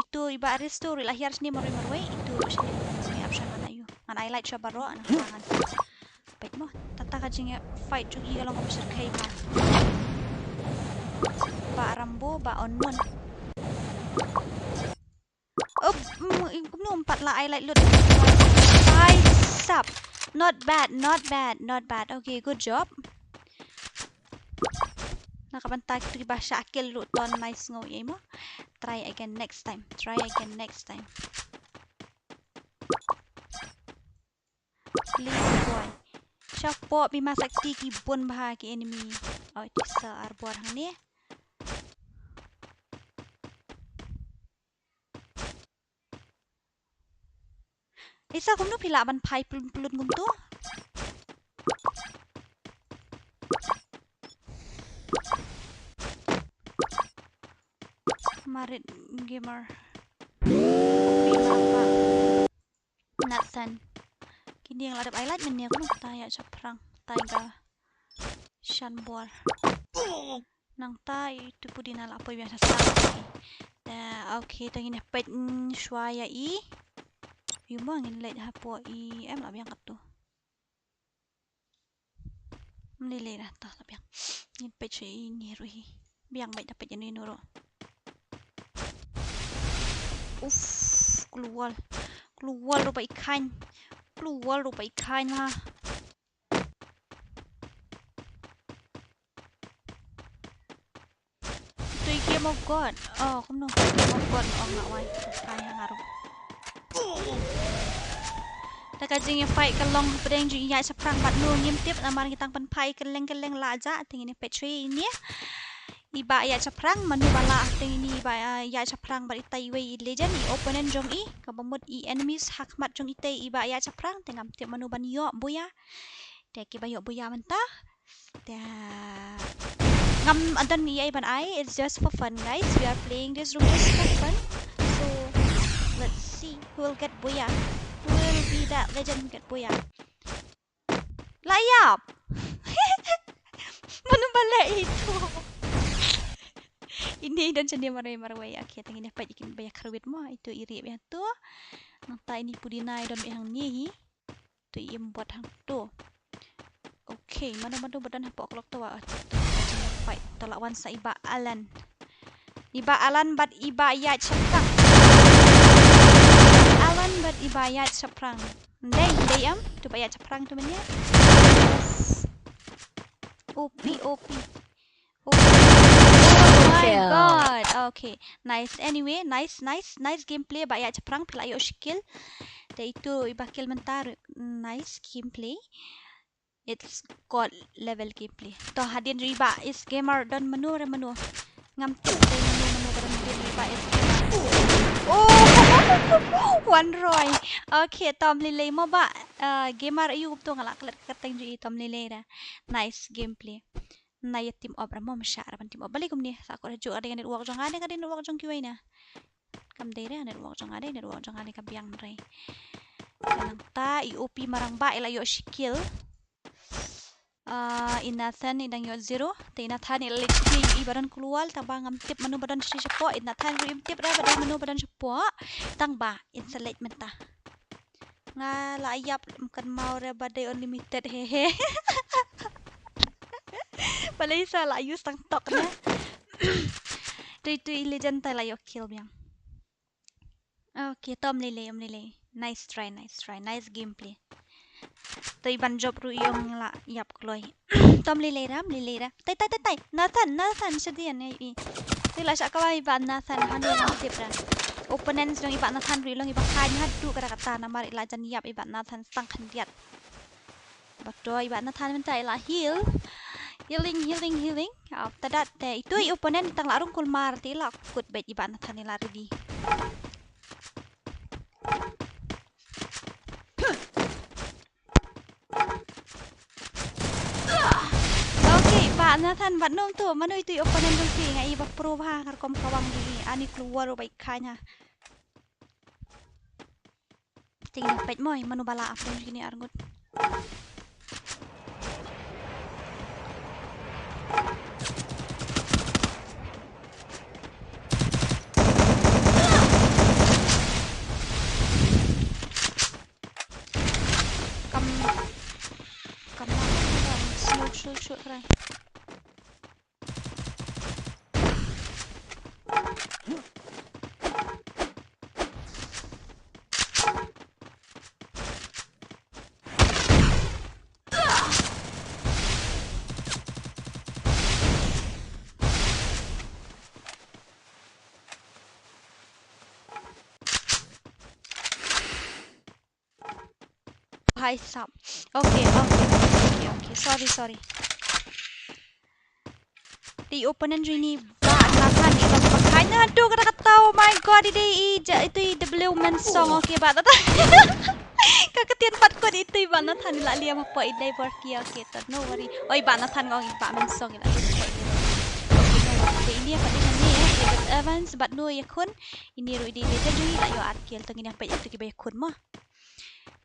Itu i Bah Risto i la hiar shane marwei marwei. Itu shane marwei marwei, ap shwa ngan ayu. Ngan ai like shwa baroh ngan ngan. Peit mo, tata ka jingïa fight jong i ka long kaba shyrkhei bha. Bah Rambo, Bah Unknown. Oh, mm, kumno em pat la ai like lut. Bhai sab. Not bad, not bad, not bad. Okay, good job. Na ka bynta kitu kiba shah kill ruh to nice sngew ïa mo. Try again next time. Try again next time. Please boy. Shapoh Bima Sakti ki bun bha ki enemy. Oh, itu sa arbor hangne. Isa kumno phi lah ban phai plun plun kumtu. Marit Gamer. Nathan. Kine nga la dep ai like mynne, kumno kata ïa shaphrang. Tiger. Shanbor. Nangta itu pudina la poi biang sa sa. Da, okay, to ngin peit, mm, shwa ïa i. Ïa mo ngin leit hapoh i, em la biang katu. Mlei lei da to la biang. Ngin peit sha ine ruh hi. Biang beit da peit ine ruh. Uff, klur. Klur ruh ba i khain. Klur ruh ba i khain la. Itu i Game of God. Oh, kumno Game of God ong nga wai. Phai ha nga ruh. Ta ka jingïa fight ka long hapdeng jong i ïaid shaphrang bad no ngim tip namar ngi tang pynphai kylleng kylleng la ja te ngin ïa peit shuwa ine. I ba ïaid shaphrang mano ba la hapdeng ine i ba ïaid shaphrang bad itai iwei i legend i opponent jong i kaba mut i enemies ha khmat jong itai i ba ïaid shaphrang te ngam tip mano ban ïoh buya. Te kiba ïoh buya mynta. Te ngam, I don't, ïa, ban ai, it's just for fun, guys. We are playing this room just for fun. So let's see who will get buya. Who will be that legend who get buya? La ïap. Mano ba leh itu? Ine i don shane marwei marwei. Okay, tang ine peit i kin ba ïa kyrwit mo. Itu i rieh beit hangto. Nangta ine i pudina i don beit hangne hi. To i im bot hangto. Okay, mano mano ba don hapoh klok to wa. Fight to la wan sa i Bah Alan. I Bah Alan bad i ba ïaid shaphrang. Alan bad i ba ïaid shaphrang. Ndei, ndei em? To ba ïaid shaphrang to mynne. O P, O P. Oh my god. Okay. Nice. Anyway, nice, nice, nice gameplay. Ba ïaid shaphrang phi la ïoh shi kill. Te itu i ba kill mynta. Nice gameplay. It's god level gameplay. To hadien jong i Bah Is Gamer don mano re mano. Ngam tip dei mano mano ba don hadien jong i Bah Is Gamer. Oh, Wan Roy. Okay, to mlei lei mo Bah, uh, Gamer ayu to nga la klet ka kyrteng jong i, to mlei lei da. Nice gameplay. Na ïa team up ra mo, mashah ra ban team up. Balei kumne, sa ko ra juk ka dei network jong nga ne ka dei network jong kiwei na. Kam dei re network jong nga, dei network jong nga ne ka biang re. Nangta i O P marang ba i la ïoh shi kill. Ah, i Nathan i dang ïoh zero. Te i Nathan i la leit shi i ba don klur, tang ba ngam tip mano ba don shi shapoh. I Nathan ruh im tip ra ba dei mano ba don shapoh. Tang ba in sa leit mynta. Nga la ïap, em, kynmaw re ba dei unlimited, he he. Balei sa la use tang tok ne. Tui tui legend tai la ïoh kill biang. Okay, to mlei lei, mlei lei. Nice try, nice try, nice gameplay. Tui ban jop ruh ïong la ïap kloi. To mlei lei ra, mlei lei ra. Tai, tai, tai, tai. Nathan, Nathan, shadian, eh, i. Tui la shah kawai i Bah Nathan, hanu ngam tip ra. Opponents jong i Bah Nathan ruh i long i ba khain haduh kada kata namar i la jan ïap i Bah Nathan tang khyndiat. Bad to i Bah Nathan mynta i la heal. Healing, healing, healing. After that te itu i opponent tang la rung kulmar te i la kut beit i Bah Nathan i la ready. Okay, Bah Nathan bad num tu, mano itu i opponent jong phi? Nga i ba pro bha, nga rukom kawang di ani kluar ba i khain ha. Te ngin peit mo, mano ba la ap jong kine arngut. Kam, kam, kam, smoke, shoot, shoot, try. Hai sap. Okay, okay, okay, okay. Sorry, sorry. Te i opponent jong ini Bah Nathan i long ba khain. Aduh, kata kata, oh my God, i dei i ja, itu i W Mensong. Okay, Bah Nathan. Ka ktien pat kut itu i Bah Nathan i la liam hapoh i dei Borkia. Okay, to, no worry. Oi, Bah Nathan ngong i Bah Mensong i la liam hapoh i dei. Okay, no worry. Te ini apa dia ni, eh? David Evans, bad no ya khun. Ini ruh i dei legend jong i la ïoh ar kill. To ngin ïa peit ïa tu kiba ïa khun mo.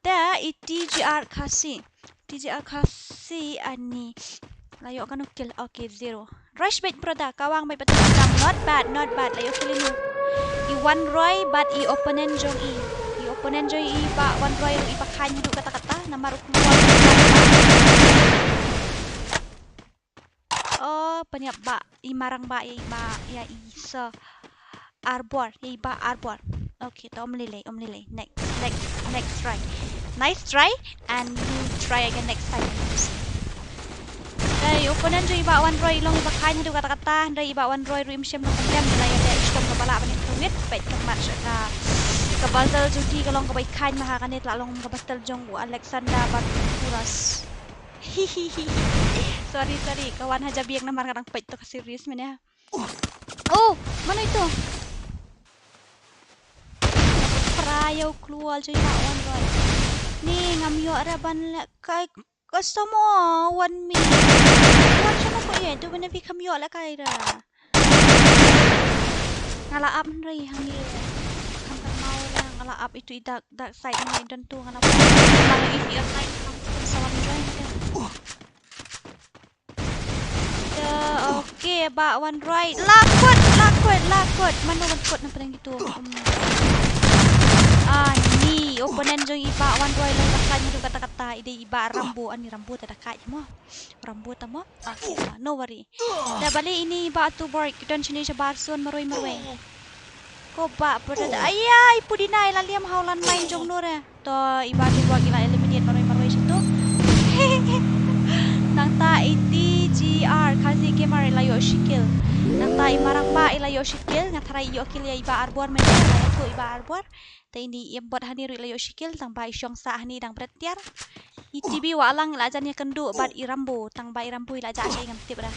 Da i T G R Khasi. T G R Khasi ani. La ïoh kano kill. Okay, zero. Rush beit brother. Kawang beit, betul. Not bad, not bad. La ïoh kill inu. I Wan Roy bad i opponent jong i. I opponent jong i Bah Wan Roy ruh i ba khain haduh katta katta. Namar u keluar. Oh, pynïap Bah, i marang Bah, i Bah, ïa i sa Arbor, i Bah Arbor. Okay, to ym lei lei, ym lei lei. Next, next, next try. Nice try, and you try again next time. Hynrei opponent jong i Bah Wan Roy i long i ba khain haduh katta katta, hynrei i Bah Wan Roy ruh im shym la pynlem, la ïa leh shitom kaba lah ban ïa kawit, peit ka match ka, ka battle jong ki ka long kaba i khain ma ha kane, la long ka battle jong u Alexander bad u Kuras. Sorry, sorry. Ka wan ha jabieng namar nga dang peit to ka series mynne. Oh, mano ito? Pra ïa u klur jong i Bah Wan Roy. Ni ngam ïoh ra ban lehkai. Ka samo wan mi. Wan samo ko ïa tu mynne phi kham ïoh lehkai ra. Nga la ap hynrei hangne. Kham kynmaw ïa nga la ap itu i dark, dark side ne don tu nga la ap. Ba la isi online kham sa wan join te. Te, okay, Bah Wan Roy. La kut, la kut, la kut. Mano ban kut na pdeng itu. Hmm. Ah, ni opponent jong i Bah Wan Roy long da khlaiñ haduh katta katta, i dei i Bah Rambo, ani Rambo te da khlaiñ mo. Rambo te mo. Okay, no worry. Da balei ini Bah Tuborg don shini shabar sun marwei marwei. Ko Bah Brother. Aya, i pudina i la liam ha u landmine jong no re. To i Bah Tuborg i la eliminate marwei marwei shitu. Nangta i T G R Khasi Gamer i la ïoh shi kill. Nangta i Marang Bah i la ïoh shi kill, nga tharai i ïoh kill ïa i Bah Arbor mynne, i la ïoh i Bah Arbor. Te ini i Embot hani ruh i la ïoh shi kill, tang ba i Shong Sah hani dang bret tiar. I T B Wahlang i la jan ïakynduh bad i Rambo, tang ba i Rambo i la jah sha i ngam tip ra.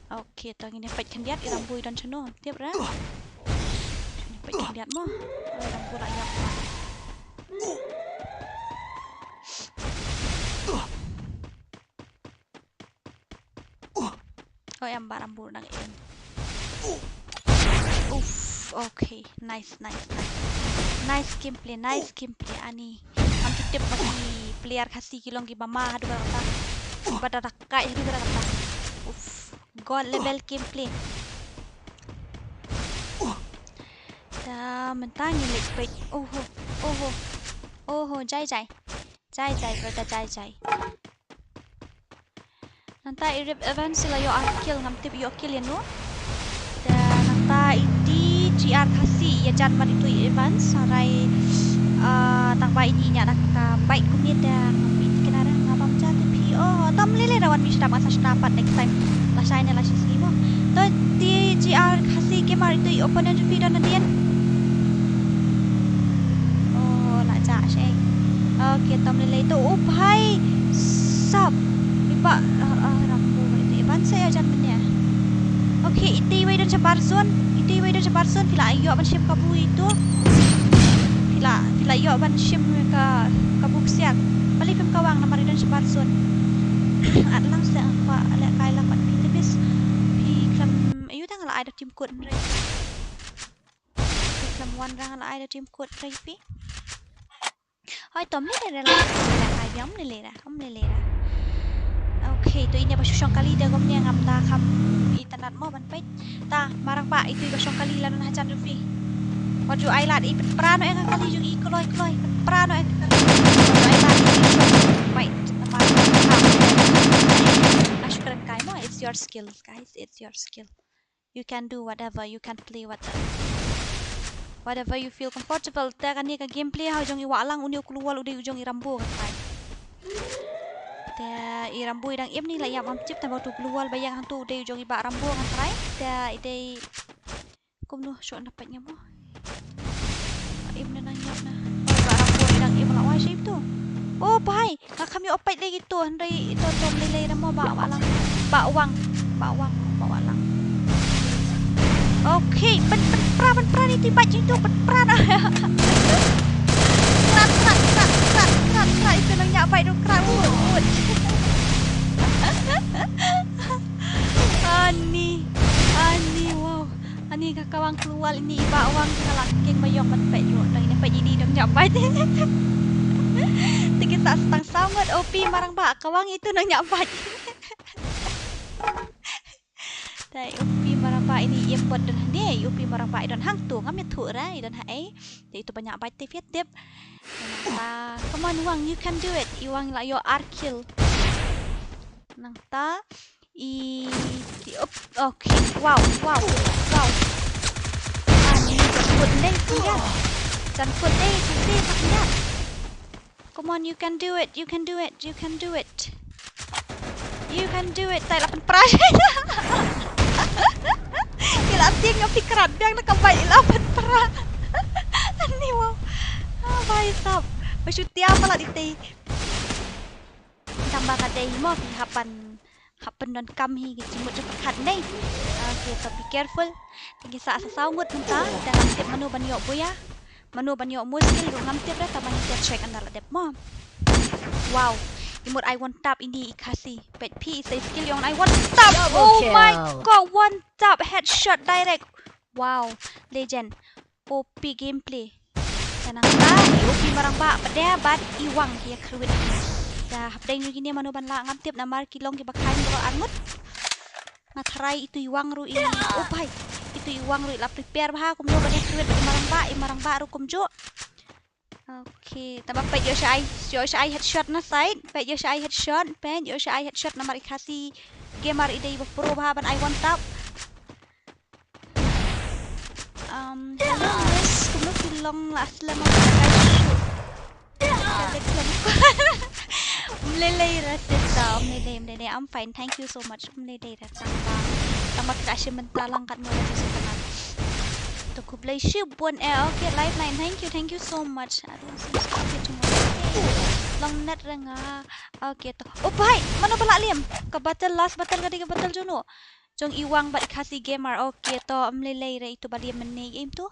Okay, to ngin ïa peit khyndiat i Rambo i don shano ngam tip ra. Ngin ïa peit khyndiat mo. Oh, i Rambo la ïap. Oh, em ba Rambo nang em. Uff, okay. Nice, nice, nice. Nice gameplay, nice gameplay ani. Ngam tip tip ba ki player Khasi ki long kiba ma haduh katta. Kiba da da kai haduh katta. Uff, god level gameplay. Da mynta ngin leit peit. Oho, oho. Oho, jai jai. Jai jai brother, jai jai. Nangta i Rip Evans i la ïoh ar kill, ngam tip ïoh kill ïano. Te nangta i T G R Khasi ïa jan bad itu i Evans, hynrei, ah, tang ba ini ñiah da ka bike kumne te ngam mih thikna re, nga bam ja te phi. Oh, tam lei lei da wan mih sdap, nga sa sdap pat next time. Lashai ne lashisngi mo. To T G R Khasi Gamer itu i opponent jong phi don nadien. Oh, la jah shai. Okay, tam lei lei to u bhai. Sap. Iba, ah, ah, Rambo, ite ban sa ïa jan bniah. Okay, ite iwei don shabar zone. Ite iwei don shabar zone, phi la ïoh ban shim kabu ito. Phi la, phi la ïoh ban shim ka, kabu ksiar. Balei phim kawang namar i don shabar zone. At lang sa kwah lehkai lang bad phi te bis. Phi khlem, ayu dang la ai da team code hynrei. Phi khlem wan dang la ai da team code hynrei phi. Hoi, to ym lei lei re la, lei lei re, ai biang ym lei lei re, ym lei lei re. Okay, to ine ba shu shong kali da kumne ngam da kham itynnad mo ban peit. Ta, marang ba, itu iba shong kali la don hajan ruh phi. Wat ju ai lad i pynpra noh ïa ka kali jong i kloi kloi, pynpra noh ïa ka kali. Wat ju ai lad i shong. Wait, namar ba ka. Ah, shukran kai mo, it's your skill, guys, it's your skill. You can do whatever, you can play whatever. Whatever you feel comfortable. Te kane ka gameplay ha u jong i Wahlang, une u Klewol u dei u jong i Rambo kan trai. Te i Rambo i dang im ni la ïap ngam tip, te ba utu u Klewol ba ïeng hangtu u dei u jong i Bah Rambo kan trai. Te i dei kumno shuh na peit ngam mo. Im na nang ïap na. Oh, Bah Rambo i dang im la wai shape tu. Oh, bhai. Nga kham ïoh peit lei kito, hynrei ito to ym lei lei re mo Bah Wahlang. Bah Wang, Bah Wang, Bah Wahlang. Okay, pyn, pynpra, pynpra ni ti bait jingto, pynpra na. Krat, krat, krat, krat, krat, krat, ito nang ñiah bait ruh krat, wut, wut. Ani, ani, wow. Ani ka kawang Klewol ini i Bah Wang ka la king ba ïoh ban peit ruh. Dang ine peit ini dang ñiah bait. Te ki sa tang saw ngut, O P marang ba kawang itu nang ñiah bait. Te O P marang ba ini im bot don hane, O P marang ba i don hangtu ngam ïathuh ra i don ha ei. Te itu ba ñiah bait te phi tip. Te nangta, come on Wang, you can do it. I Wang la ïoh ar kill. Nangta i, i, op, okay, wow, wow, wow. Ani jan kut lei tu ya. Jan kut lei tu ya. Come on, you can do it, you can do it, you can do it. You can do it. Tai la pynpra. Ki la tieng ngam ti krat biang na ka bai la pynpra. Ani wow. Ah, bai sap. Ba shu tia palat ite. Tang ba ka dei mo phi hap ban, hap ban donkam hi ki jingmut jingpyrkhat nei. Okay, so be careful. Te ki sa sa saw ngut mynta, te ngam tip mano ban ïoh buya, mano ban ïoh muskil ruh ngam tip re, tang ba ngi te check ynda la dep mo. Wow, i mut ai one tap ini i Khasi. Peit phi i sa i skill ïong ai one tap. Oh my God, one tap headshot direct. Wow, legend. O P gameplay. Te nangta i O P marang ba pat de bad i Wang ki ïa khrwit. Te hapdeng jong kine mano ban lah ngam tip namar ki long kiba khlaiñ baroh arngut. Nga tharai itu i Wang ruh i, oh bhai. Itu i Wang ruh i la prepare bha kumno ban ïa khrwit bad i marang ba, i marang ba ruh kumjuh. Okay, tang ba peit ïoh sha ai, ïoh sha ai headshot na side, peit ïoh sha ai headshot, peit ïoh sha ai headshot namar i Khasi gamer i dei ba pro bha ban ai one tap. Um, hello miss, kumno phi long la slem ma ka shu. Ka dei klem. Um lei lei re sister, um lei lei, um lei lei, I'm fine, thank you so much, um lei lei re. Tang ba, tang ba kra shi mynta lang kat mo re sister. To khublei shibun eh, okay, Lifeline, thank you, thank you so much. Aduh, okay, to mo. Long net re nga. Okay, to. Oh bhai, mano ba la lem? Ka battle, last battle ka dei ka battle jong no. Jong i Wang bad i Khasi gamer. Okay, to, um lei lei re itu ba lem mynne im tu.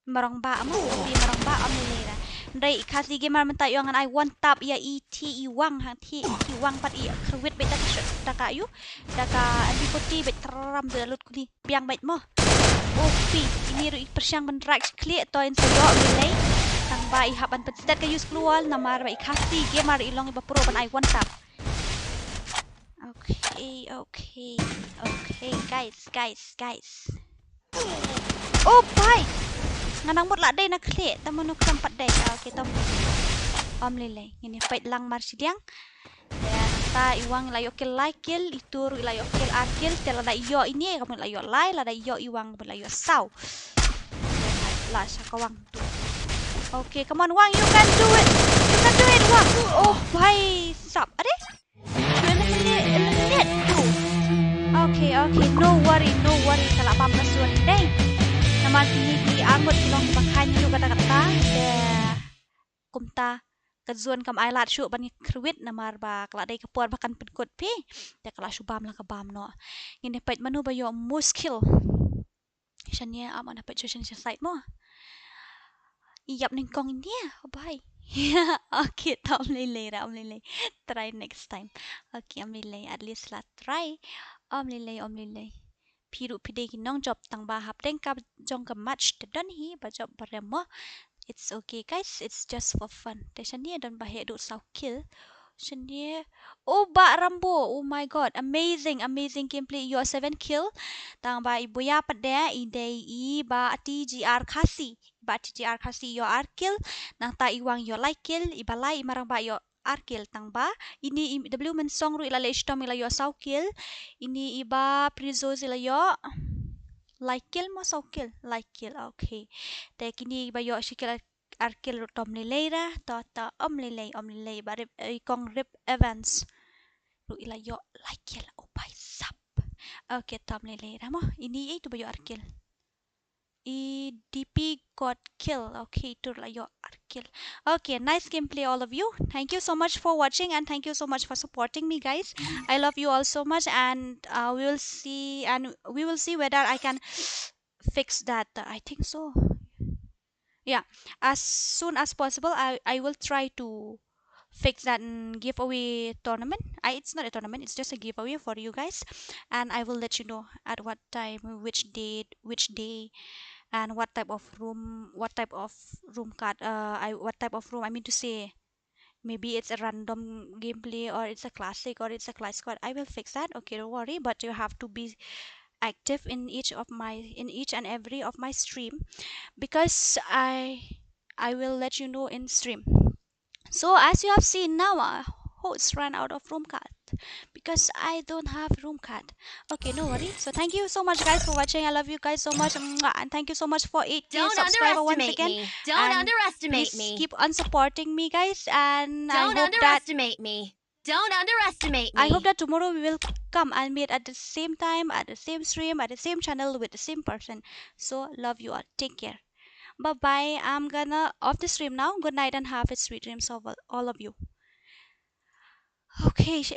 Marang ba mo, i marang ba, um lei lei re. Hynrei i Khasi gamer mynta ïoh ngan ai one tap ïa i ti i Wang ha ti i Wang pat i khrwit beit da ka shot da ka yu. Da ka M P forty beit tram da lut kuli biang beit mo. O P, ini ruh i pyrshang ban rak shi khlieh to in sa ïoh lei lei. Tang ba i hap ban pynstet ka use Klewol namar ba i Khasi gamer i long i ba pro ban ai one tap. Okay, okay, okay, guys, guys, guys. Oh bhai. Nga nang mut la dei na khlieh, tang mano khlem pat dei. Ah, okay, to. Um lei lei, ngin ïa peit lang mar shi liang. Te nangta i Wang la ïoh kill lai kill, itu ruh la ïoh kill ar kill, te lada ïoh ini ka mut la ïoh lai, lada ïoh i Wang ka mut la ïoh saw. La sha ka Wang tu. Okay, come on Wang, you can do it. You can do it Wang. Oh bhai sap. Ade? Eliminate, eliminate tu. Okay, okay, no worry, no worry, ka la pam ka suan dei. Namar kine ki armut ki long ba khain ïa kata kata. Te kumta ka zone kam ai lad shuh ban ngi kyrwit namar ba ka la dei ka por ba kan pynkut phi. Te ka la shu bam la ka bam noh. Ngin ïa peit mano ba ïoh most kill. Shane ap, ngan peit shuh shane sha side mo. Ïap nyngkong nia, oh bhai. Okay, ta ym lei lei ra, ym lei lei. Try next time. Okay, ym lei lei, at least la try. Ym lei lei, ym lei lei. Phi ruh phi dei ki nongjop, tang ba hapdeng ka jong ka match te don hi ba jop ba rem mo. It's okay guys, it's just for fun. Te shane don ba heh duh saw kill. Shane, oh, Bah Rambo, oh my god, amazing, amazing gameplay. Ïoh seven kill. Tang ba i buya pat de i dei i Bah T G R Khasi. Bah T G R Khasi ïoh ar kill. Nangta i Wang ïoh lai kill, i Balai, i Marang Bah ïoh ar kill. Tang ba ini i W Mynsong ruh i la leh shitom, i la ïoh saw kill. Ini i Bah Prizos i la ïoh lai kill mo saw kill? Lai kill, okay. Te kine ba ïoh shi kill, ar kill ruh ta ym lei lei ra, ta, ta ym lei lei, ym lei lei. Bah Rip, eh, i Kong Rip Evans ruh i la ïoh lai kill, oh bhai sab. Okay, ta ym lei lei ra mo. Ini ei tu ba ïoh ar kill? I D P got kill. Okay, tu la ïoh ar kill. Okay, nice gameplay all of you. Thank you so much for watching and thank you so much for supporting me, guys. I love you all so much, and uh, we will see, and we will see whether I can fix that. I think so. Yeah, as soon as possible, I, I will try to fix that, mm, giveaway tournament. I, it's not a tournament, it's just a giveaway for you guys. And I will let you know at what time, which date, which day, and what type of room, what type of room card, uh, I, what type of room, I mean to say, maybe it's a random gameplay or it's a classic or it's a clash squad. I will fix that. Okay, don't worry, but you have to be active in each of my, in each and every of my stream, because I, I will let you know in stream. So as you have seen now, uh, host ran out of room card because I don't have room card. Okay, no worry. So thank you so much, guys, for watching. I love you guys so much. Mwah. And thank you so much for eight K Don't subscriber once underestimate again. Me. Don't And underestimate please me. Keep on supporting me, guys. And I Don't hope that underestimate me. Don't underestimate me. I hope that tomorrow we will come and meet at the same time, at the same stream, at the same channel with the same person. So love you all. Take care. Bye bye. I'm gonna off the stream now. Good night and have a sweet dreams of all, all of you. Okay, sh-